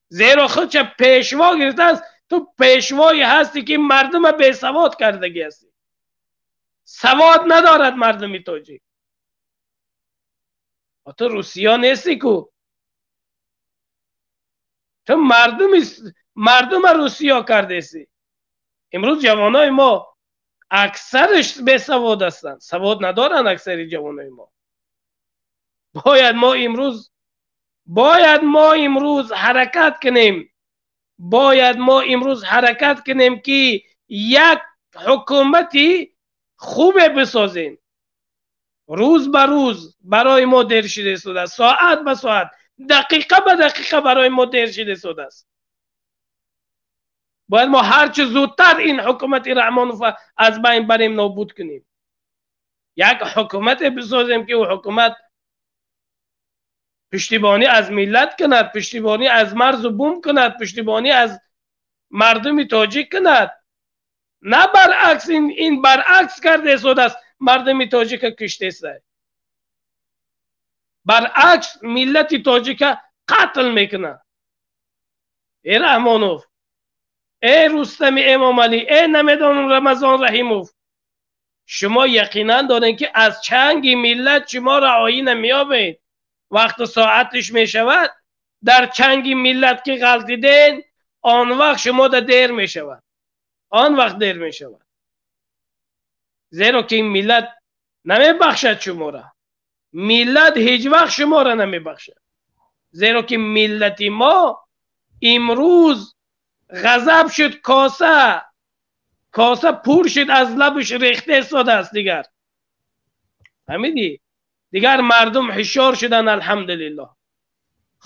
Зеро худша пешво гирифтааст. Ту пешвое ҳастӣ ки мардума бесавод кардагӣ ҳастӣ. Савод надорад мардуми тоҷик. Ту русия нестӣ ку, ту мардума русия кардесӣ. Имрӯз ҷавонои мо аксараш бесавод ҳастанд, савод надоранд аксари ҷавонои мо. Бояд мо имрӯз ҳаракат кунем, бояд мо имрӯз ҳаракат кунем ки як ҳукумати хубе бисозем. Рӯз ба рӯз барои мо дер шуда истодааст, соат ба соат, дақиқа ба дақиқа барои мо дер шуда истодааст. Бояд мо ҳарчи зудтар ин ҳукумати Раҳмонов аз байн барем, нобуд кунем. Як ҳукумате бисозем ки ӯ ҳукумат пуштибонӣ аз миллат кунад, пуштибонӣ аз марзу бум кунад, пуштибонӣ аз мардуми тоҷик кунад. На баръакс, ин баръакс карда истодааст, мардуми тоҷика куштеста. Баръакс миллати тоҷика қатл мекунад. Э Раҳмонов, э Рустами Эмомалӣ, э намедонам Рамазон Раҳимов, шумо яқинан доред ки аз чанги миллат шумо раҳоӣ намеёбед. Вақту соатиш мешавад, дар чанги миллат ки ғалтиден, он вақт шумо да дер мешавад, он вақт дер мешавад. Зеро ки ин миллат намебахшад шуморо, миллат ҳеҷ вақт шуморо намебахшад. Зеро ки миллати мо имрӯз ғазаб шуд, коса пур шуд, аз лабаш рехта истодааст. Дигар фаҳмидӣ? Дигар мардум ҳушёр шуданд, алҳамдулиллоҳ.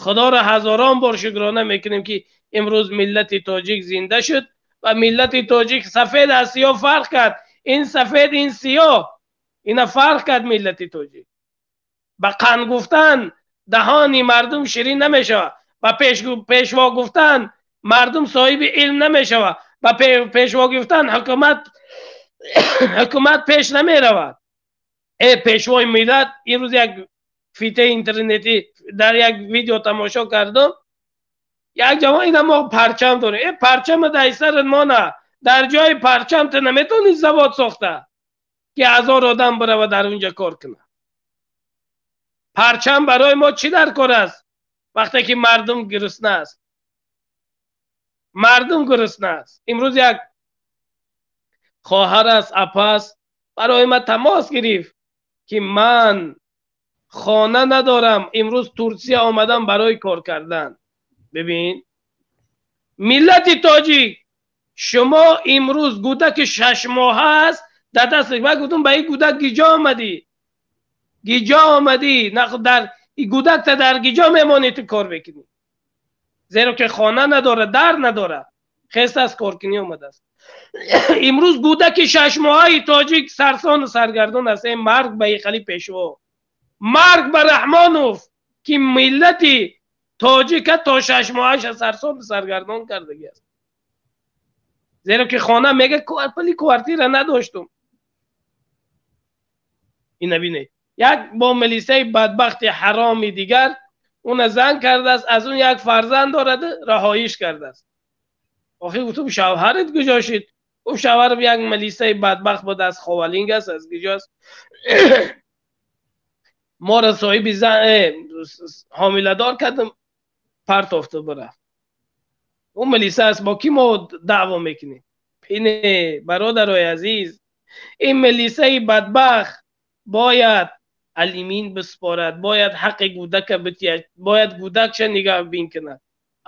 Худоро ҳазорон бор шукрона мекунем ки имрӯз миллати тоҷик зинда шуд ва миллати тоҷик сафед аз сиёҳ фарқ кард. Ин сафед, ин сиёҳ, ина фарқ кард миллати тоҷик. Ба қанд гуфтан даҳони мардум ширин намешавад, ба пешво гуфтан мардум соҳиби илм намешавад, ба пешво гуфтан ҳукумат пеш намеравад. Э пешвои миллат, имрӯз як фитаи интернетӣ дар як видео тамошо кардам, як ҷавон, ина мо парчам дорем. Э парчама дар сарат мона, дар ҷои парчам ту наметавонӣ завод сохта ки ҳазор одам бирава дар унҷа кор кунад. Парчам барои мо чӣ дар кор аст вақте ки мардум гурусна аст? Мардум гурусна аст. Имрӯз як хоҳар аст, апа аст, барои ман тамос гирифт ки ман хона надорам, имрӯз Турсия омадам барои кор кардан. Бибин, миллати тоҷик, шумо имрӯз гӯдаки 6 моҳа аст дар даст. Ман гуфтам ба ин гӯдак гиҷо омадӣ? Гиҷо омадӣ? Дар ин гӯдакта дар гиҷо мемонӣ ту кор мекунӣ? Зеро ки хона надорад, дар надорад, хеста аз коркунӣ омадааст. Имрӯз гӯдаки 6 моҳаи тоҷик сарсону саргардон аст. Э марг ба иқали пешво, марг ба Раҳмонов ки миллати тоҷика то 6 моҳаша сарсону саргардон кардагӣ аст. Зеро ки хона мега пули квартира надоштум. Ина бинед, як бо милисаи бадбахти ҳароми дигар уна зан кардааст, аз он як фарзанд дорад, раҳоиш кардааст. Охир гуфтум шавҳарат куҷо шуд? Гуфт шавҳарам як милисаи бадбахт буд, аз Ховалинг аст, аз киҷост. Моро соҳиби зан ҳомиладор кардам, партофту бирафт. Ӯ милиса аст, бо кӣ мо даъво мекунем? Пине, бародарои азиз, ин милисаи бадбахт бояд алимин биспорад, бояд ҳаққи гӯдака битиҳад, бояд гӯдакша нигаҳбин кунад.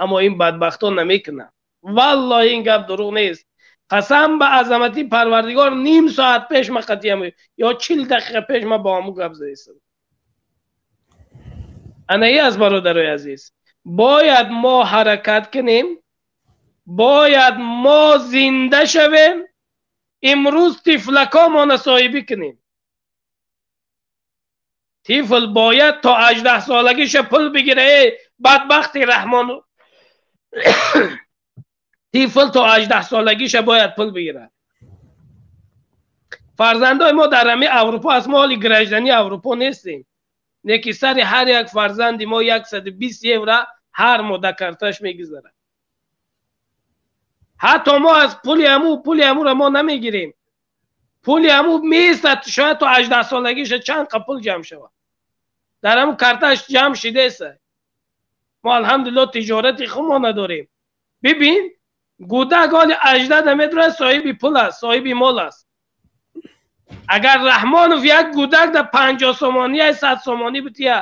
Аммо ин бадбахтҳо намекунанд. Валлоҳи ин гап дурӯғ нест. Қасам ба азамати Парвардигор, ним соат пеш ма қатъиям ё 40 дақиқа пеш ма бо ҳамун гап заистам. Анаи аз бародарои азиз, бояд мо ҳаракат кунем, бояд мо зинда шавем, имрӯз тифлакомона соҳибӣ кунем. Тифл бояд то 18 солагиша пул бигира. Эй бадбахти Раҳмону, тифл то 18 солагиша бояд пул бигирад. Фарзандои мо дар ҳамин Аврупо аст, мо ҳоли граждани Аврупо нестем. Неки сари ҳар як фарзанди мо 120 евро ҳар моҳ дар карташ мегузарад. Ҳатто мо аз пули ҳамуро мо намегирем. Пули ҳаму меистад, шояд то 18 солагиша чанд қа пул ҷамъ шавад. Дар ҳаму карташ ҷамъ шидеста. Мо алҳамдулиллоҳ тиҷорати хумо надорем. Бибин, гӯдак ҳоли 18 наметавонад, соҳиби пул аст, соҳиби мол аст. Агар Раҳмонов як гӯдак дар 50 сомонӣ, 100 сомонӣ бития,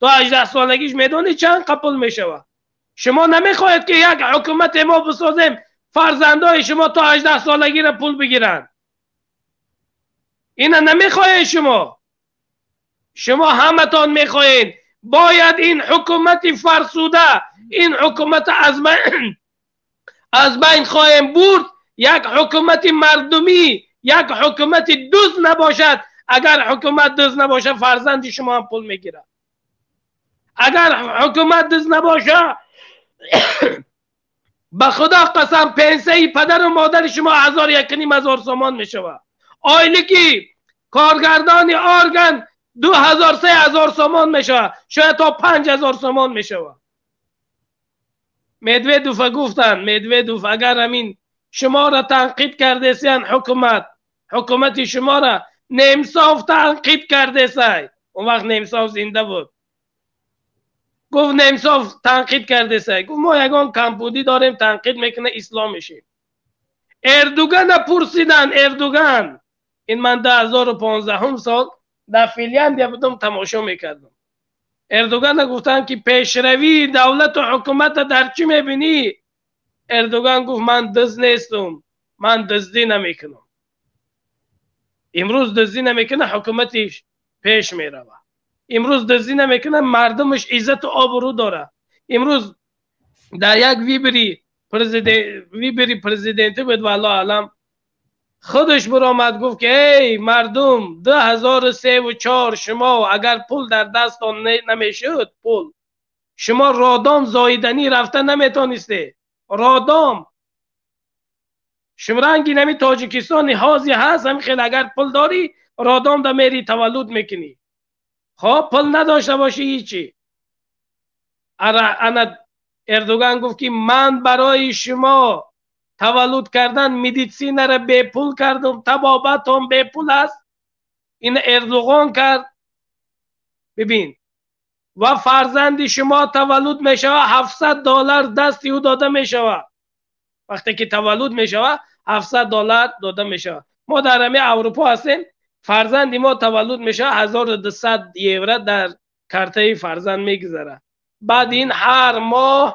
то 18 солагиш медонӣ чанд қа пул мешавад. Шумо намехоҳед ки як ҳукумате мо бисозем, фарзандои шумо то 18 солагиро пул бигиранд. Ина намехоҳед шумо. Шумо ҳаматон мехоҳед. Бояд ин ҳукумати фарсуда, ин ҳукумат аз байн хоҳем бурд. Як ҳукумати мардумӣ, як ҳукумати дузд набошад. Агар ҳукумат дузд набошад, фарзанди шумо ҳам пул мегирад. Агар ҳукумат дузд набошад, ба худо қасам, пенсияи падару модари шумо 1000, 1500 сомон мешавад. Ойлики коргардони орган 2000, 3000 сомон мешавад, шояд то 5000 сомон мешавад. Медведов гуфтанд, Медведов, агар ҳамин шуморо танқид кардесиян, ҳукумати шуморо Немсов танқид кардесай. Он вақт Немсов зинда буд. Гуфт Немсов танқид кардесай. Гуфт мо ягон камбудӣ дорем, танқид мекунад, ислом мешем. Эрдогана пурсиданд, Эрдоган. Ин ман 2015 сол дар Финляндия будам, тамошо мекардам. Эрдогана гуфтанд ки пешравии давлату ҳукумата дар чӣ мебинӣ? Эрдоган гуфт ман дузд нестам, ман дуздӣ намекунам. Имрӯз дуздӣ намекунад, ҳукуматиш пеш меравад. Имрӯз дуздӣ намекунад, мардумаш иззату обрӯ дорад. Имрӯз дар як вибри президентӣ буд, валлоҳ алам, худаш баромад гуфт ки эй мардум, 2003 ва 4 шумо агар пул дар дастон намешуд, пул шумо родом зоиданӣ рафта наметонисте. Родом шумранги нами Тоҷикистони ҳозир ҳаст, ҳамин хел агар пул дорӣ родом да мери таваллуд мекунӣ. Хоб пул надошта бошӣ ҳичи. Ана Эрдоган гуфт ки ман барои шумо таваллуд кардан медицинара бепул кардам, табобатон бепул аст. Ин Эрдоган кард. Бибин, ва фарзанди шумо таваллуд мешавад, $700 дасти ӯ дода мешавад. Вақте ки таваллуд мешавад, $700 дода мешавад. Мо дар ҳамин Аврупо ҳастем, фарзанди мо таваллуд мешавад, 1200 евро дар картаи фарзанд мегузарад. Баъд ин ҳар моҳ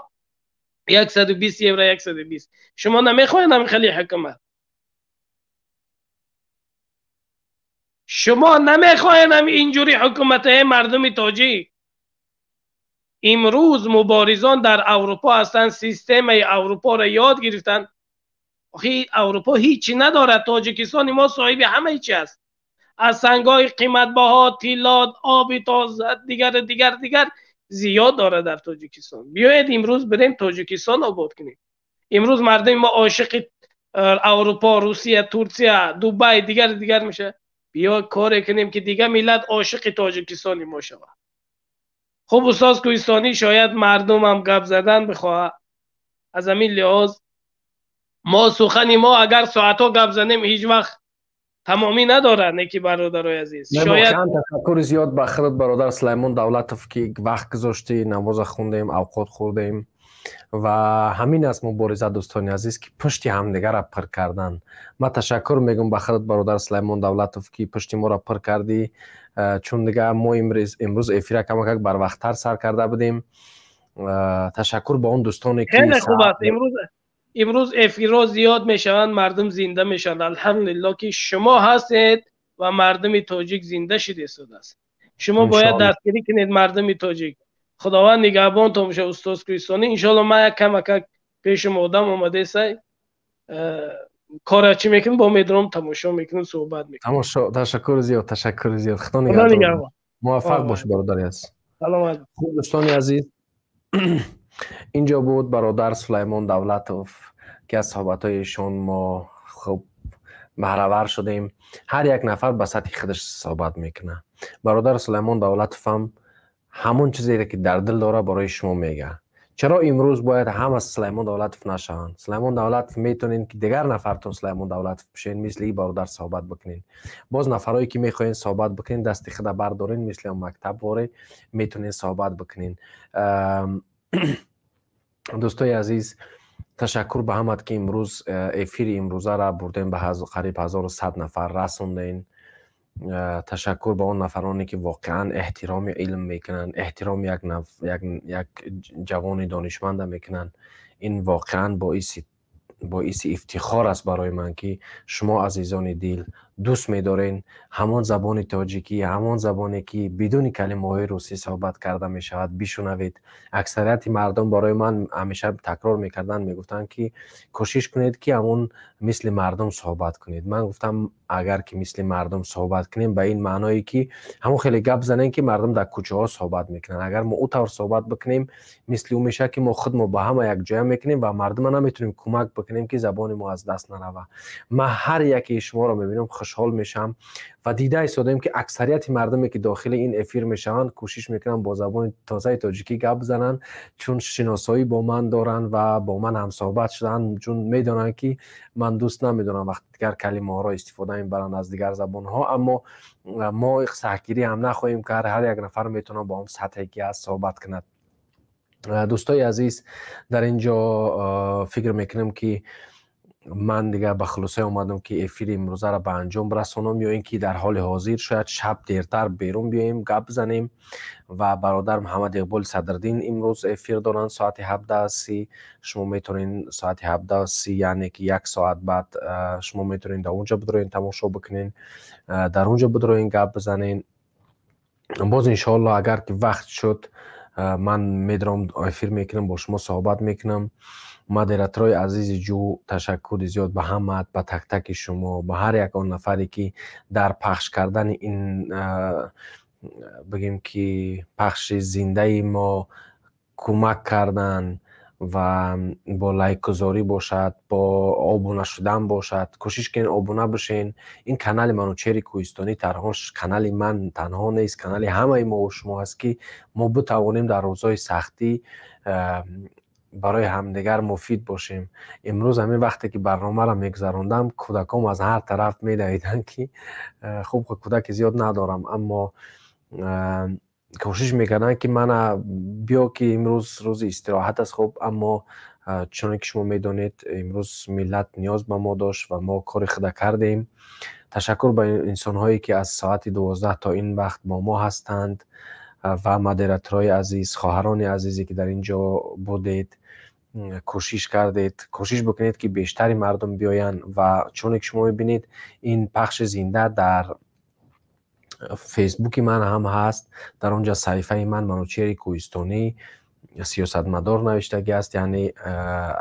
120 евро, 120. Шумо намехоҳед ҳамин хеле ҳукумат? Шумо намехоҳед ҳамин инҷури ҳукуматҳои мардуми тоҷик? Имрӯз муборизон дар Аврупо ҳастанд, системаи Аврупоро ёд гирифтанд. Охи Аврупо ҳичи надорад, Тоҷикистони мо соҳиби ҳамаи чи аст. Аз сангҳои қиматбаҳо, тилло, оби тоза, дигар дигар дигар зиёд дорад дар Тоҷикистон. Биёед имрӯз бирем Тоҷикистон обод кунем. Имрӯз мардуми мо ошиқи Аврупо, Русия, Турсия, Дубай, дигар дигар мешавад. Биё коре кунем ки дигар миллат ошиқи Тоҷикистони мо шавад. Хуб, устод Кӯҳистонӣ, шояд мардумам гап задан бихоҳад. Аз ҳамин лиҳоз Мо сухани мо агар соатҳо гап занем, ҳеҷ вақт тамомӣ надорад, не ки бародарои азиз. Шояд ташаккури зиёд ба худат, бародар Сулаймон Давлатов, ки вақт гузоштӣ, намоза хондем, авқот хӯрдем ва ҳамин аст мубориза, дӯстони азиз, ки пушти ҳамдигарро пур кардан. Ман ташаккур мегӯм ба худат, бародар Сулаймон Давлатов, ки пушти моро пур кардӣ, чун дига мо имрӯз эфира камакак барвақттар сар карда будем. Ташаккур ба он дӯстоне ки хеле хуб аст. Имрӯз эфирҳо зиёд мешаванд, мардум зинда мешаванд. Алҳамдулилло, ки шумо ҳастед ва мардуми тоҷик зинда шуда истодааст. Шумо бояд дастгирӣ кунед мардуми тоҷик. Худованд нигаҳбонтон бошад, устоз Кӯҳистонӣ. Иншоалло, ман як камакак пешум одам омадесай, кора чӣ мекунем, бо медром тамошо мекунем, суҳбат мекунем. Тамошо. Ташаккури зиёд, ташаккури зиёд. Худо нигаҳбон, муваффақ бошед, бародари азиз. Саломат. Хуб, дӯстони азиз, инҷо буд бародар Сулаймон Давлатов, ки аз суҳбатҳои эшон мо хуб баҳравар шудем. Ҳар як нафар ба сатҳи худаш суҳбат мекунад. Бародар Сулаймон Давлатов ҳам ҳамон чизере ки дар дил дора, барои шумо мега. Чаро имрӯз бояд ҳама Сулаймон Давлатов нашаванд? Сулаймон Давлатов метавонед, ки дигар нафартон Сулаймон Давлатов бишен, мисли и бародар суҳбат бикунед. Боз нафарое ки мехоҳед суҳбат бикунед, дасти худа бардорен, мисли он мактаб воре метавонед суҳбат бикунед. Дӯстои азиз, ташаккур ба ҳамат, ки имрӯз эфири имрӯзаро бурдем, ба қариб 1100 нафар расондем. Ташаккур ба он нафароне, ки воқеан эҳтироми илм мекунанд, эҳтироми як ҷавони донишманда мекунанд. Ин воқеан боиси ифтихор аст барои ман, ки шумо, азизони дил, дӯст медорен ҳамон забони тоҷикӣ, ҳамон забоне ки бидуни калимаҳои русӣ суҳбат карда мешавад, бишунавед. Аксарияти мардум барои ман ҳамеша такрор мекарданд, мегуфтанд, ки кӯшиш кунед, ки ҳамон мисли мардум суҳбат кунед. Ман гуфтам, агар ки мисли мардум суҳбат кунем, ба ин маъное ки ҳамон хеле гап занем, ки мардум дар кӯчаҳо суҳбат мекунанд. Агар мо ӯ тавр суҳбат бикунем, мисли ӯ мешавад, ки мо худмо ба ҳама якҷоя мекунем ва мардума наметавонем кӯмак бикунем, ки забони мо аз даст нарава. Ман ҳар якеи шуморо мебинам, хушҳол мешавам ва дида истодаем, ки аксарияти мардуме, ки дохили ин эфир мешаванд, кӯшиш мекунанд бо забони тозаи тоҷикӣ гап бизананд, чун шиносоӣ бо ман доранд ва бо ман ҳамсоҳбат шуданд, чун медонанд, ки ман дӯст намедорам вақти дигар калимаҳоро истифода мебаранд аз дигар забонҳо. Аммо мо саҳгирӣ ҳам нахоҳем кард, ҳар як нафар метавонад бо он сатҳе ки ҳаст суҳбат кунад. Дӯстои азиз, дар ин ҷо фикр мекунам, ки ман дигар ба хулосае омадам, ки эфири имрӯзаро ба анҷом расонам, ё ин ки дар ҳоли ҳозир шояд шаб дертар берун биёем, гап занем. Ва бародар Муҳаммад Иқболи Садриддин имрӯз эфир доранд соати 17:30. Шумо метавонед соати 17:30, яъне ки як соат баъд, шумо метавонед дар он ҷо бидроен, тамошо бикунед, дар он ҷо бидроен, гап бизанед. Боз иншоалло, агар ки вақт шуд, ман медорам, эфир мекунам, бо шумо суҳбат мекунам. Модераторои азизи ҷӯ, ташаккури зиёд ба ҳамаат, ба тактаки шумо, ба ҳар як он нафаре, ки дар пахш кардани ин, бигем ки, пахши зиндаи мо кӯмак карданд ва бо лайкгузорӣ бошад, бо обуна шудан бошад. Кӯшиш кунед, обуна бошен. Ин канали Манучери Кӯҳистонӣ танҳо канали ман танҳо нест, канали ҳамаи мо шумо аст, ки мо битавонем дар рӯзҳои сахтӣ барои ҳамдигар муфид бошем. Имрӯз ҳамин вақте ки барномаро мегузарондам, кӯдаком аз ҳар тараф медавиданд, ки хуб, кӯдаки зиёд надорам, аммо кӯшиш мекарданд, ки мана биё, ки имрӯз рӯзи истироҳат аст. Хуб, аммо чуноне ки шумо медонед, имрӯз миллат ниёз ба мо дошт ва мо кори худа кардем. Ташаккур ба инсонҳое, ки аз соати 12 то ин вақт бо мо ҳастанд, ва модераторҳои азиз, хоҳарони азизе, ки дар ин ҷо будед, кӯшиш кардед. Кӯшиш бикунед, ки бештари мардум биёянд. Ва чуне ки шумо мебинед, ин пахши зинда дар Фейсбуки ман ҳам ҳаст. Дар он ҷо саҳифаи ман Манучери Кӯҳистонӣ сиёсатмадор навиштагӣ аст, яъне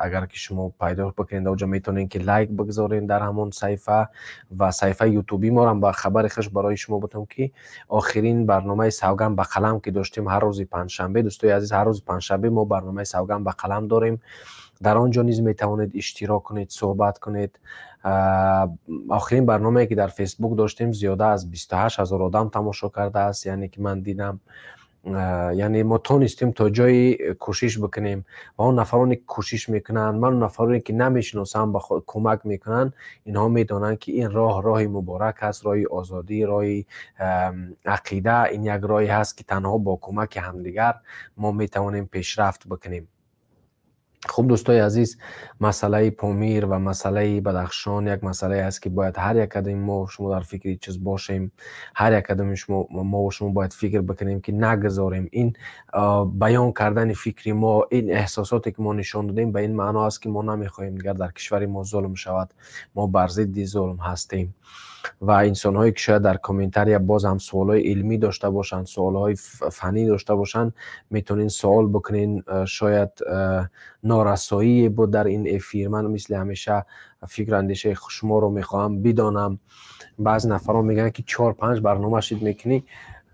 агар ки шумо пайдо бикунед, онҷо метавонед, ки лайк бигзоред дар ҳамон саҳифа. Ва саҳифаи ютуби морам ба хабари хуш барои шумо будам, ки охирин барномаи «Савганд ба қалам», ки доштем ҳар рӯзи панҷшанбе, дӯстои азиз, ҳар рӯзи панҷшанбе мо барномаи «Савганд ба қалам» дорем. Дар он ҷо низ метавонед иштирок кунед, суҳбат кунед. Охирин барномае, ки дар Фейсбук доштем, зиёда аз 28 000 одам тамошо кардааст, яъне ки ман дидам. Яъне мо тонистем то ҷое кӯшиш бикунем ва он нафароне ки кӯшиш мекунанд, ман нафароне ки намешиносам ба кӯмак мекунанд, инҳо медонанд ки ин роҳ роҳи муборак аст, роҳи озодӣ, роҳи ақида. Ин як роҳе ҳаст ки танҳо бо кӯмаки ҳамдигар мо метавонем пешрафт бикунем. Хуб, дӯстои азиз, масъалаи Помир ва масъалаи Бадахшон як масъалае аст ки бояд ҳар як кадоми мо шумо дар фикри чиз бошем. Ҳар як кадоми шумо, мо шумо бояд фикр бикунем ки нагузорем ин баён кардани фикри мо, ин эҳсосоте ки мо нишон додем, ба ин маъно аст ки мо намехоҳем дигар дар кишвари мо зулм шавад. Мо бар зидди зулм ҳастем. Ва инсонҳое ки шояд дар комментария боз ҳам суолҳои илмӣ дошта бошанд, суолҳои фаннӣ дошта бошанд, метавонед суол бикунед. Шояд норасоие буд дар ин эфир. Ман мисли ҳамеша фикру андешаи шуморо мехоҳам бидонам. Баъзе нафарон мегӯянд ки 4-5 барнома шид мекунӣ,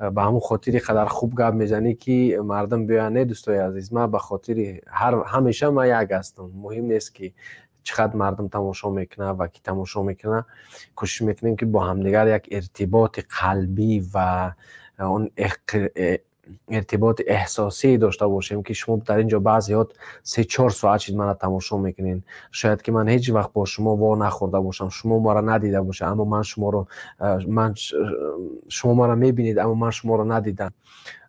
ба ҳамон хотири қадар хуб гап мезанӣ ки мардум биёянд. Не, дӯстои азиз, ман ба хотири ҳамеша ман як ҳастам. Муҳим нест ки чӣ қадр мардум тамошо мекунад ва ки тамошо мекунад. Кӯшиш мекунем ки бо ҳамдигар як иртиботи қалбӣ ва он иртиботи эҳсосӣ дошта бошем ки шумо дар ин ҷо баъзеҳот 3-4 соат шид мана тамошо мекунед. Шояд ки ман ҳеҷ вақт бо шумо во нахӯрда бошам, шумо маро надида бошед, аммо ман шуморо, ман шумо маро мебинед, аммо ман шуморо надидам.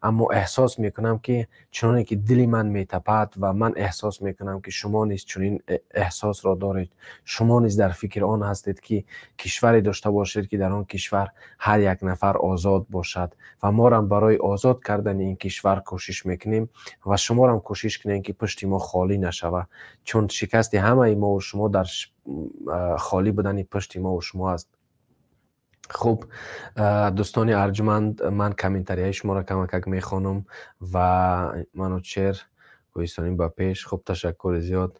Аммо эҳсос мекунам ки чуноне ки дили ман метапад ва ман эҳсос мекунам ки шумо низ чунин эҳсосро доред. Шумо низ дар фикри он ҳастед ки кишваре дошта бошед ки дар он кишвар ҳар як нафар озод бошад ва морам барои озод кардани ин кишвар кӯшиш мекунем ва шуморам кӯшиш кунем ки пушти мо холӣ нашава, чун шикасти ҳамаи мо ва шумо дар холӣ будани пушти мо ва шумо аст. Хуб, дӯстони арҷманд, ман комментарияи шуморо камакак мехонам ва Манучер Кӯҳистонӣ ба пеш. Хуб, ташаккури зиёд.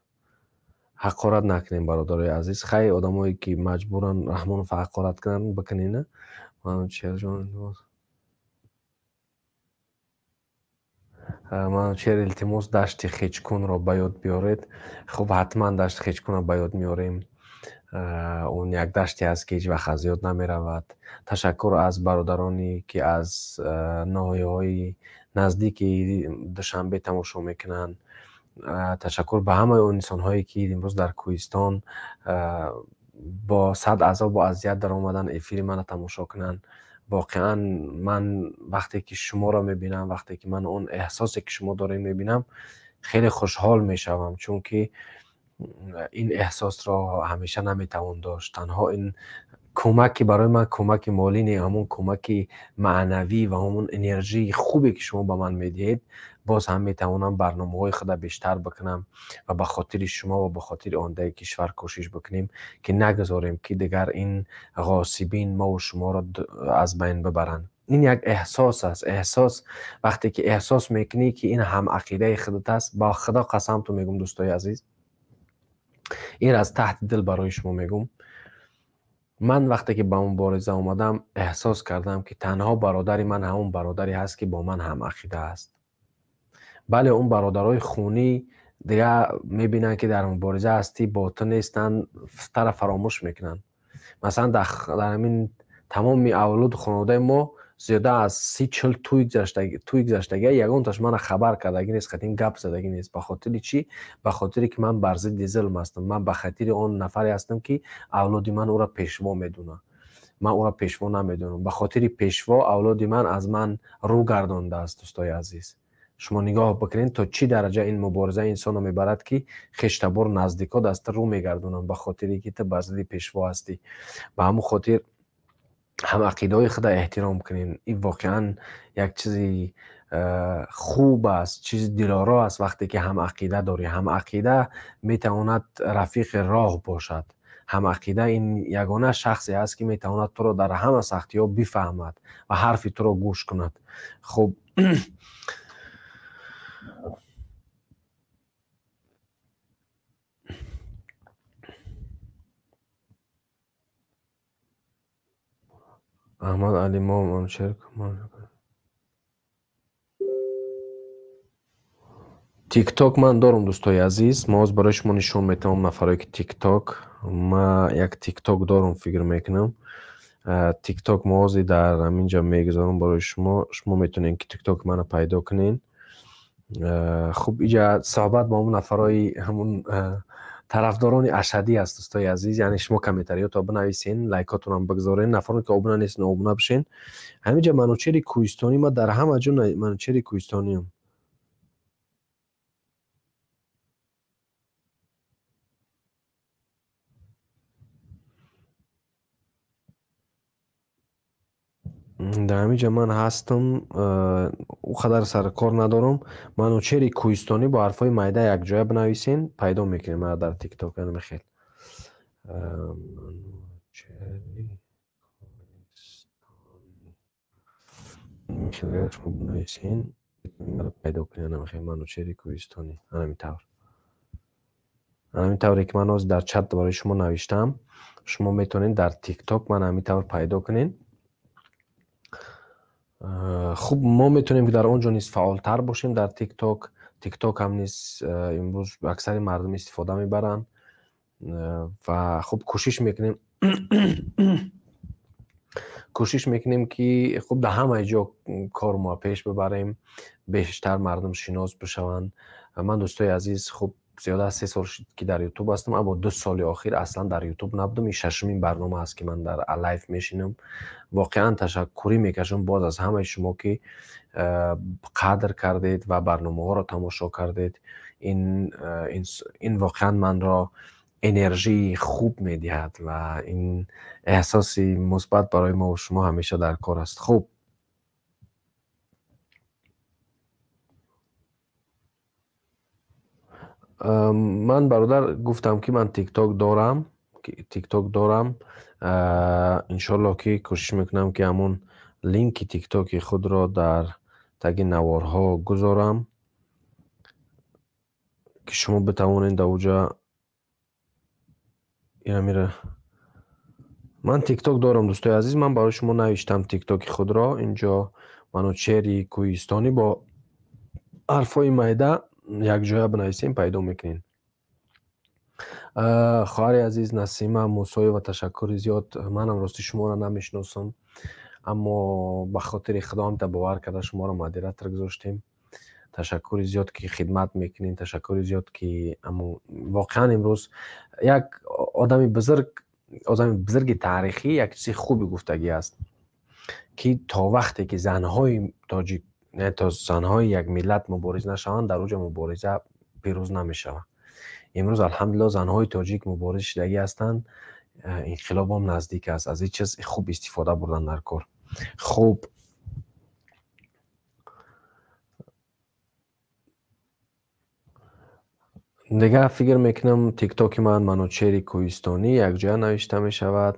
Ҳақорат накунем, бародарои азиз. Хай, одамое ки маҷбуран Раҳмонов ҳақорат кунанд, бикунед. Манучерҷон, Манучер, илтимос, дашти Хечкунро ба ёд биёред. Хуб, ҳатман дашти Хечкунро ба ёд меорем. Он як даште аст ки ҳеҷ вақт аз ёд намеравад. Ташаккур аз бародароне ки аз ноҳияҳои наздики Душанбе тамошо мекунанд. Ташаккур ба ҳамаи он инсонҳое ки имрӯз дар Кӯҳистон бо сад азобу азият даромадан эфири маро тамошо кунанд. Воқеан ман вақте ки шуморо мебинам, вақте ки ман он эҳсосе ки шумо доред мебинам, хеле хушҳол мешавам, чунки ин эҳсосро ҳамеша наметавон дошт. Танҳо ин кӯмак ки барои ман кӯмаки молӣ не, ҳамон кӯмаки маънавӣ ва ҳамон энержии хубе ки шумо ба ман медиҳед, боз ҳам метавонам барномаҳои худро бештар бикунам ва ба хотири шумо ва ба хотири ояндаи кишвар кӯшиш бикунем ки нагузорем ки дигар ин ғосибин мо ва шуморо аз байн бибаранд. Ин як эҳсос аст. Эҳсос, вақте ки эҳсос мекунӣ ки ин ҳамақидаи худат аст, ба Худо қасам ту мегӯм, дӯстои азиз, ин аз таҳти дил барои шумо мегӯм. Ман вақте ки ба мубориза омадам, эҳсос кардам ки танҳо бародари ман ҳамон бародаре ҳаст ки бо ман ҳамақида аст. Бале, он бародарои хунӣ дигар мебинанд ки дар мубориза ҳастӣ, бо ту нестанд, тара фаромӯш мекунанд. Масалан, дар ҳамин тамоми авлоду хонаводаи мо зиёда аз 30-40 тӯй гузаштагӣ, ягонташ мана хабар кардагӣ нест, қатъин гап задагӣ нест. Ба хотири чӣ? Ба хотире ки ман бар зидди зулм ҳастам. Ман ба хотири он нафаре ҳастам ки авлоди ман ӯро пешво медонад. Ман ӯро пешво намедонам. Ба хотири пешво авлоди ман аз ман рӯ гардондааст, дӯстои азиз. Шумо нигоҳ бикунед то чӣ дараҷа ин мубориза инсонро мебарад ки хештабор наздикот аз ту рӯ мегардонанд ба хотире ки ту бар зидди пешво ҳастӣ. Ба ҳамон хотир ҳам ақидаҳои худро эҳтиром кунем. Ин воқеан як чизи хуб аст, чизи дилоро аст вақте ки ҳам ақида дорӣ. Ҳам ақида метавонад рафиқи роҳ бошад. Ҳам ақида ин ягона шахсе аст ки метавонад туро дар ҳама сахтиҳо бифаҳмад ва ҳарфи туро гӯш кунад. Хуб, Аҳмад Али мо Манучер. Тикток ман дорам, дӯстои азиз. Мо ҳоз барои шумо нишон метавонам нафарое ки тикток. Ма як тикток дорам, фикр мекунам. Тикток мо ҳозир дар ҳаминҷа мегузорам барои шумо. Шумо метавонед ки тиктоки маро пайдо кунед. Хуб, иҷа суҳбат бо ҳамун нафарои, ҳамун тарафдорони ашаддӣ аст, дӯстои азиз. Яъне шумо комментариёто бинависен, лайкотонам бигзорен, нафароне ки обуна нестен, обуна бишен. Ҳаминҷа Манучери Кӯҳистонӣ, ма дар ҳама ҷо Манучери Кӯҳистониам. Дар ҳаминҷа ман ҳастам, ӯ қадар саркор надорам. Манучери Кӯҳистонӣ бо ҳарфҳои майда якҷоя бинависен, пайдо мекунем мара дар тикток. Михел шумо бинависен, пайдо кунед. Михел Манучери Кӯҳистонӣ, анами тавр, ҳамин тавре ки ман ҳозир дар чат барои шумо навиштам, шумо метавонед дар тикток ман ҳамин тавр пайдо кунед. Хуб, мо метавонем ки дар он ҷо низ фаъолтар бошем дар тикток. Тикток ҳам низ имрӯз аксари мардум истифода мебаранд ва хуб, кӯшиш мекунем ки хуб дар ҳамаи ҷо кор мо пеш бибарем, бештар мардум шинос бишаванд. Ман, дӯстои азиз, хуб, зиёда аз 3 сол шуд ки дар ютуб ҳастам, аммо 2 соли охир аслан дар ютуб набудам. Ин шашумин барнома аст ки ман дар лайв мешинам. Воқеан ташаккурӣ мекашам боз аз ҳамаи шумо ки қадр кардед ва барномаҳоро тамошо кардед. Ин воқеан манро энержии хуб медиҳад ва ин эҳсоси мусбат барои мо шумо ҳамеша дар кор аст. Хуб, ман, бародар, гуфтам ки ман тикток дорам, тикток дорам. Иншоалло ки кӯшиш мекунам ки ҳамон линки тиктоки худро дар таги наворҳо гузорам, ки шумо битавонед дар оҷа инамира. Ман тикток дорам, дӯстои азиз, ман барои шумо навиштам тиктоки худро инҷо. Манучери Кӯҳистонӣ бо ҳарфҳои майда якҷоя бинависем, пайдо мекунед. Хоҳари азиз Насима Мусоева, ташаккури зиёд. Манам рости шуморо намешиносам, аммо ба хотири Худо ҳамта бовар карда шуморо модератор гузоштем. Ташаккури зиёд ки хидмат мекунед, ташаккури зиёд ки воқеан имрӯз як одами бузург, одами бузурги таърихӣ як чизи хуби гуфтагӣ аст, ки то вақте ки занҳои тоҷик, то занҳои як миллат мубориз нашаванд, дар оҷа мубориза пирӯз намешавад. Имрӯз, алҳамдулилло, занҳои тоҷик мубориз шудагӣ ҳастанд, инқилобам наздик аст. Аз ин чиз хуб истифода бурдан дар кор. Хуб, дигар фикр мекунам, тиктоки ман Манучери Кӯҳистонӣ якҷоя навишта мешавад.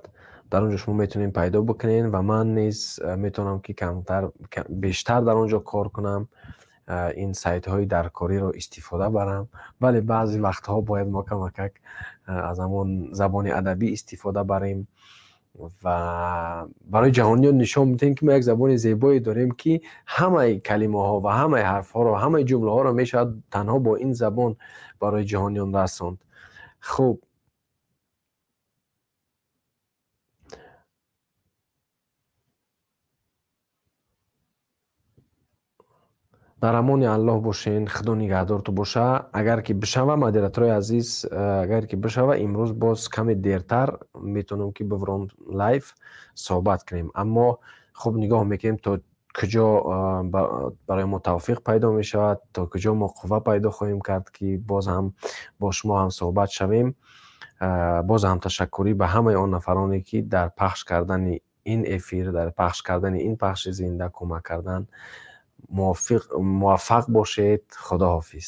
Дар он ҷо шумо метавонед пайдо бикунед ва ман низ метавонам ки камтар бештар дар он ҷо кор кунам, ин сайтҳои даркориро истифода барам. Вале баъзе вақтҳо бояд мо камакак аз ҳамон забони адабӣ истифода барем ва барои ҷаҳониён нишон бидиҳем, ки мо як забони зебое дорем, ки ҳамаи калимаҳо ва ҳамаи ҳарфҳоро, ҳамаи ҷумлаҳоро мешавад танҳо бо ин забон барои ҷаҳониён расонд. Хуб, дар амони Аллоҳ бошен, Худо нигаҳдорту боша. Агар ки бишава, модераторои азиз, агар ки бишава, имрӯз боз каме дертар метавонам ки бивром лайв суҳбат кунем. Аммо хуб, нигоҳ мекунем то куҷо барои мо тавфиқ пайдо мешавад, то куҷо мо қувва пайдо хоҳем кард, ки боз ҳам бо шумо ҳам суҳбат шавем. Боз ҳам ташаккурӣ ба ҳамаи он нафароне, ки дар пахш кардани ин эфир, дар пахш кардани ин пахши зинда кӯмак карданд. Муваффақ бошед, худоҳофиз.